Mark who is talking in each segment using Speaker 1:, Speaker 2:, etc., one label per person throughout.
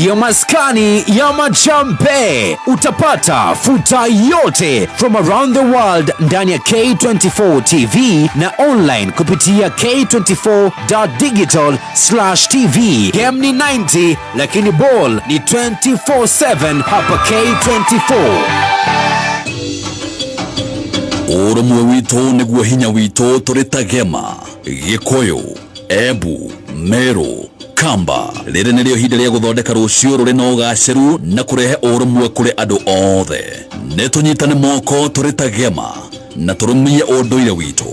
Speaker 1: Ndiyo maskani ya majambe. Utapata futa yote from around the world ndani ya K24 TV na online kupitia k24.digital/tv. Game ni 90 lakini ball ni 24/7 hapa K24.
Speaker 2: Ũrũmwe witũ nĩguo hinya witũ. Tũrĩ ta Gema, Gĩkũyũ, Embu, Meru, Kamba, rĩrĩ nĩrĩo ihinda rĩa gũthondeka rũciũ rũrĩ na ũgacĩru na kũrehe ũrũmwe kũrĩ andũ othe. Nĩ tũnyitane moko tũrĩ ta Gema na tũrũmie ũndũire witũ,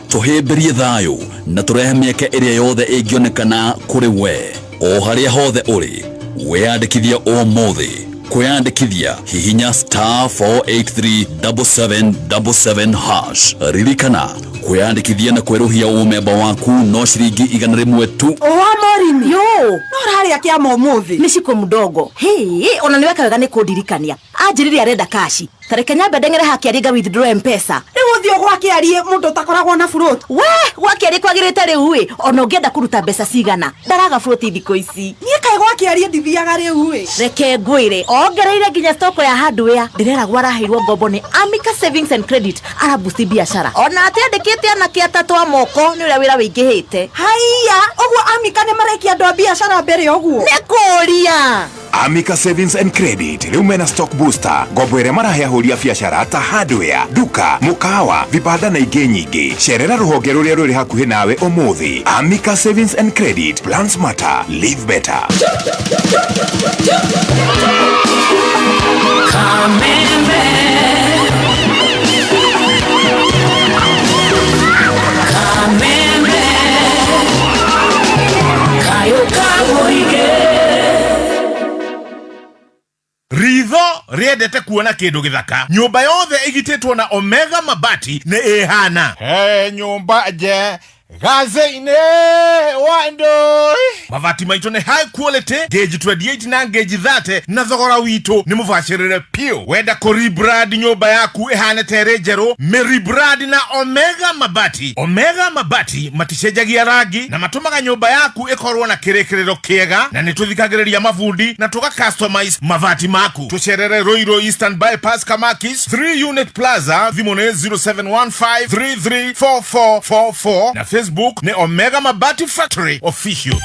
Speaker 2: tũhĩmbĩrie thayũ na tũrehe mĩeke ĩrĩa yothe ĩngĩonekana kũrĩ we o harĩa hothe ũrĩ. Wĩyandĩkithia ũmũthĩ. Kwĩyandĩkithia, hihinya *4837777#. Ririkana, kwĩyandĩkithia na kwerũhia ũmemba waku no ciringi 100 tu.
Speaker 3: Oa Morini.
Speaker 4: Yo.
Speaker 3: No ũrarĩa kĩama ũmũthĩ?
Speaker 4: Nĩ ciko mdogo. Hĩ, ona nĩ weka wega nĩ kũndirikania. Anjĩrire arenda kaci. Tareke nyambe ndeng'ere hakĩarie nga withdraw M-Pesa.
Speaker 3: Rĩu ũthiĩ gwakĩarie mũndũ ũtakoragwo na float?
Speaker 4: We, gwakĩarie kwagĩrĩte rĩu ĩ, ona ũngĩenda kũruta mbeca cigana. Ndaraga float thikũ ici.
Speaker 3: Niĩ kaĩ gwakĩarie ndithiaga rĩu ĩ?
Speaker 4: Reke ngwĩre, ongereire nginya stoko ya hardware. Ndĩreragwo araheirwo ngombo nĩ Amica Savings and Credit, arabusti biacara. Ona atiandĩkĩte anake atatũ a moko nĩ ũrĩa wĩra wĩingĩhĩte.
Speaker 3: Haiya, ũguo Amica nĩ marekia andũ a biacara mbere ũguo?
Speaker 4: Nĩ kũũria.
Speaker 5: Amica Savings and Credit rĩu mena stock booster, ngombo ĩrĩa marahe ahũri a biacara ta hardware, duka, mũkawa, vibanda na ingĩ nyingĩ. Cerera rũhonge rũrĩa rũrĩ hakuhĩ nawe ũmũthĩ. Amica Savings and Credit, plan smarter, live better.
Speaker 6: Kameme. Kameme. Kayo kamoige.
Speaker 7: Ritho rĩendete kuona kĩndũ gĩthaka. Nyũmba yothe ĩgitĩtwo na Omega mabati nĩ ĩhana he nyũmba nje gathĩ-inĩ wa ndũi. Mabati maitũ nĩ high quality, gauge 28 na gauge 30, na thogora witũ nĩ mũbacĩrĩre piũ. Wenda kũ rebrand nyũmba yaku ĩhane ta ĩrĩ njerũ, mĩ rebrand na Omega mabati. Omega mabati maticenjagia rangi na matũmaga nyũmba yaku ĩkorwo na kĩrĩkĩrĩro kĩega, na nĩ tũthikagĩrĩria mabundi na tũga customize mabati maku. Tũcerere Ruiru Eastern Bypass, Kamakis 3 Unit Plaza. Thimũ nĩ 0715334444 na Facebook nĩ Omega Mabati Factory Official.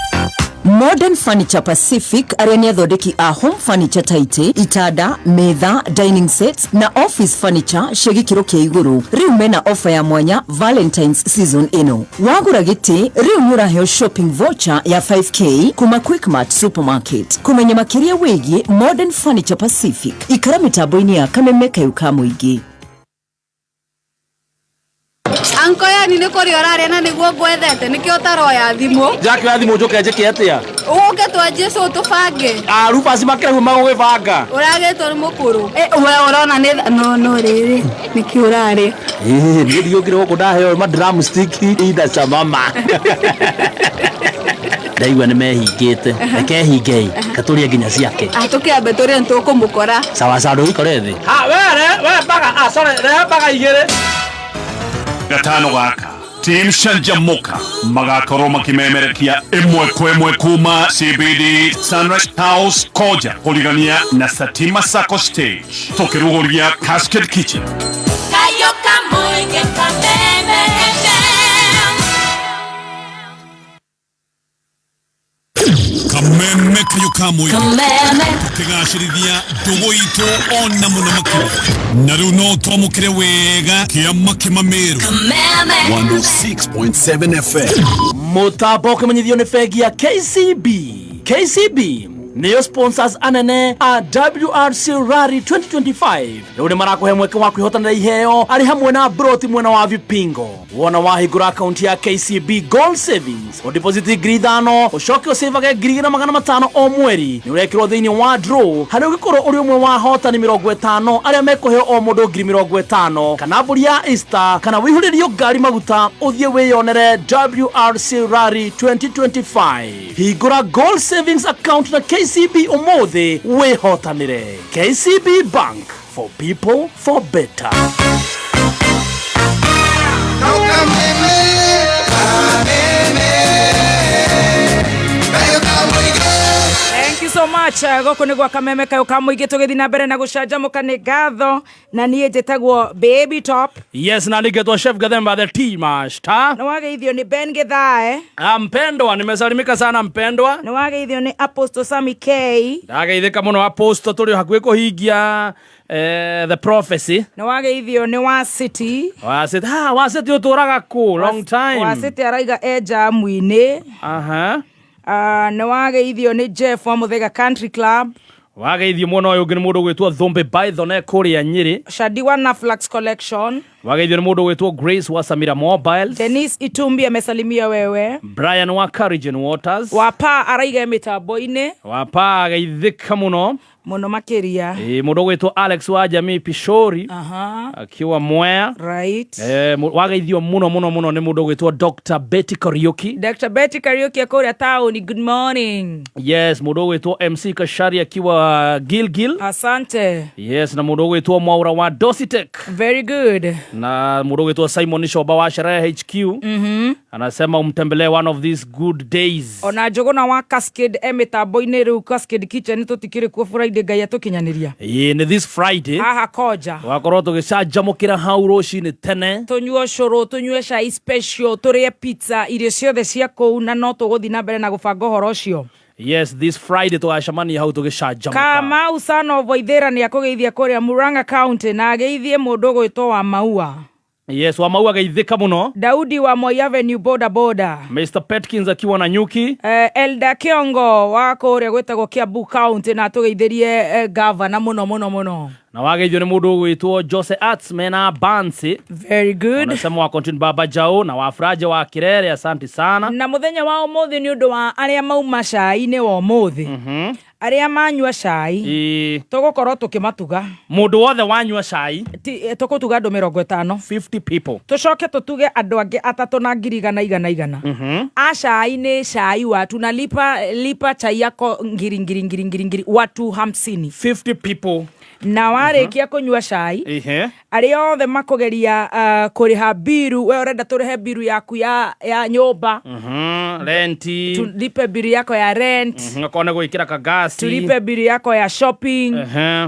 Speaker 8: Modern Furniture Pacific, arĩa nĩ athondeki a home furniture ta itĩ, itanda, metha, dining sets na office furniture cia gĩkĩro kĩa igũrũ, rĩu mena ofa ya mwanya Valentines season ĩno. Wagũra gĩtĩ, rĩu nĩ ũraheo shopping voucher ya 5K kuma Quickmart Supermarket. Kũmenya makĩria wĩgiĩ Modern Furniture Pacific, ikara mĩtambo-inĩ ya Kameme Kayũ ka Mũingĩ.
Speaker 9: Anko, yani nĩ kũrĩa ũrarĩa na nĩguo ngwethete, nĩkĩo ũtaroya thimũ.
Speaker 10: Njakĩoya thimũ njũke njĩke atĩa?
Speaker 9: Ũke twanjie cũ tũbange.
Speaker 10: Arubasi makĩrahua magũgĩbanga.
Speaker 9: Ũragĩtwo nĩ mũkũrũ. We ũrona nĩ no no rĩrĩ nĩkĩ ũrarĩa?
Speaker 10: Ĩĩ, niĩ ndiũkire gũkũ ndaheo ma drumstick ida mama. Ndaigua nĩ mehingĩte, reke hingei katũrie nginya ciake.
Speaker 9: Tũkĩambe tũrĩe, nĩtũkũmũkora.
Speaker 10: Sawa sawa, ndũgĩkore thĩ. Ha we re we baga, ah sorry, rehe baga igĩrĩ.
Speaker 11: Gatano gaka Team Canjamuka magakorwo makimemerekia ĩmwe kwa ĩmwe kuma CBD Sunrise House Koja kũrigania na Satima Sacco Stage, tũkĩrugũria Cascade Kitchen.
Speaker 6: Kayo kamoige Kameme FM.
Speaker 2: Kameme Kayo ka Mũingĩ.
Speaker 6: Kameme.
Speaker 2: Tũkĩgacĩrithia ndũgũ itũ ona mũno makĩria, na rĩu no twamũkĩre wega kĩama kĩmamĩrũ.
Speaker 6: Kameme.
Speaker 2: 106.7 FM.
Speaker 10: Mũtambo ũkĩmenyithio nĩ bengi ya KCB. KCB nĩyo sponsors anene a WRC Rally 2025. Rĩu nĩ marakũhe mweke wa kwĩhotanĩra iheo arĩ hamwe na broti mwena wa Vipingo. Wona wahingũra akaunti ya KCB Gold Savings, ũdeposit 5,000, ũcoke ũcĩvage 2,500 o mweri, nĩ ũrekĩrwo thĩinĩ wa draw harĩa ũngĩkorwo ũrĩ ũmwe wa ahotani 50 arĩa mekũheo o mũndũ 50,000, kana mbũri ya Easter, kana wĩihũrĩrio ngari maguta ũthiĩ wĩyonere WRC Rally 2025. Hingũra Gold Savings account na KCB ũmũthĩ wĩhotanĩre. KCB Bank, for people, for better.
Speaker 12: Thank you so so much. Gũkũ nĩ gwa Kameme kayũ ka mũingĩ, tũgĩthiĩ na mbere na gũcanjamũka. Nĩ ngatho, na niĩ njĩtagwo Baby Top.
Speaker 10: Yes, na ningetwa Chef Gathemba the Tea Master.
Speaker 12: Nĩ wageithio nĩ Ben Githae.
Speaker 10: Ah, mpendwa, nimesalimika sana mpendwa.
Speaker 12: Nĩ wageithio nĩ Apostle Sami K.
Speaker 10: Ndageithĩka mũno apostle, tũrĩ o hakuhĩ kũhingia the prophecy.
Speaker 12: Nĩ wageithio nĩ wa City.
Speaker 10: Wacity, ah, Wacity ũtũraga kũ? Long time.
Speaker 12: Wa City araiga e jamu-inĩ. Nĩ wageithio nĩ Jeff wa Muthaiga Country Club.
Speaker 10: Wageithio mwena ũyũ ũngĩ nĩ mũndũ ũgwĩtwo Thumbi Python e kũrĩa Nyĩrĩ.
Speaker 12: Shadi wa Naflax Collection.
Speaker 10: Wageithio nĩ mũndũ ũgwĩtwo Grace wa Samira Mobiles.
Speaker 12: Denise Itumbi amesalimia wewe.
Speaker 10: Brian wa Courage Waters.
Speaker 12: Wapa araiga e mĩtambo-inĩ.
Speaker 10: Wapa ageithĩka mũno.
Speaker 12: Mũno makĩria.
Speaker 10: Ĩ, mũndũ ũgwĩtwo Alex wa Jamii Pishori akiwa Mwea. Wageithio mũno mũno mũno nĩ mũndũ ũgwĩtwo Dr. Betty Kariuki.
Speaker 12: Dr. Betty Kariuki akũrĩa taũni, good morning.
Speaker 10: Yes, mũndũ ũgwĩtwo MC Kashari akiwa Gilgil.
Speaker 12: Asante.
Speaker 10: Yes, na mũndũ ũgwĩtwo Mwaura wa Dositek.
Speaker 12: Very good.
Speaker 10: Na mũndũ ũgwĩtwo Simon Shoba wa Sherehe HQ. Anasema umtembelee one of these good days.
Speaker 12: Ona Njũgũna wa Cascade e mĩtambo-inĩ rĩu. Cascade Kitchen, tũtikĩrĩ kuo Friday, Ngai atũkinyanĩria.
Speaker 10: Ĩĩ, nĩ this Friday.
Speaker 12: Haha Koja.
Speaker 10: Wakorwo tũgĩcanjamũkĩra hau rũcinĩ tene.
Speaker 12: Tũnyue ũcũrũ, tũnyue cai special, tũrĩe pizza, irio ciothe cia kũu, na no tũgũthiĩ na mbere na gũbanga ũhoro ũcio.
Speaker 10: Yes, this Friday tũgacemania hau tũgĩcanjamũka.
Speaker 12: Kamau Sano Waithĩra nĩ akũgeithia kũrĩa Murang'a County, na ageithie mũndũ ũgwĩtwo wa Maua.
Speaker 10: Yes, wa Maua ageithĩka mũno.
Speaker 12: Daudi wa Moi Avenue boda boda.
Speaker 10: Mr. Petkins akiwa na nyuki.
Speaker 12: Elda Kiongo wa kũrĩa gwĩtagwo Kiambu County, na atũgeithĩrie gavana mũno mũno mũno.
Speaker 10: Na wageithio nĩ mũndũ ũgwĩtwo Jose Arts mena Bansi.
Speaker 12: Very good.
Speaker 10: Anasema wa continue Baba Jao na wafuraje wa Kirere, asante sana.
Speaker 12: Na mũthenya wa ũmũthĩ, nĩ ũndũ wa arĩa mauma cai-inĩ wa ũmũthĩ, arĩa manyua cai, tũgũkorwo tũkĩmatuga.
Speaker 10: Mũndũ wothe wanyua cai.
Speaker 12: Tũgũtuga andũ 50.
Speaker 10: 50 people.
Speaker 12: Tũcoke tũtuge andũ angĩ atatũ na ngiri igana igana igana. A cai nĩ cai wa tunalipa lipa chai yako ngiri ngiri ngiri ngiri ngiri, watu 50.
Speaker 10: 50 people.
Speaker 12: Na warĩkia kũnyua cai, arĩa othe makũgeria kũrĩha biru, we ũrenda tũrĩhe biru yaku ya nyũmba,
Speaker 10: Renti.
Speaker 12: Tulipe biru yako ya rent,
Speaker 10: Okorwo nĩ gwĩkĩra kagasi.
Speaker 12: Tulipe biru yako ya shopping,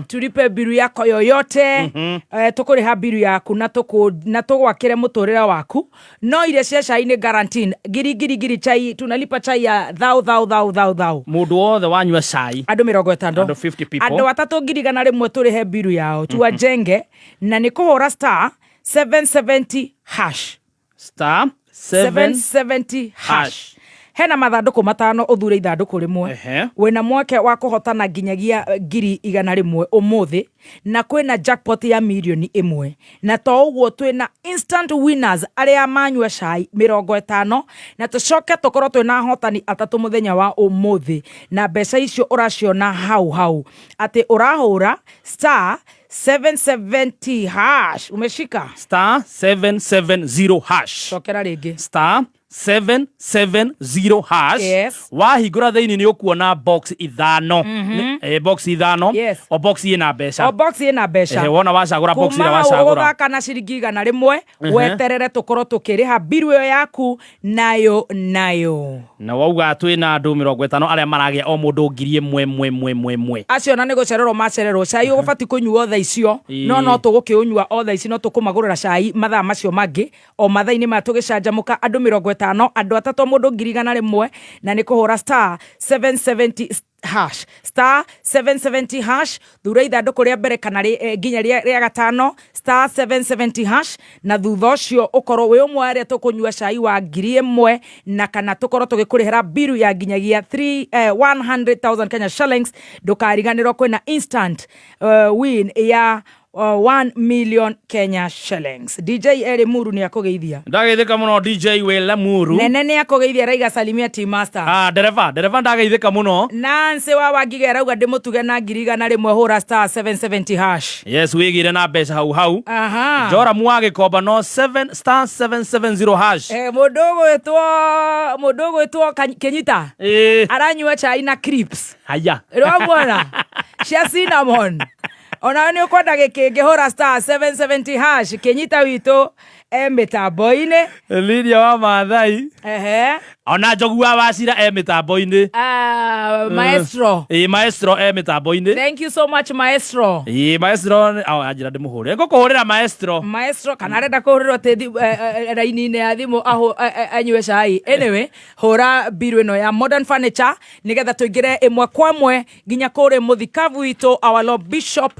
Speaker 12: tulipe biru yako yoyote. Tũkũrĩha biru yaku na tũgwakĩre mũtũrĩre waku, no irio cia cai nĩ guaranteed ngiri ngiri ngiri. Chai tunalipa chai ya thau thau thau thau thau.
Speaker 10: Mũndũ wothe wanyua cai.
Speaker 12: Andũ 50.
Speaker 10: Andũ 50 people.
Speaker 12: Andũ atatũ 100,000 tũrĩhe biru yao, tuwajenge, na nĩ kũhũra star 770 hash.
Speaker 10: Star 7
Speaker 12: 770 hash. Hena mathandũkũ matano, ũthure ithandũkũ rĩmwe. Wĩna mweke wa kũhotana nginyagia 100,000 ũmũthĩ, na kwĩna jackpot ya 1,000,000, na to ũguo twĩna instant winners arĩa manyua cai 50, na tũcoke tũkorwo twĩna ahotani atatũ mũthenya wa ũmũthĩ, na mbeca icio ũraciona hau hau atĩ ũrahũra star 770 hash. Umeshika?
Speaker 10: Star 770 hash.
Speaker 12: Cokera rĩngĩ.
Speaker 10: Star 770 hash. Wahingũra thĩinĩ nĩ ũkuona box ithano. Box ithano. O box ĩna mbeca.
Speaker 12: O box ĩna mbeca.
Speaker 10: Wona wacagũra box
Speaker 12: Kuma
Speaker 10: ĩrĩa
Speaker 12: hau
Speaker 10: wacagũra.
Speaker 12: ũgũthaka na ciringi 100, weterere tũkorwo tũkĩrĩha biru ĩyo yaku nayo nayo.
Speaker 10: Na wauga twĩna andũ 50 arĩa maragĩa o mũndũ 1,000 mwe mwe mwe mwe.
Speaker 12: Acio na nĩ gũcererwo macererwo. Cai ũbati kũnyuo thaa icio, no tũgũkĩũnyua o thaa ici, no tũkũmagũrĩra cai mathaa macio mangĩ o mathaa-inĩ maya tũgĩcanjamũka. Andũ 50, andũ atatũ, mũndũ 100,000, na nĩ kũhũra star 770 hash, star 770 hash. Thura ithandũkũ rĩa mbere kana nginya rĩa gatano, star 770 hash, na thutha ũcio ũkorwo wĩ ũmwe arĩa tũkũnyua cai wa 1,000, na kana tũkorwo tũgĩkũrĩhĩra biru ya nginyagia 3 100,000 Kenya shillings. Ndũkariganĩrwo kwĩna instant win ya 1 million Kenya shillings. DJ Eri Muru nĩ akũgeithia.
Speaker 10: Ndageithĩka mũno DJ Wĩla Muru.
Speaker 12: Nene nĩ akũgeithia, raiga salimia Team Master.
Speaker 10: Ah, dereva dereva, ndageithĩka mũno.
Speaker 12: Nancy wa Wangige arauga ndĩmũtuge na 100,000, hũra star 770 hash.
Speaker 10: Yes, wĩgĩre na mbeca hau hau. Joramu wa Gĩkomba no 7 star 770 hash.
Speaker 12: Mũndũ ũgwĩtwo Kenyita aranyua chai na crisps.
Speaker 10: Haya.
Speaker 12: Ũramuona cia cinnamon. Onawe nĩ ũkwenda gĩkĩngĩ, hũra star 770 hash. Kĩnyita witũ. E mĩtambo-inĩ.
Speaker 10: Lidia wa Maathai.
Speaker 12: Ehe.
Speaker 10: Ona Njogu wa Wacira e mĩtambo-inĩ.
Speaker 12: Ah, maestro.
Speaker 10: Ĩ, maestro e mĩtambo-inĩ.
Speaker 12: Thank you so much, maestro.
Speaker 10: Ĩ, maestro anjĩra ndĩmũhũrĩre, ngũkũhũrĩra maestro.
Speaker 12: Maestro kana arenda kũhũrĩrwo atĩ raini-inĩ ya thimũ anyue cai. Anyway, hũra mbiru ĩno ya Modern Furniture nĩgetha tũingĩre ĩmwe kwa ĩmwe nginya kũrĩ mũthikabu witũ, our Lord Bishop,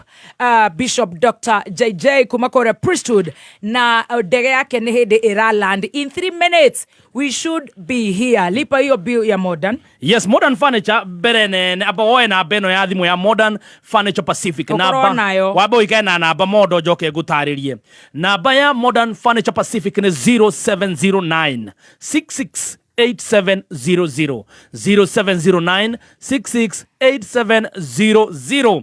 Speaker 12: Bishop Dr. JJ kuma kũrĩa Priesthood, na ndege yake nĩ hĩndĩ ĩra land in 3 minutes. We should be here. Lipa hiyo bill ya Modern.
Speaker 10: Yes, Modern Furniture mbere nene amba woe namba ĩno ya thimũ ya Modern Furniture Pacific.
Speaker 12: Ũkorwo nayo.
Speaker 10: Wambe ũikare na namba mondo njoke ngũtarĩrie. Namba ya Modern Furniture Pacific nĩ 0709 66 8700, 0709 668700.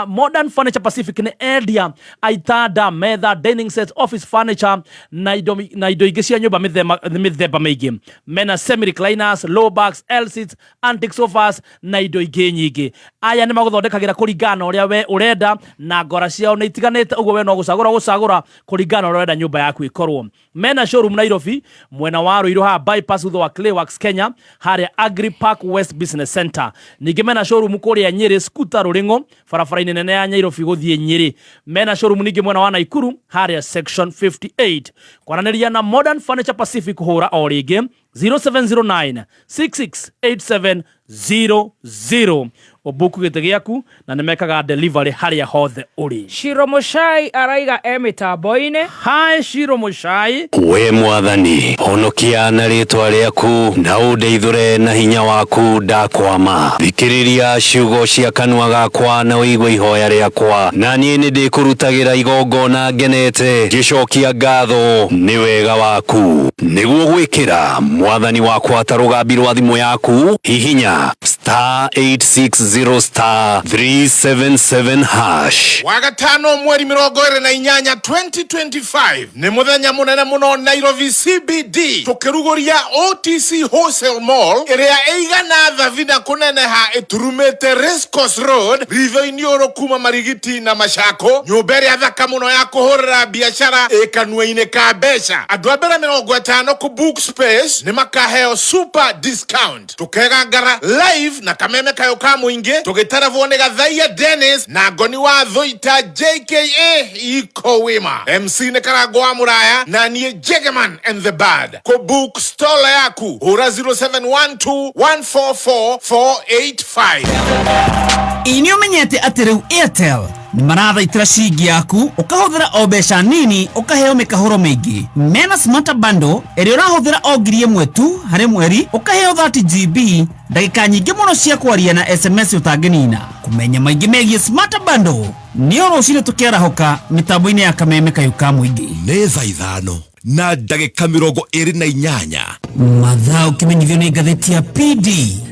Speaker 10: Modern Furniture Pacific nĩ endia a itanda, metha, dining sets, office furniture na indo ingĩ cia nyũmba mĩthemba mĩingĩ. Mena semi recliners, low backs, L seats, antique sofas na indo ingĩ nyingĩ. Aya nĩ magũthondekagĩra kũringana na ũrĩa we ũrenda, na ngora ciao nĩ itiganĩte, ũguo we no gũcagũra gũcagũra kũringana na ũrĩa ũrenda nyũmba yaku ĩkorwo. Mena showroom Nairobi mwena wa Ruiru haha bypass thutha wa Clayworks Kenya harĩa Agri Park West Business Center. Ningĩ mena showroom kũrĩa Nyĩrĩ Skuta Rũrĩng'o barabara-inĩ nene ya Nairobi gũthiĩ Nyĩrĩ. Mena showroom ningĩ mwena wa Naikuru harĩa section 58. Kwaranĩria na Modern Furniture Pacific hũra o rĩngĩ 0709 668700, ũbuku gĩtĩ gĩaku na nĩ mekaga delivery harĩa hothe ũrĩ.
Speaker 12: Shiro Mushai araiga e mĩtambo-inĩ.
Speaker 10: Hi Shiro Mushai.
Speaker 13: We Mwathani, honokia na rĩtwa rĩaku, na ũndeithũre na hinya waku ndakwama. Thikĩrĩria ciugo cia kanua gakwa na ũigue ihoya rĩakwa, na niĩ nĩndĩkũrutagĩra igongona ngenete, ngĩcokia ngatho nĩ wega waku. Nĩguo gwĩkĩra Mwathani wakwa ta rũgambi rwa thimũ yaku, hihinya star 860 star 377 hash.
Speaker 7: Wagatano mweri 28 2025 nĩ mũthenya mũnene mũno Nairobi CBD, tũkĩrugũria OTC Wholesale Mall ĩrĩa ĩigana thabina kũneneha ĩturumĩte Racecourse Road ritho-inĩ ũrũ kuma Marigiti na Machako, nyũmba ĩrĩa thaka mũno ya kũhũrĩra biacara ĩ kanua-inĩ ka mbeca. Andũ a mbere 50 kũ book space nĩ makaheo super discount. Tũkegangara live na kameme kayo ka mũingĩ tũgĩtarabwo nĩ Gathaia Dennis na Ngoni wa Thũita JKA Iko Wima. MC nĩ Karango wa Mũraya na niĩ Jegeman and the Bad. Kũ book stall yaku hũra 0712 144 485.
Speaker 14: Ĩ nĩ ũmenyete atĩ rĩu Airtel nĩ marathaitĩra ciringi yaku, ũkahũthĩra o mbeca nini ũkaheo mĩkahũro mĩingĩ? Mena Smarter Bundle ĩrĩa ũrahũthĩra o 1,000 tu harĩ mweri, ũkaheo 30 GB, ndagĩka nyingĩ mũno cia kwaria na SMS ũtangĩnina. Kũmenya maingĩ megiĩ Smarter Bundle nĩ o rũcinĩ tũkĩarahũka mĩtambo-inĩ ya Kameme Kayũ ka Mũingĩ.
Speaker 5: Nĩ thaa 5:28.
Speaker 14: Mathaa ũkĩmenyithio nĩ ngathĩti ya PD.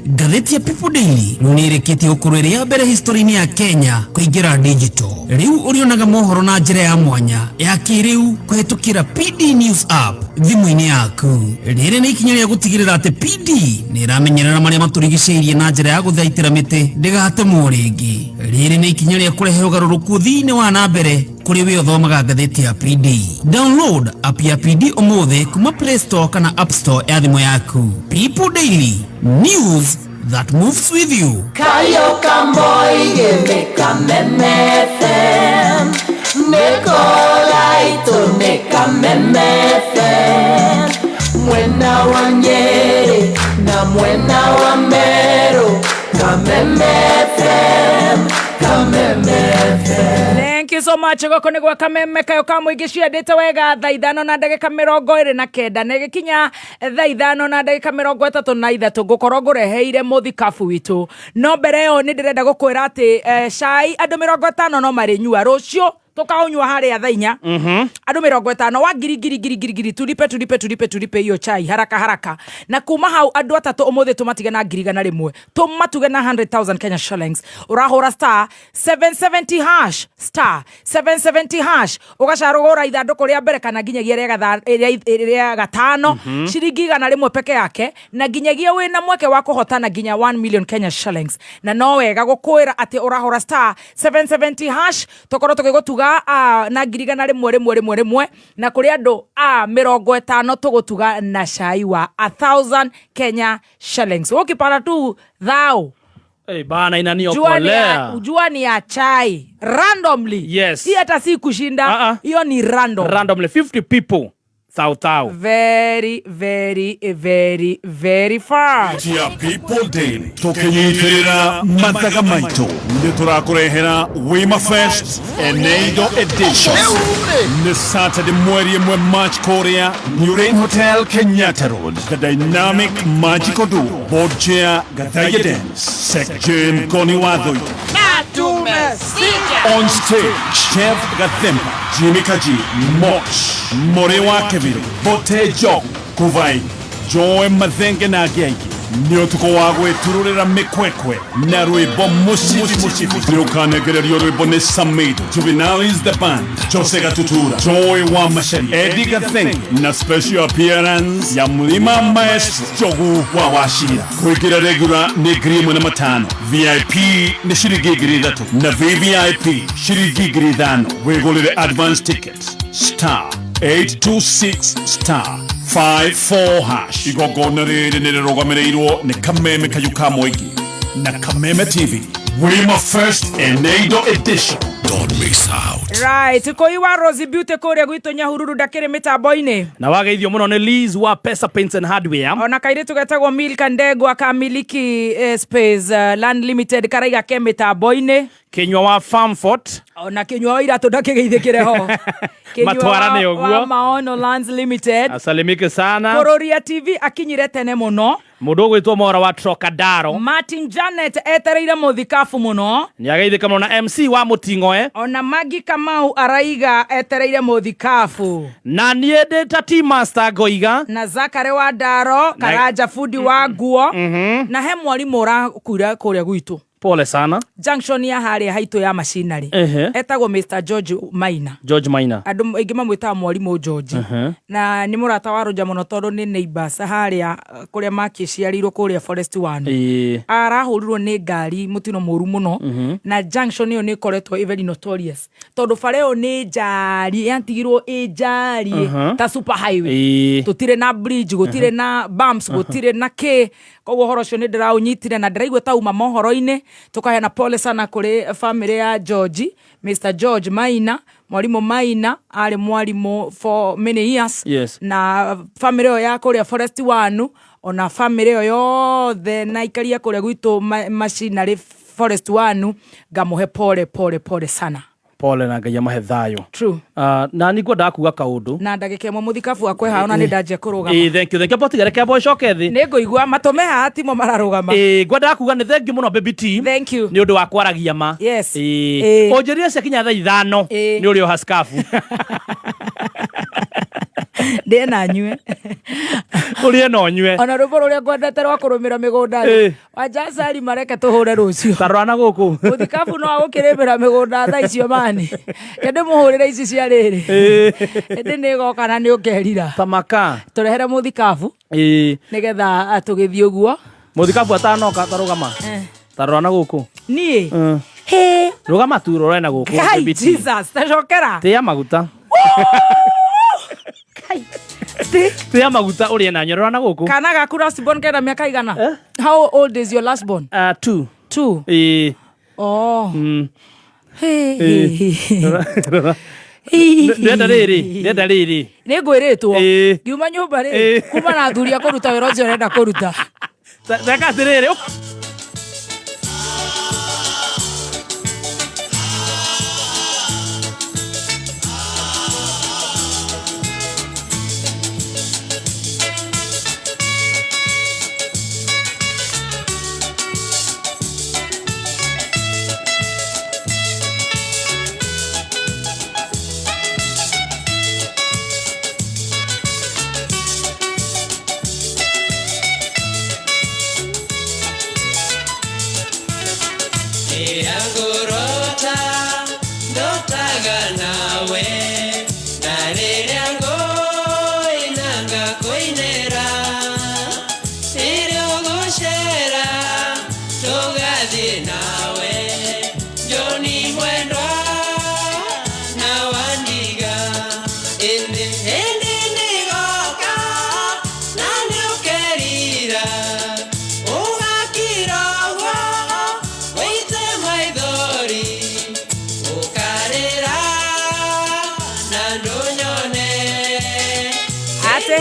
Speaker 14: Ngathĩti ya People Daily rĩu nĩ ĩrĩkĩtie gũkorwo ĩrĩ ya mbere history-inĩ ya Kenya kũingĩra digital. Rĩu ũrĩonaga mohoro na njĩra ya mwanya ya kĩrĩu kũhetũkĩra PD News app thimũ-inĩ yaku. Rĩrĩ nĩ ikinya rĩa gũtigĩrĩra atĩ PD nĩ ĩramenyerera marĩa matũrigicĩirie na njĩra ya gũthaitĩra mĩtĩ ndĩgatemwo rĩngĩ. Rĩrĩ nĩ ikinya rĩa kũrehe ũgarũrũku ũthii-inĩ wa na mbere kũrĩ we ũthomaga ngathĩti ya PD. Download app ya PD ũmũthĩ kuma Play Store kana App Store ya thimũ yaku. People Daily, news that moves with you.
Speaker 6: Kayo kamoige Kameme FM, Nekolaito ne Kameme FM, Mwena wa Nyeri na mwena wa Meru, Kameme FM, Kameme FM.
Speaker 12: Thank you so much. Goko nĩ gwa Kameme Kayo ka Mũingĩ ciendete wega. Thaa 5:29 na ĩgĩkinya thaa 5:33 ngũkorwo ngũreheire mũthikabu witũ, no mbere ĩyo nĩ ndĩrenda gũkwĩra atĩ cai andũ 50 no marĩnyua rũciũ, tũkaũnyua harĩa thaa 4. Andũ 50 wa ngiri ngiri ngiri ngiri ngiri, tulipe tulipe tulipe tulipe hiyo chai haraka haraka, na kuma hau andũ atatũ ũmũthĩ tũmatige na 100,000, tũmatuge na 100,000 Kenya shillings. Ũrahũra star 770 hash, star 770 hash, ũgacarũgũra ithandũkũ rĩa mbere kana nginyagia rĩa gatano, ciringi 100 peke yake, na nginyagia wĩna mweke wa kũhotana nginya 1 million Kenya shillings. Na no wega gũkwĩra atĩ ũrahũra star 770 hash, tũkorwo tũgĩgũtuga. Tũgũtuga na 100,000 rĩmwe rĩmwe rĩmwe, na kũrĩ andũ a 50 tũgũtuga na cai wa 1000 Kenya shillings. Ukipata tu thao.
Speaker 10: Hey, bana inaniokolea.
Speaker 12: Jua ni ya chai randomly.
Speaker 10: Yes.
Speaker 12: Si hata si kushinda, hiyo ni random.
Speaker 10: Randomly 50 people. Thao thao.
Speaker 12: Very very very very fast.
Speaker 11: Ya People Daily. Tukinyitirira mathaga maitũ nĩ tũrakũrehera Wima Fest Eneido Edition. Nĩ Saturday mweri 1 March kũrĩa New Rain Hotel, Kenyatta Road. The Dynamic Magical Duo, Board Chair Gathaiya Dance, Sek Jane Goni Wathoito. On stage, Chef Gathemba, Jimmy Kaji, Mosh, Morewa Kevin, Bote Jog, Kuvai, Joe Mathenge na angĩ aingĩ. Nĩ ũtukũ wa gwĩturũrĩra mĩkwekwe na rwĩmbo mũcibi. Nĩ ũkanegererio rwĩmbo nĩ Samido, Juvenalis the Band, Jose Gatutura, Joy wa Macharia, Eddie Gathenge na special appearance ya Mlima Maestro Jogu wa Wachira. Kwĩngĩra regular nĩ 1,500, VIP nĩ ciringi 3,000 na VVIP ciringi 5,000. Wĩgũrĩre advance ticket star 826 star 54 hash. Igongona rĩrĩ nĩ rĩrũgamĩrĩirwo nĩ Kameme Kayu ka Mũingĩ na Kameme TV. Wima First Eneido Edition.
Speaker 2: Don't miss out.
Speaker 12: Right, koiwa Rosy Beauty kũrĩa gwitũ Nyahururu ndakĩrĩ mĩtambo-inĩ.
Speaker 10: Na wageithio mũno nĩ Liz wa Pesa Paints and Hardware.
Speaker 12: Ona kairĩtu getagwo Milka Ndegwa kamiliki Space Land Limited karaiga ke mĩtambo-inĩ.
Speaker 10: Kinyua wa Farmfort.
Speaker 12: Ona kinyua wa iratũ ndakĩgeithĩkĩre ho.
Speaker 10: Matwara nĩ ũguo.
Speaker 12: Wa Maono Lands Limited.
Speaker 10: Asalimike sana.
Speaker 12: Kũrũria TV akinyire tene mũno.
Speaker 10: Mũndũ ũgwĩtwo Mora wa Trocadaro.
Speaker 12: Martin Janet etereire mũthikabu mũno.
Speaker 10: Nĩageithĩka mũno na MC wa Mũting'oe.
Speaker 12: Ona Magi Kamau araiga etereire mũthikabu.
Speaker 10: Na niĩ ndĩ ta Team Master ngoiga.
Speaker 12: Na Zakare wa Ndaro, Karanja fundi wa nguo. Na he mwarimũ ũrakuire kũrĩa gwitũ.
Speaker 10: Pole sana.
Speaker 12: Junction ya harĩa haitũ ya machinery. Etagwo Mr George Maina.
Speaker 10: George Maina.
Speaker 12: Andũ aingĩ mamwĩtaga mwarimũ George. Na nĩ mũrata wa Roger mũno tondũ nĩ neighbors harĩa kũrĩa makĩciarĩirwo kũrĩa Forest One. Arahũrirwo nĩ ngari mũtino mũru mũno. Na junction ĩyo nĩ ĩkoretwo ĩ very notorious. Tondũ bara ĩyo nĩ njariĩ, yatigirwo ĩ njariĩ ta super highway. Tũtirĩ na bridge, gũtirĩ na bumps, gũtirĩ na kĩ. Koguo ũhoro ũcio nĩ ndĩraũnyitire na ndĩraigua ta uma mohoro-inĩ. Tukaheana pole sana kũrĩ family ya George, Mr George Maina, mwarimũ Maina arĩ mwarimũ for many years.
Speaker 10: Yes.
Speaker 12: Na family ĩyo ya kũrĩa Forest One, ona family ĩyo yothe na ikaria kũrĩa gwitũ machinery Forest One, ngamũhe pole pole pole sana.
Speaker 10: Pole na Ngai amahe thayũ.
Speaker 12: True.
Speaker 10: Na nĩ ngwendaga kuga kaũndũ.
Speaker 12: Na ndagĩka ĩmwe mũthikabu wakwa haha ona nĩ ndanjia kũrũgama.
Speaker 10: Thank you, thank you. Botigere kembo icoke thĩ.
Speaker 12: Nĩ ngũigua matũme haha timo mararũgama.
Speaker 10: Ngwendaga kuga nĩ thank you mũno Baby T.
Speaker 12: Thank you.
Speaker 10: Nĩ ũndũ wa kwaragia ma.
Speaker 12: Yes.
Speaker 10: Ũnjĩrire ciakinya thaa 5 nĩ ũrĩ oha scarf.
Speaker 12: Ndĩe na nyue.
Speaker 10: Ũrĩe na ũnyue.
Speaker 12: Ona rwĩmbo rũrĩa ngwendete rwa kũrũmĩra mĩgũnda rĩ. Wanja mareke tũhũre rũciũ.
Speaker 10: Tarora na gũkũ.
Speaker 12: Mũthikabu no agũkĩrĩmĩra mĩgũnda thaa icio mani. Ĩndĩ mũhũrĩre ici cia rĩrĩ. Ĩndĩ nĩ ĩgoka na nĩ ũkerira.
Speaker 10: Tamaka.
Speaker 12: Tũrehere mũthikabu. Nĩgetha tũgĩthiĩ ũguo.
Speaker 10: Mũthikabu atanoka tarũgama. Tarora na gũkũ.
Speaker 12: Niĩ. Hĩ.
Speaker 10: Rũgama tu rore na gũkũ.
Speaker 12: Kai Jesus, tacokera.
Speaker 10: Tĩa maguta. Tĩa maguta ũrĩe na nyorora na gũkũ.
Speaker 12: Kana gaku last born kena miaka igana? How old is your last born?
Speaker 10: 2.
Speaker 12: 2. Oh.
Speaker 10: Ndenda rĩrĩ, ndenda rĩrĩ.
Speaker 12: Nĩ ngwĩrĩtwo. Ngiuma nyũmba rĩ, kuma na athuri a kũruta wĩra ũcio ũrenda kũruta.
Speaker 10: Reka atĩrĩrĩ.
Speaker 6: Nawe, Johnny Mwendwa.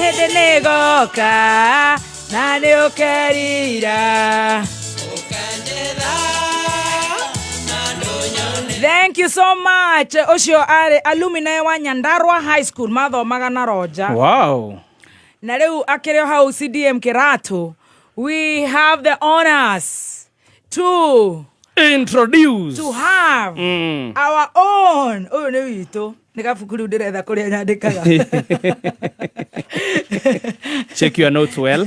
Speaker 12: Hĩndĩ nĩ ĩgoka na nĩ ũkerira. Thank you so much. Ũcio arĩ alumni wa Nyandarua High School, mathomaga na Roja.
Speaker 10: Wow.
Speaker 12: Na rĩu akĩrĩ o hau CDM Kĩratũ. We have the honors to
Speaker 10: introduce,
Speaker 12: to have our own. Ũyũ nĩ witũ, nĩ gabuku rĩu ndĩretha kũrĩa nyandĩkaga.
Speaker 10: Check your notes well.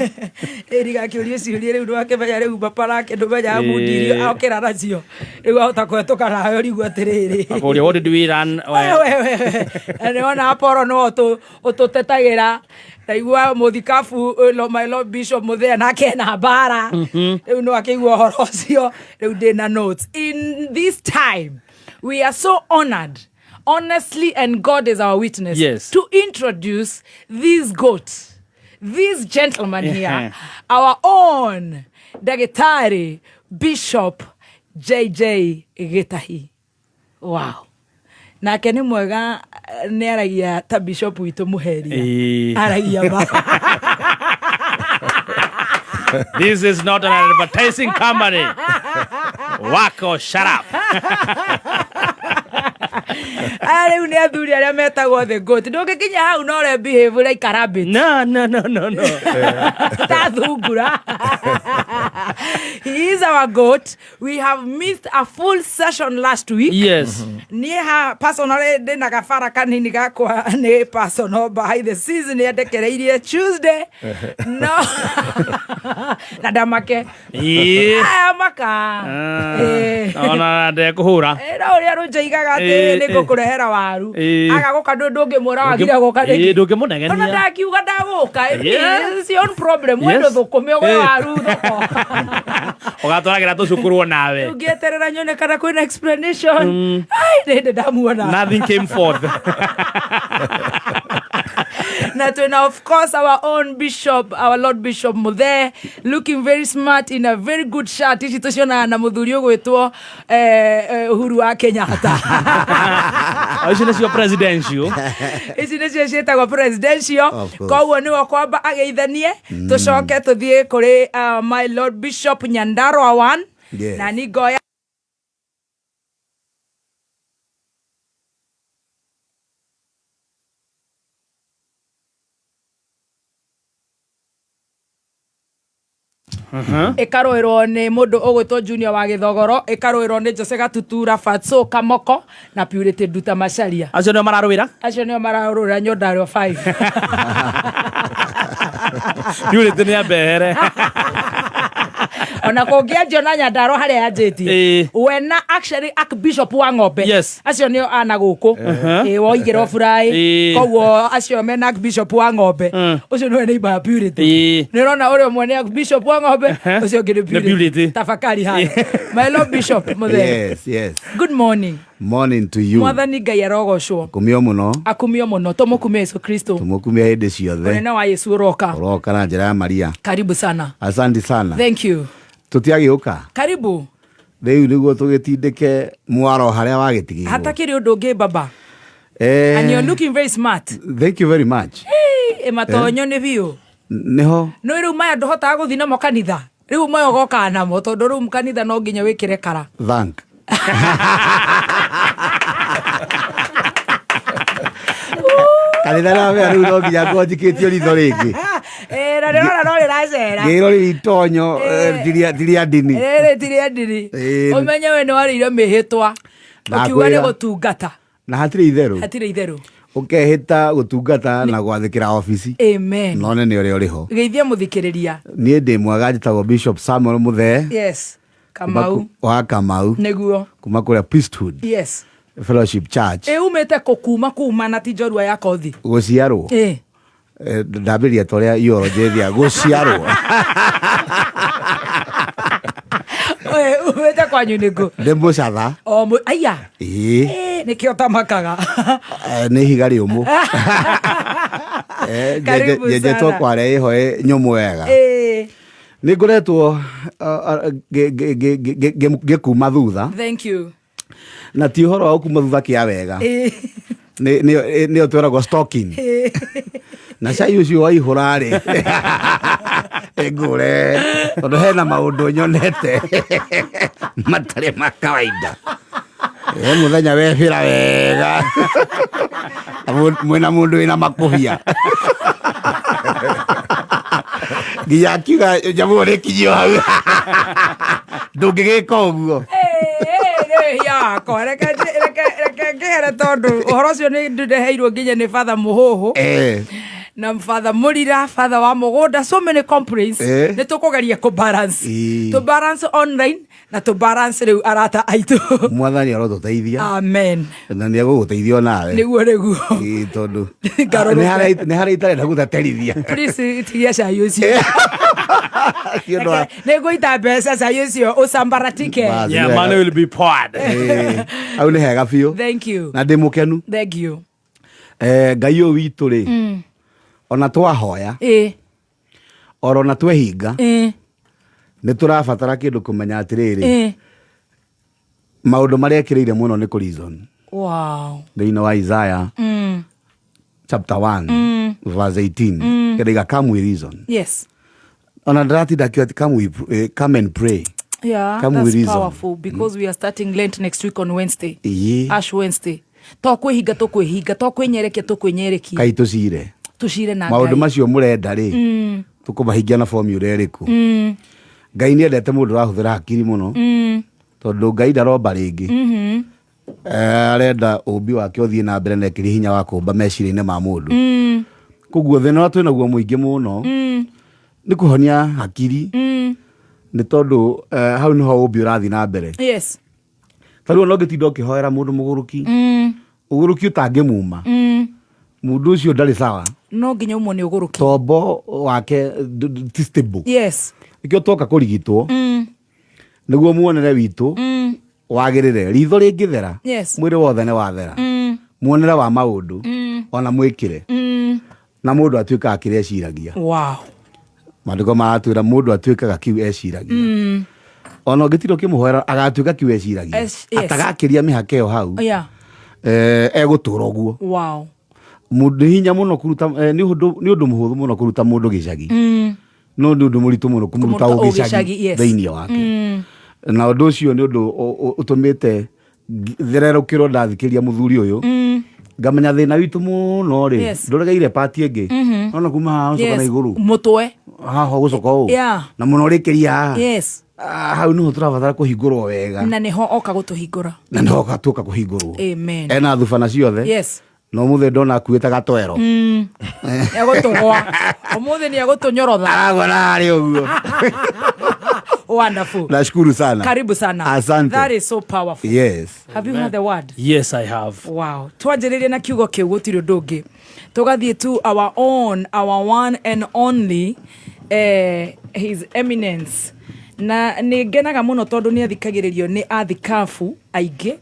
Speaker 12: Ĩrigakĩũrie ciũria rĩu ndwakĩmenya rĩu maparake ndũmenyaga mundirio okĩra nacio rĩu ahota kũhetũka nawe ũrigwo atĩrĩrĩ.
Speaker 10: Akũria, what did we run?
Speaker 12: Nĩwona Apollo no ũtũtetagĩra, ndaigua mũthikabu my Lord Bishop Muthea nake ena mbara. Rĩu no akĩigua ũhoro ũcio, rĩu ndĩna notes. In this time we are so honored, honestly, and God is our witness, to introduce this goat, this gentleman here, our own Dagitari Bishop JJ Gĩtahi. Wow, nake nĩ mwega, nĩ aragia ta bishop witũ Mũheria. Aragia ma.
Speaker 10: This is not an advertising company. Wako, shut up.
Speaker 12: Aya rĩu nĩ athuri arĩa metagwo the goat. Ndũngĩkinya hau no ũre behave like a rabbit.
Speaker 10: No, no, no, no, no.
Speaker 12: Ta thungura. He is our goat. We have missed a full session last week. Niĩ ha personally ndĩna gabara kanini gakwa, nĩ personal behind the scenes, nĩ andekereirie Tuesday no na ndamake. Aya maka.
Speaker 10: Ona ndekũhũra.
Speaker 12: No ũrĩa rũnjaigaga atĩrĩ, nĩ ngũkũrehera waru. Aga gũka ndũngĩmwĩra wagire gũka nĩkĩ.
Speaker 10: Ndũngĩmũnegenia.
Speaker 12: Ona ndakiuga ndagũka. It's your own problem. Wendo thũkũme ũgũre waru thoko.
Speaker 10: Ũgatwaragĩra tũcukurwo nawe.
Speaker 12: Rĩu ngĩeterera nyone kana kwĩna explanation. Ai, nĩ hĩndĩ ndamuona.
Speaker 10: Nothing came forth.
Speaker 12: Na twĩna of course our own bishop, our Lord Bishop Muthee, looking very smart in a very good shirt. Ici tũcionaga na mũthuri ũgwĩtwo Uhuru wa Kenyatta.
Speaker 10: Icio nĩcio presidential.
Speaker 12: Ici nĩcio ciĩtagwo presidential.
Speaker 15: Of course.
Speaker 12: Koguo nĩwe kwamba ageithanie, tũcoke tũthiĩ kũrĩ my Lord Bishop Nyandarua one. Na ni ngoya ĩkarũĩrwo nĩ mũndũ ũgwĩtwo Junior wa Gĩthogoro, ĩkarũĩrwo nĩ Jose Gatutura, Fatso Kamoko na Purity Nduta Macharia.
Speaker 10: Acio nĩo mararũĩra.
Speaker 12: Acio nĩo mararũĩra Nyandarua 5.
Speaker 10: Purity nĩ ambehere.
Speaker 12: Ona kũngĩanjio na Nyandarua harĩa yanjĩtie we na actually Archbishop wa Ng'ombe. Acio nĩo ana gũkũ. Ĩ, woigĩra ũburaĩ. Koguo acio mena Archbishop wa Ng'ombe, ũcio nĩwe neighbor ya Purity. Nĩ ũrona ũrĩa ũmwe nĩ Archbishop wa Ng'ombe, ũcio ũngĩ nĩ
Speaker 10: Nĩ
Speaker 12: Purity.
Speaker 10: Purity.
Speaker 12: Tafakari haya, my Lord Bishop Mũthee.
Speaker 15: Yes.
Speaker 12: Good morning.
Speaker 15: Morning to you.
Speaker 12: Mwathani Ngai arogocwo.
Speaker 15: Kumio muno.
Speaker 12: Akumio mũno, tũmũkumie Yesu Kristo.
Speaker 15: Tumukumia hĩndĩ ciothe.
Speaker 12: Ũnene wa Yesu ũroka.
Speaker 15: Ũroka na njĩra ya Maria.
Speaker 12: Karibu sana.
Speaker 15: Asante sana.
Speaker 12: Thank you.
Speaker 15: Tũtiagĩũka.
Speaker 12: Karibu.
Speaker 15: Rĩu nĩguo tũgĩtindĩke mwaro harĩa wagĩtigĩirwo.
Speaker 12: Hatakĩrĩ ũndũ ũngĩ baba. And you're looking very smart.
Speaker 15: Thank you very much.
Speaker 12: Hey, ĩmatonyo nĩ biũ.
Speaker 15: Nĩho.
Speaker 12: No rĩu maya ndũhotaga gũthiĩ namo kanitha, rĩu maya ũgokaga namo tondũ rĩu kanitha no nginya wĩkĩre kara.
Speaker 15: Thank. Kanitha na wea rĩu no nginya ngorwo njikĩtio ritho rĩngĩ.
Speaker 12: Na ndĩrona no rĩracera.
Speaker 15: Ngĩrwo rĩrĩ itonyo ti rĩa ndini.
Speaker 12: Rĩrĩ ti rĩa ndini. Ũmenye we nĩ warĩire mĩhĩtwa ũkiuga nĩ
Speaker 15: Ndakwĩra.
Speaker 12: gũtungata.
Speaker 15: Na hatirĩ itherũ.
Speaker 12: Hatirĩ itherũ.
Speaker 15: Ũkehĩta gũtungata na gwathĩkĩra obici.
Speaker 12: Amen.
Speaker 15: None nĩ ũrĩa ũrĩ ho.
Speaker 12: Geithia mũthikĩrĩria.
Speaker 15: Niĩ ndĩ mwega, njĩtagwo Bishop Samuel Muthee.
Speaker 12: Yes, Kamau.
Speaker 15: Wa Kamau.
Speaker 12: Nĩguo.
Speaker 15: Kuma kũrĩa Priesthood Fellowship Church.
Speaker 12: Ĩ, umĩte kũ kuma na ti njorua ya kothi?
Speaker 15: Gũciarwo. Ndambĩrĩria ta ũrĩa eulogy ĩthiaga gũciarwo.
Speaker 12: Umĩte kwanyu nĩkũ?
Speaker 15: Ndĩ mũcatha.
Speaker 12: O aya.
Speaker 15: Ĩĩ.
Speaker 12: Nĩkĩo tamakaga.
Speaker 15: Nĩ ihiga rĩũmũ.
Speaker 12: Karibu
Speaker 15: Njenjetwo
Speaker 12: sana.
Speaker 15: kwarĩa ĩho nyũmũ wega. Nĩ ngoretwo ngĩkuma thutha.
Speaker 12: Thank you.
Speaker 15: Na ti ũhoro wa gũkuma thutha kĩa wega. Nĩyo twĩragwo stocking. Na cai ũcio waihũra rĩ, ngũre tondũ hena maũndũ nyonete matarĩ ma kawaida. He mũthenya webĩra wega. Na mwĩna mũndũ wĩna makũhia. Nginya akiuga nyamũ ĩyo rĩkinyio hau. Ndũngĩgĩka ũguo.
Speaker 12: Yakwa reke reke ngĩhere tondũ ũhoro ũcio nĩ ndĩheirwo nginya nĩ batha mũhũhũ na father mũrira, father wa mũgũnda, so many complaints. Nĩ tũkũgeria kũ balance, tũ balance online na tũ balance rĩu arata aitũ.
Speaker 15: Mwathani arotũteithia.
Speaker 12: Amen.
Speaker 15: Na nĩ egũgũteithia onawe.
Speaker 12: Nĩguo.
Speaker 15: Ĩĩ, tondũ
Speaker 12: Ngarũrũke.
Speaker 15: nĩ harĩa itarenda gũteterithia.
Speaker 12: Please tigia cai ũcio.
Speaker 15: Ti ũndũ wa-
Speaker 12: Nĩ ngũita mbeca cai ũcio ũsambaratike.
Speaker 15: Basi,
Speaker 10: Yeah,
Speaker 15: nĩ
Speaker 10: money
Speaker 15: wega.
Speaker 10: will be poured.
Speaker 15: Ĩĩ, hau nĩ hega biũ.
Speaker 12: Thank you.
Speaker 15: Na ndĩ mũkenu.
Speaker 12: Thank you.
Speaker 15: Ngai ũyũ witũ rĩ, ona twahoya, oro na twehinga, nĩ tũrabatara kĩndũ kũmenya atĩrĩrĩ, maũndũ marĩa ekĩrĩire mũno nĩ kũ reason. Thĩinĩ wa Isaiah chapter 1 verse 18, kĩraiga, "Come we reason." Ona ndĩratinda akiuga atĩ, "Come and pray."
Speaker 12: Yeah,
Speaker 15: Come we
Speaker 12: that's
Speaker 15: reason.
Speaker 12: powerful because we are starting Lent next week on Wednesday.
Speaker 15: Ĩĩ.
Speaker 12: Ash Wednesday. To kwĩhinga tũkwĩhinga, to kwĩnyerekia tũkwĩnyerekia.
Speaker 15: Kai tũcire.
Speaker 12: Tũcire na
Speaker 15: Maũndũ
Speaker 12: Ngai.
Speaker 15: macio mũrenda rĩ, tũkũmahingia na formula ĩrĩkũ? Ngai nĩ endete mũndũ ũrahũthĩra hakiri mũno, tondũ Ngai ndaromba rĩngĩ. Arenda ũmbi wake ũthiĩ na mbere na ĩkĩri hinya wa kũmba meciria-inĩ ma mũndũ. Koguo thĩna ũrĩa twĩnaguo mũingĩ mũno nĩ kũhonia hakiri, nĩ tondũ hau nĩho ũmbi ũrathiĩ na mbere. Ta rĩu ona ũngĩtinda ũkĩhoera mũndũ mũgũrũki, ũgũrũki ũtangĩmuma, mũndũ ũcio ndarĩ sawa.
Speaker 12: No nginya umwo nĩ ũgũrũki.
Speaker 15: Tombo wake ti stable. Nĩkĩo twoka kũrigitwo, nĩguo muonere witũ wagĩrĩre. Ritho rĩngĩthera, mwĩrĩ wothe nĩ wathera. Muonere wa maũndũ, ona mwĩkĩre, na mũndũ atuĩkaga kĩrĩa eciragia. Maandĩko maratwĩra mũndũ atuĩkaga kĩu eciragia. Ona ũngĩtinda ũkĩmũhoera, agatuĩka kĩu eciragia. Atagakĩria mĩhaka ĩyo hau, egũtũra ũguo. Mũndũ nĩ hinya mũno kũruta, nĩ ũndũ mũhũthũ mũno kũruta mũndũ gĩcagi, no nĩ ũndũ mũritũ mũno kũmũruta
Speaker 12: Kũmũruta
Speaker 15: ũgĩcagi
Speaker 12: ũgĩcagi, yes.
Speaker 15: thĩinĩ wake. Na ũndũ ũcio nĩ ũndũ ũtũmĩte thererũkĩrwo ndathikĩria mũthuri ũyũ, ngamenya thĩna witũ mũno rĩ, ndũregeire pati ĩngĩ. Nona kuma haha ũcoka na igũrũ
Speaker 12: Mũtwe.
Speaker 15: Haha ũgũcoka ũũ na mũno ũrĩkĩria haha. Ah, hau nĩho tũrabatara kũhingũrwo wega.
Speaker 12: Na nĩho oka gũtũhingũra.
Speaker 15: Na nĩho gatuĩka kũhingũrwo.
Speaker 12: Amen.
Speaker 15: Ena thubana ciothe. No mũthĩ ndona akuĩte gatwero.
Speaker 12: Egũtũgwa. Ũmũthĩ nĩ egũtũnyorotha.
Speaker 15: Aragwa na harĩ ũguo.
Speaker 12: Wonderful.
Speaker 15: Nashukuru sana.
Speaker 12: Karibu sana.
Speaker 15: Asante.
Speaker 12: That is so powerful.
Speaker 15: Yes.
Speaker 12: Have you heard the word?
Speaker 10: Yes, I have.
Speaker 12: Wow. Twanjĩrĩrie na kiugo kĩu, gũtirĩ ũndũ ũngĩ. Tũgathiĩ to our own, our one and only, His Eminence. Na nĩ ngenaga mũno tondũ nĩ athikagĩrĩrio nĩ athikabu aingĩ,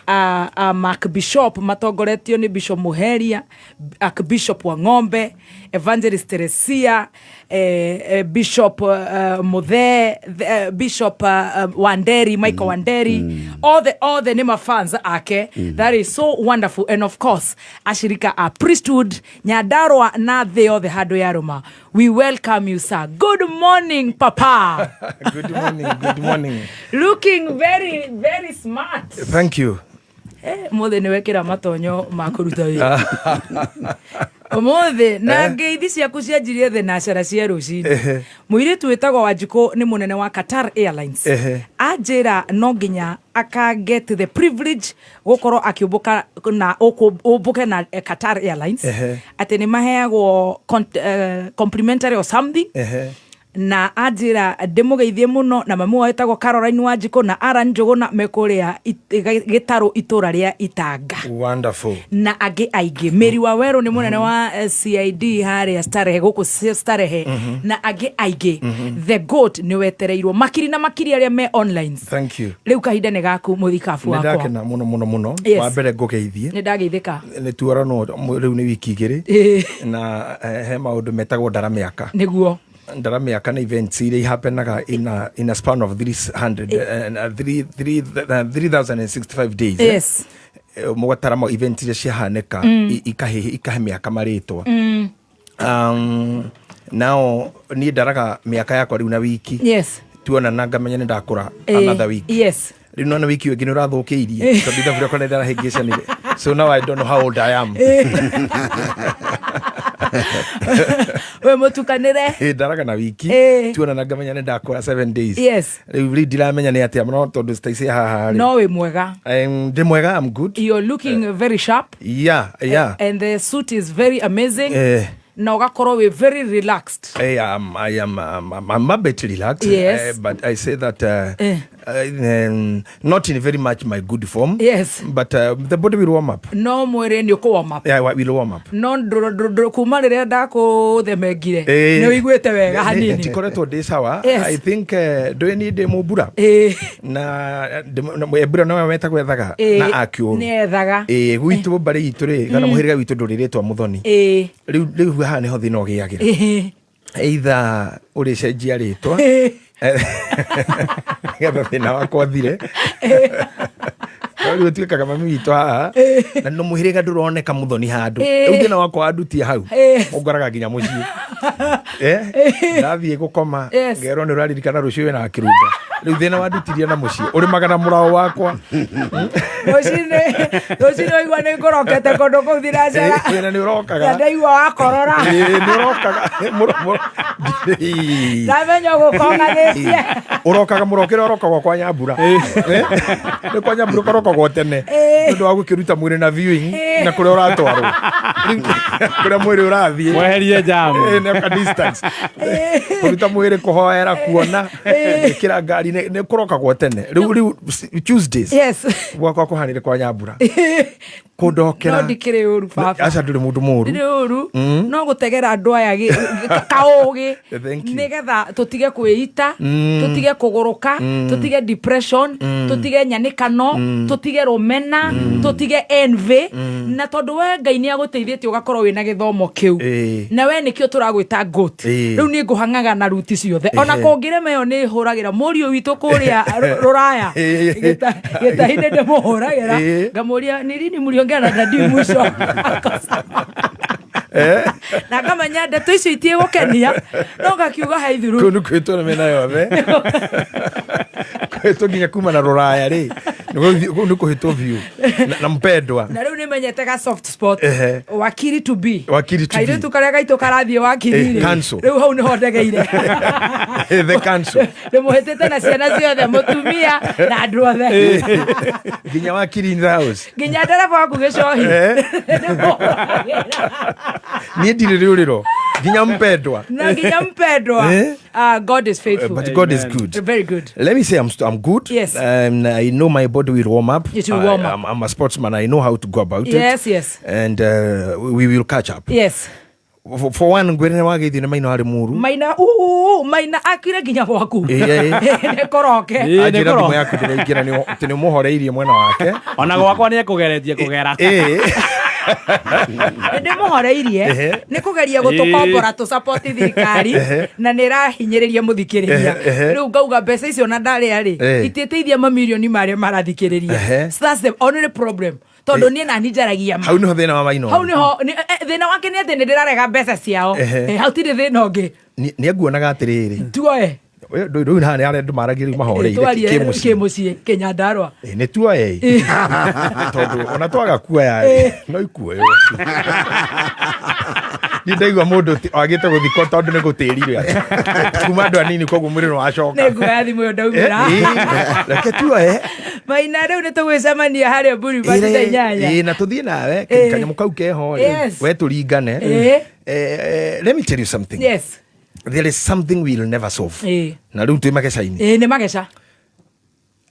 Speaker 12: a Mark Bishop matongoretio nĩ Bishop Muheria, Archbishop wa Ng'ombe, Evangelist Teresia, Bishop Muthee, Bishop Wanderi, Michael Wanderi, all the nĩ mafans ake. That is so wonderful. And of course ashirika a priesthood Nyandarua na thĩ yothe handũ ya rũma. We welcome you, sir. Good morning, papa.
Speaker 16: Good morning. Good morning.
Speaker 12: Looking very very smart.
Speaker 16: Thank you.
Speaker 12: Mũthĩ nĩ wekĩra matonyo ma kũruta wĩra ũmũthĩ na ngeithi ciaku cianjirie thĩ cia rũcinĩ. Mũirĩtu wĩtagwo Wanjikũ nĩ mũnene wa Qatar Airlines. Anjĩra no nginya aka get the privilege gũkorwo akĩũmbũka na ũmbũke na Qatar Airlines, atĩ nĩ maheagwo complimentary or something, na anjĩra ndĩmũgeithie mũno na mamu wao wĩtagwo Caroline Wanjikũ na Aran Njũgũna me kũrĩa gĩtarũ itũra rĩa Itanga.
Speaker 16: Wonderful.
Speaker 12: Na angĩ aingĩ, Mary wa Werũ nĩ mũnene wa CID harĩa Starehe, gũkũ Starehe, na angĩ aingĩ. The goat nĩ wetereirwo makiri na makiri arĩa me online.
Speaker 16: Thank you.
Speaker 12: Rĩu kahinda nĩ gaku, mũthikabu
Speaker 16: Nĩ
Speaker 12: wakwa.
Speaker 16: ndakena mũno mũno mũno. Wa mbere ngũgeithie.
Speaker 12: Nĩ ndageithĩka.
Speaker 16: Nĩ tuoranwo rĩu nĩ wiki 2 na he maũndũ metagwo ndara mĩaka. Ndara mĩaka nĩ events iria ihapenaga in a span of 300 and, 3065 days. Mũgatara ma event iria ciahanĩka, ikahe mĩaka marĩtwa. Nao niĩ ndaraga mĩaka yakwa rĩu na wiki. Tuonana ngamenya nĩ ndakũra another week. Rĩu nona wiki ĩyo ĩngĩ nĩ ũrathũkĩirie, tondũ ithabu rĩakwa nĩ ndĩrahĩngĩcanire, so now I don't know how old I am.
Speaker 12: We mũtukanĩre.
Speaker 16: Ndaraga na wiki. Tuonana ngamenya nĩ ndakũra 7 days. Rĩu ndiramenya nĩ atĩa no tondũ citaici haha rĩ.
Speaker 12: No wĩ mwega.
Speaker 16: Ndĩ mwega, I'm good.
Speaker 12: You're looking very sharp.
Speaker 16: Yeah.
Speaker 12: And the suit is very amazing. Na ũgakorwo wĩ very relaxed.
Speaker 16: I am, I'm a bit relaxed. But I say that not in very much my good form. But the body will warm up.
Speaker 12: No mwĩrĩ nĩ ũkũ warm up.
Speaker 16: Yeah, will warm up.
Speaker 12: No kuma rĩrĩa ndakũthemengire, nĩ ũiguĩte wega hanini?
Speaker 16: Ndikoretwo ndĩ sawa. I think ndũĩ niĩ ndĩ mũmbura. Na mbura nowe wetagwo ethaga na akiũru.
Speaker 12: Nĩ ethaga.
Speaker 16: Ĩ, gwitũ mbarĩ itũ rĩ, kana mũhĩrĩga witũ ndũrĩ rĩtwa Mũthoni. Rĩu haha nĩho thĩna ũgĩagĩra. Either ũrĩcenjia rĩtwa nĩgetha thĩna wakwa ũthire. No rĩu ũtuĩkaga mami witũ haha na no mũhĩrĩga ndũroneka Mũthoni handũ. Rĩu thĩna wakwa wandutia hau, ũngoraga nginya mũciĩ. Ndathiĩ gũkoma, ngerwo nĩ ũraririkana rũciũ wĩna kĩrumba. Rĩu thĩna wandutirie na mũciĩ ũrĩmaga na mũraũ wakwa.
Speaker 12: Rũcinĩ ũigua nĩ ngũrokete kũndũ kũu thinacara.
Speaker 16: Thĩna nĩ ũrokaga.
Speaker 12: Na ndaigua wakorora.
Speaker 16: Ĩ, nĩ ũrokaga. Ĩ.
Speaker 12: Ndamenya ũgũkonganĩtie.
Speaker 16: Ũrokaga mũrokĩra ũrokagwo kwa Nyambura. Nĩ kwa Nyambura ũkarokagwo tene nĩ ũndũ wa gũkĩruta mwĩrĩ na viewing na kũrĩa ũratwarwo. Rĩu, kũrĩa mwĩrĩ ũrathiĩ.
Speaker 17: Mweherie jam.
Speaker 16: Nĩ ka distance kũruta mwĩrĩ, kũhoera, kuona, gwĩkĩra ngari, nĩ kũrokagwo tene. Rĩu Tuesdays gwakwa kũhanire kwa Nyambura kũndokera.
Speaker 12: No ndikĩrĩ ũru, baba.
Speaker 16: Aca, ndũrĩ mũndũ mũru.
Speaker 12: Ndirĩ ũru, no gũtegera andũ aya kaũgĩ
Speaker 16: Thank you.
Speaker 12: nĩgetha tũtige kwĩita, tũtige kũgũrũka, tũtige depression, tũtige nyanĩkano, tũtige rũmena, tũtige envy. Na tondũ we Ngai nĩ agũteithĩtie ũgakorwo wĩna gĩthomo kĩu, na we nĩkĩo tũragwĩta goat. Rĩu niĩ ngũhang'aga na ruti ciothe ona kũngĩrema ĩyo nĩ hũragĩra mũriũ witũ kũrĩa rũraya. Gĩtahi-inĩ ndĩmũhũragĩra, ngamũria ni lini mliongea na daddy mwisho, na ngamenya ndeto icio itiĩgũkenia, no ngakiuga he ithuru.
Speaker 16: Kũu nĩ kwĩtwo na mĩena yothe, kwĩtwo nginya kuma na rũraya rĩ, kũu nĩ kũhĩtwo biũ na mpendwa.
Speaker 12: Na rĩu nĩ menyete ga soft spot. Wakiri to be.
Speaker 16: Wakiri to be.
Speaker 12: Kairĩtu karĩa gaitũ karathiĩ wakiri rĩ.
Speaker 16: Council.
Speaker 12: Rĩu hau nĩho ndegeire.
Speaker 16: The council.
Speaker 12: Ndĩmũhĩtĩte na ciana ciothe, mũtumia na andũ othe.
Speaker 16: Nginya wakiri in the house.
Speaker 12: Nginya ndereba waku gĩcohi.
Speaker 16: Niĩ ndirĩ rĩũrĩro, nginya mpendwa.
Speaker 12: Na nginya mpendwa. Ah, God is faithful.
Speaker 16: But God is good.
Speaker 12: Very good.
Speaker 16: Let me say I'm good. I know my body will warm up.
Speaker 12: It will warm up.
Speaker 16: I'm a sportsman. I know how to go about it. And we will catch up. For one, ngwĩre nĩ wageithio nĩ Maina harĩ mũru.
Speaker 12: Maina uu, Maina akire nginya gwaku.
Speaker 16: Ĩ.
Speaker 12: Nĩ kũroke.
Speaker 16: Anjĩra thimũ yaku ndĩraingĩra atĩ nĩ ũmũhoreirie mwena wake.
Speaker 17: Ona gwakwa nĩ ekũgeretie kũgera.
Speaker 12: Ndĩmũhoreirie. Nĩ kũgeria gũtũkombora tũsapoti thirikari, na nĩ ĩrahinyĩrĩria mũthikĩrĩria.
Speaker 16: Ehe.
Speaker 12: Rĩu ngauga mbeca icio na ndarĩa rĩ, itiĩteithia mamirioni marĩa marathikĩrĩria. So that's the only problem, tondũ niĩ nani njaragia ma.
Speaker 16: Hau nĩho thĩna wa Maina.
Speaker 12: Hau nĩho thĩna wake nĩ atĩ nĩ ndĩrarega mbeca ciao. Hau tirĩ thĩna ũngĩ.
Speaker 16: Nĩ anguonaga atĩrĩrĩ.
Speaker 12: Tuoe.
Speaker 16: Rĩu haha nĩ arĩa andũ maragia rĩu mahoreire.
Speaker 12: Twarie.
Speaker 16: Kĩmũciĩ.
Speaker 12: Kĩmũciĩ Kĩnyandarũa.
Speaker 16: Nĩ tuoe, tondũ ona twaga kuoya rĩ, no ikuoywo. Niĩ ndaigua mũndũ wagĩte gũthikwo tondũ nĩ gũtĩrire kuma andũ anini, koguo mwĩrĩ nĩ wacoka.
Speaker 12: Nĩ nguoya thimũ ĩyo ndaumĩra.
Speaker 16: Reke tuoe.
Speaker 12: Maina, rĩu nĩ tũgwĩcemania harĩa Mburi thaa 8.
Speaker 16: Ĩ, na tũthiĩ nawe kanyamũ kau keho rĩ, we tũringane. Let me tell you something. There is something we'll never solve. Na rĩu twĩ mageca-inĩ.
Speaker 12: Ĩ, nĩ mageca.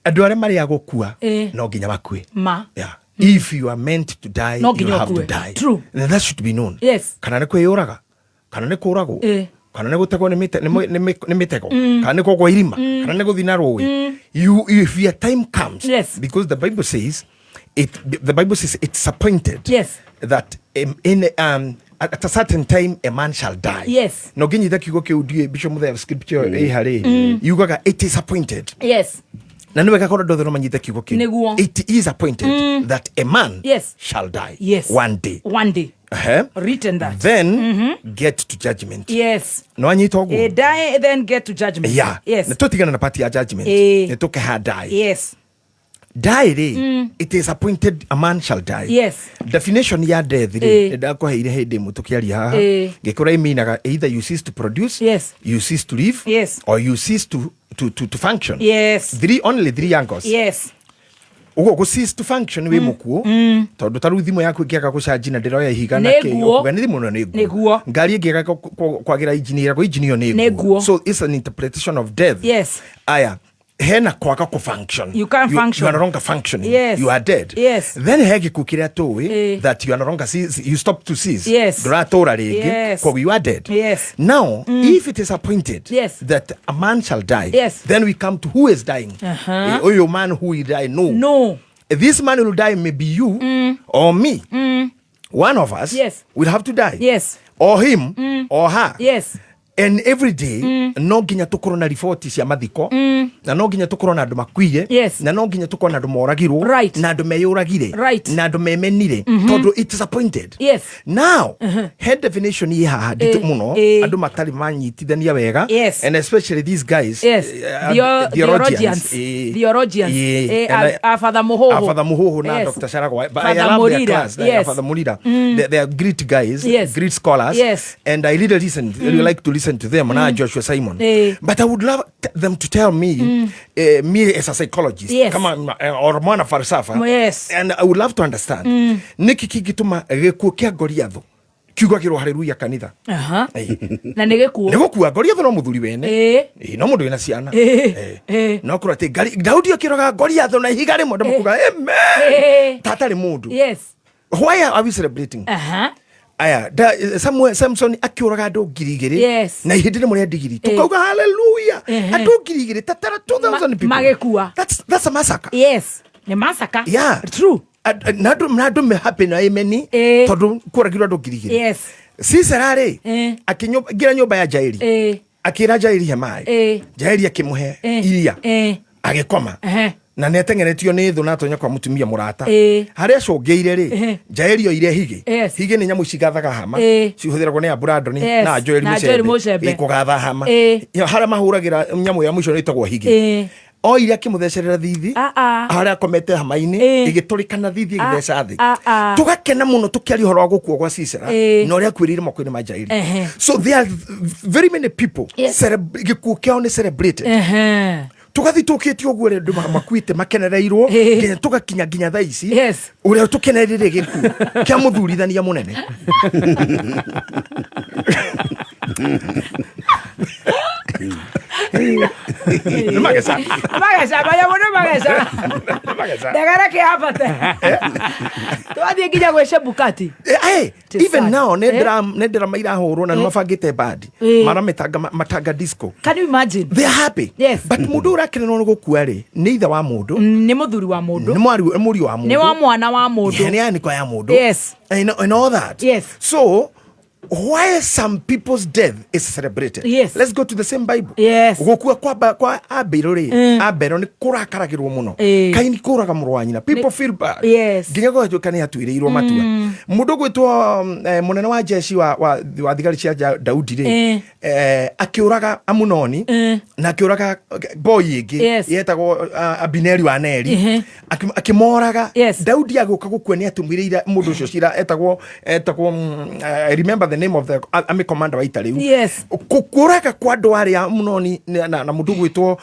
Speaker 16: Andũ arĩa marĩ a gũkua, no nginya makue.
Speaker 12: Ma.
Speaker 16: Yeah. If you are meant to die,
Speaker 12: No
Speaker 16: you
Speaker 12: nginya
Speaker 16: have to
Speaker 12: ũkue.
Speaker 16: die.
Speaker 12: True.
Speaker 16: And that should be known. Kana nĩ kwĩyũraga, kana nĩ kũragwo, kana nĩ gũtegwo nĩ mĩtego, kana nĩ kũgwa irima, kana nĩ gũthiĩ na rũĩ. You, if your time comes, because the Bible says it's appointed that at a certain time a man shall die. No nginyita kiugo kĩu ndiũĩ Bishop Muthee, scripture ĩ harĩ yugaga it is appointed. Na nĩ wega korwo andũ othe no manyite kiugo kĩu.
Speaker 12: Nĩguo.
Speaker 16: It is appointed that a man
Speaker 12: Yes.
Speaker 16: shall die
Speaker 12: Yes.
Speaker 16: one day.
Speaker 12: One day.
Speaker 16: Ehe.
Speaker 12: Written that.
Speaker 16: Then get to judgment.
Speaker 12: Yes.
Speaker 16: No anyita ũguo.
Speaker 12: Die then get to judgment.
Speaker 16: Yeah.
Speaker 12: Yes.
Speaker 16: Nĩ tũtigana na part ya judgment.
Speaker 12: Eh.
Speaker 16: Nĩ tũkeha die.
Speaker 12: Yes.
Speaker 16: Die rĩ, it is appointed a man shall die.
Speaker 12: Yes.
Speaker 16: Definition ya death rĩ,
Speaker 12: Eh.
Speaker 16: nĩ ndakũheire hĩndĩ ĩmwe tũkĩaria haha.
Speaker 12: Eh.
Speaker 16: Ngĩkũra ĩminaga either you cease to produce,
Speaker 12: Yes.
Speaker 16: you cease to live,
Speaker 12: Yes.
Speaker 16: or you cease to function.
Speaker 12: Yes.
Speaker 16: Three, only three angles.
Speaker 12: Yes.
Speaker 16: Ũguo gũ cease to function wĩ mũkuũ, tondũ ta rĩu thimũ yaku ĩngĩaga gũcanji na ndĩroya ihiga na kĩ,
Speaker 12: Nĩguo.
Speaker 16: ũkuga nĩ thimũ ĩno nĩ nguũ.
Speaker 12: Nĩguo.
Speaker 16: Ngari ĩngĩaga kwagĩra injini ĩragwo injini ĩyo nĩ
Speaker 12: Nĩguo.
Speaker 16: So it's an interpretation of death.
Speaker 12: Yes.
Speaker 16: Aya, hena kwaga kũ function.
Speaker 12: You can't function.
Speaker 16: You are no longer functioning.
Speaker 12: Yes.
Speaker 16: You are dead.
Speaker 12: Yes.
Speaker 16: Then he gĩkuũ kĩrĩa tũĩ
Speaker 12: Eh.
Speaker 16: that you are no longer cease, you stop to cease.
Speaker 12: Yes.
Speaker 16: Ndũratũra rĩngĩ.
Speaker 12: Yes.
Speaker 16: Koguo you are dead.
Speaker 12: Yes.
Speaker 16: Now, if it is appointed
Speaker 12: Yes.
Speaker 16: that a man shall die,
Speaker 12: Yes.
Speaker 16: then we come to who is dying.
Speaker 12: Uh-huh.
Speaker 16: Ũyũ man who will die, no.
Speaker 12: No.
Speaker 16: This man will die maybe you or me. One of us
Speaker 12: Yes.
Speaker 16: will have to die.
Speaker 12: Yes.
Speaker 16: Or him or her.
Speaker 12: Yes.
Speaker 16: And every day no nginya tũkorwo na riboti cia mathiko, na no nginya tũkorwo na andũ makuire,
Speaker 12: Yes.
Speaker 16: na no nginya tũkorwo na andũ moragirwo,
Speaker 12: Right.
Speaker 16: na andũ meyũragire,
Speaker 12: Right.
Speaker 16: na andũ memenire, tondũ it is appointed.
Speaker 12: Yes.
Speaker 16: Now, he definition ĩ haha nditũ
Speaker 12: Eh,
Speaker 16: mũno,
Speaker 12: eh.
Speaker 16: andũ matarĩ manyitithania wega,
Speaker 12: Yes.
Speaker 16: and especially these guys,
Speaker 12: Yes.
Speaker 16: theologians.
Speaker 12: Theologians.
Speaker 16: Eh,
Speaker 12: Theologians.
Speaker 16: eh,
Speaker 12: Eh,
Speaker 16: and
Speaker 12: a Father Muhoho.
Speaker 16: a Father Muhoho na
Speaker 12: Yes.
Speaker 16: Dr. Sharagwa. But
Speaker 12: Father
Speaker 16: I love their
Speaker 12: Murira.
Speaker 16: class, like,
Speaker 12: Yes.
Speaker 16: Father Murira. They are great guys,
Speaker 12: Yes.
Speaker 16: great scholars.
Speaker 12: Yes.
Speaker 16: And I really listen, really like to listen to them, na Joshua Simon.
Speaker 12: Eh.
Speaker 16: But I would love them to tell me, me as a psychologist,
Speaker 12: Yes.
Speaker 16: kama or mwana falsafa.
Speaker 12: Yes.
Speaker 16: And I would love to understand. Nĩkĩ kĩngĩtũma gĩkuũ kĩa Goliath kiugagĩrwo haleluya kanitha?
Speaker 12: Aha.
Speaker 16: Eh.
Speaker 12: Na nĩ gĩkuũ.
Speaker 16: Nĩ gũkua Goliath no mũthuri wene.
Speaker 12: Eh.
Speaker 16: Eh, no mũndũ wĩna ciana.
Speaker 12: Eh.
Speaker 16: Eh.
Speaker 12: Eh.
Speaker 16: No kũrwo atĩ Daudi akĩroga Goliath na ihiga rĩmwe andũ makuga amen.
Speaker 12: Eh.
Speaker 16: Ta atarĩ mũndũ.
Speaker 12: Yes.
Speaker 16: Why are we celebrating?
Speaker 12: Aha.
Speaker 16: Aya, Samuel Samson akĩũraga andũ 2,000
Speaker 12: Yes.
Speaker 16: na ihĩndĩ rĩmwe rĩa ndigiri, tukauga haleluya, andũ 2,000 tatara 2000 people
Speaker 12: Magĩkua.
Speaker 16: That's a massacre.
Speaker 12: Yes. Nĩ massacre.
Speaker 16: Yeah.
Speaker 12: True.
Speaker 16: Na andũ me happy na ameni,
Speaker 12: Eh.
Speaker 16: tondũ kũragirwo andũ 2,000.
Speaker 12: Yes.
Speaker 16: Sisera rĩ,
Speaker 12: Eh.
Speaker 16: akĩingĩra nyũmba ya Jaeli,
Speaker 12: Eh.
Speaker 16: akĩra Jaeli he maĩ.
Speaker 12: Eh.
Speaker 16: Jaeli akĩmũhe
Speaker 12: Eh.
Speaker 16: iria,
Speaker 12: Eh.
Speaker 16: agĩkoma,
Speaker 12: Ehe.
Speaker 16: na nĩ atengeretio nĩ thũ na atonya kwa mũtumia mũrata.
Speaker 12: Eh.
Speaker 16: Harĩa acũngĩire rĩ,
Speaker 12: Ehe.
Speaker 16: Jaeli oire higĩ.
Speaker 12: Yes.
Speaker 16: Higĩ nĩ nyamũ cigathaga hama,
Speaker 12: Eh.
Speaker 16: cihũthĩragwo nĩ Abrandoni
Speaker 12: Yes.
Speaker 16: na Joel
Speaker 12: Na Joel
Speaker 16: Mũcembe
Speaker 12: Mũcembe.
Speaker 16: kũgatha hama.
Speaker 12: Eh.
Speaker 16: Harĩa mahũragĩra nyamũ ya mũico ĩtagwo higĩ.
Speaker 12: Eh.
Speaker 16: Oire akĩmũthecerera thithi
Speaker 12: Ah, ah.
Speaker 16: harĩa akomete hama-inĩ,
Speaker 12: Eh.
Speaker 16: ĩgĩtũrĩkana thithi ĩgĩtheca thĩ.
Speaker 12: Ah, ah.
Speaker 16: Tũgakena mũno tũkĩaria ũhoro wa gũkua gwa Sisera
Speaker 12: Eh.
Speaker 16: na ũrĩa akuĩrĩire moko-inĩ ma Jaeli.
Speaker 12: Ehe.
Speaker 16: So there are very many people,
Speaker 12: Yes.
Speaker 16: gĩkuũ kĩao nĩ celebrated.
Speaker 12: Ehe.
Speaker 16: Tũgathiĩ tũkĩte ũguo ũrĩa andũ makuĩte makenereirwo,
Speaker 12: Eh.
Speaker 16: nginya tũgakinya nginya thaa ici,
Speaker 12: Yes.
Speaker 16: ũrĩa tũkenereire gĩkuũ kĩa mũthurithania mũnene. Nĩ mageca.
Speaker 12: Mageca, manyamũ nĩ mageca.
Speaker 16: Nĩ mageca.
Speaker 12: Ndegere kĩambate. Twathiĩ nginya gwĩ Chebukati.
Speaker 16: Eh,
Speaker 12: It is
Speaker 16: even
Speaker 12: sad.
Speaker 16: now nĩ
Speaker 12: Eh.
Speaker 16: nderama irahũrwo na nĩ mabangĩte bandi,
Speaker 12: Eh.
Speaker 16: maramitanga matanga disco.
Speaker 12: Can you imagine?
Speaker 16: They are happy.
Speaker 12: Yes.
Speaker 16: But mũndũ ũrakenenwo nĩ gũkua rĩ, nĩ ithe wa mũndũ,
Speaker 12: Nĩ mũthuri wa mũndũ.
Speaker 16: nĩ mwarĩ, nĩ mũriũ wa mũndũ,
Speaker 12: Nĩ wa mwana wa mũndũ.
Speaker 16: nĩ anĩkwa ya mũndũ.
Speaker 12: Yes.
Speaker 16: And all that.
Speaker 12: Yes.
Speaker 16: So why some people's death is celebrated?
Speaker 12: Yes.
Speaker 16: Let's go to the same Bible.
Speaker 12: Yes.
Speaker 16: Gũkua kwa Abel rĩ, Abel nĩ kũrakaragĩrwo mũno.
Speaker 12: Eh.
Speaker 16: Kaini kũraga mũrũ wa nyina. People feel bad.
Speaker 12: Yes.
Speaker 16: Nginya gũgatuĩka nĩ atuĩrĩirwo matua. Mũndũ ũgwĩtwo mũnene wa jeshi wa thigari cia Daudi rĩ,
Speaker 12: Eh.
Speaker 16: akĩũraga Amunoni,
Speaker 12: Eh.
Speaker 16: na akĩũraga boy ĩngĩ
Speaker 12: Yes.
Speaker 16: yetagwo Abineri wa Neri.
Speaker 12: Ehe.
Speaker 16: Akĩmoraga.
Speaker 12: Yes.
Speaker 16: Daudi agĩũka gũkua nĩ atũmĩrĩire mũndũ ũcio cira etagwo I remember the name of the army commander wa ita rĩu.
Speaker 12: Yes.
Speaker 16: Kũraga kwa andũ arĩa Amunoni na mũndũ ũgwĩtwo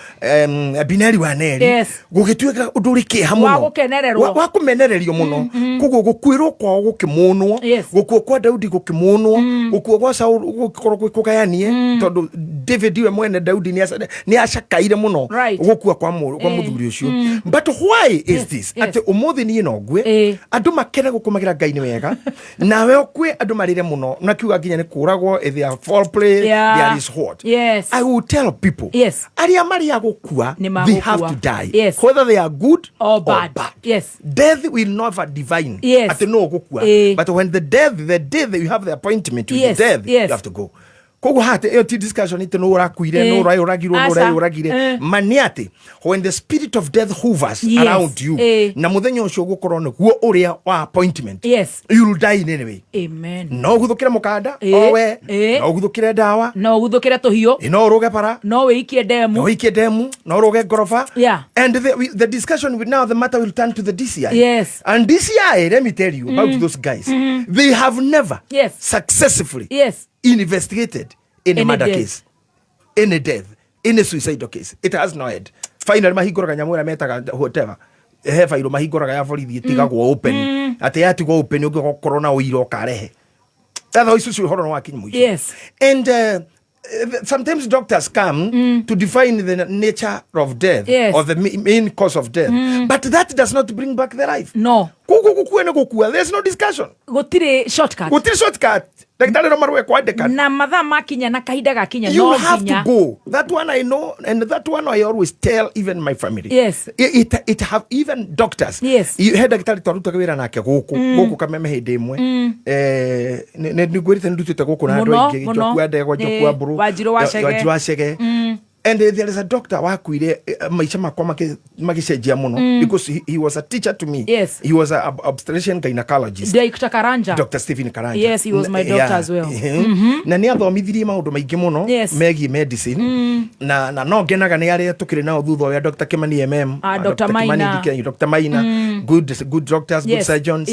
Speaker 16: Abineri wa Neri,
Speaker 12: Yes.
Speaker 16: gũgĩtuĩka ũndũ ũrĩ kĩeha mũno,
Speaker 12: Wa gũkenererwo.
Speaker 16: wa kũmenererio mũno. Koguo gũkuĩrwo kwao gũkĩmũnwo,
Speaker 12: Yes.
Speaker 16: gũkua kwa Daudi gũkĩmũnwo, gũkua gwa Saul gũgĩkorwo gwĩ kũgayanie, tondũ David we mwene Daudi nĩ acakaire mũno
Speaker 12: Right.
Speaker 16: gũkua kwa kwa
Speaker 12: Eh.
Speaker 16: mũthuri ũcio. But why is this
Speaker 12: Yes.
Speaker 16: atĩ ũmũthĩ niĩ no ngue,
Speaker 12: Eh.
Speaker 16: andũ makene gũkũmagĩra Ngai nĩ wega, nawe ũkue andũ marĩre mũno na kiuga nginya nĩ kũragwo, if they are foul play,
Speaker 12: Yeah.
Speaker 16: there is what?
Speaker 12: Yes.
Speaker 16: I will tell people,
Speaker 12: Yes.
Speaker 16: arĩa marĩ a gũkua,
Speaker 12: Nĩ
Speaker 16: they have
Speaker 12: magũkua.
Speaker 16: to die,
Speaker 12: Yes.
Speaker 16: whether they are good
Speaker 12: Or bad. Yes.
Speaker 16: Death will never divine
Speaker 12: Yes.
Speaker 16: atĩ no ũgũkua.
Speaker 12: Eh.
Speaker 16: But when the death, the day that you have the appointment with
Speaker 12: Yes.
Speaker 16: death,
Speaker 12: Yes.
Speaker 16: you have to go. Koguo hate ĩyo ti discussion ĩtĩ nũ ũrakuire, nũ ũrayũragirwo, nũ
Speaker 12: Aca.
Speaker 16: ũrayũragire. Ma nĩ atĩ when the spirit of death hovers around you, na mũthenya ũcio ũgũkorwo nĩguo ũrĩa wa appointment, you will die in any way.
Speaker 12: Amen.
Speaker 16: No ũguthũkĩre mũkanda owe, no ũguthũkĩre ndawa,
Speaker 12: no ũguthũkĩre tũhiũ,
Speaker 16: no ũrũge bara,
Speaker 12: no wĩikie ndemu,
Speaker 16: no ũikie ndemu, no ũrũge ngoroba. And the discussion will now, the matter will turn to the DCI. And DCI, let me tell you about those guys, they have never successfully investigated any
Speaker 12: Any
Speaker 16: murder
Speaker 12: death.
Speaker 16: case, any death, any suicidal case. It has no end. Finally mahingũraga nyamũ ĩrĩa metaga whatever, he bairũ mahingũraga ya borithi ĩtigagwo open, atĩ yatigwo open ũngĩkorwo na ũira ũkarehe. Otherwise ũcio ũhoro nĩ wakinya mũico. And sometimes doctors come to define the nature of death or the main cause of death, but that does not bring back the life.
Speaker 12: No.
Speaker 16: Koguo gũkua nĩ gũkua, there's no discussion.
Speaker 12: Gũtirĩ shortcut.
Speaker 16: Gũtirĩ shortcut. Ndagĩtarĩ no marũe kwandĩka.
Speaker 12: Na mathaa makinya na kahinda gakinya,
Speaker 16: You
Speaker 12: no
Speaker 16: have
Speaker 12: nginya
Speaker 16: to go. That one I know, and that one I always tell even my family. It have even doctors. You had ndagĩtarĩ twarutaga wĩra nake gũkũ, gũkũ Kameme hĩndĩ ĩmwe. Nĩ ngwĩrĩte nĩ ndutĩte gũkũ na andũ
Speaker 12: Mũno,
Speaker 16: aingĩ,
Speaker 12: mũno.
Speaker 16: Njoku wa Ndegwa, Njoku wa Mbũrũ,
Speaker 12: Wanjirũ wa Chege.
Speaker 16: Wanjirũ wa Chege. And there is a doctor wakuire, maica makwa magĩcenjia mũno, because he was a teacher to me. He was a obstetrician gynecologist.
Speaker 12: Dr. Karanja.
Speaker 16: Dr. Stephen Karanja.
Speaker 12: Yes, he was my doctor as well.
Speaker 16: Na nĩ athomithirie maũndũ maingĩ mũno megiĩ medicine, na no ngenaga nĩ arĩa tũkĩrĩ nao thutha ũrĩa Dr. Kimani
Speaker 12: Dr.
Speaker 16: Kimani
Speaker 12: Maina.
Speaker 16: DK, Dr. Maina, good doctors, good surgeons.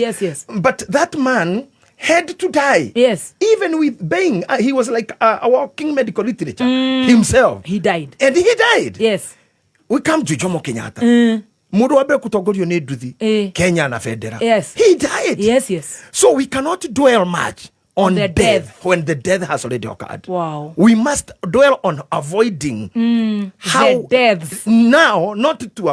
Speaker 16: But that man had to die. Even with being, he was like a walking medical literature himself.
Speaker 12: He died.
Speaker 16: And he died. We come to Jomo Kenyatta. Mũndũ wa mbere kũtongorio nĩ nduthi Kenya na bendera. He died. So we cannot dwell much on
Speaker 12: the
Speaker 16: death,
Speaker 12: death
Speaker 16: when the death has already occurred.
Speaker 12: Wow.
Speaker 16: We must dwell on avoiding how
Speaker 12: the deaths.
Speaker 16: Now, not to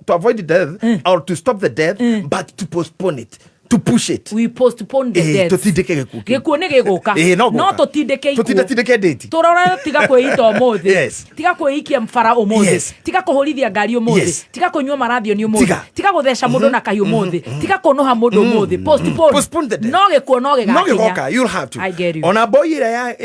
Speaker 16: avoid death or to stop the death, but to postpone it, to push it.
Speaker 12: We postpone the death.
Speaker 16: Tutindĩke gĩkuũ kĩu.
Speaker 12: Gĩkuũ nĩ gĩgũka.
Speaker 16: No
Speaker 12: no
Speaker 16: gũka.
Speaker 12: tũtindĩke ikuũ.
Speaker 16: Tũtindatindĩke date.
Speaker 12: Tũrore, tiga kwĩita ũmũthĩ, tiga kwĩikia bara ũmũthĩ, tiga kũhũrithia ngari ũmũthĩ, tiga kũnyua marathioni ũmũthĩ,
Speaker 16: Tiga.
Speaker 12: tiga gũtheca mũndũ na kahiũ ũmũthĩ, tiga kũnũha mũndũ ũmũthĩ. Postpone.
Speaker 16: Postpone the death.
Speaker 12: No gĩkuũ no
Speaker 16: No
Speaker 12: gĩgakinya.
Speaker 16: gĩgoka, you'll have to.
Speaker 12: I get you.
Speaker 16: Ona mboi ĩrĩa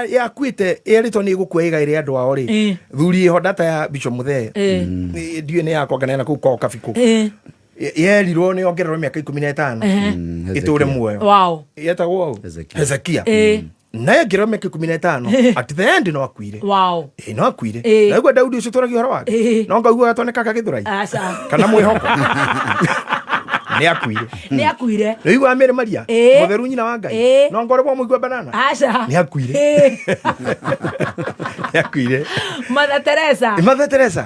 Speaker 16: yakuĩte ĩrĩtwo nĩ ĩgũkua ĩgaĩre andũ ao rĩ, thuri ĩho data ya Bishop Muthee, ndiũĩ nĩ yakwa kana ĩna kũu kwao Kabikũ, yerirwo nĩ ongererwo mĩaka 15 ĩtũre muoyo. Yetagwo ũ? Hezekia. Na yongererwo mĩaka 15, at the end no akuire. No akuire. Naigua Daudi ũcio tũragia ũhoro wake, no ngaiguaga tonekaga Gĩthũrai
Speaker 12: Aca.
Speaker 16: kana mwĩhoko, nĩ akuire.
Speaker 12: Nĩ akuire.
Speaker 16: Nĩũiguaga Mary Maria mũtheru nyina wa Ngai, no ngorwo mũigua banana,
Speaker 12: Aca.
Speaker 16: nĩ akuire. Nĩ akuire.
Speaker 12: Mother Teresa.
Speaker 16: Mother Teresa.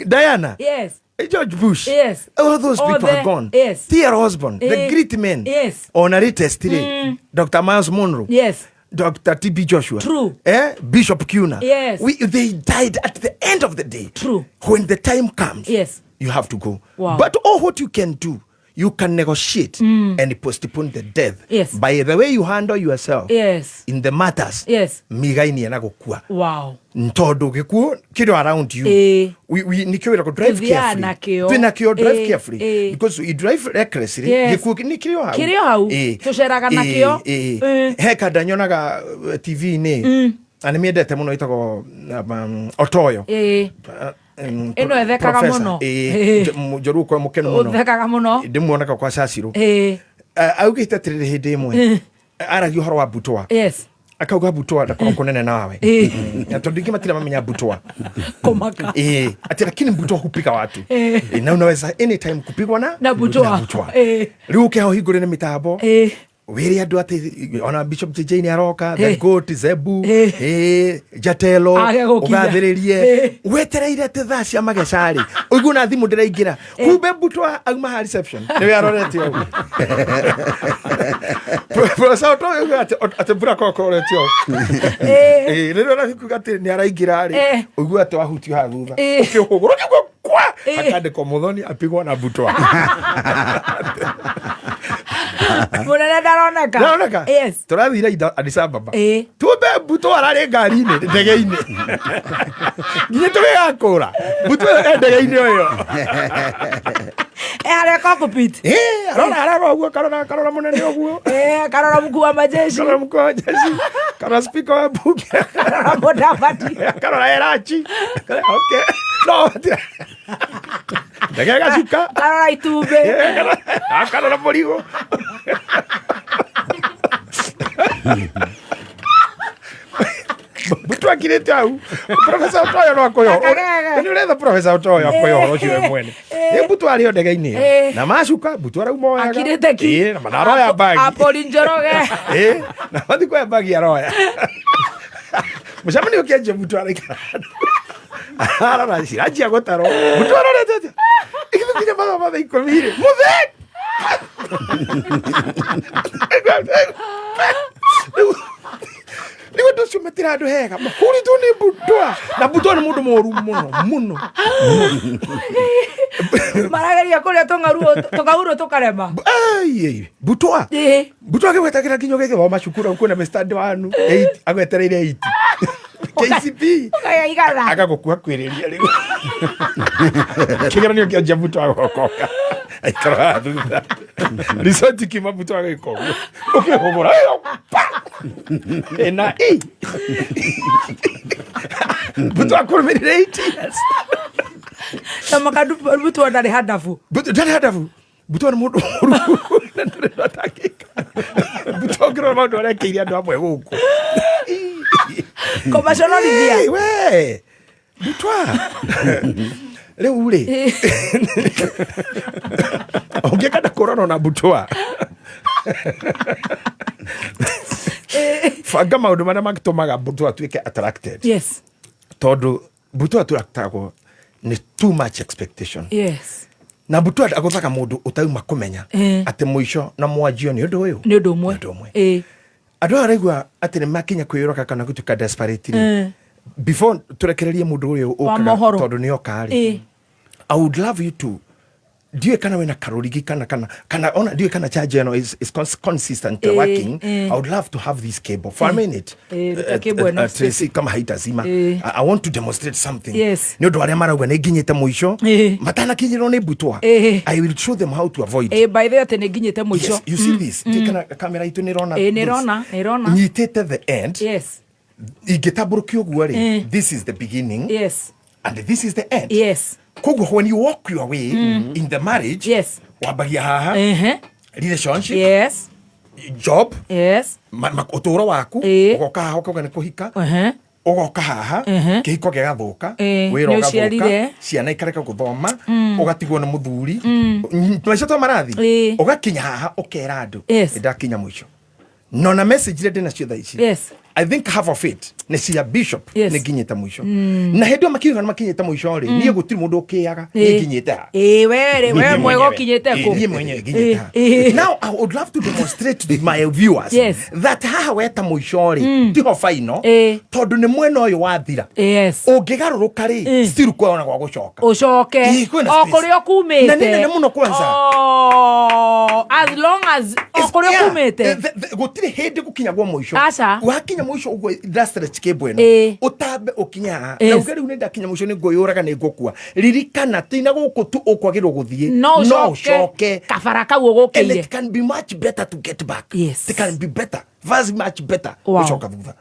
Speaker 16: Diana. George Bush. All those people are gone. T.L. Osborne, the great men. On a latest today, Dr. Miles Monroe. Dr. T.B. Joshua.
Speaker 12: True.
Speaker 16: Bishop Kuna. They died at the end of the day.
Speaker 12: True.
Speaker 16: When the time comes, you have to go.
Speaker 12: Wow.
Speaker 16: But all what you can do, you can negotiate and postpone the death. By the way you handle yourself in the matters. Migainie na gũkua.
Speaker 12: Wow.
Speaker 16: Tondũ gĩkuũ kĩrĩ around you. Nĩkĩo wĩragwo drive
Speaker 12: Tũthiaga
Speaker 16: carefully.
Speaker 12: nakĩo.
Speaker 16: Twĩ nakĩo, drive carefully. Because you drive recklessly, gĩkuũ nĩ kĩrĩ o hau.
Speaker 12: Kĩrĩ o hau. Tũceraga nakĩo.
Speaker 16: He kanda nyonaga TV-inĩ, na nĩ mĩendete mũno, ĩtagwo Otoyo.
Speaker 12: Ĩno ĩthekaga
Speaker 16: Professor.
Speaker 12: mũno.
Speaker 16: Njoruo kwa mũkenu mũno.
Speaker 12: Ũthekaga mũno.
Speaker 16: Ndĩmuonaga kwa Cacirũ. Augĩte atĩrĩrĩ, hĩndĩ ĩmwe aragia ũhoro wa Butoa, akauga Butoa ndakorwo kũnene nawe. Na tondũ ingĩ matirĩ mamenya Butoa.
Speaker 12: Kũmaka.
Speaker 16: Ati lakini Butoa hupiga watu. Na unaweza anytime kupigwa na
Speaker 12: Na Butoa.
Speaker 16: Na Butoa. Rĩu ũkĩha ũhingũre nĩ mĩtambo, wĩre andũ atĩ ona Bishop JJ nĩ aroka, the goat Zebu, Jatelo.
Speaker 12: Age gũkinya.
Speaker 16: Ũgathĩrĩrie wetereire atĩ thaa cia mageca rĩ, ũigue na thimũ ndĩraingĩra, kumbe Butoa auma ha reception nĩwe arorete ũguo. Professor Otoyo auga atĩ mbura korwo arorete ũguo. Rĩrĩa ũrathiĩ kuga atĩ nĩ araingĩra rĩ, ũigue atĩ wahutio haha thutha, ũkĩhũgũra ũkĩigua kwa akandĩkwo Muthoni apigwo na Butoa.
Speaker 12: Mũnene ndaroneka.
Speaker 16: Ndaroneka. Tũrathire Addis Ababa, tumbe Butoa ararĩ ngari-inĩ, ndege-inĩ, nginya tũgĩgakũra Butoa e ndege-inĩ ũyũ.
Speaker 12: Harĩa cockpit.
Speaker 16: Arora, arora ũguo, karora, karora mũnene ũguo.
Speaker 12: Karora mkuu wa majeshi.
Speaker 16: Karora mkuu wa majeshi. Karora speaker wa bunge.
Speaker 12: Karora Mudavadi.
Speaker 16: Karora Erachi. Okay. No. Ndege ĩgacuka.
Speaker 12: Karora itumbĩ.
Speaker 16: Akarora mũrigo. Mtu akirĩte hau Professor Otoyo no akoyo. Nĩ ũretha Professor Otoyo akoyo ũhoro ũcio we mwene. Nĩ mbutu arĩ o ndege-inĩ ĩyo. Na macuka mbutu arauma oyaga.
Speaker 12: Akirĩte ki.
Speaker 16: Ĩĩ, na aroya bagi.
Speaker 12: Apoli Njoroge.
Speaker 16: Ĩĩ, na mathi kuoya bagi aroya. Mũcemanio ũkĩanjia mbutu araikara. Arora ciranjia gũtarwo. Mbutu arorete atĩa? Ĩgĩthiĩ mathaa ma thaa 10 rĩ. Mũthee! Rĩu andũ acio matira andũ hega mahũrĩtwo nĩ mbutwa na mbutwa nĩ mũndũ mũru mũno mũno.
Speaker 12: Marageria kũrĩa tũng'aurũ tũkarema.
Speaker 16: Ai, mbutwa mbutwa agĩgwetagĩra nginya ũgĩgĩthoma cukuru kwĩna Mr. Wanu 8 agwetereire 8 KCP agagũkua kwĩrĩria rĩu kĩgeranio kĩanjia mbutwa agokoka aikara thutha risoti kiuma mbutwa agĩka ũguo ũkĩhũgũra ena i mbutwa akũrũmĩrĩire 8 years.
Speaker 12: Na makandu mbutwa ndarĩ handabu.
Speaker 16: Ndarĩ handabu. Mbutwa nĩ mũndũ mũru na ndũrĩ na atangĩka. Mbutwa ũngĩrora maũndũ marĩa ekĩire andũ amwe gũkũ.
Speaker 12: Kũmaconorithia.
Speaker 16: We mbutwa rĩu rĩ ũngĩkenda kũrorwo na mbutwa banga maũndũ marĩa matũmaga mbutwa atuĩke attracted.
Speaker 12: Yes.
Speaker 16: Tondũ mbutwa attractagwo nĩ too much expectation.
Speaker 12: Yes.
Speaker 16: Na mbutwa agũthaga mũndũ ũtauma kũmenya atĩ mũico na mwanjio nĩ ũndũ ũyũ.
Speaker 12: Nĩ ũndũ ũmwe.
Speaker 16: Andũ aya araigua atĩ nĩ makinya kwĩyũraga kana gũtuĩka desperate rĩ. Before tũrekererie mũndũ ũyũ ũkaga tondũ nĩ oka rĩ. I would love you to ndiũĩ kana wĩna karũrigi kana kana kana ona ndiũĩ kana charge ĩno is consistent working. I would love to have this cable for a minute. Tracy kama haitazima. I want to demonstrate something.
Speaker 12: Yes.
Speaker 16: Nĩ ũndũ arĩa marauga nĩ nginyĩte mũico matanakinyĩrwo nĩ mbutwa. I will show them how to avoid.
Speaker 12: By the way atĩ nĩ nginyĩte mũico.
Speaker 16: Yes, you see this. Ndiũĩ kana kamera itũ nĩ ĩrona.
Speaker 12: Nĩ ĩrona, nĩ ĩrona.
Speaker 16: Nyitĩte the end.
Speaker 12: Yes.
Speaker 16: Ingĩtambũrũkio ũguo rĩ, this is the beginning.
Speaker 12: Yes.
Speaker 16: And this is the end.
Speaker 12: Yes.
Speaker 16: Koguo when you walk your way in the marriage,
Speaker 12: yes,
Speaker 16: wambagia haha, relationship,
Speaker 12: yes,
Speaker 16: job,
Speaker 12: yes,
Speaker 16: ũtũũro waku, ũgoka haha ũkauga nĩ kũhika, ũgoka haha, kĩhiko gĩgathũka, wĩra ũgathũka, ciana ikareka gũthoma, ũgatigwo nĩ mũthuri, maica to marathi, ũgakinya haha ũkera andũ, nĩndakinya mũico. No na message iria ndĩnacio thaa ici,
Speaker 12: yes,
Speaker 16: I think half of it nĩ cia bishop nĩ nginyĩte mũico. Na hĩndĩ ĩyo makiuga nĩ makinyĩte mũico rĩ, niĩ gũtirĩ mũndũ ũkĩaga, niĩ nginyĩte ha.
Speaker 12: We rĩ, we mwega ũkinyĩte kũ?
Speaker 16: Niĩ mwenyewe nginyĩte ha. Now I would love to demonstrate to my viewers that haha weta mũico rĩ, tiho final, tondũ nĩ mwena ũyũ wathira. Ũngĩgarũrũka rĩ, still kwĩona gwa gũcoka.
Speaker 12: Ũcoke. O kũrĩa ũkumĩte.
Speaker 16: Na nĩ nene mũno kwanza.
Speaker 12: As long as o kũrĩa ũkumĩte.
Speaker 16: Gũtirĩ hĩndĩ gũkinyagwo mũico. Wakinya mũico ũguo ndastretch cable ĩno ũtambe ũkinye haha na uge rĩu nĩ ndakinya mũico nĩ ngwĩyũraga nĩ ngũkua. Ririkana ti na gũkũ tu ũkwagĩrĩrwo gũthiĩ,
Speaker 12: no ũcoke kabara kau ũgũkĩire.
Speaker 16: And it can be much better to get back.
Speaker 12: Yes.
Speaker 16: It can be better, very much better gũcoka thutha.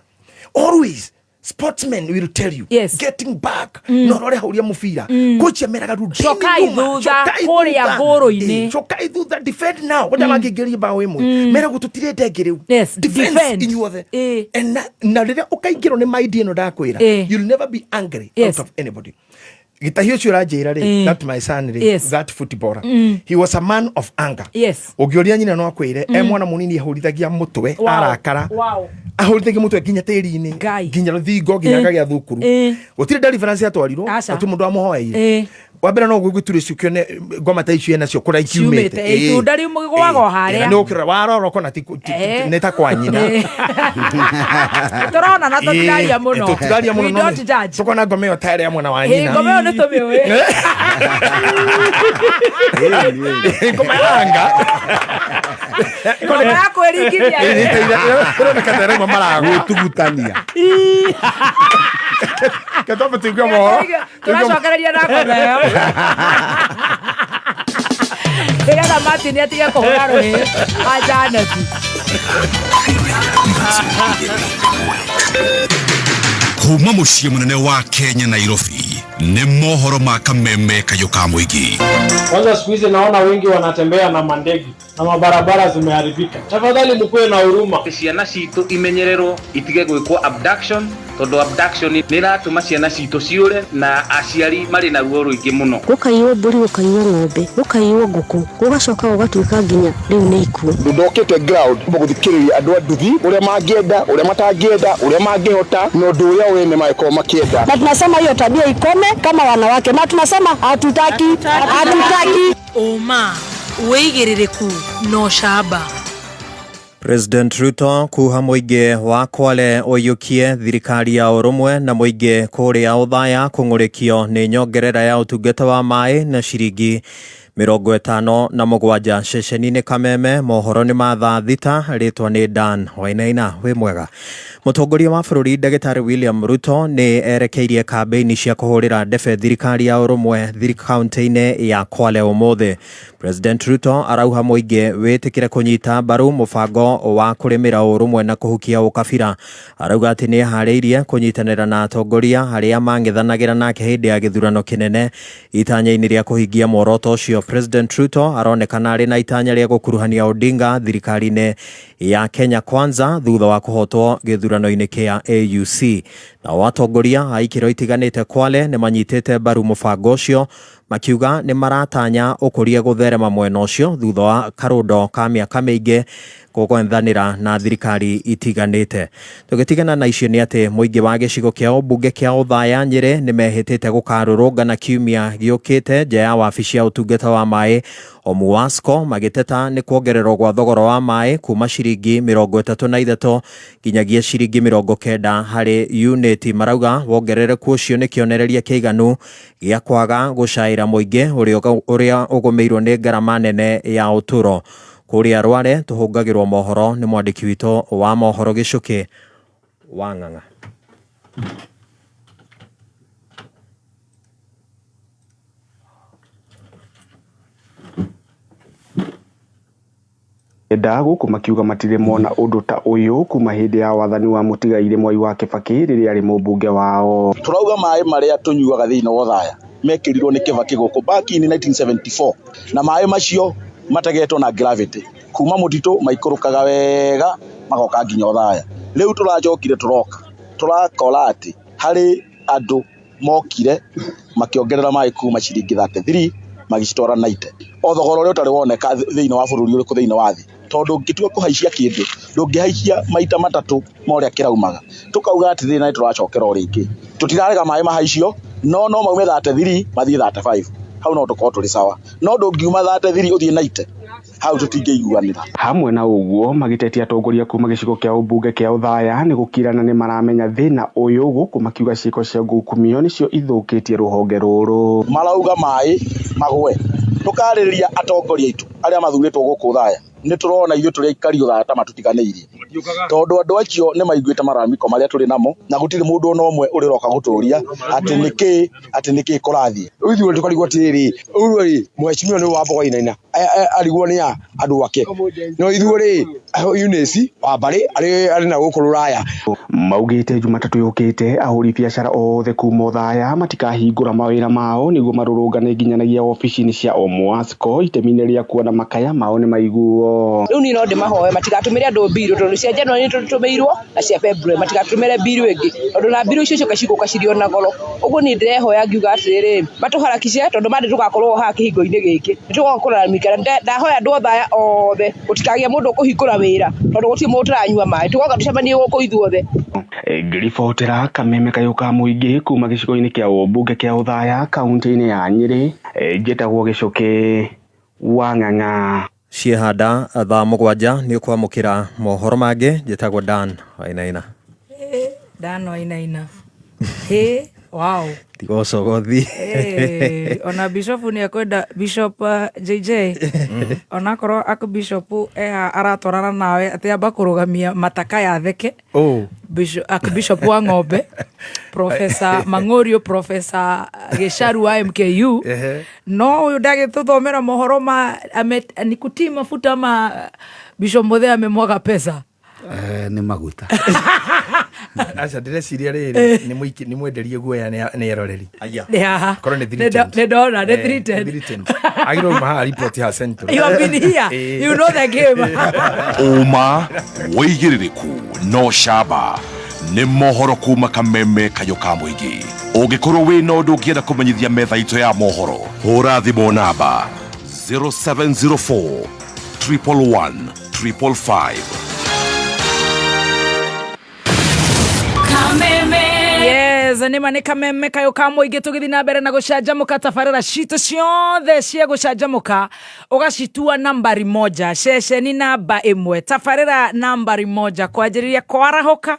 Speaker 16: Always sportsmen will tell you,
Speaker 12: yes,
Speaker 16: getting back. No rore hauria mubira coach ameraga rudi
Speaker 12: cokai thutha kuria ngoro-inĩ,
Speaker 16: cokai thutha, defend now kwenda mangĩingĩria bao ĩmwe meragwo tũtirenda ĩngĩ rĩu, defense inyuothe. And na rĩrĩa ũkaingĩrwo nĩ mind ĩno ndakwĩra, you'll never be angry out of anybody. Gĩtahi ũcio ũranjĩra rĩ, that my son rĩ, that footballer, he was a man of anger.
Speaker 12: Yes.
Speaker 16: Ũngĩũria nyina no akwĩre, e mwana mũnini ahũrithagia mũtwe arakara, ahũrithagia mũtwe nginya tĩri-inĩ, nginya rũthingo, nginya akagĩa thukuru. Gũtirĩ deliverance yatwarirwo, gũtirĩ mũndũ wamũhoeire. Wa mbere no gwĩgwĩture icio kĩone ngoma ta icio enacio kũrĩa ikiumĩte.
Speaker 12: Itunda rĩgũaga o harĩa.
Speaker 16: Nĩ ũkĩrora warora ũkona nĩ ta kwa nyina.
Speaker 12: Tũrona na tũtiraria mũno.
Speaker 16: Tũtiraria mũno.
Speaker 12: We don't judge.
Speaker 16: Tũkona ngoma ĩyo ta ĩrĩa mwana wa nyina.
Speaker 12: Ngoma ĩyo nĩ tũmĩũĩ.
Speaker 16: Ngoma ya anga.
Speaker 12: Ngoma ya kwĩringithia.
Speaker 16: Ĩroneka ta ĩrauma maragũ.
Speaker 15: Gũtugutania.
Speaker 16: Ketwambe tũigue mohoro.
Speaker 12: Tũracokereria na ngoma ĩyo. Nĩgetha Martin atige kũhũra rũhĩ wa Janet.
Speaker 18: Kuma mũciĩ mũnene wa Kenya Nairobi nĩ mohoro ma kameme kayũ ka mũingĩ.
Speaker 19: Kwanza siku hizi naona wengi wanatembea na mandege na mabarabara zimeharibika. Tafadhali mkuwe na huruma.
Speaker 20: Ciana citũ imenyererwo itige gwĩkwo abduction tondũ abduction nĩ ĩratũma ciana citũ ciũre na aciari marĩ na ruo rũingĩ mũno.
Speaker 21: Gũkaiywo mbũri, gũkaiywo ng'ombe, gũkaiywo ngũkũ, gũgacoka gũgatuĩka nginya rĩu nĩ ikuũ.
Speaker 22: Ndokĩte ground gũthikĩrĩria andũ a nduthi ũrĩa mangĩenda, ũrĩa matangĩenda, ũrĩa mangĩhota na ũndũ ũrĩa wene mangĩkorwo makĩenda.
Speaker 3: Na tunasema hiyo tabia ikome kama wanawake, na tunasema hatutaki, hatutaki.
Speaker 23: Ũma, wĩigĩrĩrĩku na ũcamba.
Speaker 24: President Ruto kuha mũingĩ wa Kwale ũiyũkie thirikari ya ũrũmwe na mũingĩ kũrĩa Othaya kũng'ũrĩkio nĩ nyongerera ya ũtungata wa maĩ na ciringi 57 ceceni-inĩ Kameme. Mohoro nĩ ma thaa 6. Rĩtwa nĩ Dan Wainaina. Wĩ mwega. Mũtongoria wa bũrũri Ndagĩtarĩ William Ruto nĩ erekeirie kambĩini cia kũhũrĩra ndebe thirikari ya ũrũmwe kaunti-inĩ ya Kwale ũmũthĩ. President Ruto arauha mũingĩ wĩtĩkĩre kũnyita mbaru mũbango wa kũrĩmĩra ũrũmwe na kũhukia ũkabira. Arauga atĩ nĩ eharĩirie kũnyitanĩra na atongoria arĩa mang'ethanagĩra nake hĩndĩ ya gĩthurano kĩnene itanya-inĩ rĩa kũhingia muoroto ũcio. President Ruto aronekana arĩ na itanya rĩa gũkuruhania Odinga thirikari-inĩ ya Kenya Kwanza thutha wa kũhotwo gĩthurano-inĩ kĩa AUC. Nao atongoria a ikĩro itiganĩte Kwale nĩ manyitĩte mbaru mũbango ũcio makiuga nĩ maratanya ũkũria gũtherema mwena ũcio thutha wa karũndo ka mĩaka mĩingĩ kũgwethanĩra na thirikari itiganĩte. Tũgĩtigana na icio nĩ atĩ mũingĩ wa gĩcigo kĩa ũmbunge kĩa Othaya Nyĩrĩ nĩ mehĩtĩte gũkarũrũngana kiumia gĩũkĩte nja ya wabici ya ũtungata wa maĩ Omuwasco magĩteta nĩ kuongererwo gwa thogora wa maĩ kuma ciringi 33 nginyagia ciringi 90 harĩ unit. Marauga wongerereku ũcio nĩ kĩonereria kĩiganu gĩa kwaga gũcaĩra mũingĩ ũrĩa ũgũmĩirwo nĩ ngarama nene ya ũtũro. Kũrĩa Rware tũhũngagĩrwo mohoro nĩ mwandĩki witũ wa mohoro Gĩcũkĩ wa Ng'ang'a.
Speaker 22: Enda gũkũ makiuga matirĩ mona ũndũ ta ũyũ kuma hĩndĩ ya wathani wa mũtigairĩ Mwai wa Kibaki rĩrĩa arĩ mũmbunge wao.
Speaker 25: Tũrauga maĩ marĩa tũnyuaga thĩinĩ wa Othaya mekĩrirwo nĩ Kibaki gũkũ back in 1974 na maĩ macio mategetwo na gravity kuma mũtitũ maikũrũkaga wega magoka nginya Othaya. Rĩu tũracokire tũroka tũrakora atĩ harĩ andũ mokire makĩongerera maĩ kuma ciringi 33 magĩcitwara 90 o thogora ũrĩa ũtarĩ woneka thĩinĩ wa bũrũri ũrĩkũ thĩinĩ wa thĩ, tondũ ũngĩtua kũhaicia kĩndũ ndũngĩhaicia maita matatũ ma ũrĩa kĩraumaga. Tũkauga atĩrĩrĩ na nĩtũracokera o rĩngĩ, tũtirarega maĩ mahaicio no no maume 33 mathiĩ 35, hau no tũkorwo tũrĩ sawa, no ndũngiuma 33 ũthiĩ 90 hau tũtingĩiguanĩra.
Speaker 22: Hamwe na ũguo magĩtetia atongoria kuma gĩcigo kĩa ũmbunge kĩa Othaya nĩ gũkirana nĩ maramenya thĩna ũyũ gũkũ makiuga ciĩko cia ngukumio nĩcio ithũkĩtie rũhonge rũrũ.
Speaker 25: Marauga maĩ magwe, tũkarĩrĩria atongoria aitũ arĩa mathurĩtwo gũkũ Othaya nĩ tũrona ithuĩ tũrĩ aikari Othaya ta matũtiganĩirie, tondũ andũ acio nĩ maiguĩte mararamiko marĩa tũrĩ namo na gũtirĩ mũndũ ona ũmwe ũrĩroka gũtũria atĩ nĩkĩ atĩ nĩkĩ kũrathiĩ.
Speaker 22: Rĩu ithuĩ tũkarigwo atĩrĩrĩ, rĩu rĩ mheshimiwa nĩ wa Wainaina arigwo nĩ a andũ ake, no ithuĩ rĩ Eunice wa mbarĩ arĩ na gũkũ rũraya. Maugĩte Jumatatũ yũkĩte ahũri biacara othe kuma Othaya matikahingũra mawĩra mao nĩguo marũrũngane nginyanagia obici-inĩ cia Omuasco itemi-inĩ rĩa kuona makaya mao nĩ maiguo.
Speaker 26: Rĩu niĩ no ndĩmahoe matigatũmĩre andũ mbirũ tondũ cia January nĩ tũtũmĩirwo na cia February, matigatũmĩre mbirũ ĩngĩ tondũ na mbirũ icio cioka cigũka cirĩ ona goro. Ũguo niĩ ndĩrehoya ngiuga atĩrĩrĩ, matũharakice tondũ mandĩ tũgakorwo haha kĩhingo-inĩ gĩkĩ, nĩ tũgoka kũraramika. Ndahoya andũ Othaya othe gũtikagĩe mũndũ ũkũhingũra wĩra tondũ gũtirĩ mũndũ ũtaranyua maĩ, tũgoka tũcemanie gũkũ ithuothe.
Speaker 22: Ngĩribotera kameme kayũ ka mũingĩ kuma gĩcigo-inĩ kĩa ũmbunge kĩa Othaya kaunti-inĩ ya Nyĩrĩ, njĩtagwo Gĩcũkĩ wa Ng'ang'a.
Speaker 24: Ciehanda thaa 7 nĩ ũkwamũkĩra mohoro mangĩ. Njĩtagwo Dan Wainaina.
Speaker 12: Dan Wainaina. Hĩ. Wow.
Speaker 24: Tiga ũcogothi.
Speaker 12: Eh, ona bishop nä ekwenda bishop JJ, onakorwo aku bishop eha aratwarana nawe atä amba kå rå gamia mataka ya theke.
Speaker 16: Oh.
Speaker 12: Bishop wa ng'ombe, Professor Mang'orio, Professor Gĩcaru wa MKU. No ũyũ ndagĩtũthomera mohoro ma ni kutii mafuta ma Bishop Muthee amemwaga pesa.
Speaker 15: Eh, nĩ maguta.
Speaker 16: Aca, ndĩreciria rĩrĩ, nĩ mwenderie guoya nĩ eroreri.
Speaker 12: Nĩ haha.
Speaker 16: Korwo nĩ
Speaker 12: Nĩ ndona nĩ 310.
Speaker 16: 310 agĩrwo uma haha report ha Central.
Speaker 12: You have been here. You know the game.
Speaker 18: Ũma, wĩigĩrĩrĩku no camba nĩ mohoro kuma Kameme kayũ ka mũingĩ. Ũngĩkorwo wĩ na ũndũ ũngĩenda kũmenyithia metha itũ ya mohoro, hũra thimũ namba 0704 111 555.
Speaker 12: Yes, nĩ ma nĩ Kameme kayũ ka mũingĩ, tũgĩthiĩ na mbere na gũcanjamũka. Tabarĩra citũ ciothe cia gũcanjamũka ũgacitua nambari moja, ceceni namba ĩmwe, tabarĩra nambari moja, kwanjĩrĩria kwarahũka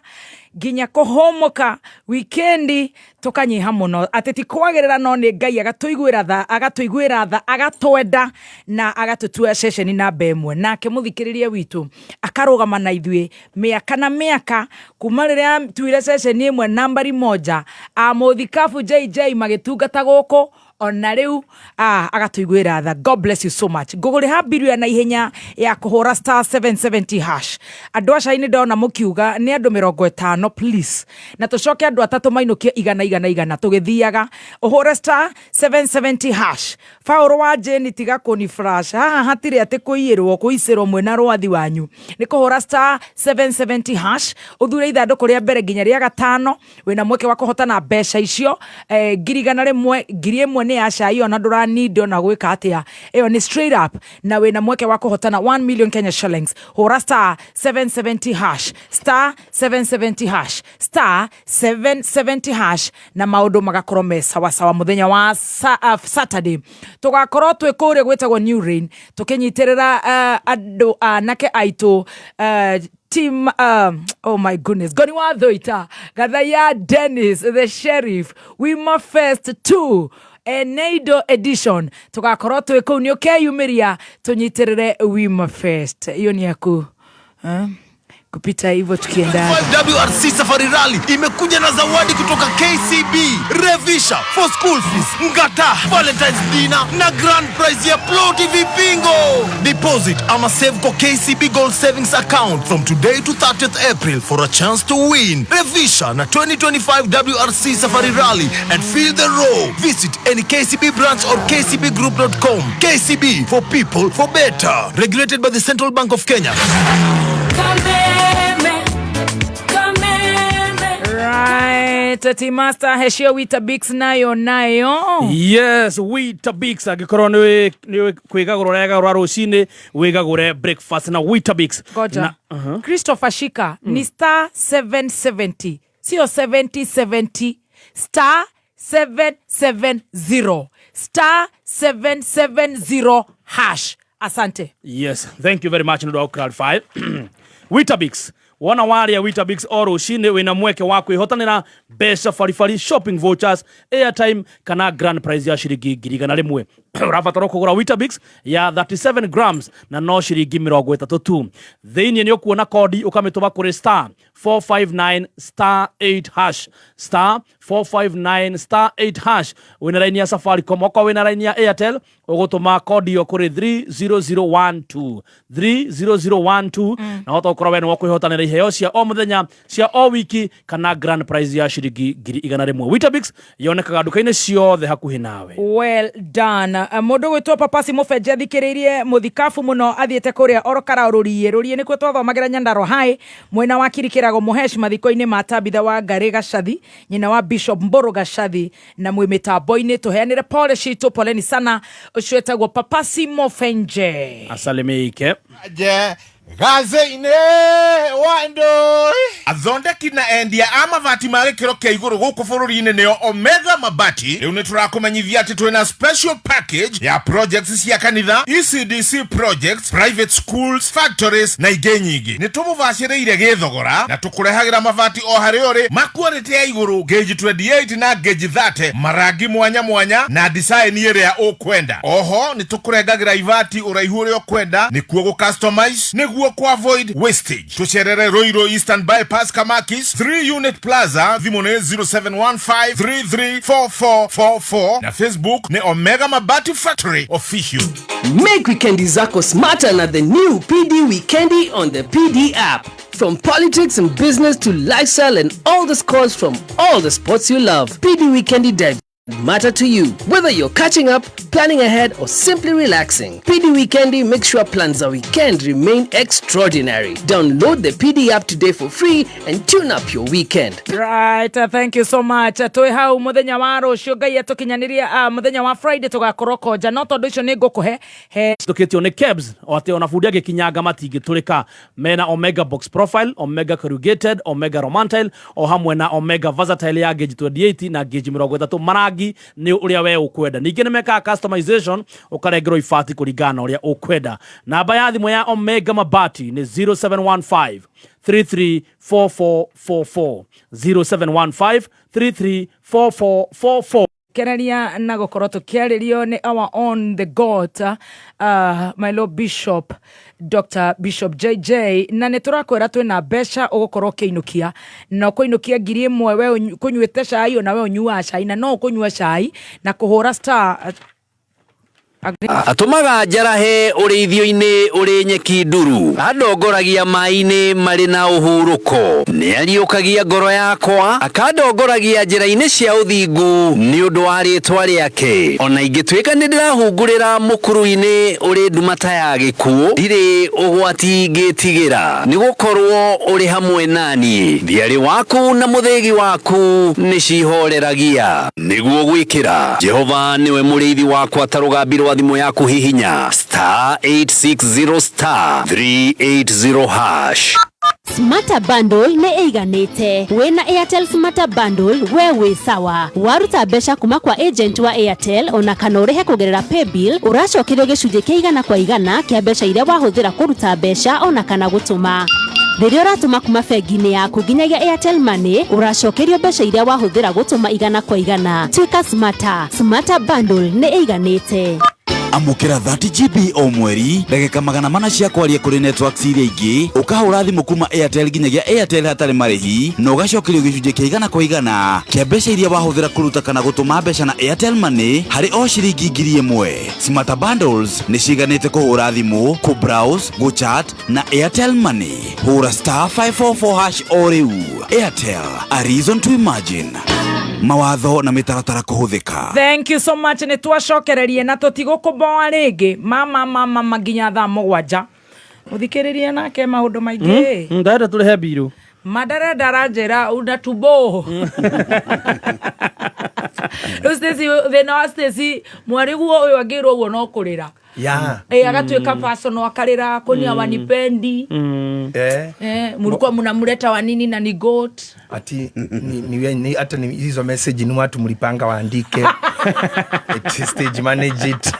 Speaker 12: nginya kũhũmũka wikendi tũkanyiha mũno, atĩ ti kwagĩrĩra no nĩ Ngai agatũiguĩra tha, agatũiguĩra tha, agatwenda na agatũtua ceceni namba ĩmwe. Nake mũthikĩrĩria witũ akarũgama na ithuĩ mĩaka na mĩaka kuma rĩrĩa tuire ceceni ĩmwe nambari moja, amũthikabu JJ magĩtungata gũkũ ona rĩu agatũiguĩra tha. God bless you so much. Ngũgũrĩha mbiru ya naihenya ya kũhũra star 770 hash. Andũ aca nĩ ndona mũkiuga nĩ andũ 50, please, na tũcoke andũ atatũ mainũkie igana igana igana, tũgĩthiaga ũhũre star 770 hash. Faũrũ wa Jane, tiga kũni flash haha, hatirĩ atĩ kũiyĩrwo kũicĩrwo mwĩna rwathi wanyu, nĩ kũhũra star 770 hash, ũthure ithandũkũ rĩa mbere nginya rĩa gatano, wĩna mweke wa kũhotana mbeca icio 100,000. 1,000 nĩ ya cai, ona ndũranindi ona gwĩka atĩa, ĩyo nĩ straight up, na wĩna mweke wa kũhotana 1 million Kenya shillings. Hũra star 770 hash, star 770 hash, star 770 hash, na maũndũ magakorwo me sawasawa. Mũthenya wa Saturday tũgakorwo twĩ kũrĩa gwĩtagwo New Rain tũkĩnyitĩrĩra andũ anake aitũ, team, oh my goodness, Goni wa Thoita, Gathaya Dennis the Sheriff, Wima Fest 2 Eneido edition, tugakorwo twĩ kũu. Nĩ ũkeyumĩria tũnyitĩrĩre Wima Fest. Hiyo ni yaku eh? Kupita hivyo tukienda
Speaker 1: WRC Safari Rally imekuja na zawadi kutoka KCB. Revisha for school fees, Ngata, Valentine's dinner na grand prize ya ploti Vipingo. Deposit ama save kwa KCB Gold Savings Account from today to 30th April for a chance to win. Revisha na 2025 WRC Safari Rally and feel the roar. Visit any KCB branch or kcbgroup.com. KCB, for people, for better. Regulated by the Central Bank of Kenya.
Speaker 12: Right, T-Master, heshio Weetabix nayo nayo.
Speaker 10: Yes, Weetabix, angĩkorwo nĩ kwĩgagũra ũregagũra rũcinĩ, wĩgagũre breakfast na Weetabix.
Speaker 12: Goja.
Speaker 10: Na, uh-huh.
Speaker 12: Christopher Shika, ni star 770, sio 7070, star 770, star 770 hash. Asante.
Speaker 10: Yes, thank you very much nĩ ũndũ wa clarify. Weetabix, wona waria Weetabix o rũcinĩ, wĩna mweke wa kwĩhotanĩra mbeca baribari, shopping vouchers, airtime kana grand prize ya ciringi 100,000. Ũrabatara kũgũra Weetabix ya 37 grams na no ciringi 30 tu. Thĩinĩ nĩ ũkuona kodi, ũkamĩtũma kũrĩ star 459 star 8 hash, star 459 star 8 hash wĩna raini ya Safaricom. Okorwo wĩna raini ya Airtel, ũgũtũma kodi ĩyo kũrĩ 30012, 30012, na hota gũkorwo we nĩ wakwĩhotanĩra iheo cia o mũthenya, cia o wiki kana grand prize ya ciringi 100,000. Weetabix yonekaga nduka-inĩ ciothe hakuhĩ nawe.
Speaker 12: Well done. Mũndũ gwĩtwo Papasi Mũbenje athikĩrĩirie mũthikabu mũno, athiĩte kũrĩa orokara rũriĩ rũriĩ nĩkuo twathomagĩra Nyandarua High, mwena wa Kirikirago Mũhesh, mathiko-inĩ ma Tabitha wa Ngarĩ Gacathi, nyina wa Bishop Mbũrũ Gacathi, na mwĩ mĩtambo-inĩ tũheanĩre pole citũ, poleni sana. Ũcio etagwo Papasi Mũbenje.
Speaker 10: Asalimike.
Speaker 4: Je. Gaze-inĩ wa ndũi. Athondeki na endia a mabati ma gĩkĩro kĩa igũrũ gũkũ bũrũri-inĩ nĩo Omega Mabati. Rĩu nĩ tũrakũmenyithia atĩ twĩna special package ya projects cia kanitha, ECDC projects, private schools, factories na ingĩ nyingĩ. Nĩ tũmũbacĩrĩire gĩthogora na tũkũrehagĩra mabati o harĩa ũrĩ ma quality ya igũrũ, gauge 28 na gauge 30, marangi mwanya mwanya na design ĩrĩa ũkwenda. Oho nĩ tũkũrengagĩra ibati ũraihu ũrĩa ũkwenda nĩkuo gũ customize nĩguo ku avoid wastage. Tũcerere Ruiru Eastern Bypass Kamakis 3 Unit Plaza, thimũ nĩ 0715334444 na Facebook nĩ Omega Mabati Factory Official.
Speaker 5: Make wikendi zako smarter na the new PD Wikendi on the PD app. From politics and business to lifestyle and all the scores from all the sports you love, PD Wikendi dives matter to you. Whether you're catching up, planning ahead, or simply relaxing, PD Wikendi makes sure plans a weekend remain extraordinary. Download the PD app today for free and tune up your weekend.
Speaker 12: Right, thank you so much. Twĩ hau mũthenya wa rũciũ Ngai atũkinyanĩria, mũthenya wa Friday tũgakorwo konja, no tondũ icio nĩ ngũkũhe he.
Speaker 10: Citũkĩtio nĩ KEBS o atĩ ona bundi angĩkinyanga matingĩtũrĩka. Mena Omega Box Profile, Omega Corrugated, Omega Romantile o hamwe na Omega Versatile ya gauge 28 na gauge 30, marangi nĩ ũrĩa we ũkwenda. Ningĩ nĩ mekaga customization, ũkarengerwo ibati kũringana na ũrĩa ũkwenda. Namba ya thimũ ya Omega Mabati nĩ 0715 334444, 0715 334444.
Speaker 12: Kereria na gũkorwo tũkĩarĩrio nĩ our own the god, my lord Bishop Dr Bishop JJ, na nĩ tũrakwĩra twĩna mbeca ũgũkorwo ũkĩinũkia na ũkũinũkia 1000. We kũnyuĩte cai, ona we ũnyuaga cai na no ũkũnyua cai na kũhũra star.
Speaker 7: Atũmaga njarahe ũrĩithio-inĩ ũrĩ nyeki nduru, andongoragia maĩ-inĩ marĩ na ũhurũko. Nĩ ariũkagia ngoro yakwa, akandongoragia njĩra-inĩ cia ũthingu nĩ ũndũ wa rĩĩtwa rĩake. Ona ingĩtuĩka nĩ ndĩrahungurĩra mũkuru-inĩ ũrĩ nduma ta ya gĩkuũ, ndirĩ ũgwati ngĩtigĩra, nĩ gũkorwo ũrĩ hamwe naniĩ. Thiarĩ waku na mũthĩgi waku nĩ cihoreragia. Nĩguo gwĩkĩra Jehova nĩwe mũrĩithi wakwa ta rũgambi rwa thimũ yaku, hihinya star 860 star 380 hash.
Speaker 8: Smarter Bundle nĩ ĩiganĩte. Wĩna Airtel Smarter Bundle, we wĩ sawa. Waruta mbeca kuma kwa agent wa Airtel ona kana ũrĩhe kũgerera paybill, ũracokerio gĩcunjĩ kĩa 100% kĩa mbeca iria wahũthĩra kũruta mbeca ona kana gũtũma. Rĩrĩa ũratũma kuma bengi-inĩ yaku nginyagia Airtel Money, ũracokerio mbeca iria wahũthĩra gũtũma 100%. Tuĩka smarter. Smarter Bundle nĩ ĩiganĩte.
Speaker 2: Amũkĩra 30 GB o mweri, ndagĩka 400 cia kwaria kũrĩ networks iria ingĩ, ũkahũra thimũ kuma Airtel nginyagia Airtel hatarĩ marĩhi, na ũgacokerio gĩcunjĩ kĩa 100% kĩa mbeca iria wahũthĩra kũruta kana gũtũma mbeca na Airtel Money harĩ o ciringi 1000. Smarter Bundles nĩ ciganĩte kũhũra thimũ, kũ-browse, gũ-chat na Airtel Money. Hũra star 544 hash o rĩu. Airtel, a reason to imagine. Mawatho na mĩtaratara kũhũthĩka.
Speaker 12: Thank you so much. Nĩ twacokererie na tũtigũkũboa rĩngĩ, mama mama mama, nginya thaa 7. Mũthikĩrĩrie nake maũndũ maingĩ.
Speaker 10: Ndarenda tũrĩhe mbiru.
Speaker 12: Madarenda aranjĩra unatubo rĩu. Stacy, thĩna wa Stacy mwarĩguo ũyũ angĩrwo ũguo no kũrĩra. Eh, agatuĩka personal, akarĩra kũni hawanipendi. Eh, mlikuwa mnamleta wa nini na ni goat?
Speaker 16: Ati ni hata ni hizo message ni watu mlipanga waandike. It stage manage it.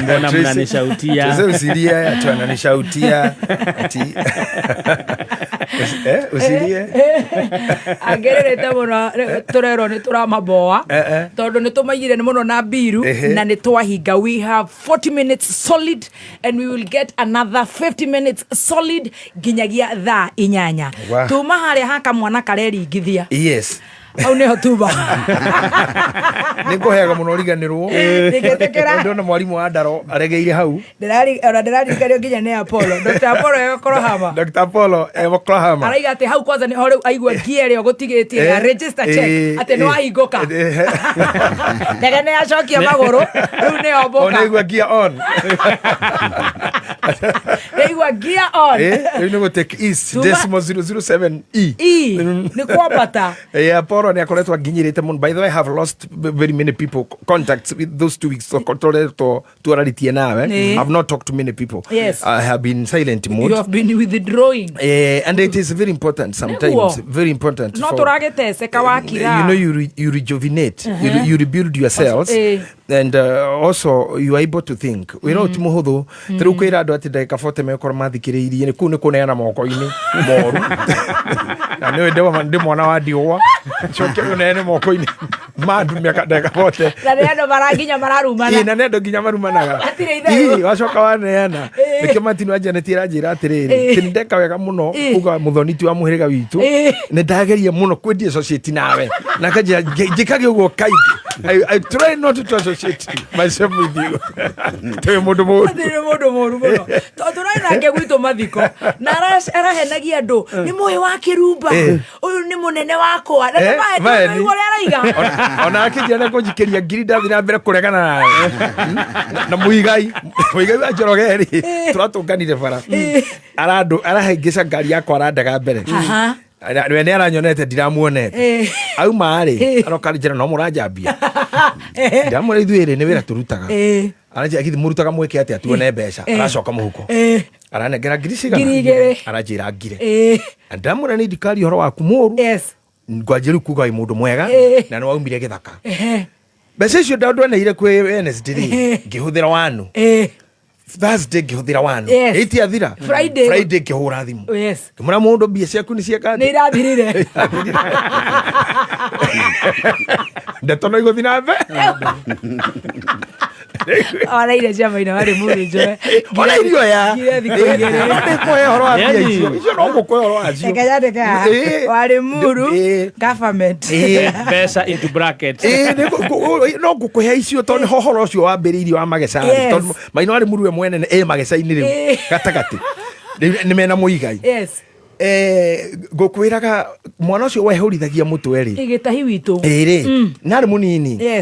Speaker 17: Mbona mnanishautia?
Speaker 16: Tracy, usilie, ati wananishautia ati usilie.
Speaker 12: Angĩrĩrĩte mũno tũrerwo nĩ tũramaboa tondũ nĩ tũmaigire nĩ mũno na mbiru. Na nĩ twahinga. We have 40 minutes solid and we will get another 50 minutes solid nginyagia thaa 8. Tuma harĩa haka mwana kareringithia. Hau nĩho tuma.
Speaker 16: Nĩ ngũheaga mũno riganĩrwo.
Speaker 12: Ndingĩtĩkĩra.
Speaker 16: Ndona mwarimũ wa ndaro aregeire hau.
Speaker 12: Ona ndĩraririkanio nginya nĩ Apollo, Dr. Apollo egũkorwo hama.
Speaker 16: Dr. Apollo Oklahoma.
Speaker 12: Araiga atĩ hau kwanza nĩho rĩu aigua ngia ĩrĩa ũgũtigĩtie ya register check atĩ nĩ wahingũka, ndege nĩ yacokia magũrũ, rĩu nĩ
Speaker 16: O
Speaker 12: yombũka.
Speaker 16: nĩ aigua gear on.
Speaker 12: Ndaigua gear on.
Speaker 16: Rĩu nĩ gũtake east
Speaker 12: Tuma-
Speaker 16: decimal 007 e.
Speaker 12: E, nĩ kwambata.
Speaker 16: Yeah, Paul nĩ akoretwo anginyĩrĩte mũno. By the way, I have lost very many people contacts with those 2 weeks tũkoretwo twararĩtie nawe. I've not talked to many people. I have been silent mode.
Speaker 12: You have been withdrawing.
Speaker 16: And it is very important sometimes.
Speaker 12: Nĩguo.
Speaker 16: Very important.
Speaker 12: No tũragĩteceka wakira.
Speaker 16: You know, you rejuvenate, you rebuild yourselves, and also you are able to think. Wĩra ũyũ ti mũhũthũ. Ta rĩu kwĩra andũ atĩ ndagĩka 40 megũkorwo mathikĩrĩirie nĩ kũu nĩ kũneana moko-inĩ moru. Na nĩũĩ ndĩ mwana wa ndigwa, coke ũneane moko-inĩ ma andũ mĩaka ndagĩka 40.
Speaker 12: Na nĩ andũ maranginya mararumana.
Speaker 16: Ĩ, na nĩ andũ nginya marumanaga.
Speaker 12: Hatirĩ itherũ.
Speaker 16: Ĩ, wacoka waneana. Nĩkĩo Martin wa Janet aranjĩra atĩrĩrĩ, atĩ nĩ ndeka wega mũno kuga mũthoni ti wa mũhĩrĩga witũ, nĩ ndageria mũno kwĩ associate nawe, na akanjĩra njĩkage ũguo kaingĩ. I try not to associate myself with you. Tũrĩ mũndũ mũũru.
Speaker 12: Hatirĩ mũndũ mũru mũno, tondũ tũrarĩ nake gwitũ mathiko na arahenagia andũ nĩ mũĩ wa kĩrumba, ũyũ nĩ mũnene wakwa, na
Speaker 16: maeni.
Speaker 12: nĩmaigua ũrĩa araiga.
Speaker 16: Ona akĩnjĩra nĩ kũnjikĩria ngiri ndathiĩ na mbere kũregana nawe. Na mũigai wa Njoroge rĩ, tũratũnganire bara, arandũ arahĩngĩca ngari yakwa, arandega mbere. We nĩ aranyonete, ndiramuonete. Auma rĩ, aroka njĩra no mũranjambia, ndamwĩra ithuĩ rĩ nĩ wĩra tũrutaga. Aranjĩra githi mũrutaga mwĩke atĩa tuone mbeca. Aracoka mũhuko, aranengera ngiri cigana?
Speaker 12: 2,000.
Speaker 16: Aranjĩra ngire. Na ndamwĩra nĩ ndikaria ũhoro waku mũru, ngwanjia rĩu kuga wĩ mũndũ mwega na nĩ waumire gĩthaka. Mbeca icio ndandweneire kwĩ Wednesday rĩ, ngĩhũthĩra wanu, Thursday ngĩhũthĩra wanu. Ĩtiathira.
Speaker 12: Friday.
Speaker 16: Friday ngĩhũra thimũ, ngĩmwĩra mũndũ mbia ciaku nĩ cieka
Speaker 12: Nĩ irathirire.
Speaker 16: Ndeto no igũthiĩ na mbere.
Speaker 12: Ona irio cia maina warĩ mũrĩ njoe.
Speaker 16: Ona irio ya
Speaker 12: Ngire thikũ igĩrĩ.
Speaker 16: No ndĩkũhe ũhoro wa mbia icio, icio no ngũkũhe ũhoro wacio.
Speaker 12: Reke nyandĩke haha. Warĩ muru government.
Speaker 17: Mbeca into brackets.
Speaker 16: Ĩ, no ngũkũhe icio tondũ nĩho ũhoro ũcio wambĩrĩirie wa mageca. Tondũ maina warĩ mũruwe mwene ĩ mageca-inĩ rĩu gatagatĩ. Rĩu nĩ mena mũigai. Ngũkwĩraga mwana ũcio wehũrithagia mũtwe rĩ,
Speaker 12: Gĩtahi witũ.
Speaker 16: Ĩrĩ narĩ mũnini.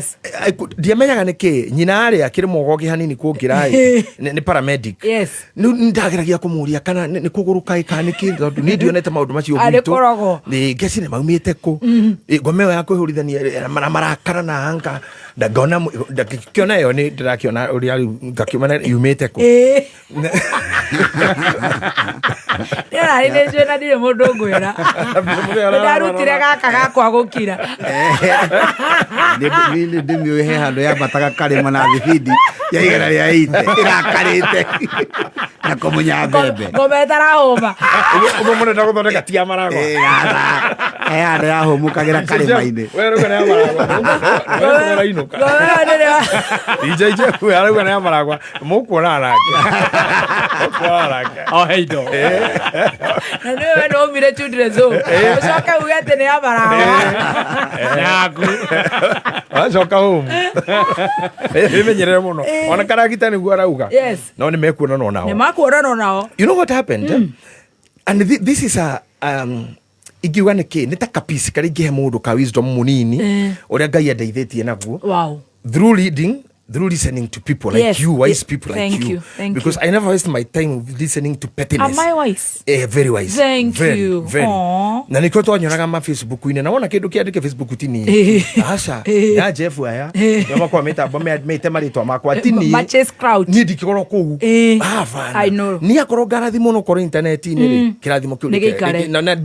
Speaker 16: Ndiamenyaga nĩkĩ nyina arĩ akĩrĩ mũgogi hanini kũngĩra ĩ nĩ paramedic. Rĩu ndageragia kũmũria kana nĩ kũgũrũka ĩ kana nĩkĩ, tondũ niĩ ndionete maũndũ macio
Speaker 12: Arĩ
Speaker 16: gwitũ.
Speaker 12: kũrogwo.
Speaker 16: Nĩ ngeci nĩ maumĩte kũ. Ĩ, ngoma ĩyo ya kwĩhũrithania na marakara na anga ndangona ndangĩkĩona ĩyo nĩ ndĩrakĩona ũrĩa rĩu ngakĩona yumĩte kũ.
Speaker 12: Nĩararĩ nĩ njũĩ na ndirĩ mũndũ ngwĩra. Ndarutire gaka gakwa gũkira.
Speaker 15: Nĩ ndĩmĩũĩ he handũ yambataga karĩma na thibindi ya 180 ĩrakarĩte na kũmunya mbembe.
Speaker 12: Ngoma ĩtarahũma.
Speaker 16: Ũguo mũrenda gũthondeka ti ya maragwa.
Speaker 15: He handũ yahũmũkagĩra karĩma-inĩ.
Speaker 16: We rauga nĩ ya maragwa. We ũrainũka.
Speaker 12: Ngoma ĩyo nĩrĩo.
Speaker 16: Ije ije we arauga nĩ ya maragwa. Mũkuonana nake. Mũkuonana nake.
Speaker 17: O he indo.
Speaker 12: Na nĩwe we nĩwaumire children's home. Ũcoke uge atĩ nĩ ya maragwa.
Speaker 17: Yaku.
Speaker 16: Wacoka home. Wĩmenyerere mũno. Ona karagita nĩguo arauga. No nĩ mekuonana nao.
Speaker 12: Nĩ makuonana nao.
Speaker 16: You know what happened? And this is a ingiuga nĩ kĩ, nĩ ta kapisi karĩa ingĩhe mũndũ ka wisdom mũnini ũrĩa Ngai andeithĩtie naguo through reading, through listening to people like you, wise people like
Speaker 12: Thank
Speaker 16: you.
Speaker 12: you, thank
Speaker 16: Because I never waste my time listening to pettiness.
Speaker 12: Am I wise?
Speaker 16: Very wise.
Speaker 12: Thank
Speaker 16: Very,
Speaker 12: you.
Speaker 16: very.
Speaker 12: Aw.
Speaker 16: Na nikio twanyonaga ma Facebook-inĩ na wona kĩndũ kĩandĩke Facebook ti niĩ. Aca, ya Jeff aya nĩo makwa mĩtambo mĩte marĩtwa makwa ti niĩ.
Speaker 12: Matches crowd.
Speaker 16: Niĩ ndingĩkorwo kũu. Abana.
Speaker 12: I know.
Speaker 16: Niĩ akorwo ngarathimwo no korwo intaneti-inĩ rĩ, kĩrathimo kĩu
Speaker 12: Nĩ gĩikare.
Speaker 16: na ona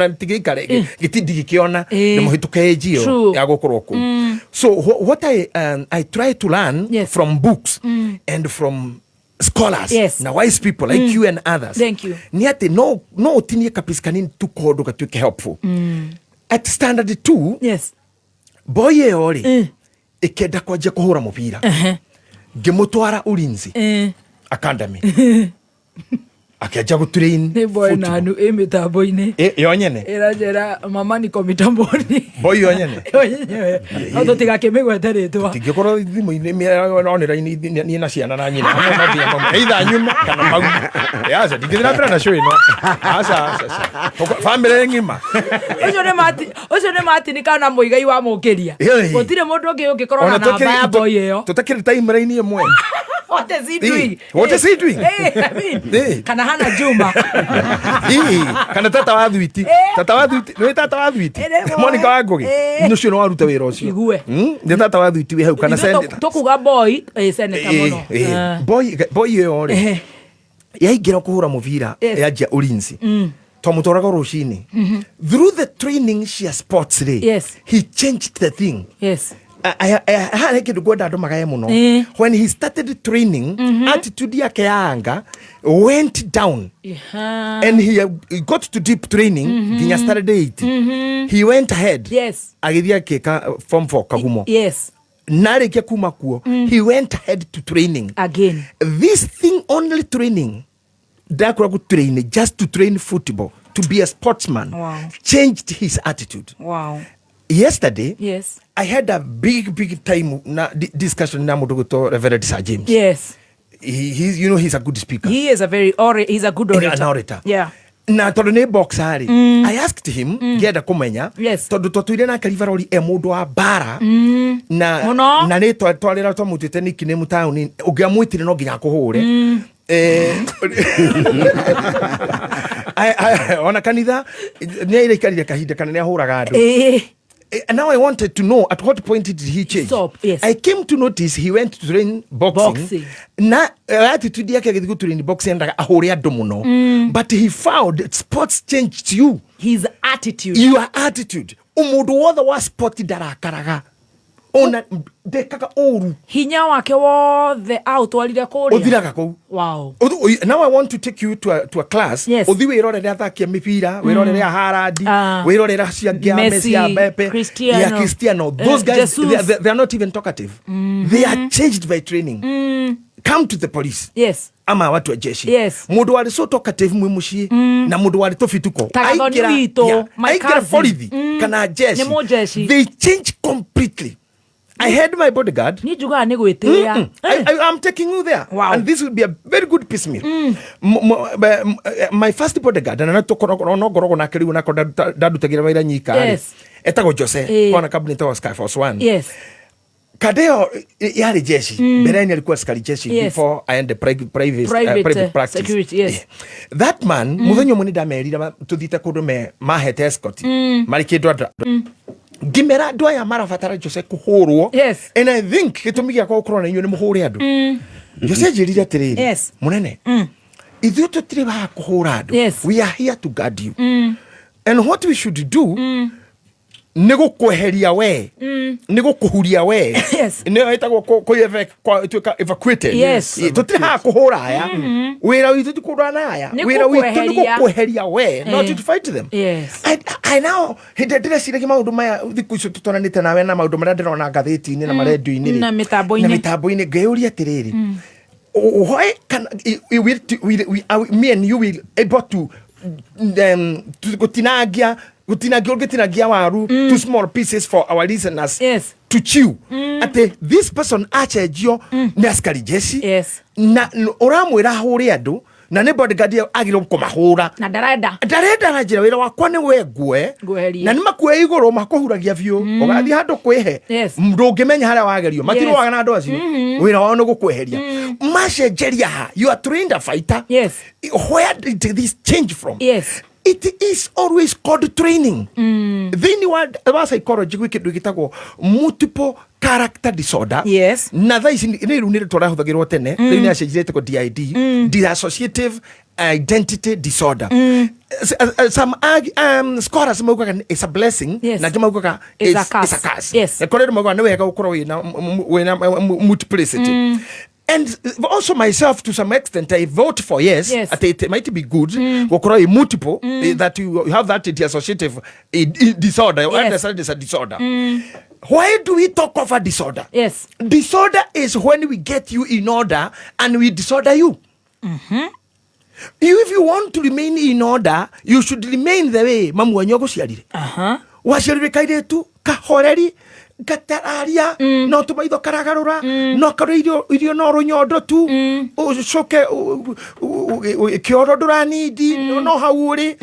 Speaker 16: tigĩikare gĩti ndingĩkĩona nĩ mũhĩtũke age ĩyo ya gũkorwo kũu. So what I try to learn from books and from scholars na wise people like you and others
Speaker 12: Thank you.
Speaker 16: nĩ atĩ no ũtinie kapisi kanini tu kondo gatuĩke helpful. At standard 2, boy ĩyo rĩ ĩkĩenda kwanjia kũhũra mũbira, ngĩmũtwara Ulinzi Academy, akĩanjia gũtrain
Speaker 12: Nĩ boy
Speaker 16: football.
Speaker 12: nanu ĩ mĩtambo-inĩ.
Speaker 16: Ĩ, yo nyene.
Speaker 12: Ĩranjĩra mama niko mitamboni.
Speaker 16: Boy yo nyene.
Speaker 12: Yo yenyewe. No tũtigakĩmĩgwete rĩtwa.
Speaker 16: Tingĩkorwo thimũ-inĩ online niĩ na ciana na nyina no nginya either nyume kana maume. Aca, ndingĩthiĩ na mbere na show ĩno, aca, aca, aca. Family ng'ima.
Speaker 12: Ũcio nĩ Martin kana Mũigai wa Mũkĩria.
Speaker 16: Ĩĩ.
Speaker 12: Gũtirĩ mũndũ ũngĩ ũngĩkorwo na
Speaker 16: Ona
Speaker 12: namba ya boy ĩyo.
Speaker 16: Tũtakĩrĩ timeline ĩmwe.
Speaker 12: What is he doing?
Speaker 16: What is he doing?
Speaker 12: I mean, kana hana Juma.
Speaker 16: Kana tata wa thwiti. Tata wa thwiti. Nĩ tata wa thwiti. Monica wa Ngugi. Nĩ ũcio nĩ waruta wĩra ũcio.
Speaker 12: Igue.
Speaker 16: Nĩ tata wa thwiti wĩ hau kana senator.
Speaker 12: Tukuga boy, senator mũno.
Speaker 16: Boy boy ĩyo rĩ. Yaingĩra kũhũra mũbira yanjia ulinzi. Twamũtwaraga rũcinĩ. Through the training cia sports rĩ.
Speaker 12: Yes.
Speaker 16: He changed the thing.
Speaker 12: Yes.
Speaker 16: Harĩ kĩndũ ngwenda andũ magae mũno. When he started training, attitude yake ya anga went down. And he got to deep training nginya standard 8. He went ahead.
Speaker 12: Yes.
Speaker 16: Agĩthiĩ akĩka form 4 Kagumo.
Speaker 12: Yes.
Speaker 16: Na arĩkia kuma kuo, he went ahead to training.
Speaker 12: Again.
Speaker 16: This thing only training, ndakũra gũ train just to train football, to be a sportsman,
Speaker 12: wow,
Speaker 16: changed his attitude.
Speaker 12: Wow.
Speaker 16: Yesterday,
Speaker 12: yes,
Speaker 16: I had a big, big time na discussion na mundu gwitwo Reverend Sir James.
Speaker 12: Yes.
Speaker 16: He's, you know, he's a good speaker.
Speaker 12: He is a very, he's a good orator.
Speaker 16: An orator.
Speaker 12: Yeah.
Speaker 16: Na tondu ni boxer ri, I asked him, ngenda kumenya, tondu twatwire nake Liverpool e mundu wa bara, na na ni twarira twamutwite nickname town, ungiamwitire no nginya akuhure. Ona kanitha ni airaikarire kahinda kana ni ahuraga andu. Now I wanted to know at what point did he change.
Speaker 12: Stop, yes.
Speaker 16: I came to notice he went to train boxing. Na attitude yake agĩthiĩ gũtrain boxing endaga ahũre andũ mũno. But he found sports changed you.
Speaker 12: His attitude.
Speaker 16: Your attitude. Mũndũ wothe wa sport ndarakaraga. Ona ndekaga ũru.
Speaker 12: Hinya wake wothe aũtwarire kũrĩa.
Speaker 16: Ũthiraga kũu.
Speaker 12: Wow.
Speaker 16: Now I want to take you to a class.
Speaker 12: Yes.
Speaker 16: Uthi wirorere athaki a mipira, wirorere a Haaland, wirorere acio angĩ a Messi, a Mbappe,
Speaker 12: Cristiano.
Speaker 16: Yeah, Cristiano. Those guys, they are not even talkative. They are changed by training. Come to the police.
Speaker 12: Yes.
Speaker 16: Ama watu wa jeshi.
Speaker 12: Yes.
Speaker 16: Mundu wari so talkative mwi mucii na mundu wari tũbituko. Aingĩra borithi kana jeshi.
Speaker 12: Nĩ mũjeshi.
Speaker 16: They change completely. I had my bodyguard. I'm taking you there.
Speaker 12: Wow.
Speaker 16: And this will be a very good piecemeal. My first bodyguard, and I took no gorogo na kiri na ndandutagira wira nyika.
Speaker 12: Yes.
Speaker 16: Etagwo Jose, kona cabinet wa Sky Force 1.
Speaker 12: Yes.
Speaker 16: Kadeo yari jeshi. Mbere alikuwa askari jeshi before I ended private practice.
Speaker 12: Security, yes.
Speaker 16: That man, muthenya umwe ndamerire tuthite kundu me mahete escort. Mari kindu andũ. Ngimera andũ aya marabatara Jose kũhũrwo.
Speaker 12: Yes.
Speaker 16: And I think gĩtũmi gĩakwa gũkorwo na inyuĩ nĩ mũhũre andũ. Jose anjĩrire atĩrĩrĩ.
Speaker 12: Yes.
Speaker 16: Mũnene. Ithuĩ tũtirĩ wa kũhũra andũ.
Speaker 12: Yes.
Speaker 16: We are here to guard you. And what we should do nĩ gũkweheria we. Nĩ gũkũhuria we.
Speaker 12: Yes.
Speaker 16: Nĩ ĩtagwo kũ evacuated.
Speaker 12: Yes.
Speaker 16: Tũtirĩ haha kũhũra aya. Wĩra witũ ti kũrũa na aya. Wĩra witũ nĩ gũkweheria we, not to fight them.
Speaker 12: Yes.
Speaker 16: I now hĩndĩ ndĩreciragia maũndũ maya thikũ icio tũtwaranĩte nawe na maũndũ marĩa ndĩrona ngathĩti-inĩ na marendio-inĩ
Speaker 12: na mĩtambo-inĩ.
Speaker 16: Na mĩtambo-inĩ ngeyũria atĩrĩrĩ. Why can we me and you will able to gũtinangia gũtinangia waru to small pieces for our listeners,
Speaker 12: yes,
Speaker 16: to chew. Ate this person achenjio nĩ askari jeshi.
Speaker 12: Yes.
Speaker 16: Na ũramwĩra ahũre andũ na nĩ bodyguard agĩrĩirwo kũmahũra
Speaker 12: na ndarenda
Speaker 16: na njĩra wĩra wakwa nĩ we ngue na nĩ makue igũrũ makũhuragia biũ ũgathiĩ handũ kwĩhe ndũngĩmenya harĩa wagerio matirũaga na andũ acio wĩra wao nĩ gũkweheria macenjeria ha. You are trained a fighter.
Speaker 12: Yes.
Speaker 16: Where did this change from?
Speaker 12: Yes.
Speaker 16: It is always called training. Thĩinĩ wa psychology gwĩ kĩndũ gĩtagwo multiple character disorder.
Speaker 12: Yes.
Speaker 16: Na thaa ici nĩ rĩu nĩ rĩtwa rĩahũthagĩrwo tene, rĩu nĩ acenjirie ĩtagwo DID, dissociative identity disorder. Some scholars maugaga it's a blessing,
Speaker 12: yes,
Speaker 16: na angĩ maugaga
Speaker 12: it's a curse. Yes.
Speaker 16: Na kũrĩ andũ maugaga nĩ wega gũkorwo wĩna multiplicity. And also myself, to some extent, I vote for yes.
Speaker 12: Yes.
Speaker 16: It might be good. Mm. Multiple, that you have that dissociative disorder. You
Speaker 12: Yes.
Speaker 16: understand it's a disorder. Why do we talk of a disorder?
Speaker 12: Yes.
Speaker 16: Disorder is when we get you in order and we disorder you.
Speaker 12: Mm-hmm.
Speaker 16: If you want to remain in order, you should remain the way mamu wanyu aguciarire.
Speaker 12: Uh-huh.
Speaker 16: Waciarire kairetu kahoreri Ngatararia no tũmaitho karagarũra, no karĩa irio no rũnyondo tu, ũcoke kĩoro ndũranindi, no hau ũrĩ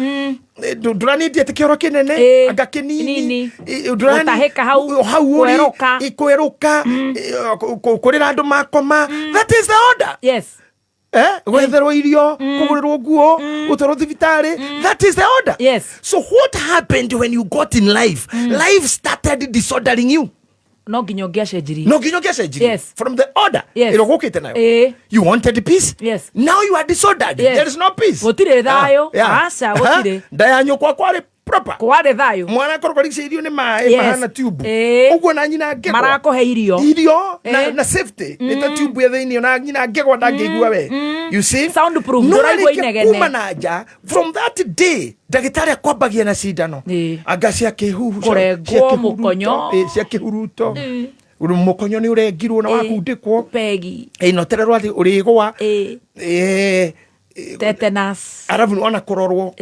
Speaker 16: ndũranindi atĩ kĩoro kĩnene anga kĩnini.
Speaker 12: Nini. Gũtahĩka hau,
Speaker 16: hau ũrĩ
Speaker 12: kwerũka.
Speaker 16: Kwerũka, kũrĩra andũ makoma. That is the order. Gwetherwo irio, kũgũrĩrwo nguo, gũtwarwo thibitarĩ. That is the order. So what happened when you got in life? Life started disordering you.
Speaker 12: No nginya ũngĩacenjirie.
Speaker 16: No nginya ũngĩacenjirie from the order ĩrĩa ũgũkĩte nayo. You wanted peace. Now you are disordered. There is no peace.
Speaker 12: Gũtirĩ thayũ.
Speaker 16: Ah, yeah.
Speaker 12: Aca, gũtirĩ.
Speaker 16: Nda ya nyũkwa kwarĩ proper.
Speaker 12: Kwarĩ thayũ.
Speaker 16: Mwana akorwo karigicĩirio nĩ maĩ mahana tube ũguo, na nyina angĩgwa
Speaker 12: Marakũhe irio.
Speaker 16: Irio na safety nĩ ta tube ya thĩinĩ, na nyina angĩgwa ndangĩigua we. You see?
Speaker 12: Soundproof,
Speaker 16: No
Speaker 12: ndũraigua
Speaker 16: arĩkia
Speaker 12: inegene.
Speaker 16: kuma na nja, from that day ndagĩtarĩ akwambagia na cindano anga cia kĩhuhu
Speaker 12: Kũrengwo mũkonyo.
Speaker 16: Cia kĩhuruto. Mũkonyo nĩ ũrengirwo na wakundĩkwo
Speaker 12: pegi.
Speaker 16: Na ũtererwo atĩ ũrĩgwa.
Speaker 12: Tetanus.
Speaker 16: Arabu ona kũrorwo,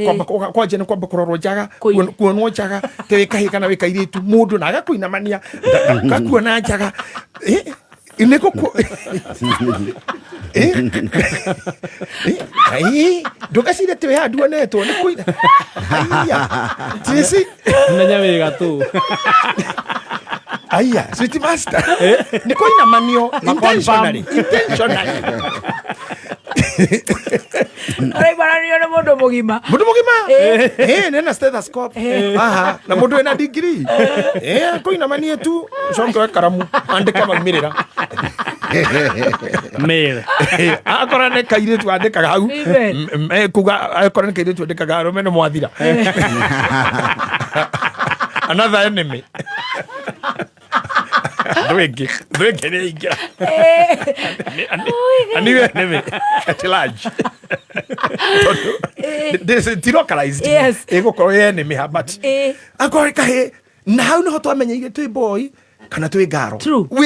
Speaker 16: kwanja nĩ kwamba kũrorwo njaga, kuonwo njaga te wĩ kahĩĩ kana wĩ kairĩtu, mũndũ na agakũinamania gakuona njaga. Nĩ gũkũ ndũgacire atĩ wĩ haha nduonetwo nĩ kũina. Aiya, Tracy.
Speaker 17: Menya wĩga tu.
Speaker 16: Aiya, sweet master, nĩ kũinamanio intentionally, intentionally.
Speaker 12: Ũraimananio nĩ mũndũ mũgima.
Speaker 16: Mũndũ mũgima. Nena stethoscope aha na mũndũ wĩna degree, kũinamanie tu, coke oe karamu andĩke maumĩrĩra.
Speaker 17: Male.
Speaker 16: Akorwo nĩ kairĩtu andĩkaga hau.
Speaker 12: Amen.
Speaker 16: Kuga akorwo nĩ kairĩtu andĩkaga arũme nĩ mwathira, another enemy. Thũ ĩngĩ nĩ yaingĩra. A new enemy at large. Tondũ this ti localized. Ĩgũkorwo ĩ enemy ha, but akorwo nĩ kahĩĩ, na hau nĩho twamenyeire twĩ boy kana twĩ ngaro.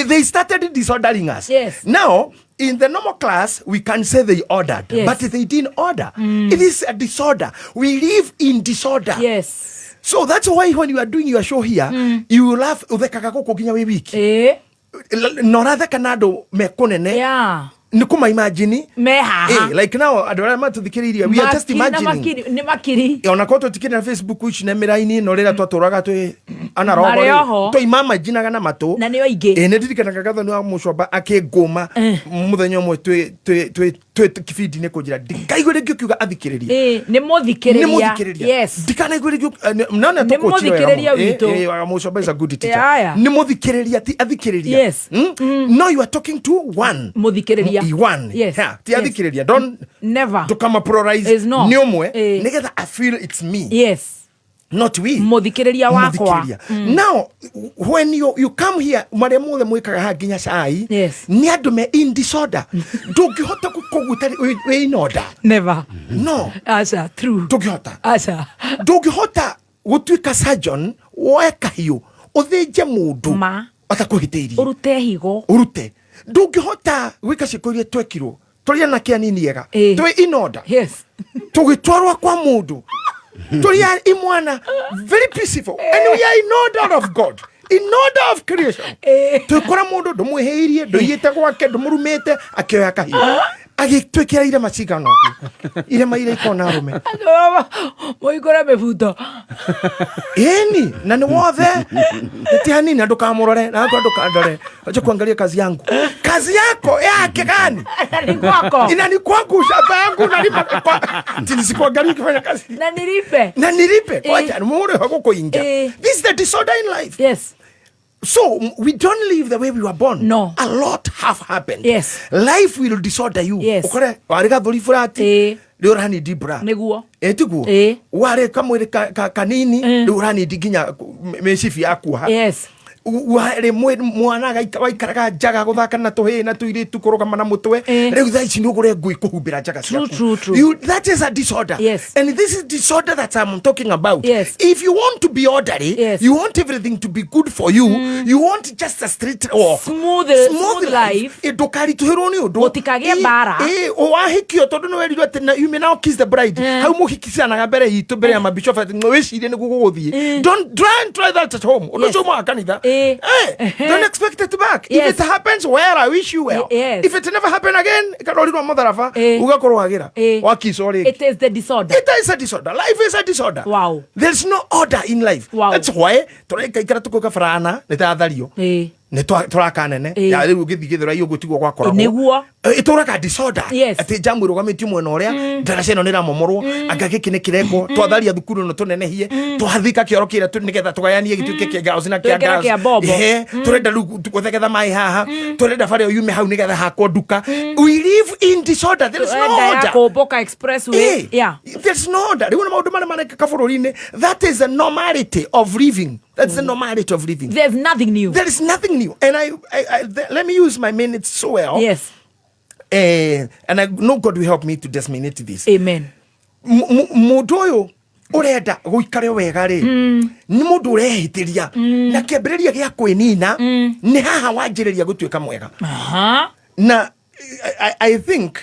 Speaker 16: They started disordering us. Now in the normal class we can say they ordered, but they didn't order. It is a disorder. We live in disorder. So that's why when you are doing your show here, you will laugh, uthekaga gũkũ nginya wĩ wiki na ũratheka na andũ me kũnene nĩ kũma imagine
Speaker 12: me haha.
Speaker 16: Like now andũ arĩa matũthikĩrĩirie, we are just
Speaker 12: Makiri na
Speaker 16: imagining.
Speaker 12: Makiri, nĩ makiri.
Speaker 16: Ona korwo tũtikĩrĩ na Facebook ici na mĩraini ĩno, rĩrĩa twatũraga twĩ anarogore
Speaker 12: Marĩ oho.
Speaker 16: twaimamajinaga na matũ.
Speaker 12: Na nĩo aingĩ.
Speaker 16: Ĩ, nĩ ndirikanaga Gathoni wa Mũcomba akĩngũma mũthenya ũmwe twĩ kibindi-inĩ kũnjĩra ndikaigue rĩngĩ ũkiuga athikĩrĩria.
Speaker 12: Nĩ mũthikĩrĩria.
Speaker 16: Nĩ mũthikĩrĩria. Ndikanaigua rĩngĩ nona
Speaker 12: Nĩ mũthikĩrĩria witũ.
Speaker 16: Mũcomba is a good teacher.
Speaker 12: Yeah.
Speaker 16: Nĩ mũthikĩrĩria, ti athikĩrĩria. No, you are talking to one.
Speaker 12: Mũthikĩrĩria.
Speaker 16: One. Yeah, ti athikĩrĩria. Don't
Speaker 12: Never.
Speaker 16: ndũkama pluralize.
Speaker 12: Is not.
Speaker 16: Nĩ ũmwe nĩgetha I feel it's me. Not we.
Speaker 12: Mũthikĩrĩria wakwa.
Speaker 16: Mũthikĩrĩria. Now when you come here, marĩa mothe mwĩkaga haha nginya cai, nĩ andũ me in disorder. Ndũngĩhota gũkorwo ũtarĩ wĩ in order.
Speaker 12: Never.
Speaker 16: No.
Speaker 12: Aca, true.
Speaker 16: Ndũngĩhota.
Speaker 12: Aca.
Speaker 16: Ndũngĩhota gũtuĩka surgeon, woe kahiũ ũthĩnje mũndũ atakũhĩtĩirie.
Speaker 12: Ũrute higo.
Speaker 16: Ũrute. Ndũngĩhota gwĩka ciĩko iria twekirwo tũrĩ anake anini ega twĩ in order, tũgĩtwarwo kwa mũndũ tũrĩ a imwana very peaceful, and we are in order of God, in order of creation. Twĩkora mũndũ ndũmwĩhĩirie, ndũiyĩte gwake, ndũmũrumĩte, akĩoya kahiũ agĩtwĩkĩra irema cigana ũguo, irema iria ikoragwo na arũme.
Speaker 12: Mũihũre mĩbuto.
Speaker 16: Ĩni, na nĩ wothe ti hanini, na ndũkamũrore na akwa ndũkandore, acha kuangalia kazi yangu. Kazi yako yake gani?
Speaker 12: Na ni kwako.
Speaker 16: Ina ni kwangu, shamba yangu nalipa kwa nisikuangalia ukifanya kazi.
Speaker 12: Na nilipe.
Speaker 16: Na nilipe. Kwacha muure wako kuingia. This is the disorder in life. So we don't live the way we were born.
Speaker 12: No.
Speaker 16: A lot have happened. Life will disorder you. Ukore warĩ gathũri furati. Rĩu ũranindi bra.
Speaker 12: Nĩguo.
Speaker 16: Ĩ tiguo? Warĩ kamwĩrĩ kanini, rĩu ũranindi nginya mĩcibi ya kuoha. Warĩ mwana waikaraga njaga gũthaka na tũhĩĩ na tũirĩtu kũrũgama na mũtwe, rĩu thaa ici nĩ ũgũre ngui kũhumbĩra njaga ciaku.
Speaker 12: True, true.
Speaker 16: You, that is a disorder. And this is disorder that I'm talking about. If you want to be orderly, you want everything to be good for you, you want just a straight walk.
Speaker 12: Smooth life.
Speaker 16: Ndũkaritũhĩrwo nĩ ũndũ.
Speaker 12: Gũtikagĩe mbara.
Speaker 16: Wahikio tondũ nĩ werirwo atĩ you may now kiss the bride. Hau mũhikicanaga mbere itũ, mbere ya mabishop atĩ wĩcirie nĩguo gũgũthiĩ. Don't try and try that at home. Ũndũ ũcio wa kanitha. Hey, don't expect it back. If it happens, well, I wish you well.
Speaker 12: Yes.
Speaker 16: If it never happen again, ikarorirwo mutharaba ugakorwo wagira wakico rĩngĩ.
Speaker 12: It is the disorder.
Speaker 16: It is a disorder. Life is a disorder.
Speaker 12: Wow.
Speaker 16: There's no order in life.
Speaker 12: Wow.
Speaker 16: That's why tũraikaikara tũkauga barana nĩ tathario nĩ tũraka nene ya rĩu ũgĩthiĩ gĩthũrai ũguo tiguo gwakoragwo.
Speaker 12: Nĩguo.
Speaker 16: Ĩtũraga disorder.
Speaker 12: Yes.
Speaker 16: Atĩ jamu ĩrũgamĩtio mwena ũrĩa, ndaraca ĩno nĩ ĩramomorwo, anga gĩkĩ nĩ kĩrekwo, twatharia thukuru ĩno tũnenehie, twathika kĩoro kĩrĩa nĩgetha tũgayanie gĩtuĩke kĩa girls na kĩa
Speaker 12: Twĩkĩre
Speaker 16: girls.
Speaker 12: kĩa bobo.
Speaker 16: Ehe, tũrenda rĩu gũthegetha maĩ haha, tũrenda bara ĩyo yume hau nĩgetha hakwo nduka. We live in disorder. There is no
Speaker 12: Tũrenda ya
Speaker 16: order.
Speaker 12: kũmbũka expressway. Yeah.
Speaker 16: There's no order. Rĩu nĩ maũndũ marĩa marekĩka bũrũri-inĩ, that is the normality of living. That's the normality of living.
Speaker 12: There's nothing new.
Speaker 16: There is nothing new. And let me use my minutes so well.
Speaker 12: Yes.
Speaker 16: And I know God will help me to disseminate this.
Speaker 12: Amen.
Speaker 16: Mũndũ ũyũ ũrenda gũikare wega rĩ, nĩ mũndũ ũrehĩtĩria na kĩambĩrĩria gĩa kwĩnina nĩ haha wanjĩrĩria gũtuĩka mwega. Na I think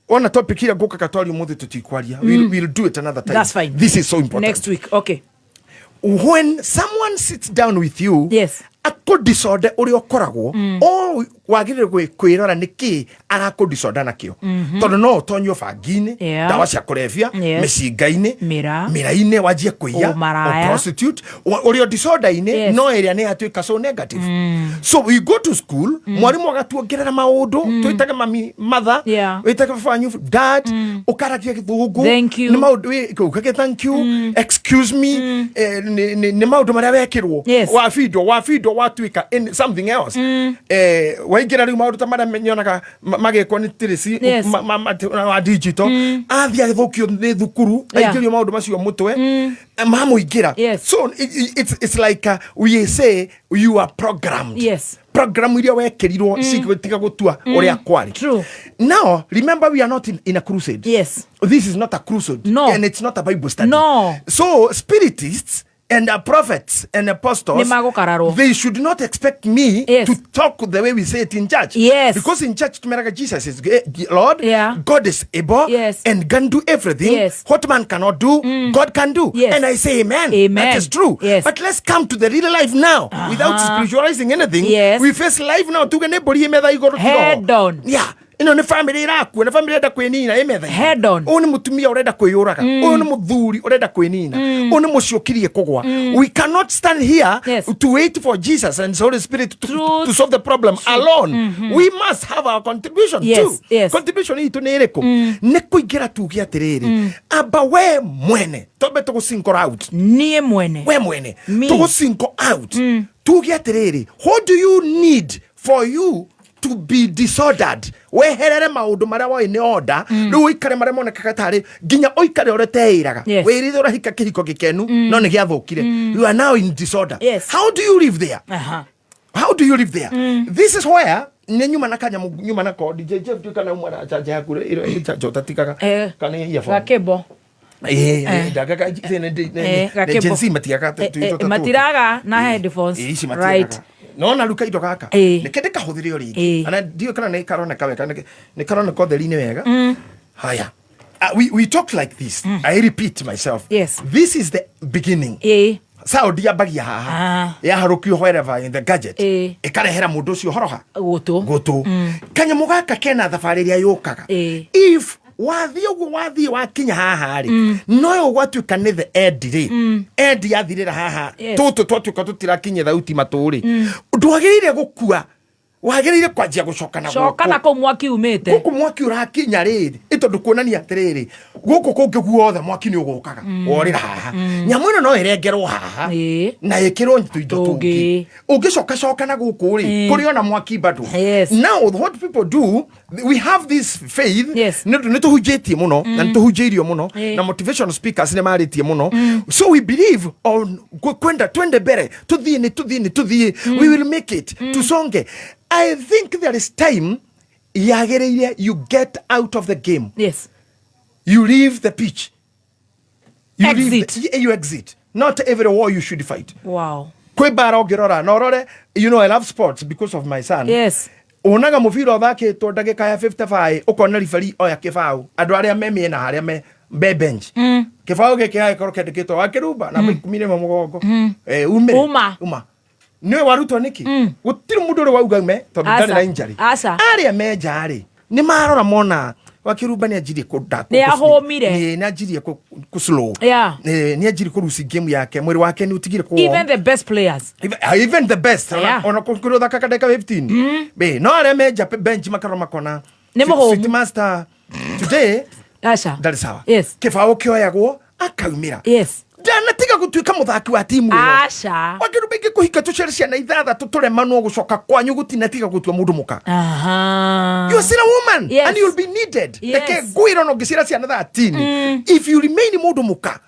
Speaker 16: ona topic ĩrĩa ngũkaga twaria ũmũthĩ tũtikwaria. We'll do it another time.
Speaker 12: That's fine.
Speaker 16: This is so important.
Speaker 12: Next week. Okay.
Speaker 16: When someone sits down with you,
Speaker 12: yes,
Speaker 16: akũdisorde ũrĩa ũkoragwo, o wagĩrĩire kwĩrora nĩkĩ arakũdisorder nakĩo. Tondũ no ũtonyio bangi-inĩ, ndawa cia kũrebia, mĩcinga-inĩ,
Speaker 12: Mĩra.
Speaker 16: mĩra-inĩ, wanjie kũiya,
Speaker 12: Ũmaraya.
Speaker 16: o prostitute, ũrĩ o disorder-inĩ, no ĩrĩa nĩ yatuĩka so negative. So we go to school, mwarimũ agatuongerera maũndũ, twĩtage mami mother, wĩtage baba wanyu dad, ũkaragia gĩthũngũ.
Speaker 12: Thank you.
Speaker 16: Nĩ maũndũ ukage thank you, excuse me, nĩ maũndũ marĩa wekĩrwo. Wabindwo, wabindwo, watuĩka in something else. Waingĩra rĩu maũndũ ta marĩa nyonaga magĩkwo nĩ tirisi, wa digital, athiĩ agĩthũkio nĩ thukuru, aingĩrio maũndũ macio mũtwe, mamũingĩra. So it's like we say you are programmed. Program iria wekĩrirwo cigĩtiga gũtua ũrĩa kwarĩ. Now remember, we are not in a crusade. This is not a crusade.
Speaker 12: No.
Speaker 16: And it's not a Bible study.
Speaker 12: No.
Speaker 16: So spiritists and prophets and apostles,
Speaker 12: Nĩmagũkararwo.
Speaker 16: they should not expect me to talk the way we say it in church. Because in church tumeraga Jesus is Lord, God is able, and can do everything. What man cannot do, God can do. And I say amen.
Speaker 12: Amen.
Speaker 16: That is true. But let's come to the real life now without spiritualizing anything. We face life now. Tuge nĩ mbũri ĩ metha igũrũ tiroho.
Speaker 12: Head on.
Speaker 16: Yeah. Ĩno nĩ family ĩrakua, nĩ family ĩrenda kwĩnina ĩ metha igũrũ.
Speaker 12: Head on.
Speaker 16: Ũyũ nĩ mũtumia ũrenda kwĩyũraga, ũyũ nĩ mũthuri ũrenda kwĩnina, ũyũ nĩ mũciĩ ũkirie kũgwa. We cannot stand here to wait for Jesus and Holy Spirit to solve the problem alone. We must have our contribution too. Contribution itũ nĩ ĩrĩkũ? Nĩ kũingĩra tuge atĩrĩrĩ, amba we mwene twambe tũgũ single out.
Speaker 12: Niĩ mwene.
Speaker 16: We mwene.
Speaker 12: Me.
Speaker 16: Tũgũ single out. Tuge atĩrĩrĩ, what do you need for you to be disordered? Weherere maũndũ marĩa woĩ nĩ order, rĩu ũikare marĩa monekaga tarĩ nginya ũikare ũrĩa ũteĩraga. Wĩrire ũrahika kĩhiko gĩkenu, no nĩ gĩathũkire. You are now in disorder. How do you live there? How do you live there? This is where nĩ nyuma na kanyamũ, nyuma na ko DJ Jeff tuĩka na umara chanja yaku ĩrĩa chanja ũtatikaga kana earphone.
Speaker 12: Gakĩmbo.
Speaker 16: Ndagaga
Speaker 12: Gakĩmbo.
Speaker 16: Gen Z matigaga tũindo ta tũtũ.
Speaker 12: Matiraga na headphones.
Speaker 16: Ici matiraga. Nona rĩu kaindo gaka nĩke ndĩkahũthĩre o rĩngĩ. Ana ndiũĩ kana nĩ karoneka wega, nĩ karoneka ũtheri-inĩ wega. Haya. We talk like this. I repeat myself. This is the beginning. Sound yambagia haha, yaharũkio wherever in the gadget, ĩkarehera mũndũ ũcio horoha
Speaker 12: gũtũ
Speaker 16: gũtũ. Kanyamũ gaka kena thabarĩ ĩrĩa yũkaga. If wathiĩ ũguo wathiĩ wakinya haha rĩ, no yo gwatuĩka nĩ the end rĩ, end yathirĩra haha, tũtũ twatuĩka tũtirakinyia thauti matũ rĩ, ndwagĩrĩire gũkua, wagĩrĩire kwanjia gũcoka na
Speaker 12: Coka na kũu mwaki umĩte.
Speaker 16: Gũkũ mwaki ũrakinya rĩrĩ, ĩ tondũ kuonania atĩrĩrĩ, gũkũ kũngĩ guothe mwaki nĩ ũgũkaga, worĩra haha. Nyamũ ĩno no ĩrengerwo haha na ĩkĩrwo tũindo tũngĩ. Ũngĩcoka coka na gũkũ rĩ, kũrĩ ona mwaki bado. Now what people do, we have this faith, nĩ ũndũ nĩ tũhunjĩtie mũno, na nĩ tũhunjĩirio mũno, na motivational speakers nĩ marĩtie mũno. So we believe on kwenda twende mbere, tũthiĩ nĩ tũthiĩ nĩ tũthiĩ, we will make it, tusonge. I think there is time yagĩrĩire you get out of the game. You leave the pitch. You leave
Speaker 12: Exit.
Speaker 16: you exit. Not every war you should fight.
Speaker 12: Wow.
Speaker 16: Kwĩ mbara ũngĩrora na ũrore, you know I love sports because of my son. Wonaga mũbira ũthakĩtwo ndagĩka ya 55, ũkona referee oya kĩbaũ, andũ arĩa me mĩena harĩa me bench, kĩbaũ gĩkĩ gagĩkorwo kĩandĩkĩtwo wakĩrumba namba 11 mũgongo, umĩre.
Speaker 12: Uma.
Speaker 16: Uma. Nĩwe warutwo nĩkĩ? Gũtirĩ mũndũ ũrĩ wauga me tondũ ndarĩ na injury.
Speaker 12: Aca.
Speaker 16: Arĩa menja rĩ, nĩ marora mona Wakĩrumba nĩ anjirie
Speaker 12: Nĩ ahũmire.
Speaker 16: Nĩ anjirie kũ slow. Nĩ anjirie kũ lose game yake, mwĩrĩ wake nĩ ũtigire kũ
Speaker 12: Even the best players.
Speaker 16: Even the best. Ona kũrĩ ũthakaga ndagĩka 15. No arĩa menja bench makarora makona
Speaker 12: Nĩ mũhũmu.
Speaker 16: Sweet Master today
Speaker 12: Aca.
Speaker 16: ndarĩ sawa.
Speaker 12: Yes.
Speaker 16: Kĩbaũ kĩoyagwo akaumĩra.
Speaker 12: Yes.
Speaker 16: Ndanatiga gũtuĩka mũthaki wa timu ĩyo.
Speaker 12: Aca.
Speaker 16: Wakĩrumba ingĩkũhika tũciare ciana ithathatũ tũremanwo gũcoka kwanyu gũtinatiga gũtua mũndũ mũka.
Speaker 12: Aha.
Speaker 16: You're still a woman.
Speaker 12: Yes.
Speaker 16: And you'll be needed.
Speaker 12: Yes.
Speaker 16: Reke ngwĩre ona ũngĩciara ciana 13. If you remain mũndũ mũka.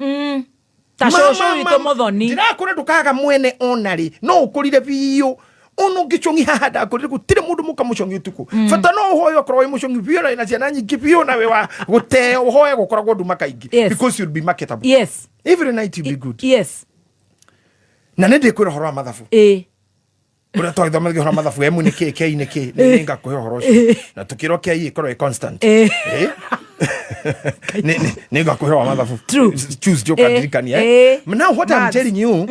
Speaker 12: Ta cũcũ witũ Mũthoni.
Speaker 16: Ndirakũra ndũkaga mwene ona rĩ no ũkũrire biũ ona ũngĩcũngi haha ndakũrire gũtirĩ mũndũ mũka mũcũngi ũtukũ. Bata no ũhoe okorwo wĩ mũcũngi biũ na wĩna ciana nyingĩ biũ na wĩ wa gũteo ũhoe gũkoragwo nduma kaingĩ.
Speaker 12: Yes.
Speaker 16: Because you'll be marketable.
Speaker 12: Yes.
Speaker 16: Every night you'll be good.
Speaker 12: Yes.
Speaker 16: Na nĩ ndĩkwĩra ũhoro wa mathabu. Ũrĩa twagĩthomagia ũhoro wa mathabu M nĩ kĩ, K nĩ kĩ, nĩ ngakũhe ũhoro ũcio. Na tũkĩrwo K ĩkorwo ĩ constant. Nĩ ngakũhe ũhoro wa mathabu. Tuesday ũkandirikania. Now what I'm telling you,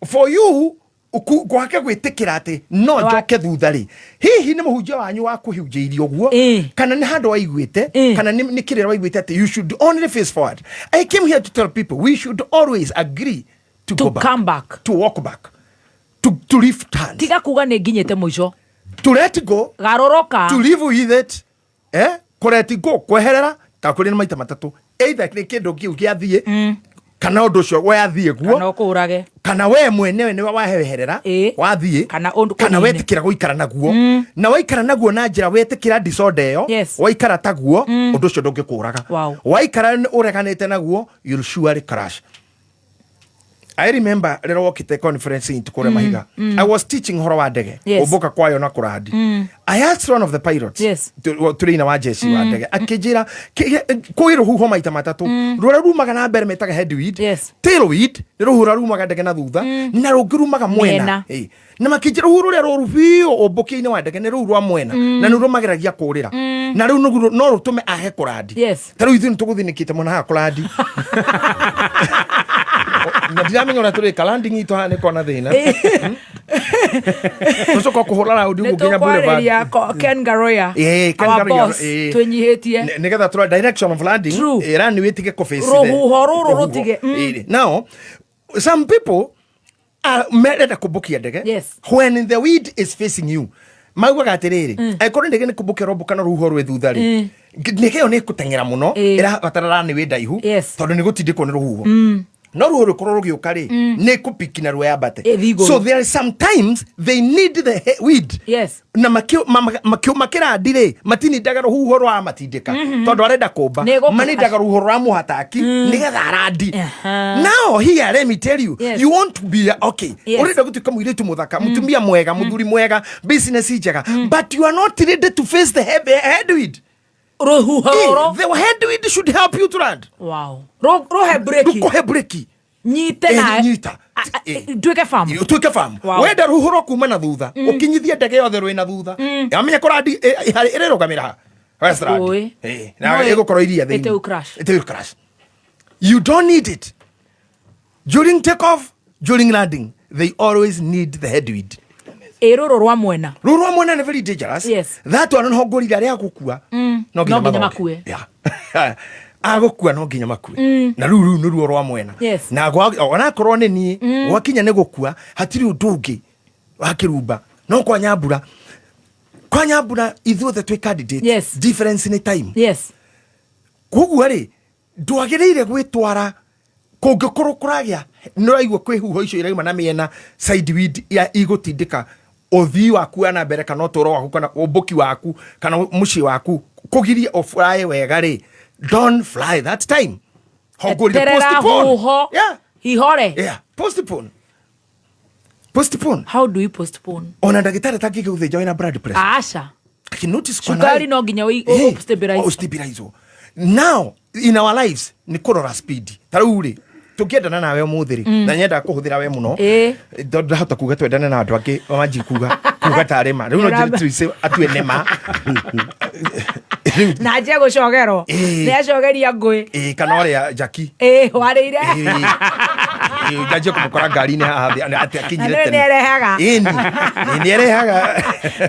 Speaker 16: for you gwake gwĩtĩkĩra atĩ no njoke thutha rĩ, hihi nĩ mũhunjia wanyu wa kũhunjĩirie ũguo, kana nĩ handũ waiguĩte, kana nĩ kĩrĩra waiguĩte atĩ you should only face forward. I came here to tell people we should always agree to go back,
Speaker 12: come back,
Speaker 16: to walk back, to lift hands.
Speaker 12: Tiga kuga nĩ nginyĩte mũico.
Speaker 16: To let go.
Speaker 12: Garũrũka.
Speaker 16: To live with it. Kũ let go, kweherera, ta kũrĩ na maita matatũ. Either nĩ kĩndũ kĩu gĩathiĩ, kana ũndũ ũcio wathiĩ guo,
Speaker 12: Kana ũkũũrage.
Speaker 16: Kana we mwenyewe nĩwe waheherera, wathiĩ,
Speaker 12: Kana ũndũ
Speaker 16: kana
Speaker 12: kũnine.
Speaker 16: wetĩkĩra gũikara naguo. Na waikara naguo na njĩra wetĩkĩra disorder ĩyo,
Speaker 12: Yes.
Speaker 16: waikara taguo, ũndũ ũcio ndũngĩkũraga.
Speaker 12: Wow.
Speaker 16: Waikara ũreganĩte naguo, you'll surely crash. I remember rĩrĩa wokĩte conference in kũrĩa Mahiga. I was teaching ũhoro wa ndege.
Speaker 12: Yes.
Speaker 16: Kũmbũka kwayo na kũrandi. I asked one of the pilots.
Speaker 12: Yes.
Speaker 16: Tũrĩ wa jeshi wa ndege. Akĩnjĩra kwĩ rũhuho maita matatũ. Rũrĩa rumaga na mbere metaga headwind.
Speaker 12: Yes.
Speaker 16: Tailwind nĩ rũhuho rũrĩa rumaga ndege na thutha na rũngĩ rumaga mwena.
Speaker 12: Mwena.
Speaker 16: Na makĩnjĩra rũhuho rũrĩa rũru biũ ũmbũkia-inĩ wa ndege nĩ rũu rwa mwena na nĩ rũmageragia kũrĩra. Na rĩu no rũtũme ahe kũrandi.
Speaker 12: Yes.
Speaker 16: Ta rĩu ithuĩ nĩ tũgũthinĩkĩte mũno haha kũrandi. Na ndiramenya ũrĩa tũrĩka landing itũ haha nĩ kona thĩna. Tũcoka kũhũra raundi
Speaker 12: Nĩ
Speaker 16: ũguo nginya Boulevard.
Speaker 12: tũkwarĩria Ken Garoya.
Speaker 16: Ken
Speaker 12: Our
Speaker 16: Garoya,
Speaker 12: boss, twĩnyihĩtie.
Speaker 16: Nĩgetha tũrore direction of landing.
Speaker 12: True.
Speaker 16: Runway ĩtige kũ-face
Speaker 12: Rũhuho rũrũ
Speaker 16: rũhuho.
Speaker 12: rũtige.
Speaker 16: Now, some people are merenda kũmbũkia ndege.
Speaker 12: Yes.
Speaker 16: When the wind is facing you, maugaga atĩrĩrĩ, angĩkorwo ndege nĩ kũmbũkia rombũka na rũhuho rwĩ thutha rĩ, ndege ĩyo nĩ ĩgũteng'era mũno, ĩrabatara runway ndaihu,
Speaker 12: Yes.
Speaker 16: tondũ nĩ gũtindĩkwo nĩ rũhuho. No rũhuho rũkorwo rũgĩũka rĩ, nĩ kũpiki na rweyambate.
Speaker 12: Ĩthiĩ igũrũ.
Speaker 16: So there is sometimes they need the wind.
Speaker 12: Yes.
Speaker 16: Na makĩrandi rĩ, matinindaga rũhuho rũramatindĩka. Tondũ arenda kũmba.
Speaker 12: Nĩ gũkũ-
Speaker 16: Manindaga rũhuho rũramũhataki, nĩgetha arandi. Now here let me tell you,
Speaker 12: Yes.
Speaker 16: you want to be okay.
Speaker 12: Yes.
Speaker 16: Ũrenda gũtuĩka mũirĩtu mũthaka, mũtumia mwega, mũthuri mwega, business njega, but you are not ready to face the headwind.
Speaker 12: Rũhuho rũrũ.
Speaker 16: The headwind should help you to land.
Speaker 12: Wow. Rũhe breki.
Speaker 16: Rũkũhe breki.
Speaker 12: Nyite na
Speaker 16: Nyita.
Speaker 12: Nduĩke famu.
Speaker 16: Ũtuĩke famu.
Speaker 12: Wow.
Speaker 16: Wenda rũhuho rwa kuma na thutha, ũkinyithie ndege yothe rwĩ na thutha. Amenya kũrandi ĩrĩrũgamĩra ha? Westland.
Speaker 12: Ũĩ.
Speaker 16: Na
Speaker 12: No,
Speaker 16: ĩgũkorwo iria thĩinĩ.
Speaker 12: It will crash.
Speaker 16: It will crash. You don't need it. During takeoff, during landing, they always need the headwind.
Speaker 12: Ĩ rũrũ rwa mwena.
Speaker 16: Rũrũ rwa mwena nĩ very dangerous.
Speaker 12: Yes.
Speaker 16: That one no ngũrira rĩa gũkua. No
Speaker 12: No
Speaker 16: nginya
Speaker 12: nginya
Speaker 16: mathoke.
Speaker 12: makue.
Speaker 16: Yeah. Agũkua no nginya makue. Na rĩu rĩu nĩruo rwa mwena.
Speaker 12: Yes.
Speaker 16: Na onakorwo nĩ niĩ, gwakinya nĩ gũkua, hatirĩ ũndũ ũngĩ wa kĩrumba. No kwa Nyambura. Kwa Nyambura ithuothe twĩ candidate.
Speaker 12: Yes.
Speaker 16: Difference nĩ time.
Speaker 12: Yes.
Speaker 16: Koguo rĩ, ndwagĩrĩire gwĩtwara kũngĩkorwo kũragĩa nĩ ũraigua kwĩ huho icio irauma na mĩena side wind ya igũtindĩka ũthii waku wa na mbere kana ũtũũro waku kana ũmbũki waku kana mũciĩ waku kũgirie ũfly wega rĩ, don't fly that time. Hongũrire,
Speaker 12: Eterera
Speaker 16: postpone.
Speaker 12: huho.
Speaker 16: Yeah.
Speaker 12: Hihore.
Speaker 16: Yeah, postpone. Postpone.
Speaker 12: How do you postpone?
Speaker 16: Ona ndagĩtarĩ atangĩgũthĩnja wĩna blood pressure.
Speaker 12: Aca.
Speaker 16: Akinotice kwa
Speaker 12: Cukari
Speaker 16: nawe.
Speaker 12: no nginya ũstabilize.
Speaker 16: Ũstabilize. Now in our lives nĩ kũrora speed. Ta rĩu rĩ, tũngĩendana nawe ũmũthĩ rĩ, na nyendaga kũhũthĩra we mũno. Tondũ ndahota kuga twendane na andũ angĩ manji kuga tarĩ ma. Rĩu no njĩre Tracy atue nĩ ma.
Speaker 12: Na anjie gũcogerwo. Nĩ acogeria ngũĩ.
Speaker 16: Kana ũrĩa Jackie.
Speaker 12: Warĩire.
Speaker 16: Njanjie kũmũkora ngari-inĩ haha thĩ, atĩ akinyire
Speaker 12: Na
Speaker 16: tene.
Speaker 12: nĩarehaga.
Speaker 16: Ĩni, nĩarehaga.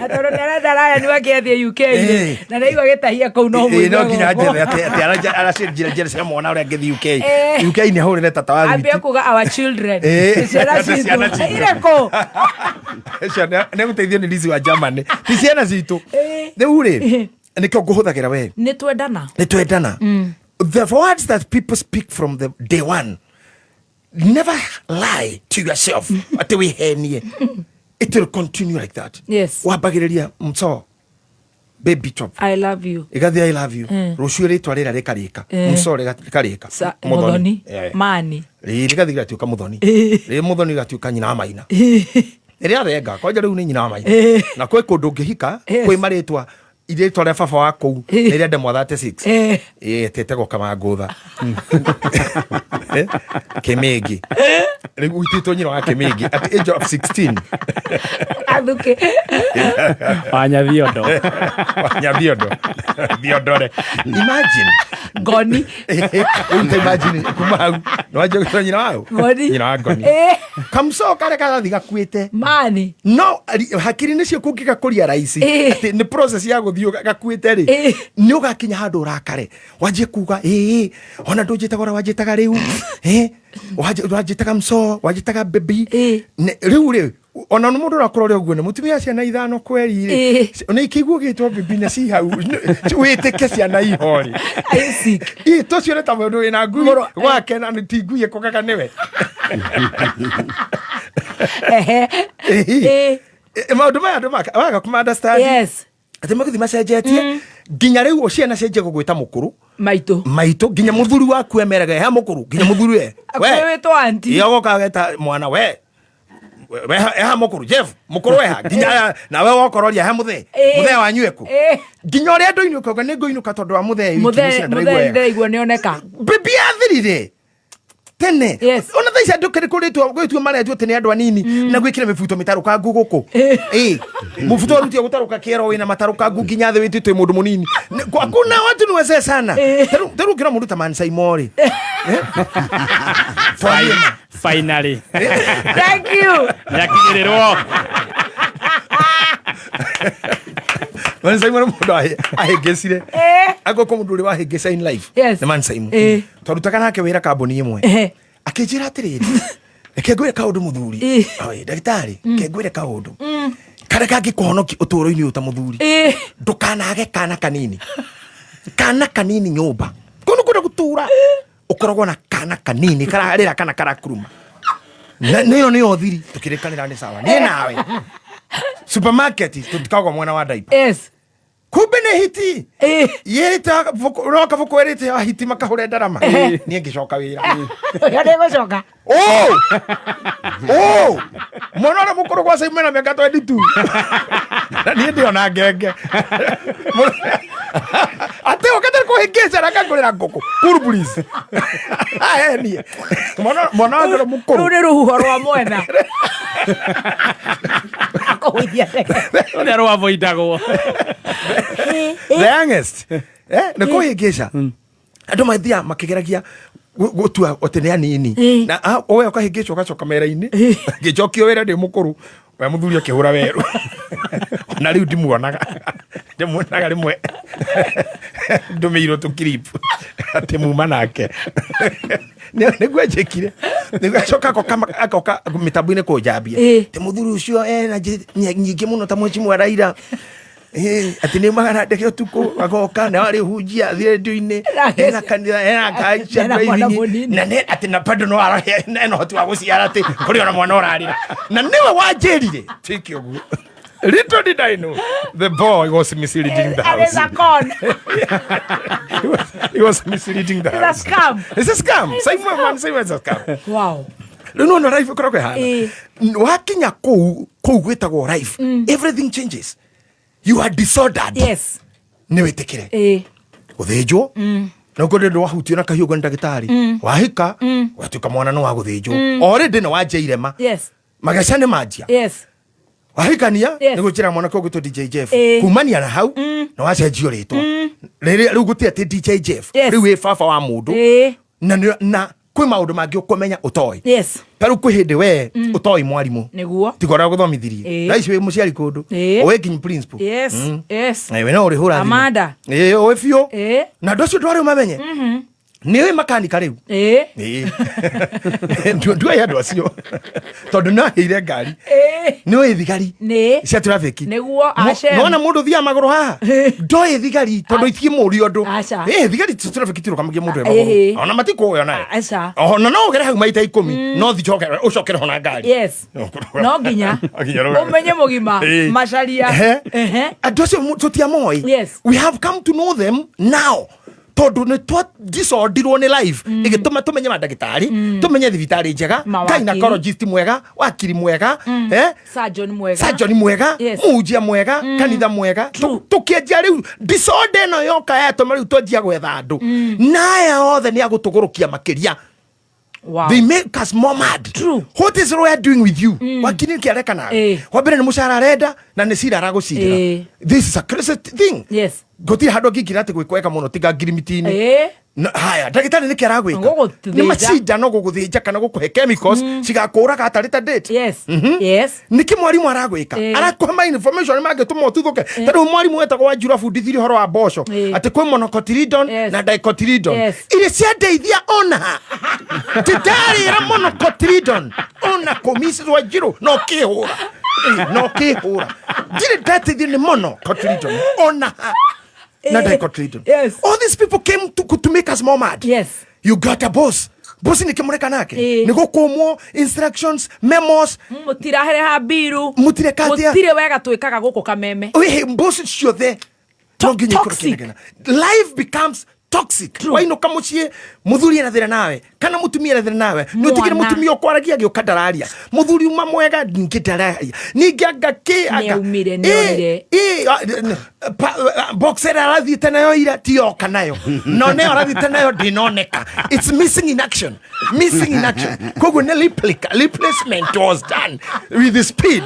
Speaker 12: Na tondũ nĩarenda Ryan wake athiĩ UK
Speaker 16: Ĩĩ.
Speaker 12: na nĩaigua gĩtahia kũu no
Speaker 16: Ĩĩ,
Speaker 12: mũigue
Speaker 16: no nginya
Speaker 12: gũkũ.
Speaker 16: njethe atĩ aracenjia njĩra cia mwana ũrĩa angĩthiĩ UK.
Speaker 12: Ĩĩ.
Speaker 16: UK nĩ ahũrĩre tata wa
Speaker 12: Ambie
Speaker 16: thwiti.
Speaker 12: kuga our children.
Speaker 16: Ĩĩ.
Speaker 12: Ciana
Speaker 16: Ciana
Speaker 12: citũ.
Speaker 16: citũ.
Speaker 12: Irĩkũ?
Speaker 16: Ciana nĩ gũteithio nĩ Liz wa Germany. Ti ciana citũ. Rĩu rĩ, nĩkĩo ngũhũthagĩra we.
Speaker 12: Nĩ twendana.
Speaker 16: Nĩ twendana. The words that people speak from the day one, never lie to yourself atĩ wĩhenie. It will continue like that.
Speaker 12: Yes.
Speaker 16: Wambagĩrĩria mso baby top.
Speaker 12: I love you.
Speaker 16: Ĩgathiĩ I love you. Rũciũ rĩtwa rĩrĩa rĩkarĩka. Mso rĩkarĩka.
Speaker 12: Muthoni.
Speaker 16: Eh.
Speaker 12: Mani.
Speaker 16: Rĩ rĩgathiĩ rĩgatuĩka Muthoni. Rĩ Muthoni rĩgatuĩka nyina wa Maina. Rĩrĩa thenga kwanja rĩu nĩ nyina wa Maina. Na kwĩ kũndũ ũngĩhika kwĩ marĩtwa irĩtwa rĩa baba wa kũu nĩ rĩa ndemwa 36. Ĩĩ ĩtĩtagwo Kamangũtha. Kĩmĩngĩ. Rĩu ũitĩtwo nyina wa Kĩmĩngĩ at the age of 16.
Speaker 12: Athuke.
Speaker 17: Wanyathiondo.
Speaker 16: Wanyathiondo. Thiondore. Imagine.
Speaker 12: Ngoni.
Speaker 16: Rĩu ta imagine kuma hau. Nĩ wanjia gwĩtwo nyina wa ũ?
Speaker 12: Ngoni.
Speaker 16: Nyina wa Ngoni. Kamũcoo karĩa karathiĩ gakuĩte.
Speaker 12: Mani.
Speaker 16: No hakiri nĩcio kũngĩgakũria raici. Atĩ nĩ process ya gũthiĩ gakuĩte rĩ. Nĩ ũgakinya handũ ũrakare. Wanjie kuga ĩĩ ona ndũnjĩtaga ũrĩa wanjĩtaga rĩu. Wanjĩtaga msoo, wanjĩtaga baby. Rĩu rĩ ona nĩ mũndũ ũrakora ũrĩa ũguo nĩ mũtumia ciana ithano kweri rĩ. Nĩ ikĩiguo gĩtwo baby na ci hau. Wĩtĩke ciana iho rĩ. Ĩ tũcio nĩ ta mũndũ wĩna ngui gwake na nĩ ti ngui ĩkũgaga nĩwe. Maũndũ maya andũ maga kũma understand.
Speaker 12: Yes.
Speaker 16: Atĩ magũthiĩ macenjetie nginya rĩu ciana cianjia gũgwĩta mũkũrũ
Speaker 12: maitũ
Speaker 16: maitũ nginya mũthuri waku emeraga he mũkũrũ nginya mũthuri we
Speaker 12: Akũrũ wĩtwo auntie.
Speaker 16: Ĩ, ogoka ageta mwana we we eha mũkũrũ Jeff mũkũrũ eha nginya nawe wokororia he mũthee mũthee wanyu eku nginya ũrĩa ndũinũka ũguo nĩ ngũinũka tondũ wa mũthee wiki
Speaker 12: Mũthee
Speaker 16: mũcio ndĩraigua
Speaker 12: mũthee
Speaker 16: wega.
Speaker 12: ndĩraigua nĩoneka.
Speaker 16: Bibi athirire tene ona thaa ici andũ kĩrĩ kũrĩtwo gwĩtua maretwo atĩ nĩ andũ anini na gwĩkĩra mĩbuto mĩtarũkangu gũkũ ĩ mũbuto warutia gũtarũka kĩero wĩna matarũkangu nginya thĩ wĩtĩtwo mũndũ mũnini Hakuna watu ni wazee sana tarĩu ũkĩra mũndũ ta Mansai Mori
Speaker 17: Finally.
Speaker 12: Thank you.
Speaker 17: Nĩakinyĩrĩrwo.
Speaker 16: Mansai Mori mũndũ ahĩngĩcire angĩkorwo mũndũ ũrĩa wahĩngĩca in life nĩ Mansai Mori twarutaga nake wĩra kambuni ĩmwe akĩnjĩra atĩrĩrĩ reke ngwĩre kaũndũ mũthuri Oi, ndagĩtarĩ reke ngwĩre kaũndũ karĩa kangĩkũhonokia ũtũũro-inĩ ũyũ ta mũthuri ndũkanage kana kanini kana kanini nyũmba kũu nĩ kũndũ gũtũra ũkoragwo na kana kanini kararĩra kana karakuruma Na nĩyo nĩyo thiri tũkĩrĩkanĩra nĩ sawa niĩ nawe supermarket tũtikagwa mwena wa diaper
Speaker 12: yes
Speaker 16: kumbe nĩ hiti yĩrĩte no kabũkũ ĩrĩte wa hiti makahũre ndarama niĩ ngĩcoka wĩra
Speaker 12: Ũrĩa ndĩgũcoka.
Speaker 16: Mwana ũrĩa mũkũrũ gwa Simon na mĩaka 22 na niĩ ndĩona ngenge atĩ ũkĩte kũhĩngĩca na akangũrĩra ngũkũ cool please ahenie mwana wake ũrĩa mũkũrũ
Speaker 12: Rũu nĩ rũhuho rwa mwena. Akũhũithia ndege.
Speaker 17: Rũrĩa rwavoidagwo.
Speaker 16: The youngest nĩ kũhĩngĩca andũ mathiaga makĩgeragia gũtua atĩ nĩ anini na we ũkahĩngĩcwo ũgacoka mera-inĩ ngĩcokio wĩra ndĩ mũkũrũ we mũthuri akĩhũra werũ na rĩu ndimuonaga ndimuonaga rĩmwe ndũmĩirwo tũkiripu atĩ muma nake nĩguo njĩkire nĩguo acoka agoka mĩtambo-inĩ kũnjambia atĩ mũthuri ũcio ena nyingĩ mũno ta mwecimu Raila atĩ nĩ umaga na ndege ũtukũ agoka na arĩ hunjia athiĩ rendio-inĩ ena kanitha ena ngari cia
Speaker 12: Ena mwana
Speaker 16: driving,
Speaker 12: mũnini.
Speaker 16: na nĩ atĩ na bado no arahe ena ũhoti wa gũciara atĩ kũrĩ ona mwana ũrarĩra na nĩwe wanjĩrire tuĩke ũguo. Little did I know the boy was misleading the house.
Speaker 12: It's a con.
Speaker 16: He was misleading the
Speaker 12: It's a
Speaker 16: house.
Speaker 12: scam.
Speaker 16: It's a scam. Simon man, Simon is a scam.
Speaker 12: Wow.
Speaker 16: Rĩu nĩwona life ĩkoragwo ĩhana. Wakinya kũu kũu gwĩtagwo life. Everything changes. You are disordered.
Speaker 12: Yes.
Speaker 16: Nĩ wĩtĩkĩre. Gũthĩnjwo. Na ũkorwo ndĩ wahutio na kahiũ nĩ ndagĩtarĩ. Wahika. Watuĩka mwana nĩ wa gũthĩnjwo. Already nĩ wanjia irema.
Speaker 12: Yes.
Speaker 16: Mageca nĩ manjia.
Speaker 12: Yes.
Speaker 16: Wahikania
Speaker 12: Yes.
Speaker 16: nĩ gwĩkĩra mwanake ũgwĩtwo DJ Jeff. Kumania na hau na wacenjio rĩtwa. Rĩrĩa rĩu gũtirĩ atĩ DJ Jeff. Rĩu wĩ baba wa mũndũ. Na na Kwĩ maũndũ mangĩ ũkũmenya ũtoĩ.
Speaker 12: Yes.
Speaker 16: Ta rĩu kwĩ hĩndĩ we ũtoĩ mwarimũ.
Speaker 12: Nĩguo.
Speaker 16: Tiga ũrĩa gũthomithirie. Thaa ici wĩ mũciari kũndũ. Ũĩ nginya principal.
Speaker 12: Yes. Yes.
Speaker 16: We no ũrĩhũra thimũ.
Speaker 12: Amanda.
Speaker 16: Ĩĩ, ũĩ biũ. Na andũ acio ndwarĩ ũmamenye. Nĩ ũĩ makanika rĩu. Ĩĩ. Nduoĩ andũ acio tondũ nĩ aheire ngari. Nĩ ũĩ thigari
Speaker 12: Nĩ.
Speaker 16: cia traffic.
Speaker 12: Nĩguo acem.
Speaker 16: Nona mũndũ thiaga magũrũ haha ndoĩ thigari tondũ itikĩmũria ũndũ.
Speaker 12: Aca.
Speaker 16: Ĩ, thigari cia traffic itirũgamagia mũndũ e
Speaker 12: Ĩhĩ.
Speaker 16: magũrũ ona matikũĩ onayo.
Speaker 12: Aca.
Speaker 16: Ona no ũgere hau maita 10 no thi ũcokere ho na ngari.
Speaker 12: Yes. No nginya.
Speaker 16: Nginya rũgano.
Speaker 12: Ũmenye mũgima.
Speaker 16: Ĩĩ.
Speaker 12: Macaria.
Speaker 16: Ehe.
Speaker 12: Ehe.
Speaker 16: Andũ acio tũtiamoĩ.
Speaker 12: Yes.
Speaker 16: We have come to know them now tondũ nĩ twa disordirwo nĩ life ĩgĩtũma tũmenye mandagĩtarĩ, tũmenye thibitarĩ njega,
Speaker 12: Mawakiri.
Speaker 16: gynecologist mwega, wakiri mwega, eh?
Speaker 12: Surgeon mwega.
Speaker 16: Surgeon mwega,
Speaker 12: Yes.
Speaker 16: mũhunjia mwega, kanitha mwega. Tũkĩanjia rĩu disorder ĩno yoka yatũma rĩu twanjia gwetha andũ na aya othe nĩ agũtũgũrũkia makĩria.
Speaker 12: Wow.
Speaker 16: They make us more mad.
Speaker 12: True.
Speaker 16: What is Roya doing with you? Wakiri nĩkĩ areka nawe? Wa mbere nĩ mũcara arenda na nĩ cira aragũcirĩra. This is a crazy thing.
Speaker 12: Yes.
Speaker 16: Gũtirĩ handũ angĩingĩra atĩ gwĩkwega mũno tiga ngirimiti-inĩ. Haya, ndagĩtarĩ nĩkĩ aragwĩka?
Speaker 12: Gũgũthĩnja.
Speaker 16: Nĩ macindano gũgũthĩnja kana gũkũhe chemicals cigakũraga atarĩ ta date.
Speaker 12: Yes. Yes.
Speaker 16: Nĩkĩ mwarimũ aragwĩka? Arakũhe ma information mangĩtũma ũtuthũke. Ta rĩu mwarimũ wetagwo Wanjiru abundithirie ũhoro wa mboco atĩ kwĩ monocotyledon na dicotyledon.
Speaker 12: Yes.
Speaker 16: Iria ciandeithia ona tindarĩra monocotyledon ona kũ Mrs. Wanjiru no kĩhũra. No kĩhũra. Ndirĩ ndateithio nĩ monocotyledon ona ha na dicotyledon.
Speaker 12: Yes.
Speaker 16: All these people came to make us more mad.
Speaker 12: Yes.
Speaker 16: You got a boss. Boss nĩ kĩmũreka nake. Nĩ gũkũmwo instructions, memos.
Speaker 12: Mũtirahereha mbiru.
Speaker 16: Mũtireka atĩa?
Speaker 12: Gũtirĩ wega twĩkaga gũkũ kameme.
Speaker 16: Wĩhĩ boss ciothe no nginya ikorwo
Speaker 12: Toxic.
Speaker 16: ikĩnegena. Life becomes toxic. Wainũka mũciĩ mũthuri ena thĩna nawe kana mũtumia ena thĩna nawe nĩ ũtigire
Speaker 12: Mwana.
Speaker 16: mũtumia ũkwaragia agĩũka ndararia mũthuri uma mwega ningĩ ndararia ningĩ anga kĩ anga
Speaker 12: Nĩaumire, nĩorire.
Speaker 16: Box ĩrĩa arathiĩte nayo ira tiyoka nayo no nĩyo arathiĩte nayo ndĩnoneka. It's missing in action, missing in action. Koguo nĩ replica, replacement was done with the speed.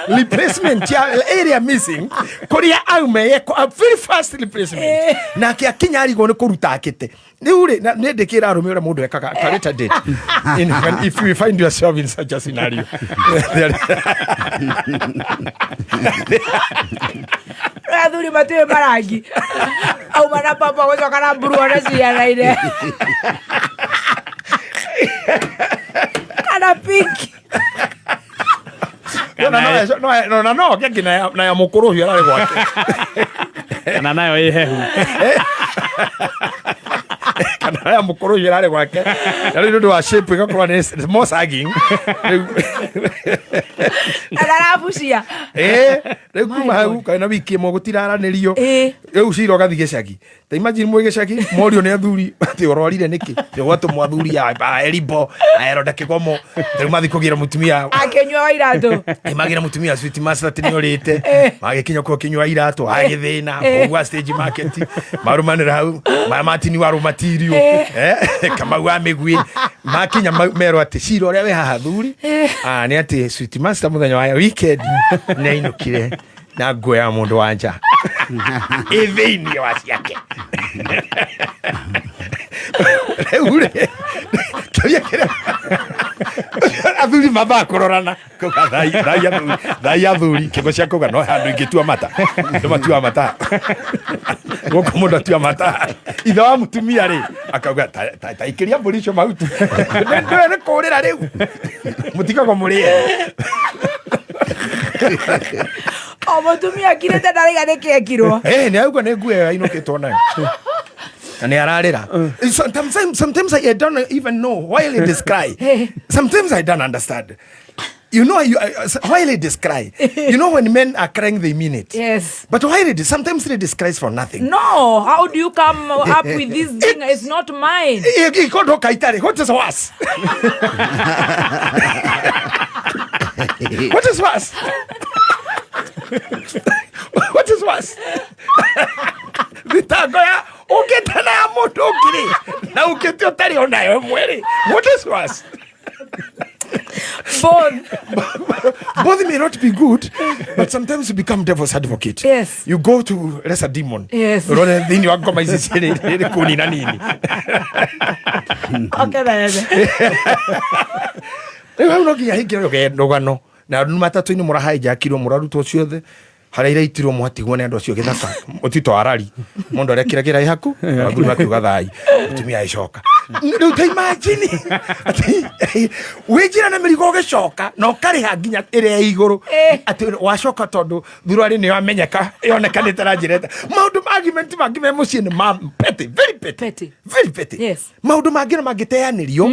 Speaker 16: Replacement ya area missing kũrĩa aume yeko a very fast replacement nake akinya arigwo nĩ kũruta akĩte rĩu rĩ nĩ ndĩkĩra arũme ũrĩa mũndũ ekaga at a later date in, when, if you find yourself in such a scenario.
Speaker 12: Athuri matiũĩ marangi. Auma na papa gũcoka na mburu ona cianaine. Kana pink.
Speaker 16: No, no, no, no, nginya na ya mũkũrũ ũcio ararĩ gwake.
Speaker 17: Kana nayo ĩ hehu.
Speaker 16: Kana ya mũkũrũ ũcio ararĩ gwake na rĩu nĩ ũndũ wa shape ĩgakorwo nĩ more sagging. Rĩu
Speaker 12: Ararabucia.
Speaker 16: Rĩu kuma hau kana wiki ĩmwe gũtiraranĩrio rĩu cira ũgathiĩ gĩcagi. Ta imagine mwĩ gĩcagi morio nĩ athuri atĩ ũrwarire nĩkĩ nĩ gwatũmwo athuri a Eribo a Eronda Kĩgomo rĩu mathiĩ kũgĩra mũtumia
Speaker 12: Akĩnyua wa iratũ.
Speaker 16: Ĩ, magĩra mũtumia sweet master atĩ nĩ ũrĩte magĩkinya kuo kĩnyua iratũ agĩthĩna kũgua stage market marũmanĩra hau matini wa rũmatirio Kamau wa mĩguĩ makinya merwo atĩ cira ũrĩa wĩ haha thuri nĩ atĩ sweet master mũthenya wa weekend nĩ ainũkire na nguo ya mũndũ wa nja ĩ thĩinĩ wa ciake. Rĩu rĩ kĩũria kĩrĩa athuri mambaga kũrorana kuga thai thai athuri thai athuri kĩgo cia kuga no handũ ingĩtua mata andũ matua mata gũkũ mũndũ atua mata ithe wa mũtumia rĩ akauga ta ikĩria mbũri icio mahuti ndũĩ nĩ kũrĩra rĩu mũtikagwo mũrĩe.
Speaker 12: O mũtumia akirĩte ndaraiga nĩkĩ ekirwo.
Speaker 16: Nĩ auga nĩ nguo ĩyo ainũkĩtwo nayo na nĩ ararĩra. Sometimes I don't even know why ladies cry. Sometimes I don't understand. You know, why ladies cry? You know, when men are crying, they mean it.
Speaker 12: Yes.
Speaker 16: But why ladies? Sometimes ladies cry for nothing.
Speaker 12: No, how do you come up with this thing? It's not mine.
Speaker 16: What is worse? What is worse? What is worse? Thitango ya ũkĩte na ya mũndũ ũngĩ rĩ, na ũkĩte ũtarĩ onayo ĩmwe rĩ. What is worse?
Speaker 12: Both.
Speaker 16: Both may not be good, but sometimes you become devil's advocate.
Speaker 12: Yes.
Speaker 16: You go to lesser demon.
Speaker 12: Yes.
Speaker 16: Urone thĩinĩ wa ngoma ici cierĩ ĩrĩ kũnina nini.
Speaker 12: Okay, then.
Speaker 16: Rĩu hau no nginya hingĩre rũgano na matatũ-inĩ mũrahainjakirwo mũrarutwo ciothe harĩa iraitirwo mwatigwo nĩ andũ acio gĩthaka mũtito wa rari mũndũ arekira kĩrai haku athuri makiuga thai mũtumia agĩcoka. Rĩu ta imagine atĩ wĩ njĩra na mĩrigo ũgĩcoka na ũkarĩha nginya ĩrĩa ya igũrũ atĩ wacoka tondũ thurarĩ nĩ yamenyeka yonekanĩte na njĩra ĩta maũndũ ma argument mangĩ me mũciĩ nĩ ma petty, very petty, very petty.
Speaker 12: Yes.
Speaker 16: Maũndũ mangĩ no mangĩteanĩrio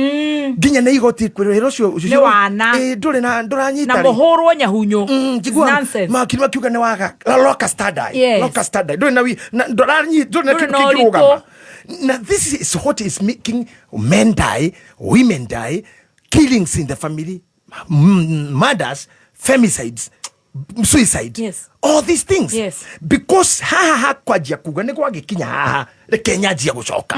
Speaker 16: nginya nĩ igoti kwĩra ũcio
Speaker 12: Nĩ wana.
Speaker 16: Ndũrĩ na ndũranyita
Speaker 12: Na
Speaker 16: rĩ.
Speaker 12: mũhũrwo nyahunyo.
Speaker 16: Njiguaga
Speaker 12: Nonsense.
Speaker 16: makiri makiuga nĩ waga locus standi.
Speaker 12: Yes.
Speaker 16: Locus standi ndũrĩ na na ndũranyi ndũrĩ na
Speaker 12: Ndũrĩ
Speaker 16: kĩndũ
Speaker 12: na
Speaker 16: kĩngĩrũgama.
Speaker 12: ũritũ.
Speaker 16: Na this is what is making men die, women die, killings in the family, murders, femicides, suicide.
Speaker 12: Yes.
Speaker 16: All these things.
Speaker 12: Yes.
Speaker 16: Because haha hakwanjia kuga nĩ gwagĩkinya haha reke nyanjia gũcoka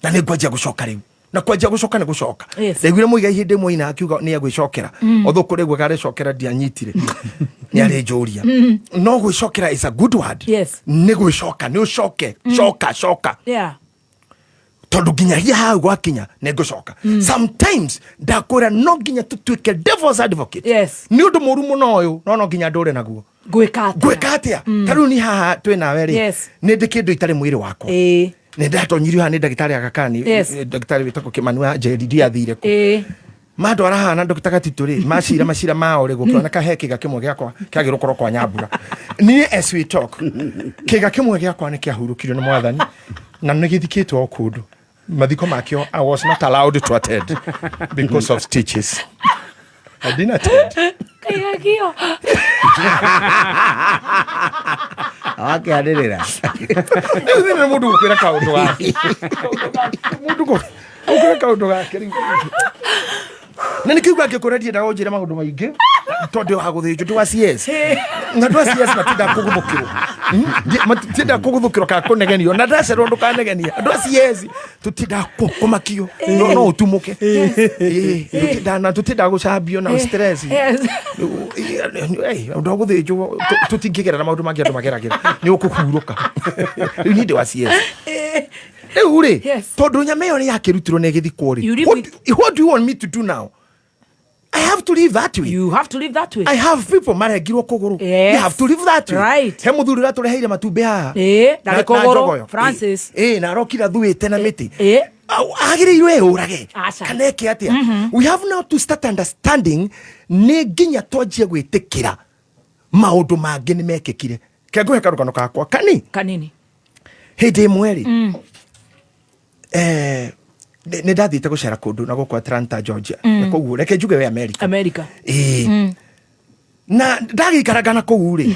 Speaker 16: na nĩ ngwanjia gũcoka rĩu na kwanjia gũcoka nĩ gũcoka.
Speaker 12: Yes.
Speaker 16: Ndaiguire mũigai hĩndĩ ĩmwe ina akiuga nĩ egwĩcokera. Although kũrĩ guo arecokera ndianyitire nĩ arĩ njũria. No gwĩcokera is a good word.
Speaker 12: Yes.
Speaker 16: Nĩ gwĩcoka nĩ ũcoke coka coka.
Speaker 12: Yeah.
Speaker 16: Tondũ nginyagia hau gwakinya nĩ ngũcoka. Sometimes ndakwĩra no nginya tũtuĩke devil's advocate.
Speaker 12: Yes.
Speaker 16: Nĩ ũndũ mũru mũno ũyũ no no nginya ndũre naguo.
Speaker 12: Gwĩka atĩa?
Speaker 16: Gwĩka atĩa? Ta rĩu ni haha twĩ nawe rĩ.
Speaker 12: Yes.
Speaker 16: Nĩ ndĩ kĩndũ itarĩ mwĩrĩ wakwa. Nĩ ndatonyirio haha nĩ ndagĩtarĩ Aga Khan.
Speaker 12: Yes.
Speaker 16: Ndagĩtarĩ wĩtagwo Kĩmani wa Njeri ndiathire kũ. Mandwara haha na Dr. Gatitũ rĩ macira macira mao rĩ gũkĩoneka he kĩga kĩmwe gĩakwa kĩagĩrĩirwo gũkorwo kwa Nyambura. Niĩ as we talk kĩga kĩmwe gĩakwa nĩ kĩahurũkirio nĩ mwathani na nĩ gĩthikĩtwo o kũndũ mathiko makĩo I was not allowed to attend because of stitches. I didn't attend.
Speaker 12: Kaigagio.
Speaker 15: Wakĩanĩrĩra.
Speaker 16: Rĩu thĩna nĩ mũndũ gũkwĩra kaũndũ gake. Mũndũ gũkwĩra kaũndũ gake rĩu. Na nĩkĩo angĩkwĩra ndiendaga ũnjĩre maũndũ maingĩ tondũ wa gũthĩnjwo ndĩ wa CS. Na ndĩ wa CS matindaga kũgũthũkĩrwo. Matindaga kũgũthũkĩrwo kana kũnegenio. Na ndacerwo ndũkanegenie. Andũ a CS tũtindaga kũmakio. No no ũtumũke. Na tũtindaga gũcambio na stress.
Speaker 12: Yes.
Speaker 16: Ũndũ wa gũthĩnjwo tũtingĩgerera maũndũ mangĩ andũ mageragĩra. Nĩ ũkũhurũka. Rĩu niĩ ndĩ wa CS. Rĩu rĩ, tondũ nyama ĩyo nĩ yakĩrutirwo na ĩgĩthikwo rĩ,
Speaker 12: You live
Speaker 16: what do you want me to do now? I have to live that way.
Speaker 12: You have to live that way.
Speaker 16: I have people marengirwo kũgũrũ.
Speaker 12: Yes.
Speaker 16: You have to live that way.
Speaker 12: Right.
Speaker 16: He mũthuri ũratũreheire matumbĩ haha.
Speaker 12: Ndarĩ
Speaker 16: Na
Speaker 12: kũgũrũ,
Speaker 16: njogoyo.
Speaker 12: Francis.
Speaker 16: Na arokire athuĩte na mĩtĩ. Agĩrĩirwo eyũrage.
Speaker 12: Aca.
Speaker 16: Kana eke atĩa? We have now to start understanding nĩ nginya twanjie gwĩtĩkĩra maũndũ mangĩ nĩ mekĩkire. Ke ngũhe karũgano gakwa kani.
Speaker 12: Kanini.
Speaker 16: Hĩndĩ ĩmwe rĩ, nĩ ndathiĩte gũcera kũndũ na gũkũ Atlanta, Georgia. Na koguo reke njuge we America.
Speaker 12: America.
Speaker 16: Na ndagĩikaranga na kũu rĩ,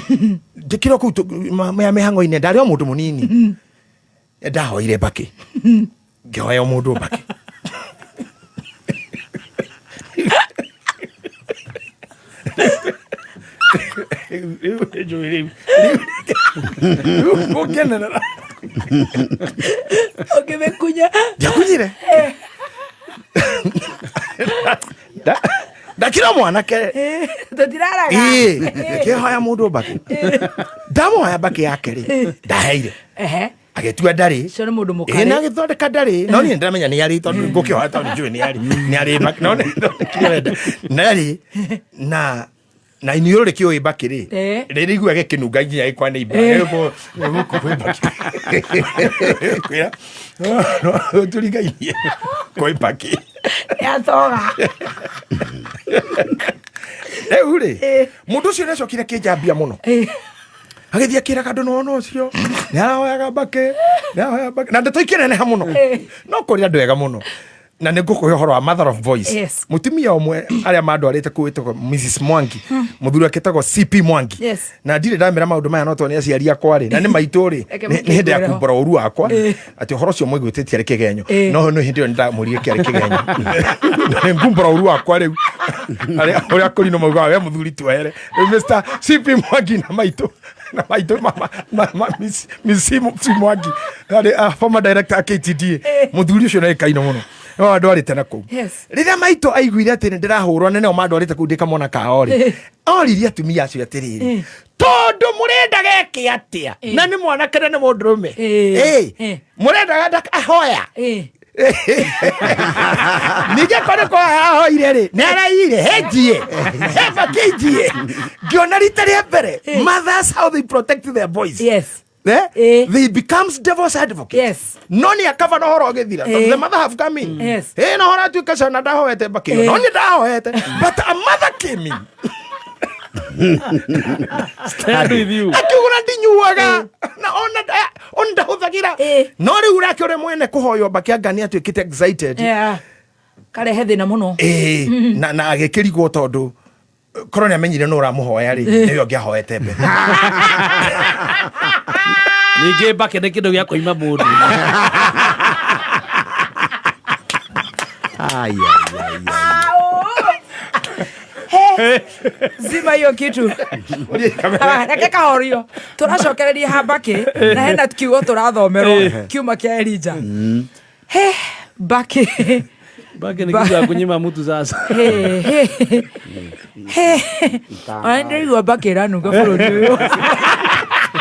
Speaker 16: ndĩkĩrwo kũu ya mĩhang'o-inĩ, ndarĩ o mũndũ mũnini. Ndahoire mbakĩ. Ngĩhoya o mũndũ mbakĩ. Rĩu nĩnjũĩ rĩu. Rĩu ngũkenerera.
Speaker 12: Ũkĩmĩkunya.
Speaker 16: Ndiakunyire. Ndakĩra mwanake.
Speaker 12: Tũtiraraga.
Speaker 16: Ngĩhoya mũndũ mbakĩ. Ndamuhoya mbakĩ yake rĩ, ndaheire. Agĩtua ndarĩ.
Speaker 12: Ũcio nĩ mũndũ mũkarĩ.
Speaker 16: Na agĩthondeka ndarĩ. No niĩ nĩndĩramenya nĩ arĩ tondũ ngũkĩhoya tondũ njũĩ nĩ arĩ. Nĩ arĩ mbakĩ. No nĩthondekire wenda. Ndarĩ. Na iniũrũ rĩkĩũĩ mbakĩ rĩ, rĩrĩigua gĩkĩnunga nginya gĩkwa nĩ imba. Gũkũ kwĩ mbakĩ. Kwĩra, no, tũrigainie kwĩ mbakĩ.
Speaker 12: Yatoga.
Speaker 16: Rĩu rĩ, mũndũ ũcio nĩacokire akĩnjambia mũno. Agĩthiĩ akĩraga andũ nona ũcio nĩ arahoyaga mbakĩ, nĩ arahoyaga mbakĩ. Na ndeto ikĩneneha mũno. No kũrĩ andũ ega mũno. Na nĩ ngũkũhe ũhoro wa mother of voice.
Speaker 12: Yes.
Speaker 16: Mũtumia ũmwe arĩa mandwarĩte kũu wĩtagwo Mrs Mwangi. Mũthuri wake etagwo CP Mwangi.
Speaker 12: Yes.
Speaker 16: Na ndirĩ ndamera maũndũ maya no tondũ nĩ aciari akwa rĩ, na nĩ maitũ rĩ,
Speaker 12: Reke
Speaker 16: nĩ hĩndĩ ya
Speaker 12: mũkĩnjĩre ho.
Speaker 16: kumbũra ũru wakwa, atĩ ũhoro ũcio mũiguĩte tiarĩ kĩgenyo. No nĩ hĩndĩ ĩyo nĩndamũrire kĩarĩ kĩgenyo. Nĩ ngumbũra ũru wakwa rĩu. Arĩa ũrĩa kũrinwo maugaga we mũthuri tuohere. Rĩu Mr CP Mwangi na maitũ, na maitũ mama, mama, Miss, Miss C Mwangi, arĩ, former director a KTDA. Mũthuri ũcio nĩ oĩkaine mũno. No andwarĩte na kũu.
Speaker 12: Yes.
Speaker 16: Rĩrĩa maitũ aiguire atĩ nĩ ndĩrahũrwo na nĩo mandwarĩte kũu ndĩ kamwana kao rĩ, oririe atumia acio atĩrĩrĩ, tondũ mũrendaga eke atĩa na nĩ mwanake na nĩ mũndũrũme? Ĩ, mũrendaga ahoya ningĩ korĩ kwahoire rĩ, nĩ araire henjie hebakĩnjie. Ngĩona rita rĩa mbere mothers, how they protect their boys.
Speaker 12: Yes.
Speaker 16: Eh? They becomes devil's advocate.
Speaker 12: Yes.
Speaker 16: No nĩ akaba na ũhoro ũgĩthira, tondũ the mother have come in.
Speaker 12: Yes.
Speaker 16: Ĩ, na ũhoro atuĩka cana ndahoete mbakĩo. No nĩ ndahoete, but a mother came in.
Speaker 17: Stand with you.
Speaker 16: Akiuga ndinyuaga na ona ona ndahũthagĩra, no rĩu ũrake ũrĩa mwene kũhoywo mbakĩ anga nĩ atuĩkĩte excited.
Speaker 12: Yeah. Karehe thĩna mũno.
Speaker 16: Ĩĩ, na agĩkĩrigwo tondũ korwo nĩ amenyire nũ ũramũhoya rĩ, nĩwe ũngĩahoete mbere.
Speaker 17: Ningĩ mbakĩ nĩ kĩndũ gĩa kũima mũndũ.
Speaker 15: Ai, ai, ai, ai.
Speaker 12: He, zima hiyo kitu. Ah, reke kahorio tũracokereria ha mbakĩ na hena kiugo tũrathomerwo kiuma kĩa Elija. He, mbakĩ.
Speaker 17: Mbakĩ nĩ kĩndũ gĩa kũnyima mũtu sasa.
Speaker 12: He, he, he. Ona nĩndĩraigua mbakĩ ĩranunga bũrũri ũyũ.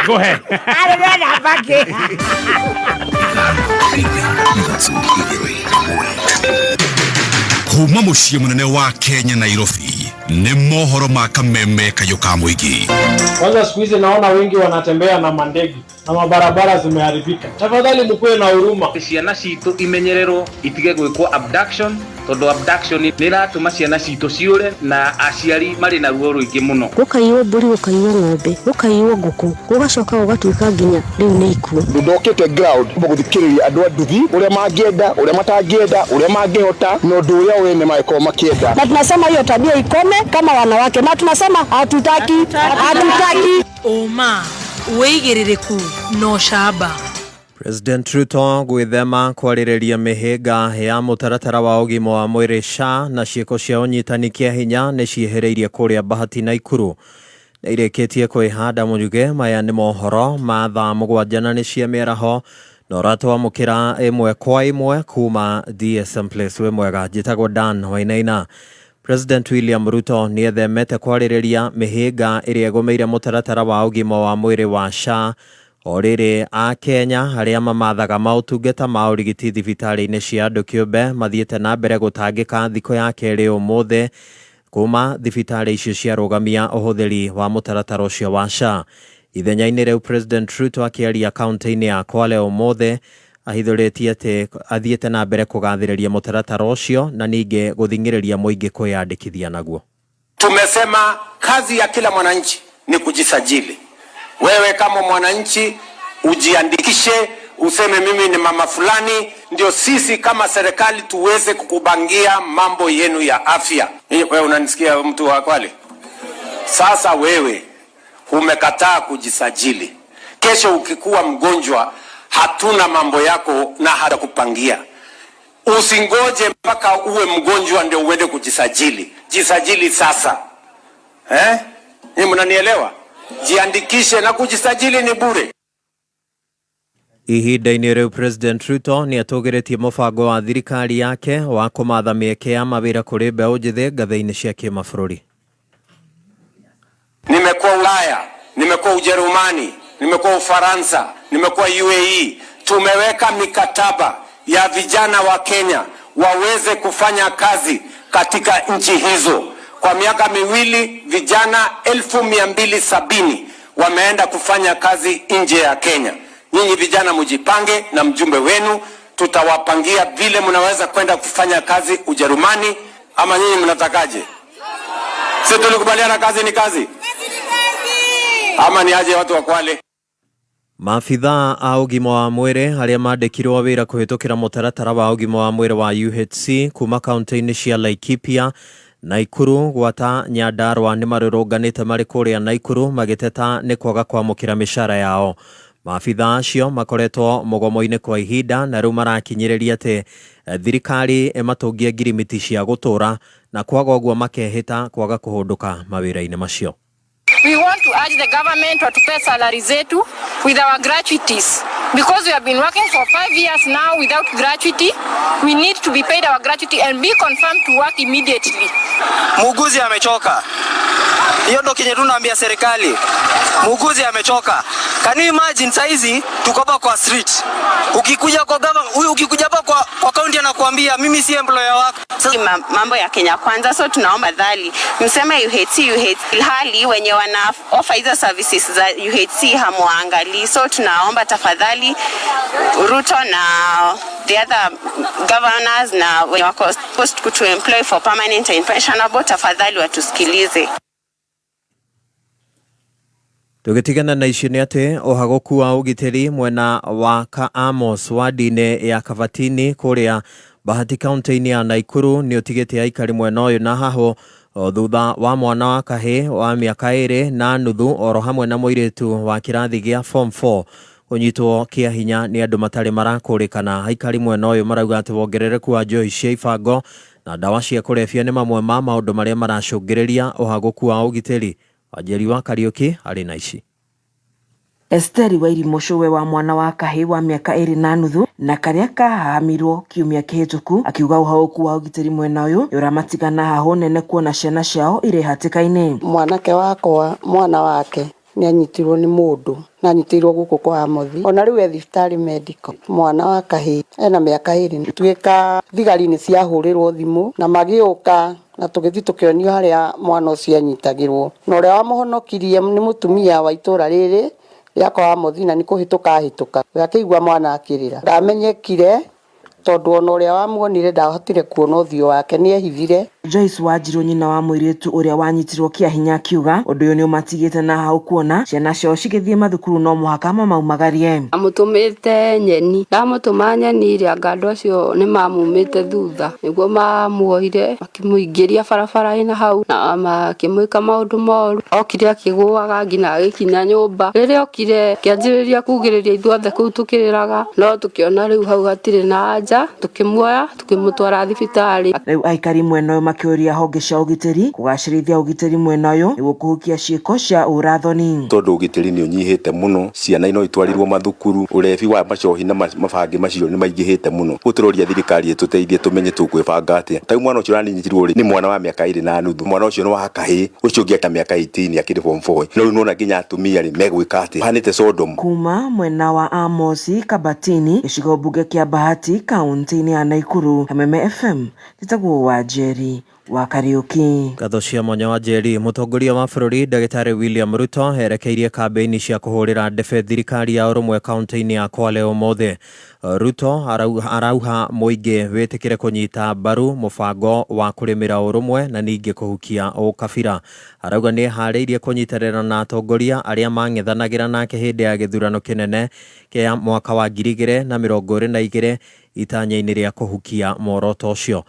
Speaker 17: Ngũhe.
Speaker 12: Arĩ ndĩrenda mbakĩ.
Speaker 18: Kuma mũciĩ mũnene wa Kenya, Nairobi, nĩ mohoro ma kameme kayũ ka mũingĩ.
Speaker 6: Kwanza siku hizi naona wengi wanatembea na mandege na mabarabara zimeharibika. Tafadhali mkuwe na huruma.
Speaker 20: Ciana citũ imenyererwo itige gwĩkwo abduction, tondũ abduction nĩ ĩratũma ciana citũ ciũre na aciari marĩ na ruo rũingĩ mũno.
Speaker 21: Gũkaiywo mbũri, gũkaiywo ng'ombe, gũkaiywo ngũkũ, gũgacoka gũgatuĩka nginya rĩu nĩ ikuũ.
Speaker 22: Ndokĩte ground gũthikĩrĩria andũ a nduthi, ũrĩa mangĩenda, ũrĩa matangĩenda, ũrĩa mangĩhota, na ũndũ ũrĩa wene mangĩkorwo makĩenda.
Speaker 3: Na tunasema hiyo tabia ikome kama wanawake, na tunasema hatutaki, hatutaki.
Speaker 23: Ũma, wĩigĩrĩrĩku na ũcamba.
Speaker 24: President Ruto gwĩthema kwarĩrĩria mĩhĩnga ya mũtaratara wa ũgima wa mwĩrĩ SHA na ciĩko cia ũnyitani kĩa hinya nĩ ciehereirie kũrĩa Bahati Naikuru na irĩkĩtie kwĩhanda mũnyuge. Maya nĩ mohoro ma thaa 7 na nĩ cia mĩaraho na ũratwamũkĩra ĩmwe kwa ĩmwe kuma DSM Place. Wĩ mwega, njĩtagwo Dan Wainaina. President William Ruto nĩ ethemete kwarĩrĩria mĩhĩnga ĩrĩa ĩgũmĩire mũtaratara wa ũgima wa mwĩrĩ wa SHA o rĩrĩ a Kenya arĩa mamathaga maũtungata ma ũrigiti thibitarĩ-inĩ cia andũ kĩũmbe mathiĩte na mbere gũtangĩka thikũ ya kerĩ ũmũthĩ kuma thibitarĩ icio ciarũgamia ũhũthĩri wa mũtaratara ũcio wa SHA. Ithenya-inĩ rĩu, President Ruto akĩaria kaunti-inĩ ya Kwale ũmũthĩ ahithũrĩtie atĩ athiĩte na mbere kũgathĩrĩria mũtaratara ũcio na ningĩ gũthing'ĩrĩria mũingĩ kwĩyandĩkithia naguo.
Speaker 9: Tumesema kazi ya kila mwananchi ni kujisajili. Wewe kama mwananchi ujiandikishe, useme mimi ni mama fulani, ndio sisi kama serikali tuweze kukubangia mambo yenu ya afya. Wewe unanisikia mtu wa Kwale? Sasa wewe umekataa kujisajili. Kesho ukikuwa mgonjwa hatuna mambo yako na hatakupangia. Usingoje mpaka uwe mgonjwa ndio uende kujisajili. Jisajili sasa. Eh? Ni mnanielewa? Jiandikishe na kujisajili ni bure.
Speaker 24: Ihinda-inĩ rĩu, President Ruto nĩ atũgĩrĩtie mũbango wa thirikari yake wa kũmatha mĩeke ya mawĩra kũrĩ mbeũ njĩthĩ ngathĩ-inĩ cia kĩmabũrũri.
Speaker 9: Nimekuwa Ulaya, nimekuwa Ujerumani, nimekuwa Ufaransa, nimekuwa UAE. Tumeweka mikataba ya vijana wa Kenya waweze kufanya kazi katika nchi hizo. Kwa miaka miwili vijana 270,000 wameenda kufanya kazi nje ya Kenya. Nyinyi vijana mjipange na mjumbe wenu, tutawapangia vile mnaweza kwenda kufanya kazi Ujerumani. Ama nyinyi mnatakaje? Si tulikubaliana kazi ni kazi? Ama ni aje watu wa Kwale?
Speaker 24: Maabithaa a ũgima wa mwĩrĩ arĩa mandĩkirwo wĩra kũhĩtũkĩra mũtaratara wa ũgima wa mwĩrĩ wa UHC kuma kaunti-inĩ cia Laikipia, Naikuru gwata Nyandarua nĩ marũrũnganĩte marĩ kũrĩa Naikuru magĩteta nĩ kwaga kwamũkĩra mĩcara yao. Maabithaa acio makoretwo mũgomo-inĩ kwa ihinda na rĩu marakinyĩrĩria atĩ thirikari ĩmatũngie ngirimiti cia gũtũra na kwaga ũguo makehĩta kwaga kũhũndũka mawĩra-inĩ macio.
Speaker 11: We want to urge the government watupe salary zetu with our gratuities. Because we have been working for 5 years now without gratuity, we need to be paid our gratuity and be confirmed to work immediately.
Speaker 13: Muuguzi amechoka. Hiyo ndo kenye tunaambia serikali. Muuguzi amechoka. Can you imagine saizi tuko hapa kwa street. Ukikuja kwa gava, huyu ukikuja hapa kwa county anakuambia mimi si employer wako.
Speaker 14: Sasa mambo ya Kenya Kwanza, so tunaomba dhali mseme UHC UHC, ilhali wenye wana offer hizo services za UHC hamwaangalii. So tunaomba tafadhali Ruto na the other governors na wenye wako supposed to employ for permanent and pensionable, tafadhali watusikilize.
Speaker 24: Tũgĩtigana na icio nĩ atĩ ũhagũku wa ũgitĩri mwena wa Kaamos wadi-inĩ ya Kabatini kũrĩa Bahati kaunti-inĩ ya Naikuru nĩ ũtigĩte aikari mwena ũyũ na hahũ o thutha wa mwana wa kahĩ wa mĩaka 2.5 oro hamwe na mũirĩtu wa kĩrathi gĩa form 4 kũnyitwo kĩa hinya nĩ andũ matarĩ marakũrĩkana. Aikari mwena ũyũ marauga atĩ wongerereku wa njohi cia ibango na ndawa cia kũrebia nĩ mamwe ma maũndũ marĩa maracũngĩrĩria ũhagũku wa ũgitĩri. Wanjeri wa Kariũki arĩ na ici.
Speaker 19: Esteri Wairimu cũwe wa mwana wa kahĩ wa mĩaka 2.5 na karĩa kahahamirwo kiumia kĩhĩtũku akiuga ũhaũku wa ũgitĩri mwena ũyũ nĩũramatigana na hahũ nene kuona ciana ciao irĩ hatĩka-inĩ.
Speaker 25: Mwanake wakwa mwana wake nĩ anyitirwo nĩ mũndũ na anyitĩirwo gũkũ kwa Amothi ona rĩu e thibitarĩ medical. Mwana wa kahĩ ena mĩaka 2 tuĩka thigari nĩ ciahũrĩrwo thimũ na magĩũka na tũgĩthiĩ tũkĩonio harĩa mwana ũcio anyitagĩrwo na ũrĩa wamũhonokirie nĩ mũtumia wa itũra rĩrĩ rĩa kwa Amothi na nĩ kũhĩtũka ahĩtũka we akĩigua mwana akĩrĩra ndamenyekire tondũ ona ũrĩa wamuonire ndahotire kuona ũthiũ wake nĩ ehithire.
Speaker 19: Joyce Wanjiru nyina wa mũirĩtu ũrĩa wanyitirwo kĩa hinya akiuga ũndũ ũyũ nĩũmatigĩte na hau kuona ciana ciao cigĩthiĩ mathukuru no mũhaka mamaumagarie.
Speaker 26: Amũtũmĩte nyeni, ndamũtũma nyeni rĩ, anga andũ acio nĩ mamumĩte thutha nĩguo mamuoire makĩmũingĩria barabara-inĩ hau na makĩmwĩka maũndũ moru. Okire akĩgũaga nginya agĩkinya nyũmba. Rĩrĩa okire akĩanjĩrĩria kugĩrĩria ithuothe kũu tũkĩrĩraga, no tũkĩona rĩu hau hatirĩ na anja, tũkĩmuoya tũkĩmũtwara thibitarĩ.
Speaker 19: Rĩu aikari mwena ũyũ makĩũria honge cia ũgitĩri kũgacĩrithia ũgitĩri mwena ũyũ nĩguo kũhukia ciĩko cia ũrathoni.
Speaker 27: Tondũ ũgitĩri nĩ ũnyihĩte mũno, ciana no itwarirwo mathukuru, ũrebi wa macohi na mabangi macio nĩ maingĩhĩte mũno. Koguo tũroria thirikari ĩtũteithie tũmenye tũkwĩbanga atĩa. Ta rĩu mwana ũcio ũranyitirwo rĩ, nĩ mwana wa mĩaka 2.5, mwana ũcio nĩ wa kahĩĩ, ũcio ũngĩ ena mĩaka 18 akĩrĩ form 4. No rĩu nĩwona nginya atumia rĩ megwĩka atĩa, hanĩte Sodom.
Speaker 19: Kuma mwena wa Amosi Kabatini gĩcigo mbunge kĩa Bahati kaunti-inĩ ya Naikuru, Kameme FM njĩtagwo Wanjeri wa Kariũki.
Speaker 24: Ngatho cia mwanya wa Njeri. Mũtongoria wa bũrũri Ndagĩtarĩ William Ruto erekeirie kambĩini cia kũhũrĩra ndebe thirikari ya ũrũmwe kaunti-inĩ ya Kwale ũmũthĩ. Ruto arauha mũingĩ wĩtĩkĩre kũnyita mbaru mũbango wa kũrĩmĩra ũrũmwe na ningĩ kũhukia ũkabira. Arauga nĩ eharĩirie kũnyitanĩra na atongoria arĩa mang'ethanagĩra nake hĩndĩ ya gĩthurano kĩnene kĩa mwaka wa 2022 itanya-inĩ rĩa kũhukia muoroto ũcio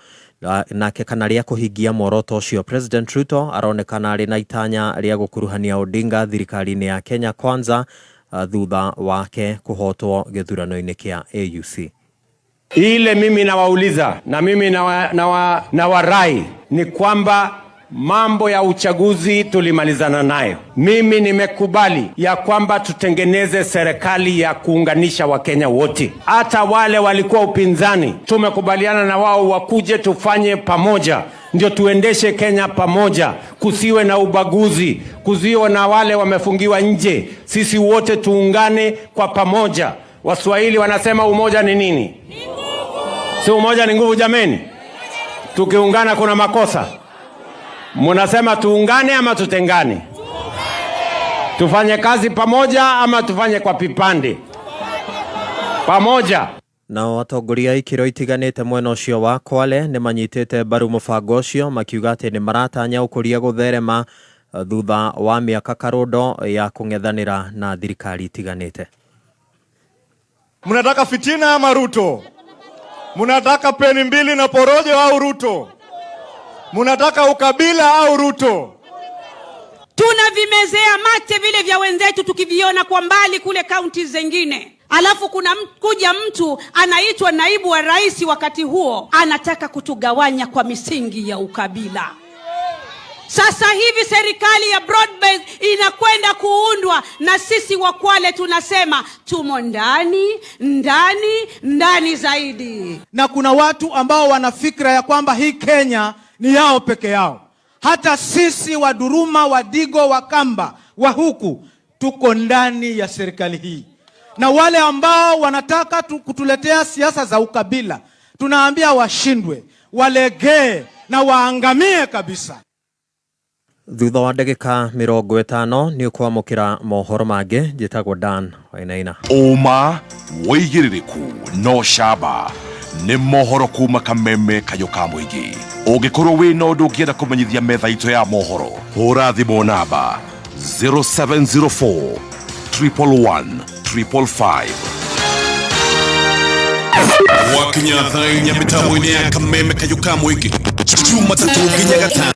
Speaker 24: nake kana rĩa kũhingia muoroto ũcio. President Ruto aronekana arĩ na itanya rĩa gũkuruhania Odinga thirikari-inĩ ya Kenya Kwanza thutha wake kũhotwo gĩthurano-inĩ kĩa AUC.
Speaker 9: Ile mimi nawauliza na mimi nawarai ni kwamba mambo ya uchaguzi tulimalizana nayo. Mimi nimekubali ya kwamba tutengeneze serikali ya kuunganisha Wakenya wote, hata wale walikuwa upinzani tumekubaliana na wao wakuje tufanye pamoja, ndio tuendeshe Kenya pamoja, kusiwe na ubaguzi, kusiwe na wale wamefungiwa nje. Sisi wote tuungane kwa pamoja. Waswahili wanasema umoja ni nini? Si umoja ni nguvu jameni? Tukiungana kuna makosa? Munasema tuungane ama tutengane? Tufanye kazi pamoja ama tufanye kwa vipande? Pamoja.
Speaker 24: Nao atongoria a ikĩro itiganĩte mwena ũcio wa Kwale nĩ manyitĩte mbaru mũbango ũcio makiuga atĩ nĩ maratanya ũkũria gũtherema thutha wa mĩaka karũndo ya kũng'ethanĩra na thirikari itiganĩte.
Speaker 28: Mnataka fitina ama Ruto? Mnataka peni mbili na porojo au Ruto? Mnataka ukabila au Ruto?
Speaker 29: Tunavimezea mate vile vya wenzetu tukiviona kwa mbali kule kaunti zengine. Alafu kuna kuja mtu anaitwa naibu wa rais, wakati huo anataka kutugawanya kwa misingi ya ukabila. Sasa hivi serikali ya broad-based inakwenda kuundwa, na sisi wa Kwale tunasema tumo ndani ndani ndani zaidi.
Speaker 1: Na kuna watu ambao wana fikra ya kwamba hii Kenya ni yao peke yao. Hata sisi Waduruma, Wadigo, Wakamba wa huku tuko ndani ya serikali hii, na wale ambao wanataka kutuletea siasa za ukabila tunaambia washindwe, walegee na waangamie kabisa.
Speaker 24: Thutha wa ndagĩka 50 nĩ ũkwamũkĩra mohoro mangĩ. Njĩtagwo Dan Wainaina.
Speaker 18: Ũma, wĩigĩrĩrĩku no camba nĩ mohoro kuma kameme kayũ ka mũingĩ. Ũngĩkorwo wĩna ũndũ ũngĩenda kũmenyithia metha itũ ya mohoro, hũra thimũ namba 0704 111 555.
Speaker 2: Wakinya thaa inya mĩtambo-inĩ ya kameme kayũ ka mũingĩ Jumatatũ nginya Gatano.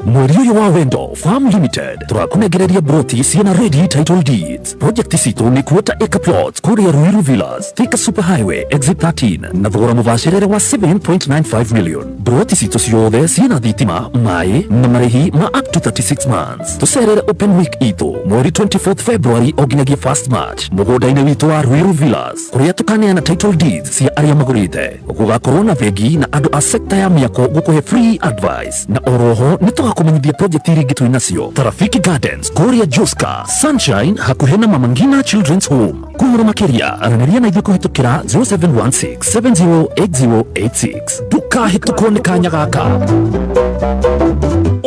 Speaker 4: Mweri ũyũ wa Wendo Farm Limited tũrakũnengereria broti ciĩna ready title deeds. Project citũ nĩ quarter acre plots kũrĩa Ruiru Villas, Thika Super Highway exit 13 na thogora mũbacĩrĩre wa 7.95 million. Broti citũ ciothe ciĩna thitima, maĩ na marĩhi ma up to 36 months. Tũcerere open week itũ mweri 24th February o nginyagia 1st March mũgũnda-inĩ witũ wa Ruiru Villas kũrĩa tũkaneana title deeds cia arĩa magũrĩte. Gũgakorwo na bengi na andũ a sekta ya mĩako gũkũhe free advice, na oroho nĩ tũgakũmenyithia project iria ingĩ twĩ nacio ta Rafiki Gardens kũrĩa Joska Sunshine hakuhĩ na Mama Ngina Children's Home. Kũhoro makĩria aranĩria na ithuĩ kũhĩtũkĩra 0716708086. Ndũkahĩtũkwo nĩ kanya gaka.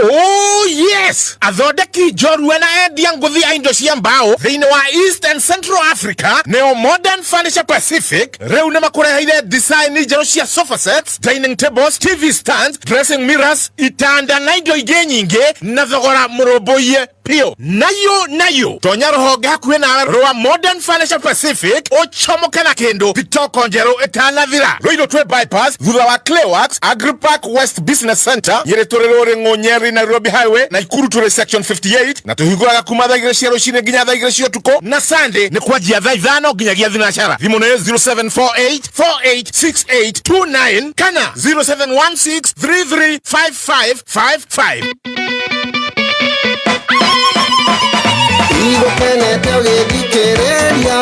Speaker 5: Oh yes! Athondeki njorua na endia ngũthi a indo cia mbao thĩinĩ wa East and Central Africa nĩo Modern Furniture Pacific rĩu nĩ makũreheire design njerũ cia sofa sets, dining tables, TV stands, dressing mirrors, itanda na indo ingĩ nyingĩ na thogora mũrũmbũiye piũ. Nayo nayo tonya rũhonge hakuhĩ nawe rwa Modern Furniture Pacific ũcomoke na kĩndũ thitoko njerũ ĩtanathira. Rũirũ twĩ bypass thutha wa Clayworks Agripark West Business Center. Nyĩrĩ tũrĩ Rũrĩng'ũ, Nyeri, Nairobi Highway na Ikuru tũrĩ section 58 na tũhingũraga kuma thaa 2 cia rũcinĩ nginya thaa 2 cia ũtukũ, na Sunday nĩ kwanjia thaa 5 nginyagia thinacara. Thimũ nĩ 0748 486829 kana 0716 335555.
Speaker 7: Igũkenete ũgĩthikĩrĩria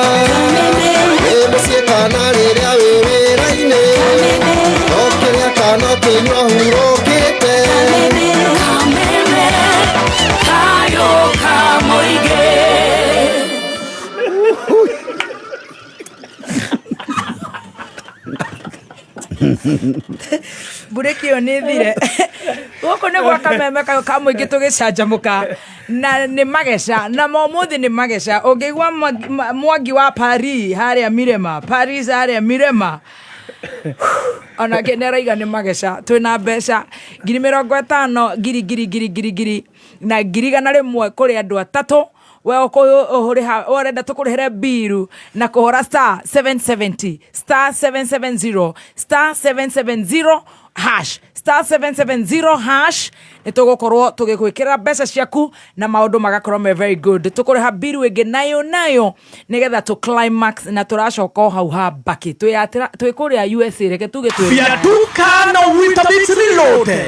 Speaker 7: wĩ mũciĩ kana rĩrĩa wĩ wĩra-inĩ, ũkĩrĩa kana ũkĩnyua hurũkĩte.
Speaker 8: Kayo ka mũingĩ.
Speaker 12: Mburĩki ĩyo nĩ thire. Gũkũ nĩ gwa kameme kayũ ka mũingĩ tũgĩcanjamũka na nĩ mageca na momũthĩ nĩ mageca. Ũngĩigua Mwangi wa Paris harĩa Mirema, Paris harĩa Mirema, onake nĩ araiga nĩ mageca. Twĩna mbeca 50,000, ngiri ngiri ngiri ngiri ngiri na 100,000 kũrĩ andũ atatũ. We ũkũrĩha ũrenda tũkũrĩhĩre mbiru na kũhũra star 770 star 770 star 770 hash star 770 hash, nĩ tũgũkorwo tũgĩgwĩkĩra mbeca ciaku na maũndũ magakorwo me very good. Tũkũrĩha mbiru ĩngĩ nayo nayo nĩgetha tũ climax na tũracoka o hau ha mbaki twĩ kũrĩa USA. Reke tuge twĩ
Speaker 10: Fiatuka na Weetabix Reloaded.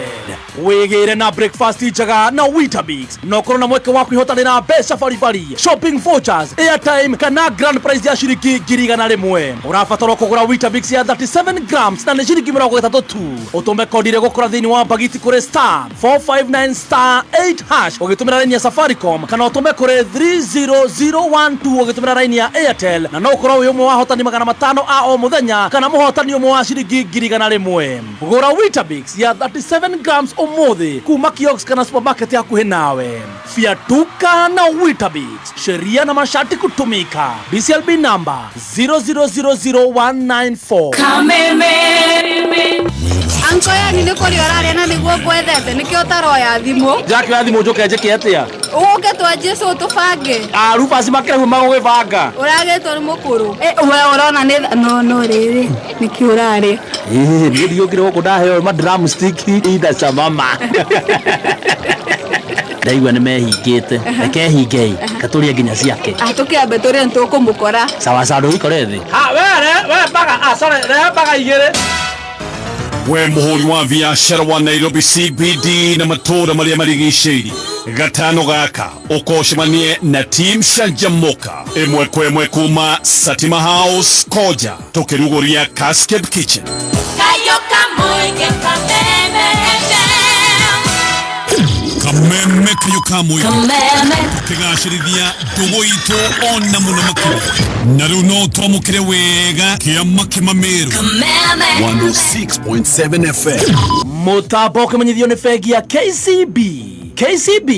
Speaker 10: Wĩgĩre na breakfast njega na Weetabix na ũkorwo na mweke wa kwĩhotanĩra mbeca baribari, shopping vouchers, airtime kana grand prize ya ciringi 100,000. Ũrabatarwo kũgũra Weetabix ya 37 grams na nĩ ciringi 30 tu. Ũtũme kodi ĩrĩa ĩgũkora thĩinĩ wa bagiti kũrĩ star 459 star 8 hash ũgĩtũmĩra raini ya Safaricom, kana ũtũme kũrĩ 30012 ũgĩtũmĩra raini ya Airtel, na no ũkorwo wĩ ũmwe wa ahotani 500 a o mũthenya kana mũhotani ũmwe wa ciringi 100,000. Gũra Weetabix ya 37 grams ũmũthĩ kuma kiosk kana supermarket hakuhĩ nawe. Fiatuka na Weetabix, sheria na masharti kutumika. BCLB number 0000194.
Speaker 8: Kameme.
Speaker 15: Anko yani nĩ kũrĩa ũrarĩa na nĩguo ngwethete nĩkĩo ũtaroya thimũ.
Speaker 20: Njakĩoya thimũ njũke njĩke atĩa?
Speaker 15: Ũke twanjie cũ tũbange.
Speaker 20: Arubasi makĩragwo magũgĩbanga.
Speaker 15: Ũragĩtwo nĩ mũkũrũ. We ũrona nĩ no no rĩrĩ nĩkĩ ũrarĩa?
Speaker 20: Ĩĩ niĩ ndiũkire gũkũ ndaheo ma drumstick ida cha mama. Ndaigua nĩ mehingĩte. Reke hingei katũrie nginya ciake.
Speaker 15: Tũkĩambe tũrĩe nĩtũkũmũkora.
Speaker 20: Sawa sawa ndũgĩikore thĩ. Ha we re we baga, ah sorry, re baga igĩrĩ.
Speaker 2: We muhuri wa biashara wa Nairobi CBD na matura maria marigicĩirie, gatano gaka ũkocemanie na team Canjamuka ĩmwe kwa ĩmwe kuma Satima House Koja, tũkĩrugũria Cascade Kitchen.
Speaker 8: Kayo Kamuingi Kameme FM.
Speaker 2: Kameme kayo kamwe.
Speaker 8: Kameme.
Speaker 2: Tukigacĩrithia ndũgũ itũ ona mũno makĩria, na rĩu no twamũkĩre wega kĩama kĩmamĩrũ.
Speaker 8: Kameme.
Speaker 2: 106.7 FM.
Speaker 10: Mũtambo ũkĩmenyithio nĩ bengi ya KCB. KCB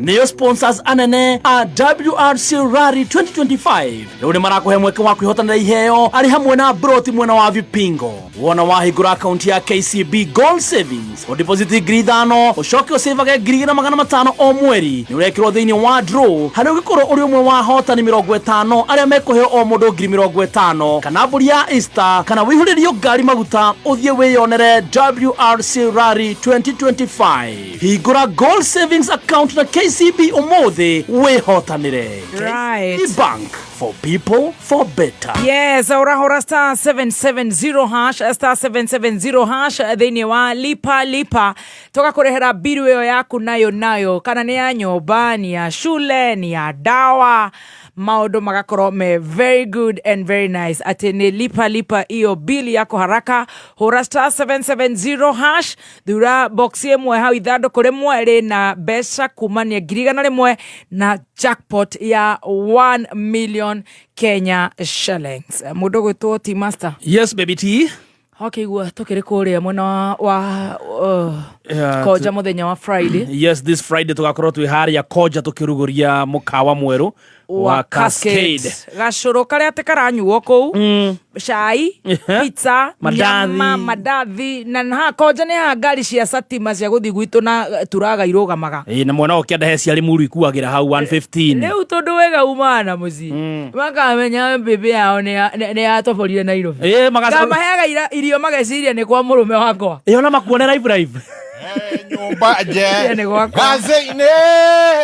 Speaker 10: nĩyo sponsors anene a WRC Rally 2025. Rĩu nĩ marakũhe mweke wa kwĩhotanĩra iheo arĩ hamwe na broti mwena wa Vipingo. Wona wahingũra akaunti ya KCB Gold Savings, ũdeposit 5,000, ũcoke ũcĩvage 2,500 o mweri, nĩ ũrekĩrwo thĩinĩ wa draw harĩa ũngĩkorwo ũrĩ ũmwe wa ahotani 50 arĩa mekũheo o mũndũ 50,000, kana mbũri ya Easter, kana wĩihũrĩrio ngari maguta ũthiĩ wĩyonere WRC Rally 2025. Hingũra Gold Savings account na KCB ũmũthĩ wĩhotanĩre.
Speaker 12: Right.
Speaker 10: KCB Bank, for people, for better.
Speaker 12: Yes, urahora star 770 hash, star 770 hash thĩinĩ wa lipa lipa, tũgakũrehera mbiru ĩyo yaku nayo nayo, kana nĩ ya nyũmba, ni ya shule, ni ya dawa, maũndũ magakorwo me very good and very nice, atĩ nĩ lipa lipa iyo bili yako haraka. Hũra star 770 hash, thura box ĩmwe hau, ithandũkũ rĩmwe rĩna mbeca kumania 100,000 na jackpot ya 1 million Kenya shillings. Mũndũ gwĩtwo T Master.
Speaker 10: Yes, baby T.
Speaker 12: Hakĩigua tũkĩrĩ kũrĩa mwena wa
Speaker 10: Yeah,
Speaker 12: Koja mũthenya wa Friday.
Speaker 10: Yes, this Friday tugakorwo twĩ harĩa Koja tũkĩrugũria mũkawa mwerũ wa Cascade.
Speaker 12: Gacũrũ karĩa atĩ karanyuo kũu, cai, pizza,
Speaker 10: Mandathi.
Speaker 12: nyama, mandathi, na ha Koja nĩ ha ngari cia satima cia gũthiĩ gwitũ na turaga irũgamaga.
Speaker 10: Ĩĩ, na mwena wa kĩanda he ciarĩ muru ikuagĩra hau 115.
Speaker 12: Rĩu tondũ wega umaga na mũciĩ, makamenya mbĩmbĩ yao nĩ yatoborire Nairobi.
Speaker 10: Ĩĩ,
Speaker 12: ngamaheaga irio mageciria nĩ kwa mũrũme wakwa.
Speaker 10: Ĩyo na makuone live live.
Speaker 5: Nyumba je.
Speaker 12: Nĩ gwakwa.
Speaker 5: Gathĩ-inĩ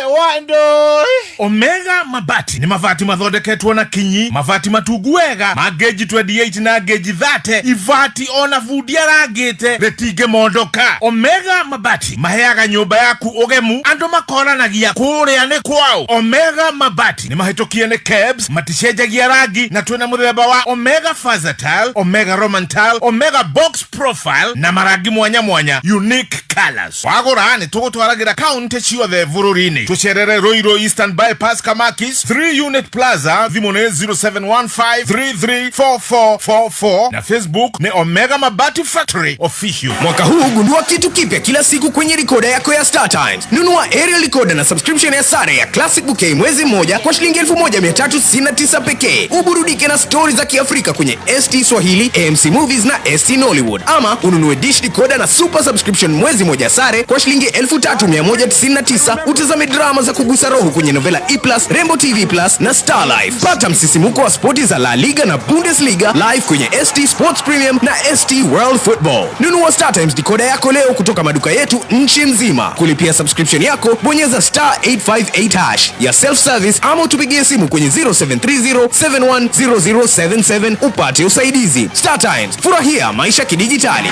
Speaker 5: wa ndũi. Omega Mabati nĩ mabati mathondeketwo na kinyi, mabati matungu wega ma gauge 28 na gauge 30, ibati ona bundi arangĩte rĩtingĩmondoka. Omega Mabati maheaga nyũmba yaku ũgemu, andũ makoranagia kũrĩa nĩ kwao. Omega Mabati nĩ mahĩtũkie nĩ KEBS, maticenjagia rangi, na twĩna mũthemba wa Omega Versatile, Omega Roman Tile, Omega Box Profile na marangi mwanya mwanya, unique colors. Wagũra nĩ tũgũtwaragĩra kaunti ciothe bũrũri-inĩ. Tũcerere Ruiru Eastern Bypass, Kamakis 3 Unit Plaza. Thimũ nĩ 0715334444 na Facebook nĩ Omega Mabati Factory Official.
Speaker 3: Mwaka huu gundua kitu kipya kila siku kwenye rikoda yako ya Star Times. Nunua aerial recorder na subscription ya sare ya Classic Bouquet mwezi mmoja kwa shilingi 1369 pekee. Uburudike na stori za Kiafrika kwenye ST Swahili, AMC Movies na ST Nollywood. Ama ununue dish decoder na super subscription mwezi moja sare kwa shilingi 3199, utazame drama za kugusa roho kwenye Novela E Plus, Rainbow TV Plus na Star Life. Pata msisimuko wa spoti za La Liga na Bundesliga live kwenye ST Sports Premium na ST World Football. Nunua Star Times decoder yako leo kutoka maduka yetu nchi nzima. Kulipia subscription yako, bonyeza star 858 hash ya self service ama utupigie simu kwenye 0730710077 upate usaidizi. Star Times, furahia maisha kidijitali.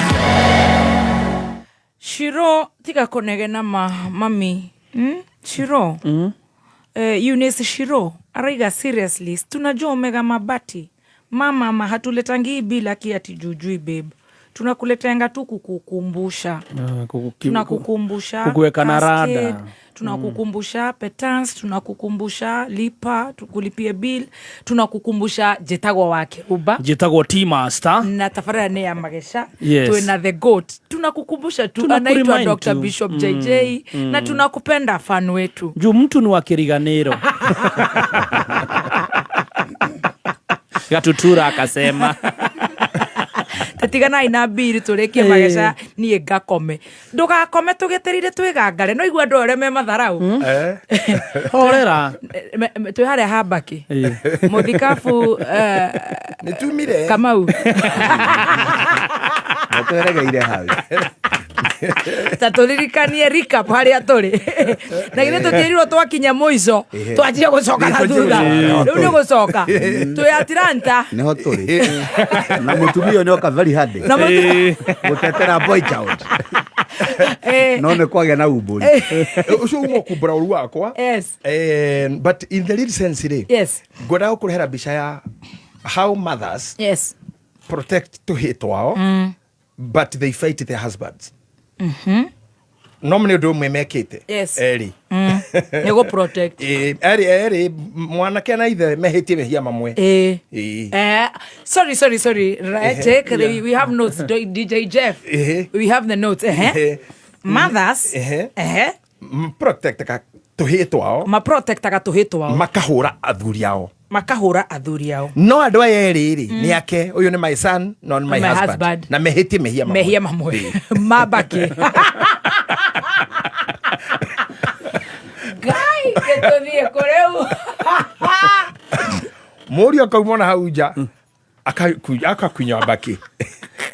Speaker 12: Shiro, tiga kũnegena mami. Shiro. Eunice Shiro araiga, seriously, tunajua Omega Mabati mama ma hatuletangi bila kiati jujui babe, tunakuletenga tu kukukumbusha, tunakukumbusha
Speaker 10: kukuweka na
Speaker 12: Cascade,
Speaker 10: rada.
Speaker 12: Tunakukumbusha petans, tunakukumbusha lipa tukulipie bill, tunakukumbusha jetagwa wake uba
Speaker 10: Njĩtagwo T Master.
Speaker 12: Na tabarĩra nĩ ya magesha.
Speaker 10: Yes.
Speaker 12: Twina the goat, tunakukumbusha tu,
Speaker 10: Tunakuremind
Speaker 12: anaitwa Dr.
Speaker 10: tu.
Speaker 12: Bishop JJ, na tunakupenda fan wetu.
Speaker 10: Juu mtu ni wa kiriganĩro. Gatutura akasema.
Speaker 12: Tatiganai na mbiri tũrĩkie mageca, niĩ ngakome, ndũgakome tũgĩtĩrire twĩgangare, no igua andũ arĩa me matharau.
Speaker 10: Horera.
Speaker 12: Twĩ harĩa hambaki mũthikabu.
Speaker 7: Nĩtumire.
Speaker 12: Kamau.
Speaker 27: Tweregeire hau.
Speaker 12: Ta tũririkanie recap harĩa tũrĩ. Na githĩ tũtiĩrirwo twakinya mũico
Speaker 6: Ehe.
Speaker 12: twanjie gũcoka na
Speaker 6: Twanjie
Speaker 12: thutha.
Speaker 6: gũcoka.
Speaker 12: Rĩu nĩ gũcoka. Twĩ Atlanta.
Speaker 6: Nĩho tũrĩ na mũtumia ũyũ nĩoka very handy
Speaker 12: Na mũtumia-
Speaker 6: gũtetera boy child.
Speaker 12: Eh.
Speaker 6: No nĩ kwagĩa na umbũri.
Speaker 5: Ũcio uma kumbũra ũru wakwa.
Speaker 12: Yes.
Speaker 5: But in the real sense rĩ,
Speaker 12: Yes.
Speaker 5: ngwendaga gũkũrehera mbica ya how mothers
Speaker 12: Yes.
Speaker 5: protect tũhĩ twao, but they fight their husbands. No nĩ ũndũ ũmwe mekĩte.
Speaker 12: Yes.
Speaker 5: Erĩ.
Speaker 12: Nĩ gũ protect.
Speaker 5: Erĩ mwanake na ithe mehĩtie mehia mamwe.
Speaker 12: Eh.
Speaker 5: Ĩĩ.
Speaker 12: Sorry, sorry, sorry. Right, take we have notes. DJ Jeff. We have the notes. Mothers. Ehe.
Speaker 5: Protectaga tũhĩ twao.
Speaker 12: Maprotectaga tũhĩ twao.
Speaker 5: Makahũra athuri ao.
Speaker 12: Makahũra athuri ao.
Speaker 5: No andũ aya erĩ rĩ,
Speaker 12: Mm.
Speaker 5: nĩ ake ũyũ nĩ my son no nĩ my
Speaker 12: My
Speaker 5: husband.
Speaker 12: husband.
Speaker 5: Na mehĩtie mehia mamwe.
Speaker 12: Mehia mamwe. Mabaki. Ngai, gĩtũthiĩ kũ rĩu?
Speaker 5: Mũriũ akauma ona hau nja akakunya mbaki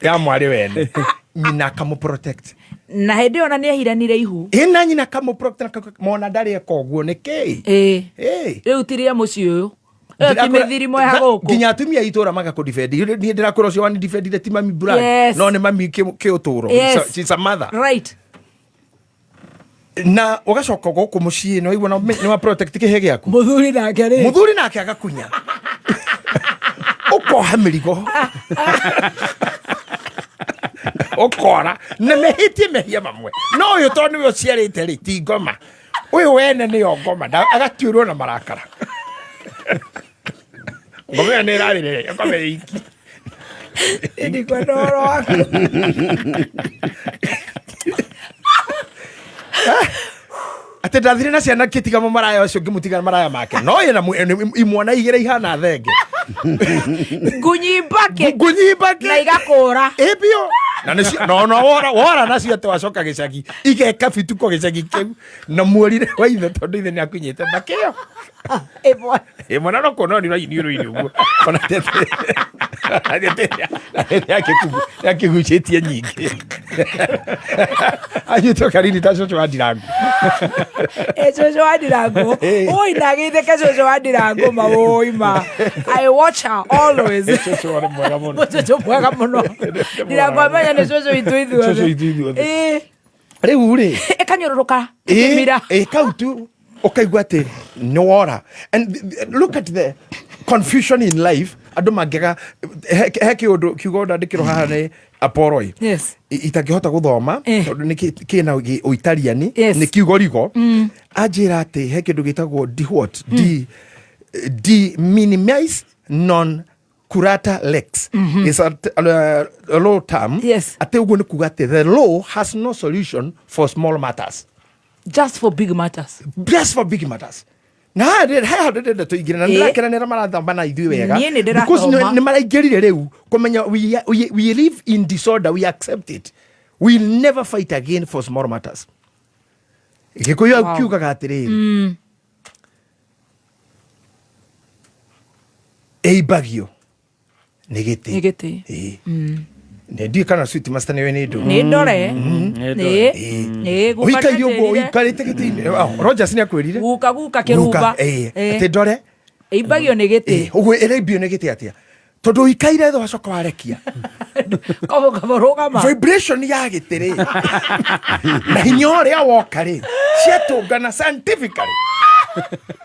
Speaker 5: ya mwarĩ wene, nyina akamũprotect.
Speaker 12: Na hĩndĩ ĩyo na nĩ ehiranire ihu.
Speaker 5: Ĩ, na nyina akamũprotect mona ndarĩ eka ũguo nĩ kĩ.
Speaker 12: Ĩ.
Speaker 5: Ĩ.
Speaker 12: Rĩu ti rĩa mũciĩ ũyũ. Ĩyo ti mĩthirimo ya gũkũ.
Speaker 5: Nginya atumia a itũra magakũdefend. Niĩ ndĩrakwĩra ũcio wanidefendire ti mami brand.
Speaker 12: Yes.
Speaker 5: No nĩ mami kĩũtũro.
Speaker 12: Yes.
Speaker 5: She's a mother.
Speaker 12: Right.
Speaker 5: Na ũgacoka gũkũ mũciĩ nĩ waigua nĩ wa protect kĩhĩ gĩaku.
Speaker 12: Mũthuri nake rĩ.
Speaker 5: Mũthuri nake agakunya. Ũkoha mĩrigo. Ũkora na mehĩtie mehia mamwe. No ũyũ tondũ nĩwe ũciarĩte rĩ, ti ngoma. Ũyũ wene nĩyo ngoma, agatuĩrwo na marakara. Ngoma ĩyo nĩ ĩrarĩrĩra, ngoma ĩ iki.
Speaker 12: Ndikwenda ũhoro waku.
Speaker 5: Atĩ ndathire na ciana ngĩtiga mũmaraya ũcio, ngĩmũtiga maraya make, no ĩna imwana igĩrĩ ihana thenge.
Speaker 12: Ngunyimbake.
Speaker 5: Ngunyimbake.
Speaker 12: Na igakũra.
Speaker 5: Ĩ biũ. Na nĩcio no no wora wora nacio atĩ wacoka gĩcagi igeka bituko gĩcagi kĩu na muorire wa ithe tondũ ithe nĩ akunyĩte mbakĩ ĩyo.
Speaker 12: Ĩmwe.
Speaker 5: Ĩmwe na no kuona nĩ raini ũrũinĩ ũguo. Ona tete. Nĩ akĩgucĩtie nyingĩ. Anyitwo kariri ta cũcũ wa ndirangu.
Speaker 12: Ĩ, cũcũ wa ndirangu. Oi, ndagĩithĩke cũcũ wa ndirangu ma woi ma. I watch her always.
Speaker 5: Cũcũ warĩ mwega mũno.
Speaker 12: Cũcũ mwega mũno. Ndirangu amenya nĩ cũcũ witũ ithuothe.
Speaker 5: Cũcũ witũ ithuothe.
Speaker 12: Ĩ.
Speaker 5: Rĩu rĩ.
Speaker 12: Ĩkanyũrũrũka.
Speaker 5: Ĩ,
Speaker 12: Ĩkĩmira.
Speaker 5: ĩ, kau tu ũkaigua atĩ nĩ wora. And look at the confusion in life. Andũ mangĩaga he kĩũndũ kiugo ndandĩkĩrwo haha nĩ Aporoi.
Speaker 12: Yes.
Speaker 5: Itangĩhota gũthoma tondũ nĩ kĩna ũitariani,
Speaker 12: Yes.
Speaker 5: nĩ kiugo rigo. Anjĩra atĩ he kĩndũ gĩtagwo d what d de minimis non curata lex. Is a law term.
Speaker 12: Yes.
Speaker 5: Atĩ ũguo nĩ kuga atĩ the law has no solution for small matters.
Speaker 12: Just for big matters.
Speaker 5: Just for big matters. Na haha haha ndĩrenda tũingĩre na
Speaker 12: Ĩ.
Speaker 5: ndĩrakena nĩ arĩa marathoma na ithuĩ wega.
Speaker 12: Niĩ nĩ ndĩrathoma.
Speaker 5: Because nĩ maraingĩrire rĩu kũmenya we live in disorder, we accept it. We never fight again for small matters. Gĩkũyũ
Speaker 12: Wow.
Speaker 5: kiugaga atĩrĩrĩ, ĩimbagio nĩ gĩtĩ.
Speaker 12: Nĩ gĩtĩ.
Speaker 5: Ĩ. Nĩ ndiũĩ kana Sweet Master nĩwe nĩ ndũ.
Speaker 12: Nĩ ndore. Nĩ. Nĩ guka
Speaker 5: Ũikaire ũguo
Speaker 12: nĩanjĩrire.
Speaker 5: ũikarĩte gĩtĩ-inĩ. Oh, Rogers nĩ akwĩrire.
Speaker 12: Guka guka kĩrumba.
Speaker 5: Guka, ĩ,
Speaker 12: Ĩ.
Speaker 5: atĩ ndore.
Speaker 12: Ĩimbagio nĩ gĩtĩ.
Speaker 5: Ĩ, ũguo ĩraimbio nĩ gĩtĩ atĩa? Tondũ ũikaire thĩ wacoka warekia.
Speaker 12: Kobo kobo rũgama.
Speaker 5: Vibration ya gĩtĩ rĩ. Na hinya ũrĩa woka rĩ, ciatũngana scientifically.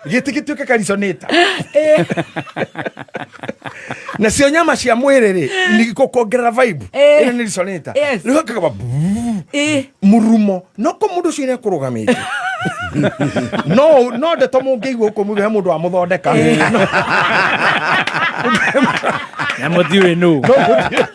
Speaker 5: Gĩtĩ gĩtuĩke ka resonator. Nacio nyama cia mwĩrĩ rĩ, nĩ gũkuongerera vibe. Ĩno nĩ resonator.
Speaker 12: Yes.
Speaker 5: Rĩu hakagaba murumo. No kũ mũndũ ũcio nĩ ekũrũgamĩte. No, no ndeto mũngĩigua gũkũ muge he mũndũ wamũthondeka.
Speaker 10: Na mũtiũĩ nũ.
Speaker 5: No mũtiũĩ.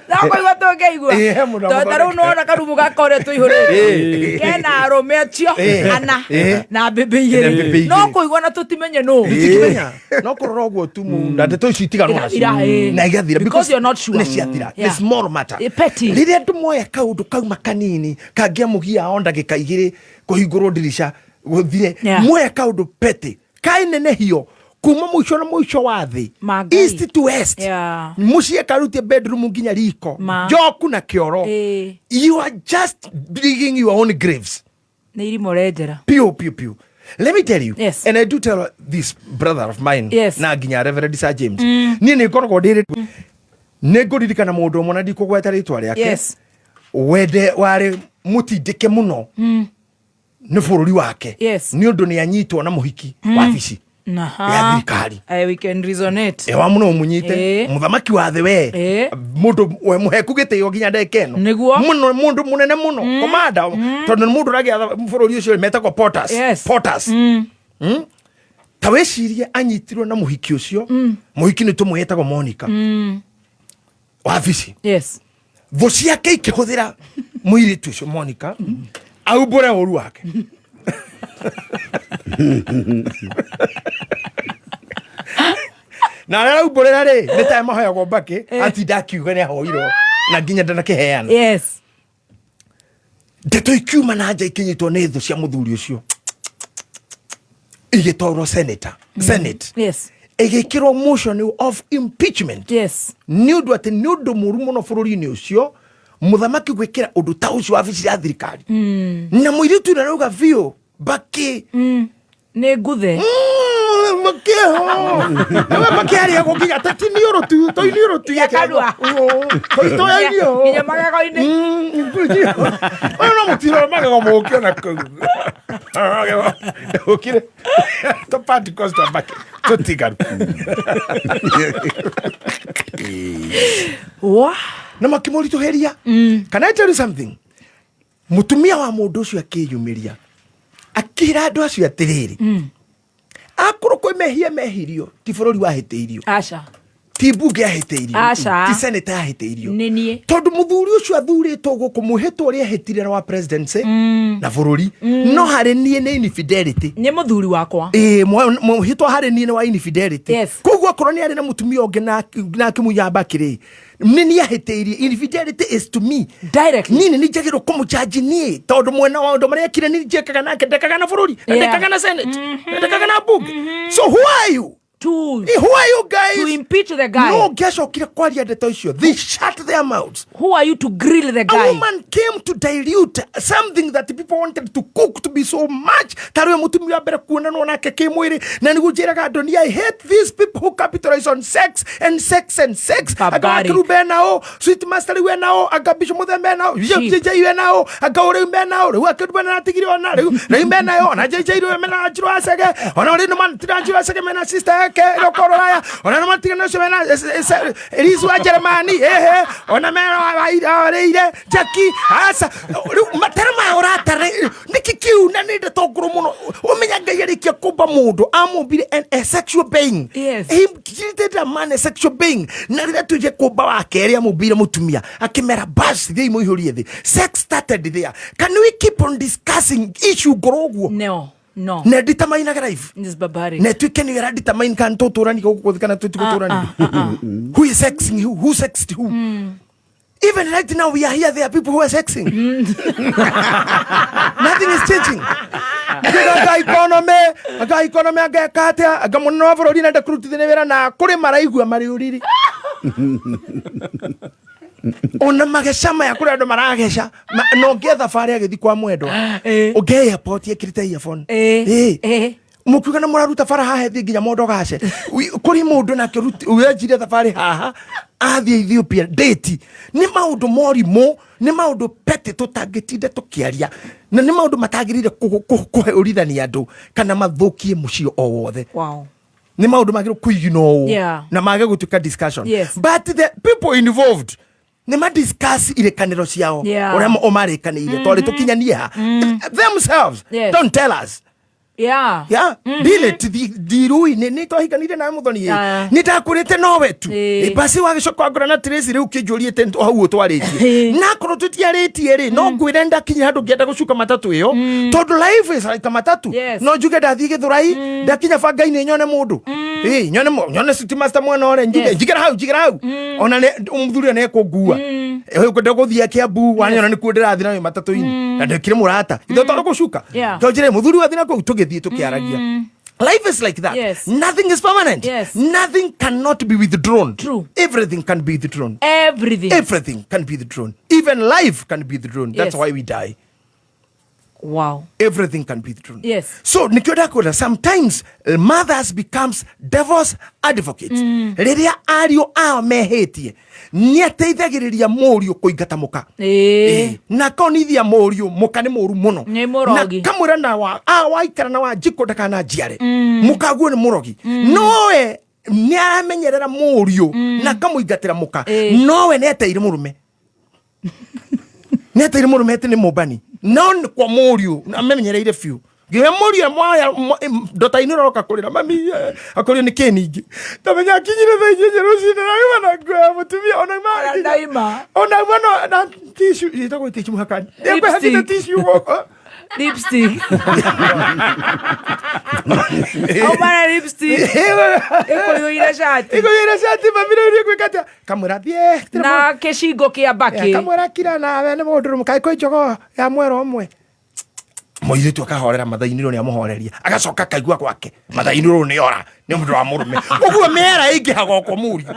Speaker 12: No kũigua tũngĩigua.
Speaker 5: Ĩ, he mũndũ
Speaker 12: Tondũ ta rĩu
Speaker 5: wamũthondeka.
Speaker 12: nĩwona karumu gaka ũrĩa tũihũrĩte.
Speaker 5: Ĩ.
Speaker 12: Kena arũme acio
Speaker 5: Ĩ.
Speaker 12: ana
Speaker 5: Ĩ.
Speaker 12: na mbĩmbĩ igĩrĩ.
Speaker 5: Na mbĩmbĩ igĩrĩ.
Speaker 12: No kũigua na tũtimenye nũ.
Speaker 5: Tũtikĩmenya. No kũrora ũguo tu na ndeto ici itiganwo nacio.
Speaker 12: Igathira, ĩ.
Speaker 5: Na igathira
Speaker 12: Because you're not sure.
Speaker 5: Nĩ ciathira. Nĩ
Speaker 12: Yeah.
Speaker 5: small matter.
Speaker 12: Ĩ, petty.
Speaker 5: Rĩrĩa andũ moya kaũndũ kauma kanini kangĩamũgia o ndagĩka igĩrĩ kũhingũrwo ndirica gũthire.
Speaker 12: Yeah.
Speaker 5: Moya kaũndũ petty kainenehio
Speaker 11: Kuma mũico na mũico wa thĩ,
Speaker 12: Ma Ngai.
Speaker 11: east to west,
Speaker 12: Yeah.
Speaker 11: mũciĩ karutie bedroom nginya riko,
Speaker 12: Ma.
Speaker 11: njoku na kĩoro.
Speaker 12: Ĩĩ.
Speaker 11: You are just digging your own graves.
Speaker 12: Nä irimå renjera.
Speaker 11: Piu piu piu. Let me tell you, yes. And I do tell this brother of mine,
Speaker 12: Yes.
Speaker 11: na nginya Reverend Sir James, niĩ nĩ ngoragwo ndĩrĩ nĩ ngũririkana mũndũ ũmwe na ndikũgweta rĩtwa rĩake,
Speaker 12: Yes.
Speaker 11: wende warĩ mũtindĩke mũno nĩ bũrũri wake.
Speaker 12: Yes.
Speaker 11: Nĩ ũndũ nĩ anyitwo na mũhiki wabici
Speaker 12: Naha.
Speaker 11: ya thirikari.
Speaker 12: Eh, we can resonate.
Speaker 11: Ewa mũno mũnyite
Speaker 12: Ĩĩ.
Speaker 11: mũthamaki wa thĩ we,
Speaker 12: Ĩĩ.
Speaker 11: mũndũ we mũheku gĩtĩo nginya ndagĩka ĩno.
Speaker 12: Nĩguo.
Speaker 11: Mũno, mũndũ mũnene mũno, komanda, tondũ nĩ mũndũ ũragĩatha bũrũri ũcio metagwo Porters.
Speaker 12: Yes.
Speaker 11: Porters. Ta wĩcirie anyitirwo na mũhiki ũcio, mũhiki nĩ tũmwĩtagwo Monica, wabici.
Speaker 12: Yes.
Speaker 11: Thũ ciake ikĩhũthĩra mũirĩtu ũcio Monica aumbũre ũru wake. Na arĩa araumbũrĩra rĩ, nĩ ta mahoyagwo mbakĩ, atinda akiuga nĩ ahoirwo na nginya ndanakĩheana.
Speaker 12: Yes.
Speaker 11: Ndeto ikiuma na nja ikinyitwo nĩ thũ cia mũthuri ũcio, igĩtwarwo senator, senate.
Speaker 12: Yes.
Speaker 11: Ĩgĩkĩrwo motion of impeachment.
Speaker 12: Yes.
Speaker 11: Nĩ ũndũ atĩ nĩ ũndũ mũru mũno bũrũri-inĩ ũcio mũthamaki gwĩkĩra ũndũ ta ũcio wabici ya thirikari, na mũirĩtu ũrĩa arauga biũ mbakĩ
Speaker 12: Nä nguthe.
Speaker 11: Makĩho nĩwe makĩarĩagwo nginya ta tiniũrũ tu toiniũrũ tu.
Speaker 12: Nginya kanua.
Speaker 11: Toitoyainio.
Speaker 12: Nginya magego-inĩ.
Speaker 11: Ũyũ no mũtiro magego mũkĩona kũu ũkire to particles twa mbakĩ tũtigaru.
Speaker 12: Wa.
Speaker 11: Na makĩmũritũhĩria. Can I tell you something? Mũtumia wa mũndũ ũcio akĩyumĩria akĩra andũ acio atĩrĩrĩ, akorwo kwĩ mehia mehirio, ti bũrũri wahĩtĩirio.
Speaker 12: Aca.
Speaker 11: Ti mbunge yahĩtĩirio.
Speaker 12: Aca.
Speaker 11: Ti seneta yahĩtĩirio.
Speaker 12: Nä niä.
Speaker 11: Tondũ mũthuri ũcio athurĩtwo gũkũ mũhĩtwo ũrĩa ehĩtire wa presidency na bũrũri, no harĩ niĩ nĩ infidelity.
Speaker 12: Nä må thuri wakwa.
Speaker 11: Ĩĩ, mũhĩtwa harĩ niĩ nĩ wa infidelity.
Speaker 12: Yes.
Speaker 11: Koguo akorwo nĩ arĩ na mũtumia ũngĩ na akĩmunya mbakĩ-rĩ, nĩ niĩ ahĩtĩirie. Infidelity is to me.
Speaker 12: Directly.
Speaker 11: Niĩ nĩ niĩ njagĩrĩirwo kũmũjaji niĩ, tondũ mwena wa ũndũ marĩa ekire nĩ njekaga nake, ndekaga na bũrũri, na
Speaker 12: Yeah.
Speaker 11: ndekaga na senate, na ndekaga na mbunge. So who are you?
Speaker 12: To,
Speaker 11: Who are you guys?
Speaker 12: To impeach the guy.
Speaker 11: No ũngĩacokire kwaria ndeto icio, they shut their mouths.
Speaker 12: Who are you to grill the
Speaker 11: A
Speaker 12: guy?
Speaker 11: woman came to dilute something that people wanted to cook to be so much. Tarä mutumia wa mbere kuonanwo nake kimwiri, na niguo njĩraga andũ ni I hate these people who capitalize on sex and sex and sex. Anga
Speaker 12: Barbaric.
Speaker 11: wakiru benao, sweet master rĩu enao, anga Bishop Muthemba enao,
Speaker 12: Cheap.
Speaker 11: JJ enao, anga ũrĩu menao, rĩu akĩru mena atigire ona rĩu rĩu menayo, ona JJ rĩu mena Njirũ wa Cege, ona rĩu nĩ matira Njirũ wa Cege mena sister yake ĩrĩa ũkorwo raya, ona nĩ matigana ũcio mena Elizu wa Jeremani, ehe, ona mena warĩire Jackie aca rĩu matara ma ũratara nĩkĩ kĩu, na nĩ ndeto ngũrũ mũno. Ũmenya Ngai arĩkia kũmba mũndũ amũmbire a sexual being.
Speaker 12: Yes.
Speaker 11: He created a man a sexual being, na rĩrĩa tuire kũmba wa kerĩ amũmbire mũtumia akĩmera bas thiĩi mũihũrie thĩ. Sex started there. Can we keep on discussing issue ngũrũ ũguo?
Speaker 12: No. No.
Speaker 11: Na determine life.
Speaker 12: It's barbaric.
Speaker 11: Na tuike nĩ ĩra determine kana tũtũrani gũkũ thĩ kana tũtigũtũrani. Who is sexing who? Who sexed who? Even right now we are here, there are people who are sexing. Nothing is changing. Anga economy, anga economy, anga eka atĩa, anga mũnene wa bũrũri nenda kũrutithania wĩra na kũrĩ maraigua marĩ ũrĩrĩ. Ona mageca maya kũrĩ andũ marageca, na ũngĩe thabarĩ agĩthiĩ kwa mwendwa, ũngĩ airport ekĩrĩte earphone. Ĩĩ. Mũkiuga na mũraruta bara haha ĩthiĩ nginya mondo gace. Kũrĩ mũndũ nake wenjire thabarĩ haha athiĩ Ethiopia date. Nĩ maũndũ morimũ, nĩ maũndũ petty tũtangĩtinda tũkĩaria, na nĩ maũndũ matagĩrĩire kũhũrithania andũ kana mathũkie mũciĩ o wothe.
Speaker 12: Wow.
Speaker 11: Nĩ maũndũ magĩrĩirwo kũiginwo
Speaker 12: Yeah.
Speaker 11: na mage gũtuĩka discussion.
Speaker 12: Yes.
Speaker 11: But the people involved nĩ madiscuss irĩkanĩro ciao,
Speaker 12: Yeah.
Speaker 11: ũrĩa o marĩkanĩire twarĩ tũkinyanie ha themselves.
Speaker 12: Yes.
Speaker 11: Don't tell us.
Speaker 12: Yeah.
Speaker 11: Yeah. Ndire ndirui nĩ twahikanire nawe mũthoni.
Speaker 12: Ah.
Speaker 11: Nĩ ndakwĩrĩte nowe tu.
Speaker 12: Ĩĩ.
Speaker 11: Ĩ, basi wagĩcoka wangora na Tracy rĩu kĩnjũriĩte hau ũtwarĩtie, na akorwo tũtiarĩtie rĩ, no ngwĩre ndakinya handũ ngĩenda gũcuka matatũ ĩyo, tondũ life is like a matatu.
Speaker 12: Yes.
Speaker 11: No njuge ndathiĩ Gĩthũrai, ndakinya banga-inĩ nyone mũndũ. Ĩĩ, nyone nyone city master mwena ũrĩa njuge
Speaker 12: Yes.
Speaker 11: njigĩra hau, njigĩra hau, ona mũthuri ũyũ nĩekũngua ngwenda gũthiĩ Kiambu, wanyona nĩkuo ndĩrathiĩ nayo matatũ-inĩ na ndekire mũrata ithe tondũ gũcuka.
Speaker 12: Yeah.
Speaker 11: Tonjire mũthuri wathiĩ na kũu tũgĩthiĩ tũkĩaragia. Life is like that.
Speaker 12: Yes.
Speaker 11: Nothing is permanent.
Speaker 12: Yes.
Speaker 11: Nothing cannot be withdrawn.
Speaker 12: True.
Speaker 11: Everything can be withdrawn.
Speaker 12: Everything.
Speaker 11: Everything can be withdrawn. Even life can be withdrawn. That's
Speaker 12: Yes.
Speaker 11: why we die.
Speaker 12: Wow.
Speaker 11: Everything can be withdrawn.
Speaker 12: Yes.
Speaker 11: So nikio ndakwĩra sometimes mothers becomes devil's advocates. Rĩrĩa ariũ ao mehĩtie nĩ ateithagĩrĩria mũriũ kũingata mũka.
Speaker 12: Ĩĩ.
Speaker 11: Na akonithia mũriũ mũka nĩ mũru mũno.
Speaker 12: Nĩ mũrogi.
Speaker 11: Na kamwĩra na wa a waikara na wa njikũ ndakananjiare. Mũkaguo nĩ mũrogi. Nowe nĩ aramenyerera mũriũ na akamũingatĩra mũka.
Speaker 12: Ĩĩ.
Speaker 11: Nowe nĩ ateire mũrũme. Nĩ ateire mũrũme atĩ nĩ mũmbani. No nĩ kwa mũriũ amenyereire biũ. Nginya mũriũ mwaya ndota-inĩ ũroka kũrĩra mami akũrio nĩ kĩ ningĩ. Tamenya akinyire thaa inyanya rũcinĩ na auma na nguo ya mũtumia ona
Speaker 12: Ona ndaima.
Speaker 11: Ona auma na tissue ĩtagwo tissue mũhakani. Nĩekwĩhakĩte tissue guoko.
Speaker 12: Lipstick. Auma na lipstick. Ĩkũiyũire cati.
Speaker 11: Ĩkũiyũire cati mami rĩu nĩngwĩka atĩa? Kamwĩra thiĩ.
Speaker 12: Na kĩcingo kĩa mbakĩ.
Speaker 11: Kamwĩra kira nawe nĩ mũndũ rũme kaĩ kwĩ njogoo ya mwera ũmwe. Mũirĩtu akahorera mathainĩ rĩu nĩamũhoreria agacoka akaigua gwake mathainĩ rĩu nĩora nĩ mũndũ wa mũrũme ũguo mĩera ĩingĩhaga okwo mũriũ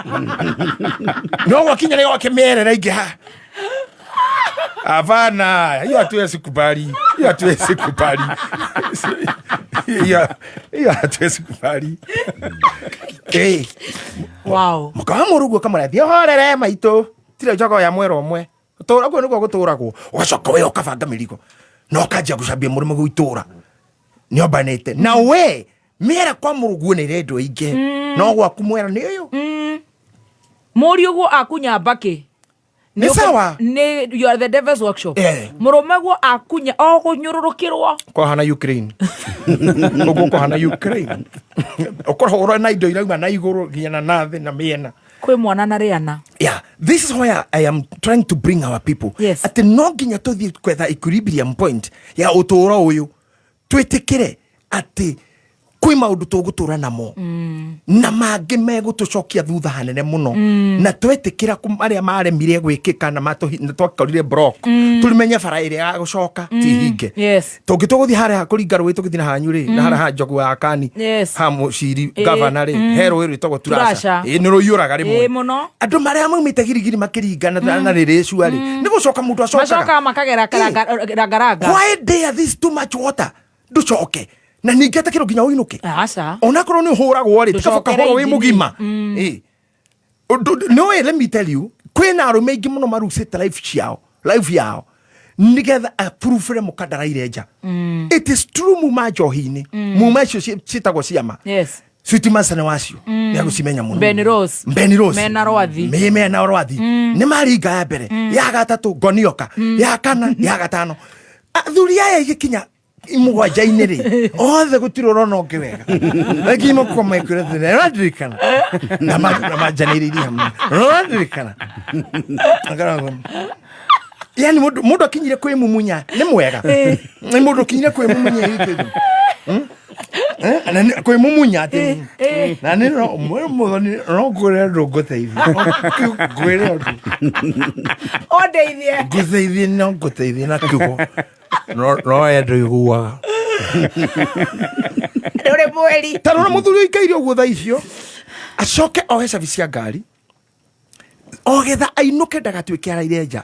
Speaker 11: no gwakinya nĩ gwake mĩera ĩraingĩha. Hapana, hiyo hatuwezi kubali, hiyo hatuwezi kubali, hiyo hatuwezi kubali.
Speaker 12: Wow.
Speaker 11: Mũka wa mũrũguo kamwĩra thiĩ ũhorere maitũ tirĩ njogoo ya mwera ũmwe ũtũra ũguo nĩguo gũtũragwo ũgacoka we ũkabanga mĩrigo na ũkanjia gũcambia mũrũme gwĩ itũra nĩombanĩte na we mĩera kwa mũrũguo nĩ ĩrendwo ĩingĩ no gwaku mwera nĩ ũyũ.
Speaker 12: Mũriũ guo akunya mbakĩ.
Speaker 11: Nĩ sawa.
Speaker 12: Nĩ you are the devil's workshop.
Speaker 11: Eh.
Speaker 12: Mũrũme guo akunya o kũnyũrũrũkĩrwo.
Speaker 11: Kwahana Ukraine. Ũguo kwahana Ukraine. Ũkoragwo na indo irauma na igũrũ nginya na nathĩ na mĩena.
Speaker 12: Kwĩ mwana na rĩana.
Speaker 11: Yeah, this is where I am trying to bring our people.
Speaker 12: Yes.
Speaker 11: Atĩ no nginya tũthiĩ kwetha equilibrium point ya ũtũũro ũyũ twĩtĩkĩre atĩ kwĩ maũndũ tũgũtũra namo na mangĩ megũtũcokia thutha hanene mũno na twetĩkĩra marĩa maremire gwĩkĩka na na twakorire block tũmenye bara ĩrĩa ya gũcoka ti hinge.
Speaker 12: Yes.
Speaker 11: Tũngĩ tũgũthiĩ harĩa kũringa rũĩ tũgĩthiĩ na hanyu rĩ na harĩa ha njogu ya kani
Speaker 12: Yes.
Speaker 11: ha mũciri
Speaker 12: Ĩĩ.
Speaker 11: gavana rĩ he rũĩ rwĩtagwo
Speaker 12: Turasha.
Speaker 11: Turasha. Ĩĩ, nĩ rũiyũraga
Speaker 12: Ĩĩ
Speaker 11: rĩmwe
Speaker 12: mũno.
Speaker 11: andũ marĩa maumĩte girigiri makĩringa na rĩrĩcua rĩ nĩ gũcoka mũndũ acokaga.
Speaker 12: Macokaga makagera rangaranga.
Speaker 11: Why there this too much water ndũcoke na ningĩ atakĩrwo nginya ũinũke.
Speaker 12: Aca.
Speaker 11: Onakorwo nĩ ũhũragwo rĩ tikaba
Speaker 12: Ndũcokere
Speaker 11: ũkahũrwo wĩ
Speaker 12: injini.
Speaker 11: mũgima. Ĩĩ. Nĩũĩ let me tell you kwĩna arũme aingĩ mũno marucĩte life ciao life yao nĩgetha approve mũkandaraire nja. It is true muma njohi-inĩ muma icio ciĩtagwo ciama.
Speaker 12: Yes.
Speaker 11: Sweet Mansa nĩ wacio nĩ agũcimenya mũno.
Speaker 12: Ben Rose.
Speaker 11: Ben Rose.
Speaker 12: Mena rwathi.
Speaker 11: Mena rwathi. Nĩ maringa ya mbere ya gatatũ ngonioka ya kana ya gatano athuri aya igĩkinya mũgwanja-inĩ rĩ othe gũtirĩ ũrona ũngĩ wega rĩngĩ makoma ĩkwĩra atĩrĩ, ũrandirikana na manjanĩrĩirie hamwe ũrandirikana. Yani mũndũ akinyire kwĩmumunya nĩ mwega nĩ mũndũ akinyire kwĩmumunya kwĩmumunya atĩ na nĩ mũthoni no ngwĩre ũndũ ngũteithie ngwĩre ũndũ
Speaker 12: Ũndeithie.
Speaker 11: ngũteithie no ngũteithie na kiugo no ye ndũiguaga.
Speaker 12: Ndũrĩ mweri.
Speaker 11: Ta rora mũthuri ũikaire ũguo thaa icio acoke oe cabi cia ngari ogetha ainũke ndagatuĩke araire nja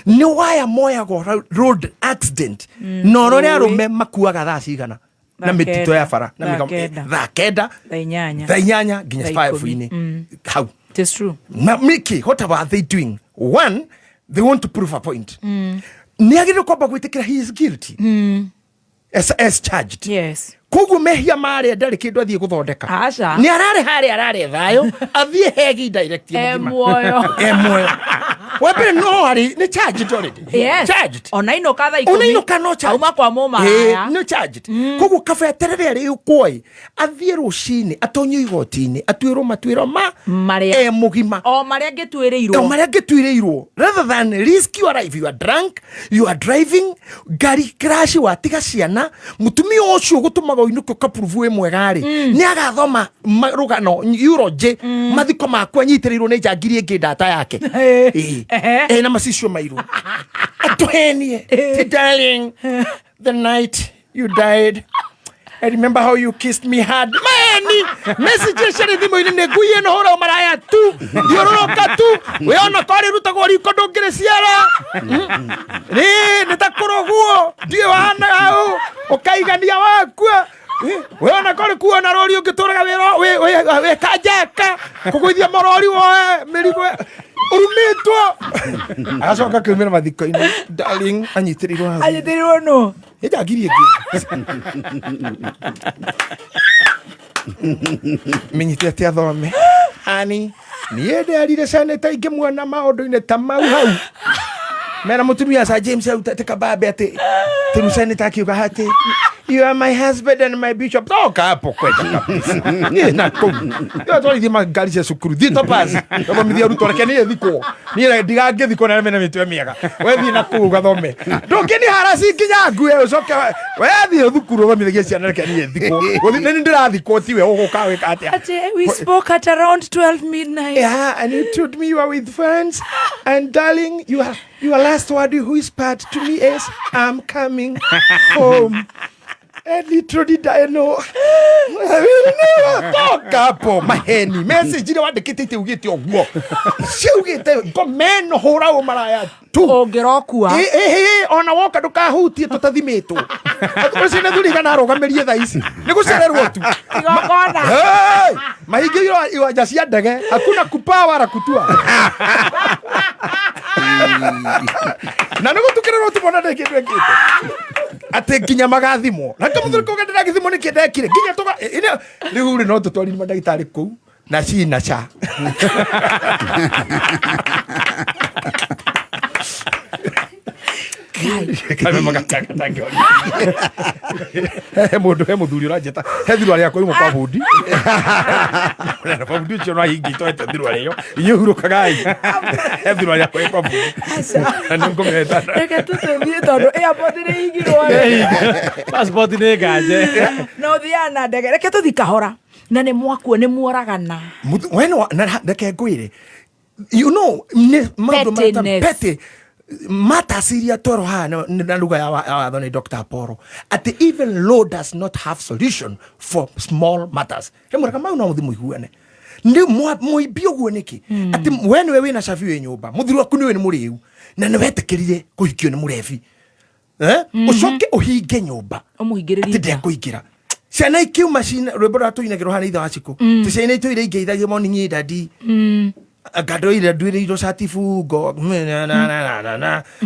Speaker 11: nĩ waya moyagwo road accident na ũrore arũme makuaga thaa cigana na
Speaker 12: Thaa
Speaker 11: mĩtito ya bara na
Speaker 12: Thaa
Speaker 11: mĩgamo
Speaker 12: kenda.
Speaker 11: thaa kenda
Speaker 12: Thaa inyanya.
Speaker 11: thaa inyanya nginya
Speaker 12: Thaa
Speaker 11: five
Speaker 12: ikũmi.
Speaker 11: inĩ hau.
Speaker 12: It is true.
Speaker 11: Na Mickey, what are they doing? One, they want to prove a point. Nĩ agĩrĩirwo kwamba gwĩtĩkĩra he is guilty as charged.
Speaker 12: Yes.
Speaker 11: Koguo mehia marĩa ndarĩ kĩndũ athiĩ gũthondeka.
Speaker 12: Aca.
Speaker 11: Nĩ ararĩ harĩa ararĩ thayũ athiĩ hegi direct
Speaker 12: E
Speaker 11: mũgima.
Speaker 12: muoyo.
Speaker 11: E muoyo. Wa mbere no arĩ nĩ charged already.
Speaker 12: Yes.
Speaker 11: Charged.
Speaker 12: Ona inũka thaa ikũmi.
Speaker 11: Ona inũka no charged.
Speaker 12: Auma kwa mũmaraya.
Speaker 11: Ĩĩ, no charged. Koguo kaba eterere arĩũkwo ĩ athiĩ rũcinĩ atonyio igoti-inĩ atuĩrwo matuĩro ma
Speaker 12: Marĩa.
Speaker 11: e mũgima.
Speaker 12: O marĩa angĩtuĩrĩirwo.
Speaker 11: O marĩa angĩtuĩrĩirwo rather than risk your life you are drunk you are driving ngari crash watiga ciana mũtumia ũcio ũgũtũmaga ũinũke ũkaprove wĩ mwega rĩ nĩ agathoma rũgano eulogy mathiko maku anyitĩrĩirwo nĩ njangiri ĩngĩ ndata yake. Ĩĩ. Ena macicio mairũ atũhenie. Ti darling the night you died I remember how you kissed me hard. Maeni message ciarĩ thimũ-inĩ nĩ ngui ĩno hũra maraya tu thiũrũrũka tu we ona korĩ rutagwo riko ndũngĩrĩciara. Nĩ nĩ ta kũrogwo ndiũ wana hau ũkaigania wakua. We ona korĩ kuona rori ũngĩtũraga wĩ kanjeka kũgũithia marori woe mĩrigo ũrumĩtwo. Agacoka akiumĩra mathiko-inĩ, darling, anyitĩrĩirwo hau.
Speaker 12: Anyitĩrĩirwo nũ?
Speaker 11: Nĩ njangiri ĩngĩ menyite atĩ athome ani niĩ nderire seneta ingĩmuona maũndũ-inĩ ta mau hau mera mũtumia Sir James hau atĩ kabambe atĩ tĩru seneta akiuga atĩ you are my husband and my bishop. Toka hapo kwenda kabisa niĩ na kũu yo twarithie ngari cia cukuru thiĩ Topaz gathomithia arutwo reke niĩ thikwo niĩ ndigangĩthikwo na arĩa mena mĩtwe mĩega we thiĩ na kũu ũgathome ndũngĩni harasi nginya ngue ũcoke we thiĩ thukuru ũthomithagie ciana reke niĩ thikwo nĩ ndĩrathikwo tiwe ũgũka wĩka atĩa.
Speaker 12: Ati, we spoke at around 12 midnight.
Speaker 11: Yeah, and you told me you are with friends, and darling, your last word you whispered to me is, I'm coming home. And literally did I know. Toka hapo maheni message ile wandĩkĩte ite ugĩte ũguo ciaugĩte ngomeno hũra ũ maraya tu
Speaker 12: ũngĩrokua.
Speaker 11: Ĩ ona woka ndũkahutie tũtathimĩtwo ũcio nĩ thuri kana arũgamĩrie thaa ici nĩ gũcererwo tu
Speaker 12: Igongona.
Speaker 11: Hey! Mahingĩirwo iwanja cia ndege hakuna kupaa wala kutua na nĩ gũtukĩrĩrwo tu mona ndĩ kĩndũ ĩkĩte atĩ nginya magathimwo na kamũthuri kau gendera gĩthimo nĩkĩ ndekire nginya tũga rĩu rĩ no tũtwarire mandagĩtarĩ kũu na ci na ca. He mũndũ he mũthuri ũranjĩta he thirwarĩ yakwa imwe kwa bundi na bundi ũcio no ahingĩtwo thirwarĩ ĩyo inyuĩ hurũkagai he thirwarĩ yakwa ĩ kwa bundi na nĩ ngũmeta.
Speaker 12: Reke tũtũthiĩ tondũ airport nĩ hingirwo.
Speaker 10: Passport nĩ nganje.
Speaker 12: Na ũthiaga na ndege. Reke tũthiĩ kahora na nĩ mwakuo nĩ muoragana.
Speaker 11: We no na reke ngwĩre you know nĩ maũndũ marĩa
Speaker 12: Pettiness.
Speaker 11: petty matters iria twerwo haha na lugha ya watho nĩ Dr. Apollo atĩ even law does not have solution for small matters. Rĩmwe reka mau no mũthiĩ mũiguane nĩ mũimbi ũguo nĩkĩ atĩ we nĩwe wĩna cabi wĩ nyũmba mũthuri waku nĩwe nĩ mũrĩu na nĩ wetĩkĩrire kũhikio nĩ mũrebi ũcoke ũhinge nyũmba
Speaker 12: ũmũhingĩrĩrie
Speaker 11: atĩ ndekũingĩra ciana ikiuma cina rwĩmbo rũrĩa tũinagĩrwo haha nĩ ithe wa cikũ ti ciana itũire ingĩithagia morning daddy ngandoire nduĩrĩirwo cati bungo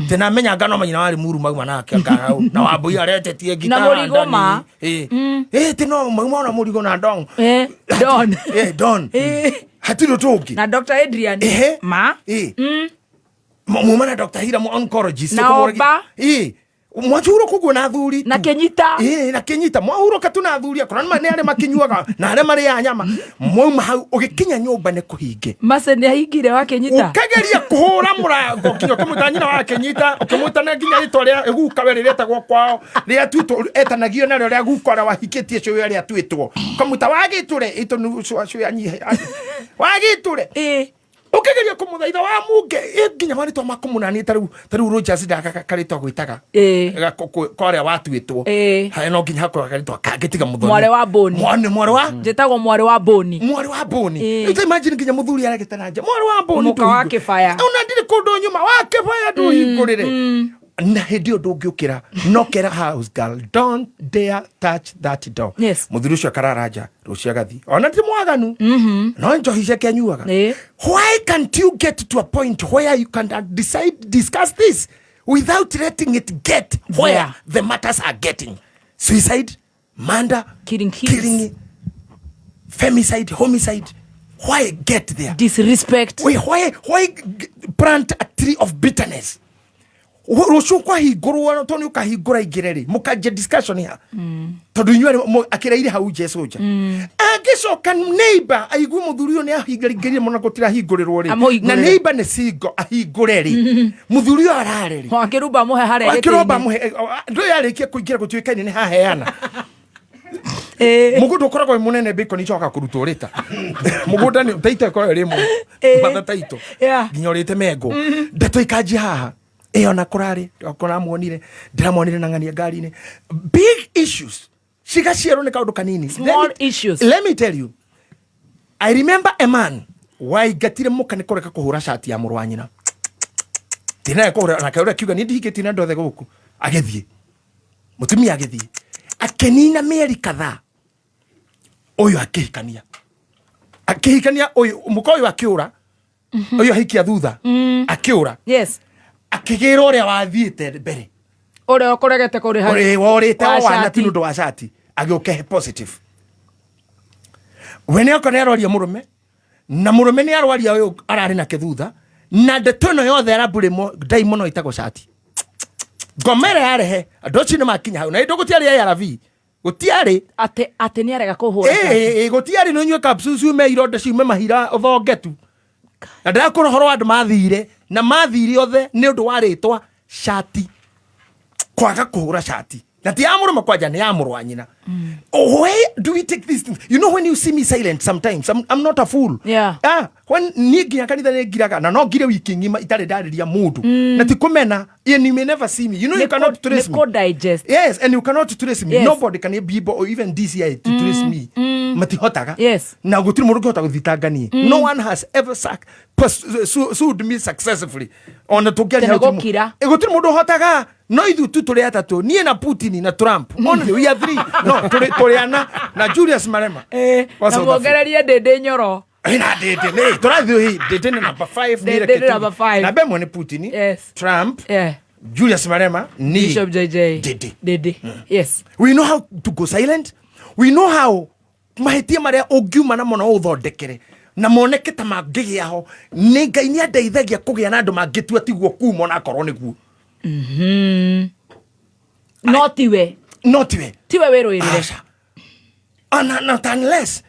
Speaker 11: tena menya ngano manyina warĩ muru mauma nake ngarau na wambui aretetie ngita
Speaker 12: Na mũrigo ma.
Speaker 11: Ĩ ti no mauma ona mũrigo na dong
Speaker 12: don
Speaker 11: don hatirĩ ũndũ ũngĩ
Speaker 12: na Dr. Adrian
Speaker 11: Ehe.
Speaker 12: ma
Speaker 11: Ĩ. Muma na Dr. Hira mu oncologist
Speaker 12: Na
Speaker 11: kũmũragi-
Speaker 12: Oba.
Speaker 11: Ĩ. Mwahurũka ũguo na athuri
Speaker 12: na Kenyita.
Speaker 11: Ĩ, na Kenyita mwahurũka tu na athuri akorwo nĩ arĩa makĩnyuaga na arĩa marĩaga nyama mwauma hau ũgĩkinya nyũmba nĩ kũhinge
Speaker 12: Mace nĩ ahingire wa Kenyita
Speaker 11: ũkageria kũhũra mũrango nginya ũkĩmwĩta nyina wa Kenyita ũkĩmwĩta na nginya rĩtwa rĩa guka we rĩretagwo kwao rĩrĩa tuĩtwo etanagio narĩo rĩa guka ũrĩa wahikĩtie cũĩ ũrĩa atuĩtwo ũkamwĩta wagĩtũre ĩtũ cũĩ anyihe wagĩtũre ũkĩgeria kũmũthaitha wa munge nginya marĩtwa makũmũnania ta rĩu Rogers ndakarĩtwa gwĩtaga karĩa watuĩtwo haya no nginya hakorwo karĩtwa kangĩ tiga mũthoni
Speaker 12: Mwarĩ wa Boni.
Speaker 11: Mwarĩ wa
Speaker 12: njĩtagwo mwarĩ wa Boni
Speaker 11: mwarĩ wa Boni. Rĩu ta imagine nginya mũthuri aregete na nja mwarĩ wa Boni
Speaker 12: Mũka wa
Speaker 11: ndũhingũre.
Speaker 12: Kĩbaya.
Speaker 11: Ona ndirĩ kũndũ nyuma wa Kĩbaya ndũhingũrĩre na hĩndĩ ĩyo ndũngĩũkĩra no kera house girl don't dare touch that door.
Speaker 12: Yes.
Speaker 11: Mũthuri ũcio akarara nja rũciũ agathiĩ ona ti mwaganu no njohi ciake anyuaga. Why can't you get to a point where you can decide discuss this without letting it get where
Speaker 12: There.
Speaker 11: the matters are getting? Suicide, murder,
Speaker 12: killing, kids.
Speaker 11: Killing, femicide, homicide. Why get there?
Speaker 12: Disrespect.
Speaker 11: Why plant a tree of bitterness? Rũciũ kwahingũrwo tondũ nĩ ũkahingũra ingĩre rĩ mũkanjia discussion ya tondũ inyuĩ akĩraire hau nje soja angĩcoka neighbor aigue mũthuri ũyũ nĩ ahingĩrĩrie mũno gũtirahingũrĩrwo rĩ
Speaker 12: Amũhingũrĩre.
Speaker 11: na neighbor nĩ single ahingũre rĩ mũthuri ũyũ arare rĩ
Speaker 12: wakĩrumba mũhe harĩa
Speaker 11: akĩromba
Speaker 12: gĩtĩ-inĩ.
Speaker 11: mũhe ndũyũ yarĩkia kũingĩra gũtuĩkaine nĩ haheana mũgũnda ũkoragwo wĩ mũnene bacon icoka kũrutwo rĩta mũgũnda nĩ taito ĩkoragwo ĩrĩ mũno matha taito nginya ũrĩte mengo ndeto ikanjia haha ĩyo na kũrarĩ kũramuonire ndĩramuonire na ng'ania ngari-inĩ big issues. Cigaciarwo nĩ kaũndũ kanini.
Speaker 12: Small issues.
Speaker 11: Let me tell you, I remember a man waingatire mũka nĩ kũreka kũhũra cati ya mũrũ wa nyina. Tinaye kũhũra nake ũrĩa akiuga niĩ ndihikĩtie na andũ othe gũkũ. Agĩthiĩ, mũtumia agĩthiĩ, akĩnina mĩeri kadhaa, ũyũ akĩhikania, akĩhikania ũyũ mũka ũyũ akĩũra, ũyũ ahikia thutha akĩũra.
Speaker 12: Yes.
Speaker 11: Akĩgĩra ũrĩa wathiĩte mbere,
Speaker 12: ũrĩa ũkũregete kũrĩha.
Speaker 11: Ũrĩa worĩte
Speaker 12: Wa
Speaker 11: o wana
Speaker 12: cati.
Speaker 11: ti nĩ ũndũ wa cati, agĩũka he positive. We nĩ oka nĩ arwaria mũrũme, na mũrũme nĩ arwaria ũyũ ararĩ nake thutha, na ndeto ĩno yothe arambũrĩmo ndaimono ĩtagwo cati. Ngoma ĩrĩa yarehe andũ acio nĩ makinya hau, na ĩndũ gũtiarĩ ARV, gũtiarĩ.
Speaker 12: Atĩ nĩ arega kũhũra cati.
Speaker 11: Ĩĩ, gũtiarĩ. Nĩ ũnyue capsules ciume ironda, ciume mahira, ũthonge tu. Na ndĩrakũra ũhoro wa andũ mathire, na mathire othe nĩ ũndũ wa rĩtwa cati, kwaga kũhũra cati, na ti ya mũrũme kwanja, nĩ ya mũrũ wa nyina. Why do we take these things? You know, when you see me silent sometimes, I'm not a fool. Ah, when niĩ nginya kanitha nĩ ngiraga, na no ngire wiki ng'ima itarĩ ndarĩria mũndũ, na ti kũmena. And you may never see me. You know, you
Speaker 12: Nĩ
Speaker 11: cannot trace
Speaker 12: nĩ
Speaker 11: me.
Speaker 12: kũ-digest.
Speaker 11: Yes, and you cannot trace me.
Speaker 12: Yes.
Speaker 11: Nobody can be able, or even DCI, to trace me. Matihotaga.
Speaker 12: Yes.
Speaker 11: Na gũtirĩ mũndũ ũngĩhota gũthitanga niĩ. No one has ever sued me successfully. Ona tũngĩaria
Speaker 12: Tene
Speaker 11: hau ti
Speaker 12: gũkira.
Speaker 11: Gũtirĩ mũndũ ũhotaga. No ithuĩ tu tũrĩ atatũ, niĩ na Putin na Trump. Only we are three. No, tũrĩ ana na Julius Malema. Wa
Speaker 12: Na
Speaker 11: South Africa.
Speaker 12: muongererie Ndĩndĩ Nyoro.
Speaker 11: Na Ndĩndĩ nĩ tũrathiĩ hi, Ndĩndĩ nĩ number 5.
Speaker 12: Ndĩndĩ nĩ number 5.
Speaker 11: Namba ĩmwe nĩ Putin.
Speaker 12: Yes.
Speaker 11: Trump.
Speaker 12: Yeah.
Speaker 11: Julius Malema ni
Speaker 12: Bishop JJ.
Speaker 11: Ndĩndĩ.
Speaker 12: Ndĩndĩ. Yes.
Speaker 11: We know how to go silent. We know how mahĩtia marĩa ũngiuma namo no ũthondekere na moneke ta mangĩgĩa ho. Nĩ Ngai nĩ andeithagia kũgĩa na andũ mangĩtua tiguo kuma, onakorwo nĩguo.
Speaker 12: No tiwe.
Speaker 11: No tiwe.
Speaker 12: Tiwe wĩrũĩrĩre.
Speaker 11: Aca. And not unless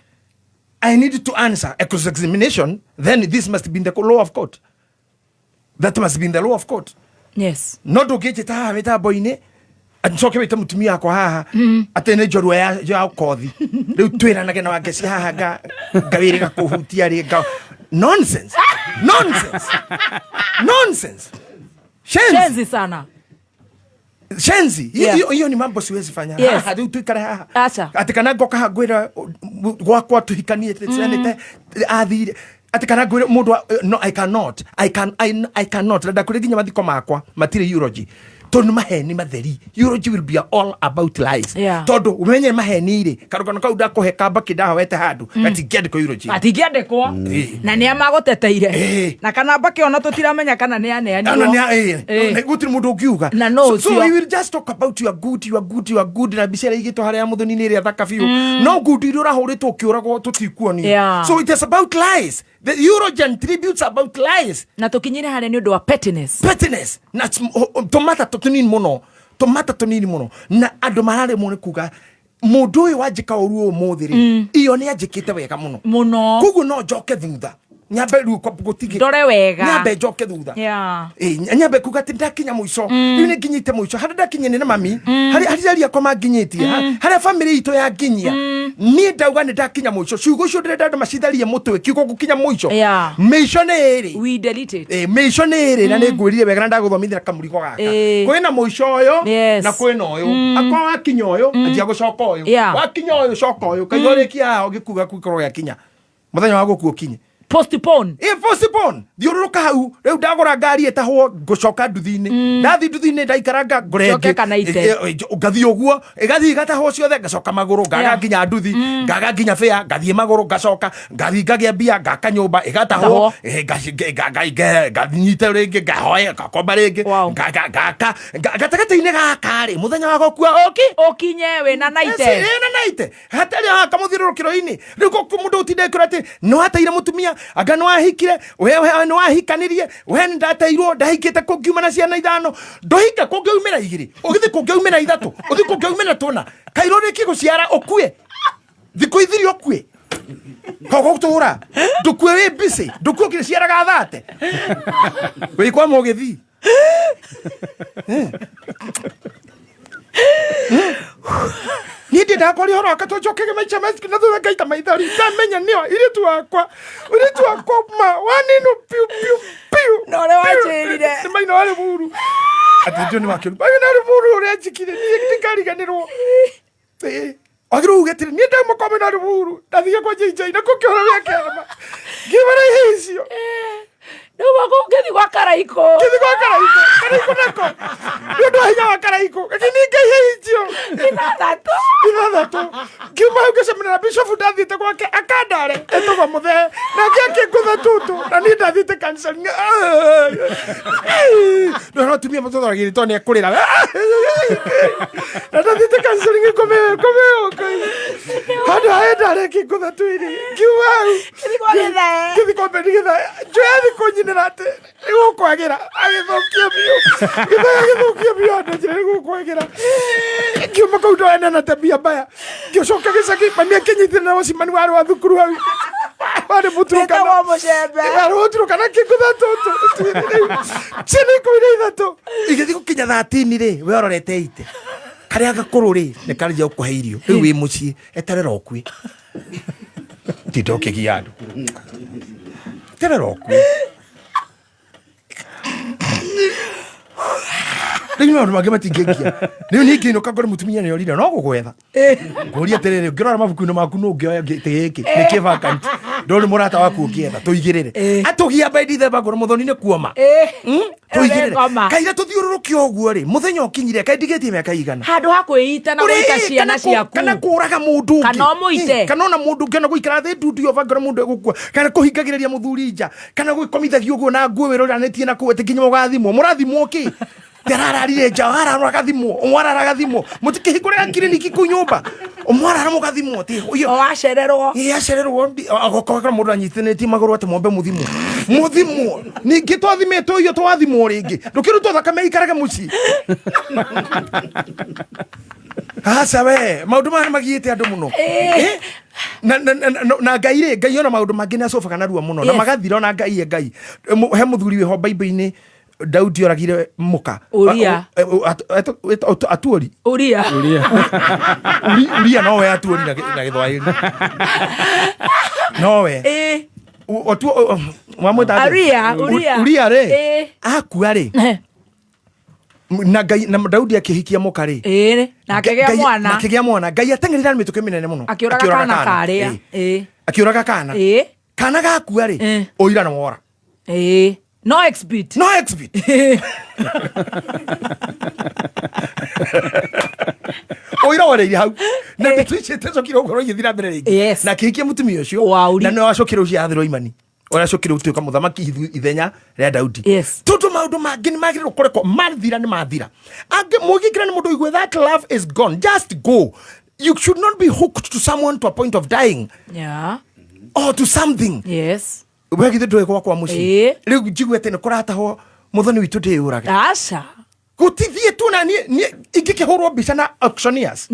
Speaker 11: I need to answer a cross examination, then this must be in the law of court. That must be in the law of court.
Speaker 12: Yes.
Speaker 11: No ndũngĩnjĩta haha mĩtambo-inĩ, ncoke wĩte mũtumia wakwa haha atĩ nĩ njorua ya kothi, rĩu twĩranage na wangeci haha ngawĩrĩga kũhutia rĩ nonsense, nonsense, nonsense. Shenzi.
Speaker 12: Shenzi sana.
Speaker 11: Shenzi. Hiyo
Speaker 12: Yeah.
Speaker 11: hiyo ni mambo siwezi fanya.
Speaker 12: Yes.
Speaker 11: Haha rĩu tuikare haha.
Speaker 12: Acha.
Speaker 11: Atĩ kana ngoka haha ngwĩra gwakwa tũhikanĩte cianĩte athire, atĩ kana ngwĩre mũndũ no, I cannot. I cannot. Na ndakwĩra nginya mathiko makwa matirĩ eulogy, tondũ nĩ maheni matheri. Eulogy will be all about lies.
Speaker 12: Yeah.
Speaker 11: Tondũ ũmenye maheni rĩ, karũgano kau ndakũhe kamba kĩndahowete handũ gatingĩandĩkwo eulogy.
Speaker 12: Gatingĩandĩkwo. Na nĩ amagũteteire. Na kana mbakĩ ona tũtiramenya kana nĩ aneanirwo.
Speaker 11: Ona nĩ gũtirĩ mũndũ ũngiuga.
Speaker 12: Na no
Speaker 11: So
Speaker 12: ũcio.
Speaker 11: we will just talk about you are good, you are good, you are good, na mbica ĩrĩa igĩtwo harĩa mũthoni nĩ ĩrĩa thaka biũ, no good iria ũrahũrĩtwo ũkĩũragwo tũtikuonio.
Speaker 12: Yeah.
Speaker 11: So it is about lies. The eulogy and tributes about lies.
Speaker 12: Na tũkinyire harĩa nĩ ũndũ wa pettiness.
Speaker 11: Pettiness na tũmata tũnini mũno, tũmata tũnini mũno, na andũ mararemwo nĩ kuga mũndũ ũyũ wanjĩka ũru ũmũthĩ rĩ, iyo nĩ anjĩkĩte wega mũno
Speaker 12: mũno,
Speaker 11: koguo no njoke thutha, nyambe rĩu gũtigĩ
Speaker 12: Ndore wega.
Speaker 11: nyambe njoke thutha.
Speaker 12: Yeah.
Speaker 11: Ĩ, nyambe kuga atĩ ndakinya mũico, rĩu nĩ nginyĩte mũico harĩa ndakinyia nĩ na mami, harĩa aciari akwa manginyĩtie, harĩa famĩlĩ itũ yanginyia, niĩ ndauga nĩ ndakinya mũico. Ciugo icio ndĩrenda andũ macitharie mũtwe, kiugo gũkinya mũico.
Speaker 12: Yeah.
Speaker 11: Mĩico nĩ ĩrĩ.
Speaker 12: We delete it.
Speaker 11: Ĩ, mĩico nĩ ĩrĩ, na nĩ ngwĩrire wega na ndagũthomithia kamũrigo gaka.
Speaker 12: Ĩ.
Speaker 11: Kwĩna mũico ũyũ
Speaker 12: Yes.
Speaker 11: na kwĩna ũyũ. Akorwo wakinya ũyũ, anjia gũcoka ũyũ.
Speaker 12: Yeah.
Speaker 11: Wakinya ũyũ, coka ũyũ. Kaigua ũrĩkia haha ũgĩkuga gũkorwo gĩakinya mũthenya wa gũkua ũkinye.
Speaker 12: Postpone.
Speaker 11: Ĩ, postpone. Thiũrũrũka hau. Rĩu ndagũra ngari ĩtahwo, ngũcoka nduthi-inĩ. Ndathiĩ nduthi-inĩ ndaikaranga ngũre
Speaker 12: Njoke
Speaker 11: ĩngĩ.
Speaker 12: kana ite.
Speaker 11: Ĩ, ĩ, ngathiĩ ũguo, ĩgathiĩ ĩgatahwo ciothe, ngacoka magũrũ, ngaga
Speaker 12: Yeah.
Speaker 11: nginya nduthi, ngaga nginya bĩa, ngathiĩ magũrũ, ngacoka, ngathiĩ ngagĩa mbia, ngaka nyũmba, ĩgatahwo,
Speaker 12: Gatahwo.
Speaker 11: ĩ, nganyita rĩngĩ, ngahoya, ngakomba rĩngĩ, ngaka, gatagatĩ-inĩ gaka rĩ, mũthenya wa gũkua ũki
Speaker 12: ũkinye wĩna naite.
Speaker 11: Yes, wĩna naite. Hatarĩ haha kamũthiũrũrũkĩro-inĩ. Rĩu mũndũ ũtinde kwĩra atĩ nĩ wateire mũtumia, anga nĩ wahikire, we nĩ wahikanirie, we nĩ ndateirwo, ndahikĩte kũngiuma na ciana 5, ndũhika kũngĩaumĩra 2, ũgĩthiĩ kũngĩaumĩra 3, ũthiĩ kũngĩaumĩra 4, kairũ rĩkie gũciara ũkue, thikũ ithiri ũkue. Koguo gũtũra, ndũkue wĩ busy, ndũkue ũkĩciaraga thate. Wĩ kwa mũgĩthii. Niĩ ndĩendaga kwaria ũhoro wa tũnjokege maica na thutha ngaita maithori, ndamenya nĩo irĩtu wakwa, irĩtu wakwa ma wanino piu piu piu.
Speaker 12: Na ũrĩa wanjĩrire.
Speaker 11: Nĩ maina warĩ mũru. Atĩ ndio nĩ wakĩru. Maina warĩ mũru ũrĩa njĩkire, niĩ ndikariganĩrwo. Ĩ. Wagĩrĩirwo uge atĩrĩ, niĩ ndauma kwa Bernard Uhuru ndathire kwa JJ na kũ kĩhoro gĩa kĩama ngĩmara ihe icio.
Speaker 12: Rĩu ngĩthiĩ gwa Karaikũ.
Speaker 11: Ngĩthiĩ gwa Karaikũ, Karaikũ nako nĩ ũndũ wa hinya wa Karaikũ gĩkĩninga ihe icio
Speaker 12: ithathatũ.
Speaker 11: Ithathatũ. Ngiuma hau ngĩcemania na bishop ndathiĩte gwake akandare etagwo Mũthee, nake akĩngũtha tũtũ na niĩ ndathiĩte kanitha. No atumia matũthoragĩria tondũ nĩ ekũrĩra. Na ndathiĩte counseling ngomeo handũ ha ndare kĩngũtha twĩrĩ ngiuma hau ngĩthiĩ kwa Beni Gĩthae, njoya thikũ nyinĩra atĩ nĩgũkwagĩra, agĩthũkia biũ Gĩthae, agĩthũkia biũ andũ njĩra nĩgũkwagĩra. Ngiuma kũu ndoene na tabia mbaya, ngĩcoka gĩcagi, mami akĩnyitĩrĩra na ũcimani warĩ wa thukuru hau warĩ mũturũkana.
Speaker 12: Wĩtagwo mũcembe.
Speaker 11: Warĩ mũturũkana kĩngũtha tũtũ ciana 13 igĩthiĩ gũkinya 13 rĩ, we ũrorete ite karĩa gakũrũ rĩ nĩ karĩria gũkũhe irio rĩu wĩ mũciĩ, eterera ũkue, tinda ũkĩgia andũ, eterera ũkue. Rĩu maũndũ mangĩ matingĩngia rĩu niĩ ingĩinũka ngore mũtumia nĩ orire no gũgwetha ngũria atĩrĩrĩ, ũngĩrora mabuku-inĩ maku nũ ũngĩoya gĩtĩ gĩkĩ nĩ kĩ vacant, ndũrĩ mũrata waku ũngĩetha tũigĩrĩre atũgia by December, ngoro mũthoni nĩ kuoma. Tũigĩrĩre.
Speaker 12: Ngoma.
Speaker 11: Kaira tũthiũrũrũke ũguo rĩ, mũthenya ũkinyire kaĩ ndigĩtie mĩaka igana
Speaker 12: handũ ha kwĩita na
Speaker 11: Ũrĩ,
Speaker 12: gũita ciana
Speaker 11: kana
Speaker 12: ciaku
Speaker 11: kana kũraga mũndũ ũngĩ.
Speaker 12: Kana ũmũite.
Speaker 11: Kana ona mũndũ ũngĩ, ona gũikara thĩ ndundu yo bangora mũndũ egũkua, kana kũhingagĩrĩria mũthuri nja, kana gwĩkomithagia ũguo na nguo wĩroranĩtie na kũu atĩ nginya ũgathimwo. Mũrathimwo kĩ? Ndarararire nja, arara agathimwo, ũmwe arara agathimwo, mũtikĩhingũrĩra kiriniki kũu nyũmba, ũmwe arara mũgathimwo atĩ ũyũ-
Speaker 12: O acererwo.
Speaker 11: Ĩ, acererwo agokora mũndũ anyitĩnĩtie magũrũ atĩ mwambe mũthimwo, mũthimwo ningĩ twathimĩtwo iyo twathimwo rĩngĩ ndũkĩrutwo thakame ikarage mũciĩ. Aca we, maũndũ maya nĩ magiĩte andũ mũno. Eh? Na Ngai rĩ, Ngai ona maũndũ mangĩ nĩ acobaga narua mũno na magathira ona Ngai ye Ngai. He mũthuri wĩho Bible-inĩ Daudi oragire mũka.
Speaker 12: Uria.
Speaker 11: Atuori.
Speaker 12: Uria.
Speaker 11: Uria nowe atuori na Gĩthwaĩri nowe. Wamwĩta atĩa?
Speaker 12: Uria, Uria.
Speaker 11: Uria rĩ, akua rĩ, na Ngai na Daudi akĩhikia mũka rĩ.
Speaker 12: Na akĩgĩa mwana.
Speaker 11: Na akĩgĩa mwana, Ngai ateng'erire na mĩtũkĩ mĩnene mũno.
Speaker 12: Akĩũraga kana karĩa.
Speaker 11: Akĩũraga kana. Kana gakua rĩ, ũira nĩ wora.
Speaker 12: No exhibit.
Speaker 11: No exhibit. Ũira woreire hau na ndeto icio itacokire gũkorwo igĩthiĩ na mbere rĩngĩ, na akĩhikia mũtumia ũcio na nĩwe wacokire ũcio athĩrwo imani ũrĩa acokire gũtuĩka mũthamaki ithenya rĩa Daudi. Tondũ maũndũ mangĩ nĩ magĩrĩirwo kũrekwo mathira, nĩ mathira. Angĩ mũgĩkĩra nĩ mũndũ ũigue that love is gone, just go. You should not be hooked to someone to a point of dying or to something. We githĩ ndũĩ gwakwa mũciĩ rĩu njigue atĩ nĩ kũratahwo mũthoni witũ ndĩyũrage?
Speaker 12: Aca.
Speaker 11: Gũtithiĩ tu na niĩ ingĩkĩhũrwo mbica na auctioneers.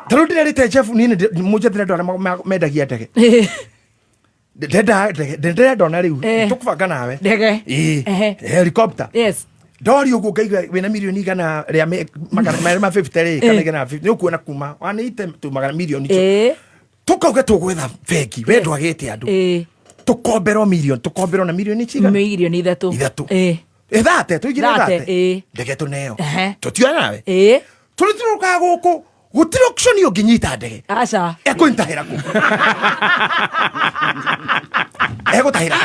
Speaker 11: Ta rĩu ndĩrerĩte Jeff, niĩ mũnjethere andũ arĩa mendagia ndege. Ndenda ndege, ndĩrenda ona rĩu tũkũbanga nawe
Speaker 12: Ndege.
Speaker 11: Ĩĩ. Helicopter. Ndori ũguo ngaigua wĩna milioni igana rĩa magana merĩ ma 50 rĩ, kana 150 nĩ ũkuona kuma wanĩite tu magana milioni icio, tũkauge tũgwetha bengi, we ndwagĩte andũ, tũkomberwo milioni, tũkomberwo na milioni cigana?
Speaker 12: Milioni ithatũ.
Speaker 11: Ithatũ. Ĩthate tũigire.
Speaker 12: Thate,
Speaker 11: ĩthate. Ndege tũneo. Tũtioya nawe tũrĩthiũrũrũkaga gũkũ, gũtirĩ auction ũngĩnyita ndege.
Speaker 12: Aca.
Speaker 11: Ekũnyitahĩra kũ? Egũtahĩra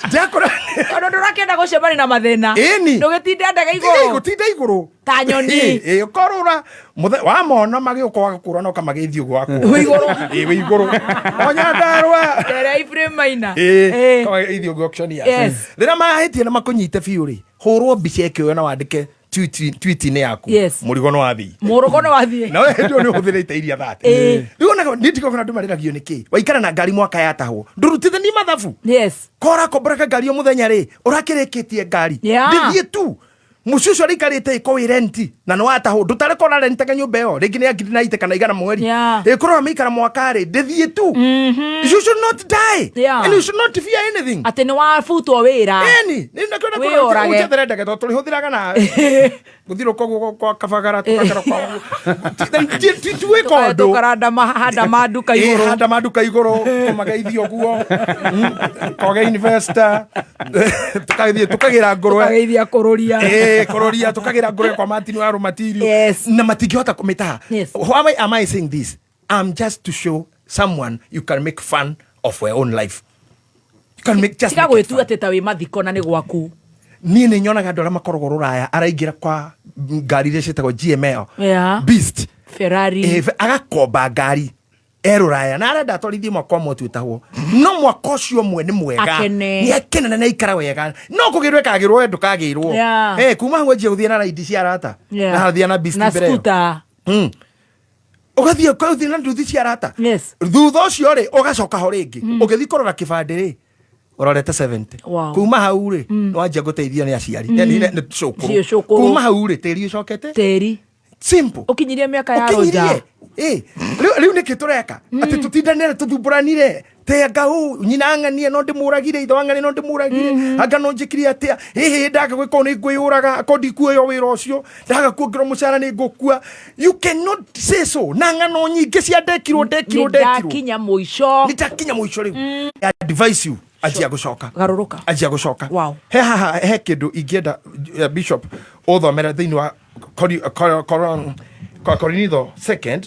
Speaker 11: ndakora.
Speaker 12: Tondũ ndũrakĩenda gũcemania na mathĩna.
Speaker 11: Ĩni.
Speaker 12: Ndũgĩtinde ndege igũrũ.
Speaker 11: Gũtinda igũrũ
Speaker 12: ta nyoni.
Speaker 11: Ĩ, ũkorũra wamona magĩũka wagakũra na ũkamagĩthiĩ ũguo wakũra.
Speaker 12: Wĩ igũrũ.
Speaker 11: Ĩ, wĩ igũrũ o Nyandarũa.
Speaker 12: Ndere Ephraim Maina.
Speaker 11: Ĩ, kamagĩthiĩ ũguo auctioneers. Rĩrĩa mahĩtie na makũnyite biũ rĩ, hũrwo mbica ĩkĩoyo na wandĩke tweet-inĩ yaku. Mũrigo nĩ wathiĩ.
Speaker 12: Mũrũgo nĩ wathiĩ.
Speaker 11: Na we hĩndĩ ĩyo nĩ ũhũthĩrĩte iria thate. Rĩu ona niĩ ndigokora andũ marĩragio nĩkĩ waikara na ngari mwaka yatahwo ndũrutithanie mathabu. Ko ũrakomboreka ngari o mũthenya rĩ, ũrakĩrĩkĩtie ngari. Ndĩthiĩ tu mũciĩ ũcio ũraikarĩte ĩko wĩ renti na nĩ watahwo, ndũtare ko ũrarentaga nyũmba ĩyo rĩngĩ nĩ ya ngiri na ite kana igana mweri. Ĩkorwo wamĩikara mwaka rĩ, ndĩthiĩ tu. You should not die. And you should not fear anything.
Speaker 12: Atĩ nĩ wabutwo wĩra.
Speaker 11: Ĩni, nĩ
Speaker 12: Wĩyũrage.
Speaker 11: ndakĩona ndege tondũ tũrĩhũthĩraga nawe. Gũthiũrũrũka ũguo kwa kabagara tũkagera kwa tuĩka ũndũ.
Speaker 12: Tũkaranda handa manduka igũrũ.
Speaker 11: Handa manduka igũrũ kũmageithia ũguo. Koge investor tũkagĩthiĩ tũkagĩra ngũrwe.
Speaker 12: Tũkageithia kũrũria.
Speaker 11: Kũrũria tũkagĩra ngũrwe kwa Martin wa Rũmatirio. Na matingĩhota kũmĩtaha. Why am I saying this? I'm just to show someone you can make fun of your own life. You can make just
Speaker 12: Tiga gwĩtua atĩ ta wĩ mathiko na nĩ gwaku.
Speaker 11: Niĩ nĩ nyonaga andũ arĩa makoragwo rũraya araingĩra kwa ngari iria ciĩtagwo GML.
Speaker 12: Yeah.
Speaker 11: Beast.
Speaker 12: Ferrari.
Speaker 11: Agakomba ngari e rũraya na arenda atwarithie mwaka ũmwe twĩtagwo no mwaka ũcio ũmwe nĩ mwega.
Speaker 12: Akene.
Speaker 11: Nĩ akene na nĩ aikara wega no kũgĩrwo ĩkagĩrwo we ndũkagĩrwo.
Speaker 12: Yeah.
Speaker 11: Kuma hau anjia gũthiĩ na raidi cia arata.
Speaker 12: Yeah.
Speaker 11: Na athiĩ na Beast
Speaker 12: Na
Speaker 11: mbere ĩyo.
Speaker 12: scooter.
Speaker 11: Ũgathiĩ ũgathiĩ na nduthi cia arata. Thutha ũcio rĩ ũgacoka ho rĩngĩ. Ũgĩthiĩ kũrora kĩbandĩ rĩ ũrorete 70.
Speaker 12: Wow.
Speaker 11: Kuma hau rĩ nĩwanjia gũteithio nĩ aciari. Nĩ cũkũrũ.
Speaker 12: Cũkũrũ.
Speaker 11: Kuma hau rĩ tĩri ũcokete
Speaker 12: tĩri
Speaker 11: simple
Speaker 12: ũkinyirie mĩaka ya
Speaker 11: Ũkinyirie.
Speaker 12: rũnja.
Speaker 11: Rĩu nĩkĩ tũreka atĩ tũtindanĩre tũthumbũranire tenga ũ nyina ng'anie no ndĩmũragire ithe wa ng'anie no ndĩmũragire anga no njĩkire atĩa ĩhĩ ndaga gwĩka ũũ nĩ ngwĩyũraga akorwo ndikuoya wĩra ũcio ndaga kuongerwo mũcara nĩ ngũkua. You cannot say so na ng'ano nyingĩ cia ndekirwo ndekirwo
Speaker 12: Nĩ
Speaker 11: ndekirwo.
Speaker 12: ndakinya mũico.
Speaker 11: Nĩ ndakinya mũico rĩu. I advise you anjia gũcoka.
Speaker 12: Garũrũka.
Speaker 11: Anjia gũcoka. He haha he kĩndũ ingĩenda Bishop ũthomere thĩinĩ wa Korinitho second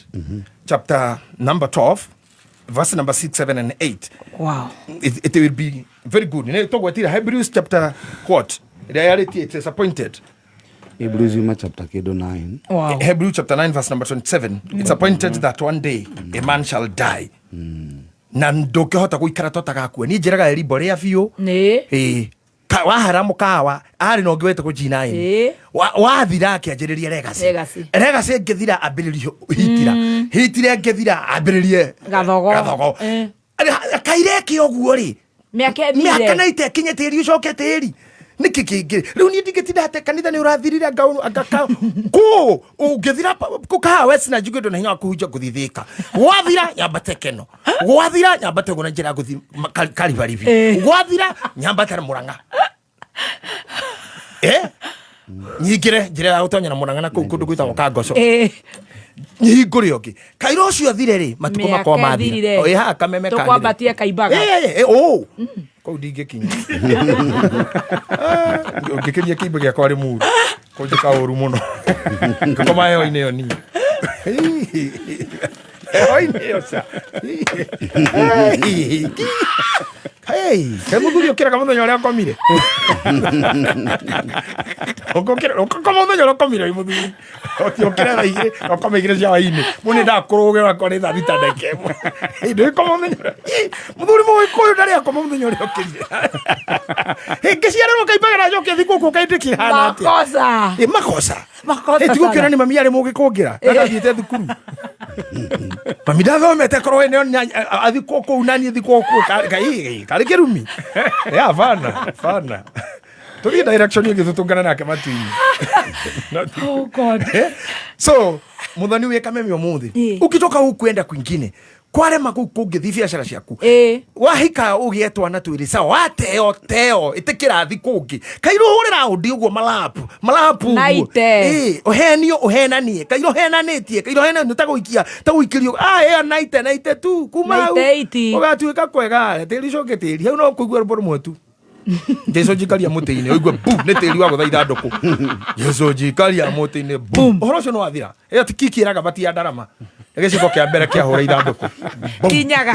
Speaker 11: chapter number 12 verse number 6 7 and 8.
Speaker 12: Wow.
Speaker 11: It will be very good. Nĩ tũgwetire Hebrews chapter what? Reality it is appointed.
Speaker 6: Hebrews yuma chapter kĩndũ 9.
Speaker 12: Wow.
Speaker 11: Hebrews chapter 9 verse number 27. It's appointed that one day a man shall die. Na ndũngĩhota gũikara totagakua. Niĩ njĩraga Erimbo rĩa biũ.
Speaker 12: Nĩ.
Speaker 11: Wahara mũkawa arĩ na ũngĩ wetagwo G9. Wathira akĩanjĩrĩria legacy.
Speaker 12: Legacy.
Speaker 11: Legacy ĩngĩthira ambĩrĩrie hitira. Hitira ĩngĩthira ambĩrĩrie
Speaker 12: Gathogo.
Speaker 11: Gathogo. Kaireke ũguo rĩ.
Speaker 12: Mĩaka ĩthire.
Speaker 11: Mĩaka na itekinye tĩri ũcoke tĩri. Nĩkĩ kĩngĩ rĩu niĩ ndingĩtinda atĩ kanitha nĩ ũrathirire anga kũ ũngĩthira kũ kahawa west na njigue ndũ na hinya wa kũhunjia ngũthiĩ Thĩka. Gwathira nyambate Keno. Gwathira nyambate ũguo na njĩra ya gũthiĩ Karibaribi. Gwathira nyambate na Mũrang'a. Nyingĩre njĩra ya gũtonya na Mũrang'a na kũu kũndũ gwĩtagwo Kangoco. Nyihingũre ũngĩ. Kaira ũcio athire rĩ matukũ
Speaker 12: Mĩaka
Speaker 11: makwa mathira.
Speaker 12: ĩthirire.
Speaker 11: Ĩ haha kameme kangĩre.
Speaker 12: Tũkwambatie kaimbaga.
Speaker 11: Ũ. Kũu ndingĩkinya. Ũngĩkinyia kĩimbo gĩakwa rĩ muru. Kũnjĩka ũru mũno. Ngũkoma heho-inĩ ĩyo niĩ. Heho-inĩ ĩyo ca. Hey, he mũthuri ũkĩraga mũthenya ũrĩa akomire. Ũkũkĩra ũkoma mũthenya ũrĩa ũkomire wĩ mũthuri. Ũkĩra thaa igĩrĩ, ũkoma igĩrĩ cia hwaĩ-inĩ. Mũndũ nĩ ndakũrũgĩra akora nĩ thaa thita ndagĩka ĩmwe. Ndũgĩkoma mũthenya ũrĩa. Mũthuri mũgĩkũyũ ndarĩ akoma mũthenya ũrĩa ũkĩrire. Ngĩciarĩrwo kaimbaga na njoke thikũ kũ kaĩ ndĩkĩhana atĩa?
Speaker 12: Makosa.
Speaker 11: Makosa.
Speaker 12: Makosa
Speaker 11: Tigũkĩra
Speaker 12: sana.
Speaker 11: nĩ mami arĩ mũgĩkũngĩra. Ndathiĩte thukuru. Mami ndathomete korwo we nĩ athikwo kũu na niĩ thikwo kũu karĩ kĩrumi. Ya bana bana. Tũthiĩ direction ĩngĩ tũtũngane nake matu-inĩ.
Speaker 12: Oh God.
Speaker 11: So muthoni wĩ kameme ũmũthĩ ũngĩtoka gũkũ kwenda kwingine kwarema kũu kũngĩthiĩ biacara ciaku wahika ũgĩe twana twĩrĩ sawa wateo teo ĩtĩkĩra thi kũngĩ kairũ hũrĩra ũndi ũguo malapu malapu ũguo.
Speaker 12: Naite.
Speaker 11: Ũhenio ũhenanie kairũ ũhenanĩtie kairũ ũhenanĩtie ta gũikia ta gũikĩrio ĩyo naite naite tu kuma hau
Speaker 12: Naite iti.
Speaker 11: ũgatuĩka kwega tĩri ũcoke tĩri hau no kũigua rũmbo rũmwe tu Jesu njikaria mũtĩ-inĩ ũigue bu nĩ tĩri wa gũtha ithandũkũ Jesu njikaria mũtĩ-inĩ bu ũhoro ũcio nĩ wathira ĩyo ti kiki ĩraga bati ya ndarama Nĩ gĩciko kĩa mbere kĩahũra ithandũkũ Bum.
Speaker 12: Kinyaga.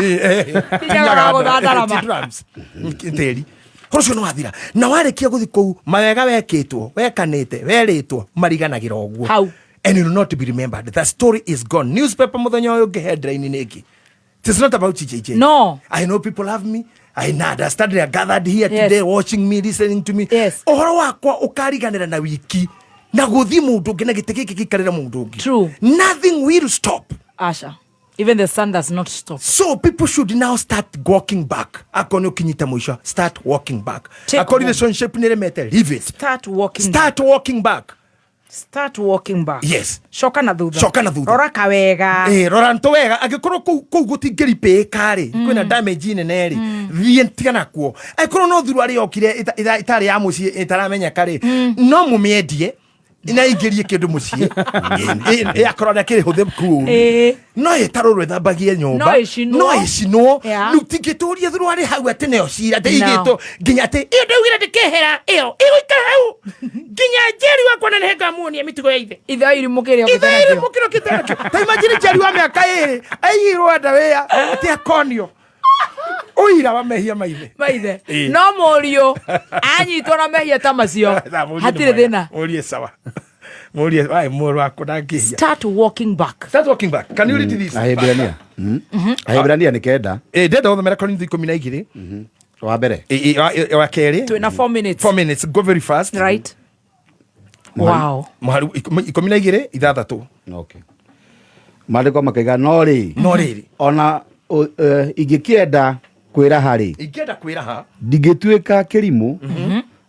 Speaker 11: Kinyaga
Speaker 12: wa gũtha ndarama.
Speaker 11: Ti drums. Tĩri ũhoro ũcio nĩ wathira na warĩkia gũthiĩ kũu mawega wekĩtwo wekanĩte werĩtwo mariganagĩra ũguo
Speaker 12: Hau.
Speaker 11: And it will not be remembered. The story is gone. Newspaper mũthenya ũyũ ũngĩ headline nĩ ĩngĩ. It is not about JJ.
Speaker 12: No.
Speaker 11: I know people love me. I know understand they are gathered here
Speaker 12: Yes.
Speaker 11: today watching me, listening to me.
Speaker 12: Yes.
Speaker 11: Ũhoro wakwa ũkariganĩra na wiki na gũthiĩ mũndũ ũngĩ na gĩtĩ gĩkĩ gĩikarĩre mũndũ ũngĩ.
Speaker 12: True.
Speaker 11: Nothing will stop.
Speaker 12: Asha. Even the sun does not stop.
Speaker 11: So people should now start walking back. Akorwo nĩ ũkinyĩte mũico, start walking back.
Speaker 12: Take
Speaker 11: Akorwo
Speaker 12: home.
Speaker 11: relationship nĩ ĩremete, leave it.
Speaker 12: Start walking.
Speaker 11: Start walking back.
Speaker 12: Start walking back.
Speaker 11: Yes.
Speaker 12: Coka na thutha.
Speaker 11: Coka na thutha.
Speaker 12: Rora kawega.
Speaker 11: Rora ntũ wega angĩkorwo kũu gũtingĩripĩka rĩ kwĩna damage nene rĩ thiĩ tigana kuo angĩkorwo no thuruarĩ yokire ĩtarĩ ya mũciĩ ĩtaramenyeka rĩ no mũmĩendie Na ingĩrie kĩndũ mũciĩ ĩakorwo nĩ akĩrĩ hũthĩ kuu no ĩtarũrwo ĩthambagie nyũmba.
Speaker 12: No ĩcinwo.
Speaker 11: No ĩcinwo.
Speaker 12: Yeah.
Speaker 11: Rĩu tingĩtũria thuruarĩ hau atĩ nĩyo cira atĩ
Speaker 12: No.
Speaker 11: igĩtwo nginya atĩ ĩyo ndaugire ndĩkehera ĩyo ĩgũikara hau nginya njeri wakwa na nĩngamuonia mĩtugo ya ithe.
Speaker 12: Ithe irimũ kĩrĩa
Speaker 11: ithe irimũ kĩrĩa ũkĩte nakĩo. Ta imagine njeri wa mĩaka 2 aigirwo nda wĩa atĩ akonio ũira wa mehia maithe.
Speaker 12: Maithe. No mũriũ anyitwo na mehia ta macio hatirĩ thĩna.
Speaker 11: Mũriũ sawa, mũriũ waĩ mũrũ wakwa ndangĩhia.
Speaker 12: Start walking back.
Speaker 11: Start walking back. Can you read this?
Speaker 6: Ahibirania. Ahibirania nĩ 9.
Speaker 11: Ĩ, ndenda gũthomera Korintho 12.
Speaker 6: Wa mbere.
Speaker 11: Wa kerĩ.
Speaker 12: Twĩna 4 minutes.
Speaker 11: 4 minutes, go very fast.
Speaker 12: Right. Wow.
Speaker 11: Mũhari 12:6.
Speaker 6: Okay. Maandĩko makaiga no rĩ.
Speaker 11: No rĩrĩ.
Speaker 6: Ona ingĩkĩenda kwĩraha rĩ.
Speaker 11: Ingĩenda kwĩraha.
Speaker 6: Ndingĩtuĩka kĩrimũ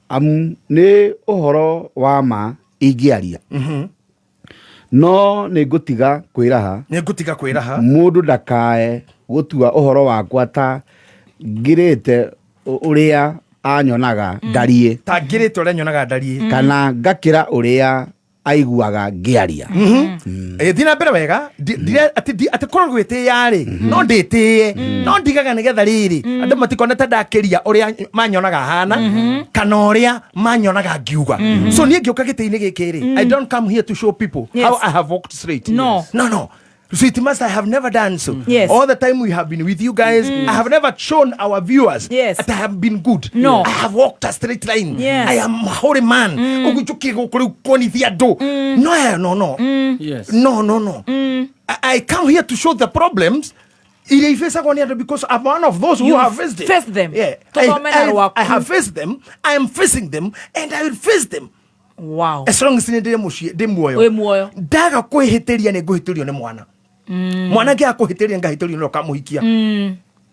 Speaker 6: amu nĩ ũhoro wa ma ingĩaria. No nĩ ngũtiga kwĩraha.
Speaker 11: Nĩ ngũtiga kwĩraha.
Speaker 6: Mũndũ ndakae gũtua ũhoro wakwa ta ngirĩte ũrĩa anyonaga ndariĩ.
Speaker 11: Ta ngirĩte ũrĩa nyonaga ndariĩ.
Speaker 6: Kana ngakĩra ũrĩa aiguaga ngĩaria.
Speaker 11: Ĩ, thiĩ na mbere wega. Atĩ korwo gwĩtĩĩa rĩ, no ndĩtĩe, no ndigaga nĩgetha rĩrĩ andũ matikone ta ndakĩria ũrĩa manyonaga hana kana ũrĩa manyonaga ngiuga. So niĩ ngĩũka gĩtĩ-inĩ gĩkĩ rĩ, I don't come here to show people how I have walked straight.
Speaker 12: No.
Speaker 11: No, no. Sweet Master, I have never done so.
Speaker 12: Yes.
Speaker 11: All the time we have been with you guys, I have never shown our viewers that I have been good.
Speaker 12: No.
Speaker 11: I have walked a straight line.
Speaker 12: Yes.
Speaker 11: I am a holy man. Ũguo njũkire gũkũ rĩu kuonithia andũ. No, no, no.
Speaker 13: Yes.
Speaker 11: No, no, no. I come here to show the problems iria ifacagwo nĩ andũ because I'm one of those who
Speaker 12: You
Speaker 11: have faced it.
Speaker 12: faced them.
Speaker 11: Yeah.
Speaker 12: Tũthome na rwaku.
Speaker 11: I have faced them. I am facing them and I will face them.
Speaker 12: Wow.
Speaker 11: As long as nĩ ndĩ mũciĩ ndĩ muoyo.
Speaker 12: Wĩ muoyo.
Speaker 11: Ndaga kwĩhĩtĩria nĩ ngũhĩtĩrio nĩ mwana. Mwana angĩaga kũhĩtĩria ngahĩtĩrio nĩ ũkamũhikia.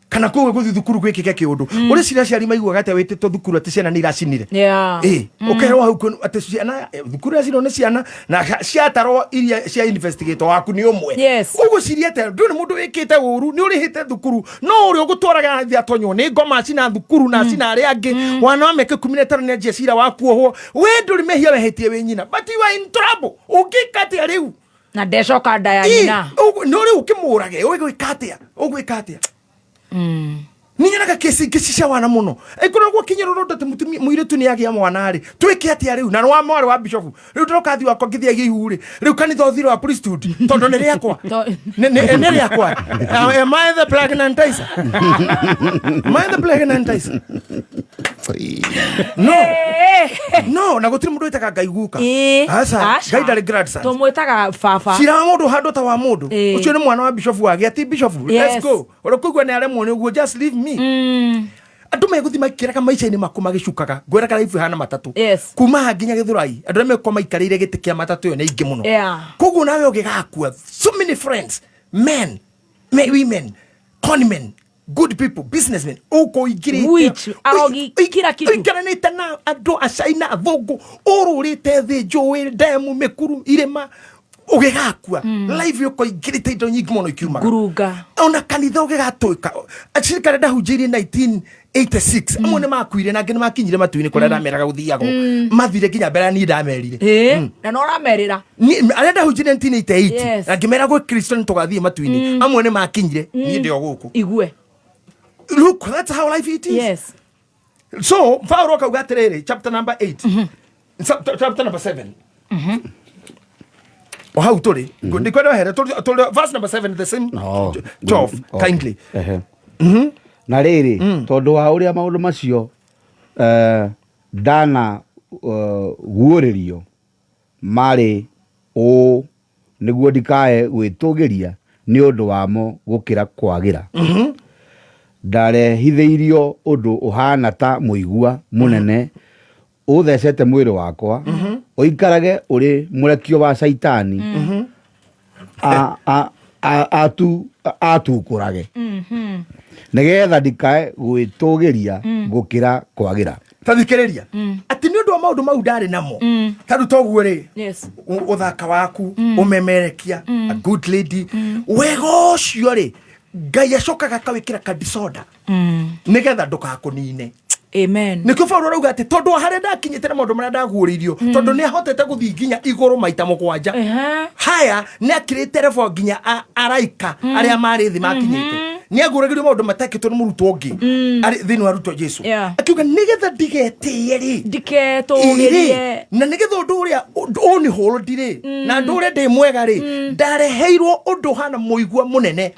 Speaker 11: Kana kũu gũthiĩ thukuru gwĩkĩke kĩũndũ. Ũrĩa ciana aciari maiguaga atĩa wĩtĩtwo thukuru atĩ ciana nĩ iracinire.
Speaker 12: Yeah.
Speaker 11: Ĩ, ũkerwo hau atĩ ciana thukuru iracinwo nĩ ciana na ciatarwo iria cia investigator waku nĩ ũmwe.
Speaker 12: Yes.
Speaker 11: Ũgũciria atĩa ndũrĩ mũndũ wĩkĩte ũru nĩ ũrĩhĩte thukuru no ũrĩa ũgũtwaraga thĩ atonywo nĩ ngoma acina thukuru na acina arĩa angĩ wana wa mĩaka 15 nĩ anjia cira wa kuohwo we ndũrĩ mehia wehĩtie wĩ nyina but you are in trouble ũngĩka atĩa rĩu?
Speaker 12: Na ndecoka nda ya
Speaker 11: Ĩ,
Speaker 12: nyina.
Speaker 11: no rĩu ũkĩmũrage ũgwĩka atĩa? Ũgwĩka atĩa? Nĩ nyonaga kesi ingĩ cia wana mũno ĩkorwo gwakinyĩrwo rũndũ atĩ mũtumia mũirĩtu nĩ agĩa mwana rĩ twĩke atĩa rĩu? Na nĩ wa mwarĩ wa bishofu rĩu ndĩroka thi wakwa ngĩthiagia ihu rĩ rĩu kanitha ũthire wa priesthood tondũ nĩ rĩakwa. Nĩ rĩakwa. Am I the pregnantizer? Am I the pregnantizer? No. No, na gũtirĩ mũndũ wĩtaga Ngai guka. Aca,
Speaker 12: Aca.
Speaker 11: Ngai ndarĩ grandson.
Speaker 12: Tũmwĩtaga baba.
Speaker 11: Cira wa mũndũ handũ ta wa mũndũ. Ũcio nĩ mwana wa bishofu wagĩa ti bishofu.
Speaker 12: Yes.
Speaker 11: Let's go. Ũrĩa kũigua nĩ aremwo nĩ ũguo, just leave me. Andũ megũthiĩ makĩraga maica-inĩ maku magĩcukaga ngwĩraga life ĩhana matatũ.
Speaker 12: Yes.
Speaker 11: Kuma haha nginya Gĩthũrai andũ arĩa megũkorwo maikarĩire gĩtĩ kĩa matatũ ĩyo nĩ aingĩ mũno.
Speaker 12: Yeah.
Speaker 11: Koguo nawe ũngĩgakua so many friends, men, women, conmen, good people, businessmen, ũkũ ũingĩrĩte
Speaker 12: Which, arogi, kila kitu.
Speaker 11: ũikaranĩte na andũ acaina athũngũ ũrũrĩte thĩ njũĩ ndemu mĩkuru irĩma ũgĩgakua life ũko ingĩrĩte indo nyingĩ mũno ikiumaga
Speaker 12: Ngurunga.
Speaker 11: Ona kanitha ũgĩgatũĩka acirika arĩa ndahunjĩirie 1986 amwe nĩ makuire na angĩ nĩ makinyire matu-inĩ kũrĩa ndameraga gũthiagwo mathire nginya mbere ya niĩ ndamerire.
Speaker 12: Na no ũramerĩra.
Speaker 11: Arĩa ndahunjĩirie 1988
Speaker 12: Yes.
Speaker 11: na ngĩmera gwĩ Kristo nĩ tũgathiĩ matu-inĩ amwe nĩ makinyire niĩ ndĩ o gũkũ.
Speaker 12: Igue.
Speaker 11: Look, that's how life it is.
Speaker 12: Yes.
Speaker 11: So Paulo akauga atĩrĩrĩ chapter number 8, chapter number 7 o hau tũrĩ ndikwenda wehere tũrĩ verse number 7, the same 12, kindly.
Speaker 6: Ehe. Na rĩrĩ tondũ wa ũrĩa maũndũ macio ndana guũrĩrio marĩ ũũ nĩguo ndikae gwĩtũgĩria nĩ ũndũ wamo gũkĩra kwagĩra ndarehithĩirio ũndũ ũhana ta mũigua mũnene ũthecete mwĩrĩ wakwa ũikarage ũrĩ mũrekio wa caitani atukũrage nĩgetha ndikae gwĩtũgĩria gũkĩra kwagĩra.
Speaker 11: Ta thikĩrĩria atĩ nĩ ũndũ wa maũndũ mau ndarĩ namo ta rĩu toguo rĩ
Speaker 12: Yes.
Speaker 11: ũthaka waku ũmemerekia a good lady wega ũcio rĩ Ngai acokaga akawĩkĩra ka disorder nĩgetha ndũgakũnine.
Speaker 12: Amen.
Speaker 11: Nĩkĩo Paulo arauga atĩ tondũ wa harĩa ndakinyĩte na maũndũ marĩa ndaguũrĩirio, tondũ nĩ ahotete gũthiĩ nginya igũrũ maita 7 haya, nĩ akĩrĩte rebo nginya araika arĩa marĩ thĩ makinyĩte. Nĩ aguũragĩrio maũndũ matekĩtwo nĩ mũrutwo ũngĩ arĩ thĩinĩ wa arutwo a Jesu. Akiuga nĩgetha ndigetĩye rĩ,
Speaker 12: ndiketũgĩrie,
Speaker 11: na nĩgetha ũndũ ũrĩa ũnĩhũndi rĩ, na ndũre ndĩ mwega rĩ, ndareheirwo ũndũ ũhana mũigua mũnene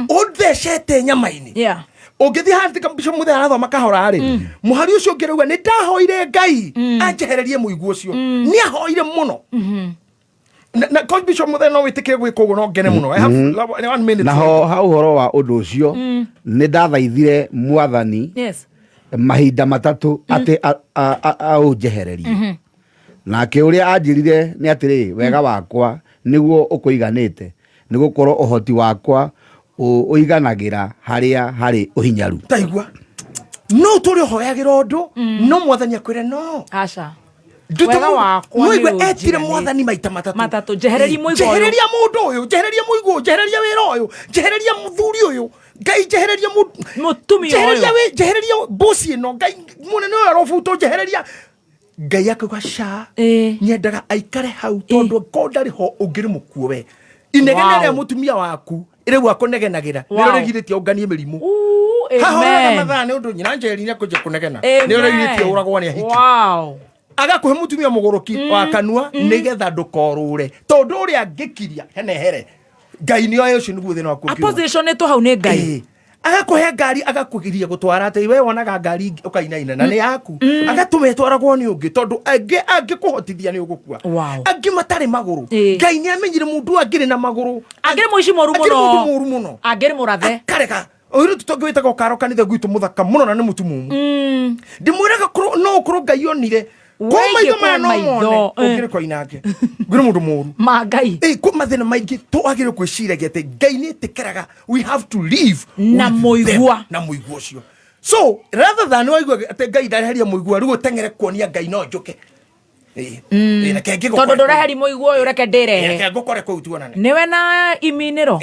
Speaker 11: ũthecete nyama-inĩ. Ũngĩthiĩ handĩka mbica mũthenya arathoma kahora rĩ, mũhari ũcio ũngĩ rauga nĩ ndahoire Ngai anjehererie mũigua ũcio. Nĩ ahoire mũno. Na korwo bishop mũthenya no wĩtĩkĩre gwĩka ũguo, no ngene mũno. I have one minute.
Speaker 6: Naho ha ũhoro wa ũndũ ũcio, nĩ ndathaithire Mwathani mahinda 3 atĩ aũnjehererie. Nake ũrĩa anjĩrire nĩ atĩrĩ, wega wakwa nĩguo ũkũiganĩte, nĩ gũkorwo ũhoti wakwa ũiganagĩra harĩa harĩ ũhinyaru.
Speaker 11: Taigua, no ũtũre ũhoyagĩra ũndũ, no Mwathani akwĩre no.
Speaker 12: Aca.
Speaker 11: Nduta
Speaker 12: Wega wakwa
Speaker 11: no igwe
Speaker 12: nĩ
Speaker 11: etire
Speaker 12: ũnjiganĩte.
Speaker 11: Mwathani maita 3.
Speaker 12: 3, njehereria mũigua ũyũ.
Speaker 11: Njehereria mũndũ ũyũ, njehereria mũigua ũyũ, njehereria wĩra ũyũ, njehereria mũthuri ũyũ, Ngai njehereria
Speaker 12: mũtumia
Speaker 11: njehereria
Speaker 12: ũyũ.
Speaker 11: Njehereria mboci ĩno, Ngai mũnene ũyũ arobutwo, njehereria. Ngai akauga ca, nyendaga aikare hau tondũ ko ndarĩ ho ũngĩrĩ mũkuo we. Inegene rĩa mũtumia waku rĩu akũnegenagĩra nĩrĩo rĩgirĩtie ũnganie mĩrimũ. Haha ũroraga
Speaker 12: Amen.
Speaker 11: mathaa nĩ ũndũ nyina Njeri nĩakũnjia kũnegena.
Speaker 12: Amen.
Speaker 11: Nĩrĩo rĩgirĩtie ũragwo nĩ ahiki. Agakũhe mũtumia mũgũrũki wa kanua nĩgetha ndũkorũre, tondũ ũrĩa angĩkiria henehere Ngai nĩ oĩ ũcio nĩguo thĩna waku ũngiuma.
Speaker 12: Apositionĩtwo hau nĩ Ngai.
Speaker 11: Agakũhe ngari, agakũgiria gũtwara atĩ we wonaga ngari ingĩ ũkainaina na nĩ yaku, agatũma ĩtwaragwo nĩ ũngĩ tondũ angĩ angĩkũhotithia nĩ ũgũkua. Angĩ matarĩ magũrũ, Ngai nĩ amenyire mũndũ angĩrĩ na magũrũ
Speaker 12: angĩrĩ mũici mũru
Speaker 11: angĩrĩ mũndũ
Speaker 12: mũno.
Speaker 11: Mũru mũno.
Speaker 12: Angĩrĩ mũrathe.
Speaker 11: Akarega ũyũ tũtonge wĩtagwo karo kanitha gwitũ mũthaka mũno na nĩ mũtumumu. Ndĩmwĩraga no ũkorwo Ngai onire ko
Speaker 12: Wĩingĩ
Speaker 11: maitho maya
Speaker 12: kwa
Speaker 11: no mone
Speaker 12: maitho,
Speaker 11: ũngĩrĩ koinange ngwĩre mũndũ mũru
Speaker 12: ma Ngai.
Speaker 11: Kwĩ mathĩna maingĩ twagĩrĩirwo gwĩciragia atĩ Ngai nĩ ĩtĩkĩraga. We have to live
Speaker 12: Na
Speaker 11: with
Speaker 12: mũigua.
Speaker 11: them, na mũigua ũcio. So rather than waigua atĩ Ngai ndareheria mũigua, rĩu ũteng'ere kuonia Ngai no njũke. Reke ngĩgũkore
Speaker 12: Tondũ ndũreheri mũigua ũyũ, reke ndĩrehe.
Speaker 11: Reke ngũkore kũu tuonane.
Speaker 12: Nĩwe na iminĩro.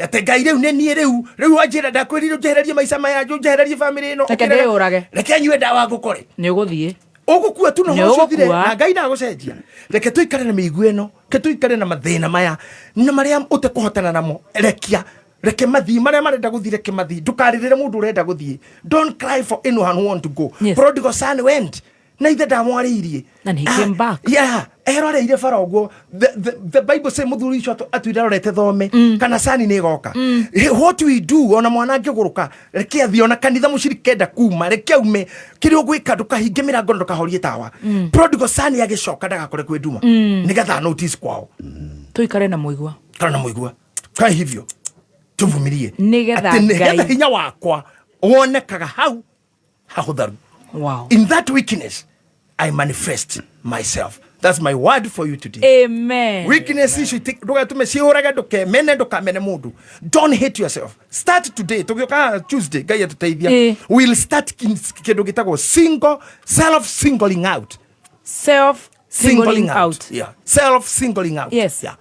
Speaker 11: Atĩ Ngai rĩu nĩ niĩ rĩu rĩu wanjĩra ndakwĩrire ũnjehererie maica maya, ũnjehererie famĩlĩ ĩno.
Speaker 12: Reke
Speaker 11: ũkĩrega.
Speaker 12: ndĩyũrage.
Speaker 11: Reke nyue ndawa ngũkore.
Speaker 12: Nĩ ũgũthiĩ.
Speaker 11: Ũgũkua tu na
Speaker 12: Nĩ
Speaker 11: ũhoro ũcio ũthire,
Speaker 12: ũgũkua.
Speaker 11: na Ngai ndagũcenjia. Reke tũikare na mĩigua ĩno, reke tũikare na mathĩna maya na marĩa ũtekũhotana namo. Rekia, reke mathiĩ marĩa marenda gũthiĩ, reke mathiĩ. Ndũkarĩrĩre mũndũ ũrenda gũthiĩ. Don't cry for anyone who want to go. Prodigal son went na ithe ndamwarĩirie.
Speaker 12: And he came back.
Speaker 11: Yeah, eroreire bara ũguo. The Bible say mũthuri ũcio atuire arorete thome kana cani nĩ ĩgoka. What we do, ona mwana angĩgũrũka reke athiĩ, ona kanitha mũcirika enda kuma reke aume. Kĩrĩa ũgwĩka, ndũkahinge mĩrango na ndũkahorie tawa. Prodigal son agĩcoka ndagakore kwĩ nduma, nĩgetha notice kwao.
Speaker 12: Tũikare na mũigua.
Speaker 11: Kana na mũigua kae hivyo tuvumirie.
Speaker 12: Nĩgetha
Speaker 11: Atĩ nĩgetha
Speaker 12: Ngai-
Speaker 11: hinya wakwa wonekaga hau hahũtharu. In that weakness I manifest myself. That's my word for you today.
Speaker 12: Amen.
Speaker 11: Weakness icio ndũgatũme ciũrage, ndũkemene, ndũkamene mũndũ. Don't hate yourself. Start today. Tũgĩũka Tuesday, Ngai atũteithia, we'll start kĩndũ gĩtagwo single self singling out.
Speaker 12: Self singling out.
Speaker 11: Yeah, self singling out.
Speaker 12: Yes.
Speaker 11: Yeah,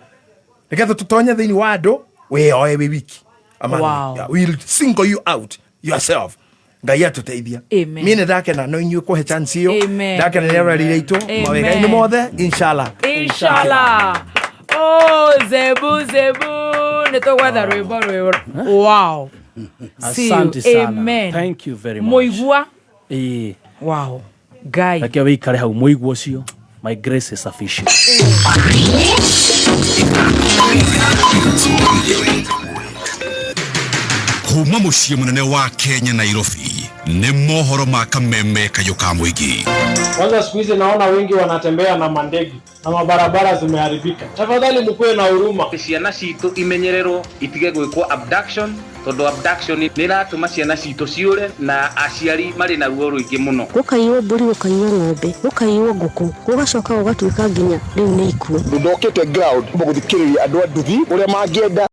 Speaker 11: nĩgetha tũtonye thĩinĩ wa andũ wĩyoe wĩ wiki. Amani.
Speaker 12: Wow.
Speaker 11: Yeah, we'll single you out yourself. Ngai atũteithia.
Speaker 12: Amen.
Speaker 11: Niĩ nĩ ndakena no inyuĩ kũhe chance ĩyo.
Speaker 12: Amen.
Speaker 11: Ndakena nĩ aroreri aitũ.
Speaker 12: Amen.
Speaker 11: Mawega-inĩ mothe, inshallah.
Speaker 12: Inshallah. Oh, zebu zebu nĩ tũgwetha rwĩmbo rwĩrũ. Wow. See you.
Speaker 10: Asante sana.
Speaker 12: Amen.
Speaker 10: Thank you very much.
Speaker 12: Mũigua. Wow. Ngai.
Speaker 10: Reke wĩikare hau mũigua ũcio. My grace is sufficient.
Speaker 2: Kuma mũciĩ mũnene wa Kenya, Nairobi, nĩ mohoro ma kameme kayũ ka mũingĩ.
Speaker 13: Kwanza siku hizi naona wengi wanatembea na mandege na mabarabara zimeharibika. Tafadhali mkuwe na huruma.
Speaker 20: Ciana citũ imenyererwo itige gwĩkwo abduction, tondũ abduction nĩ ĩratũma ciana citũ ciũre na aciari marĩ na ruo rũingĩ mũno.
Speaker 14: Gũkaiywo mbũri, gũkaiywo ng'ombe, gũkaiywo ngũkũ, gũgacoka gũgatuĩka nginya rĩu nĩ ikuũ.
Speaker 16: Ndokĩte ground gũthikĩrĩria andũ a nduthi ũrĩa mangĩenda.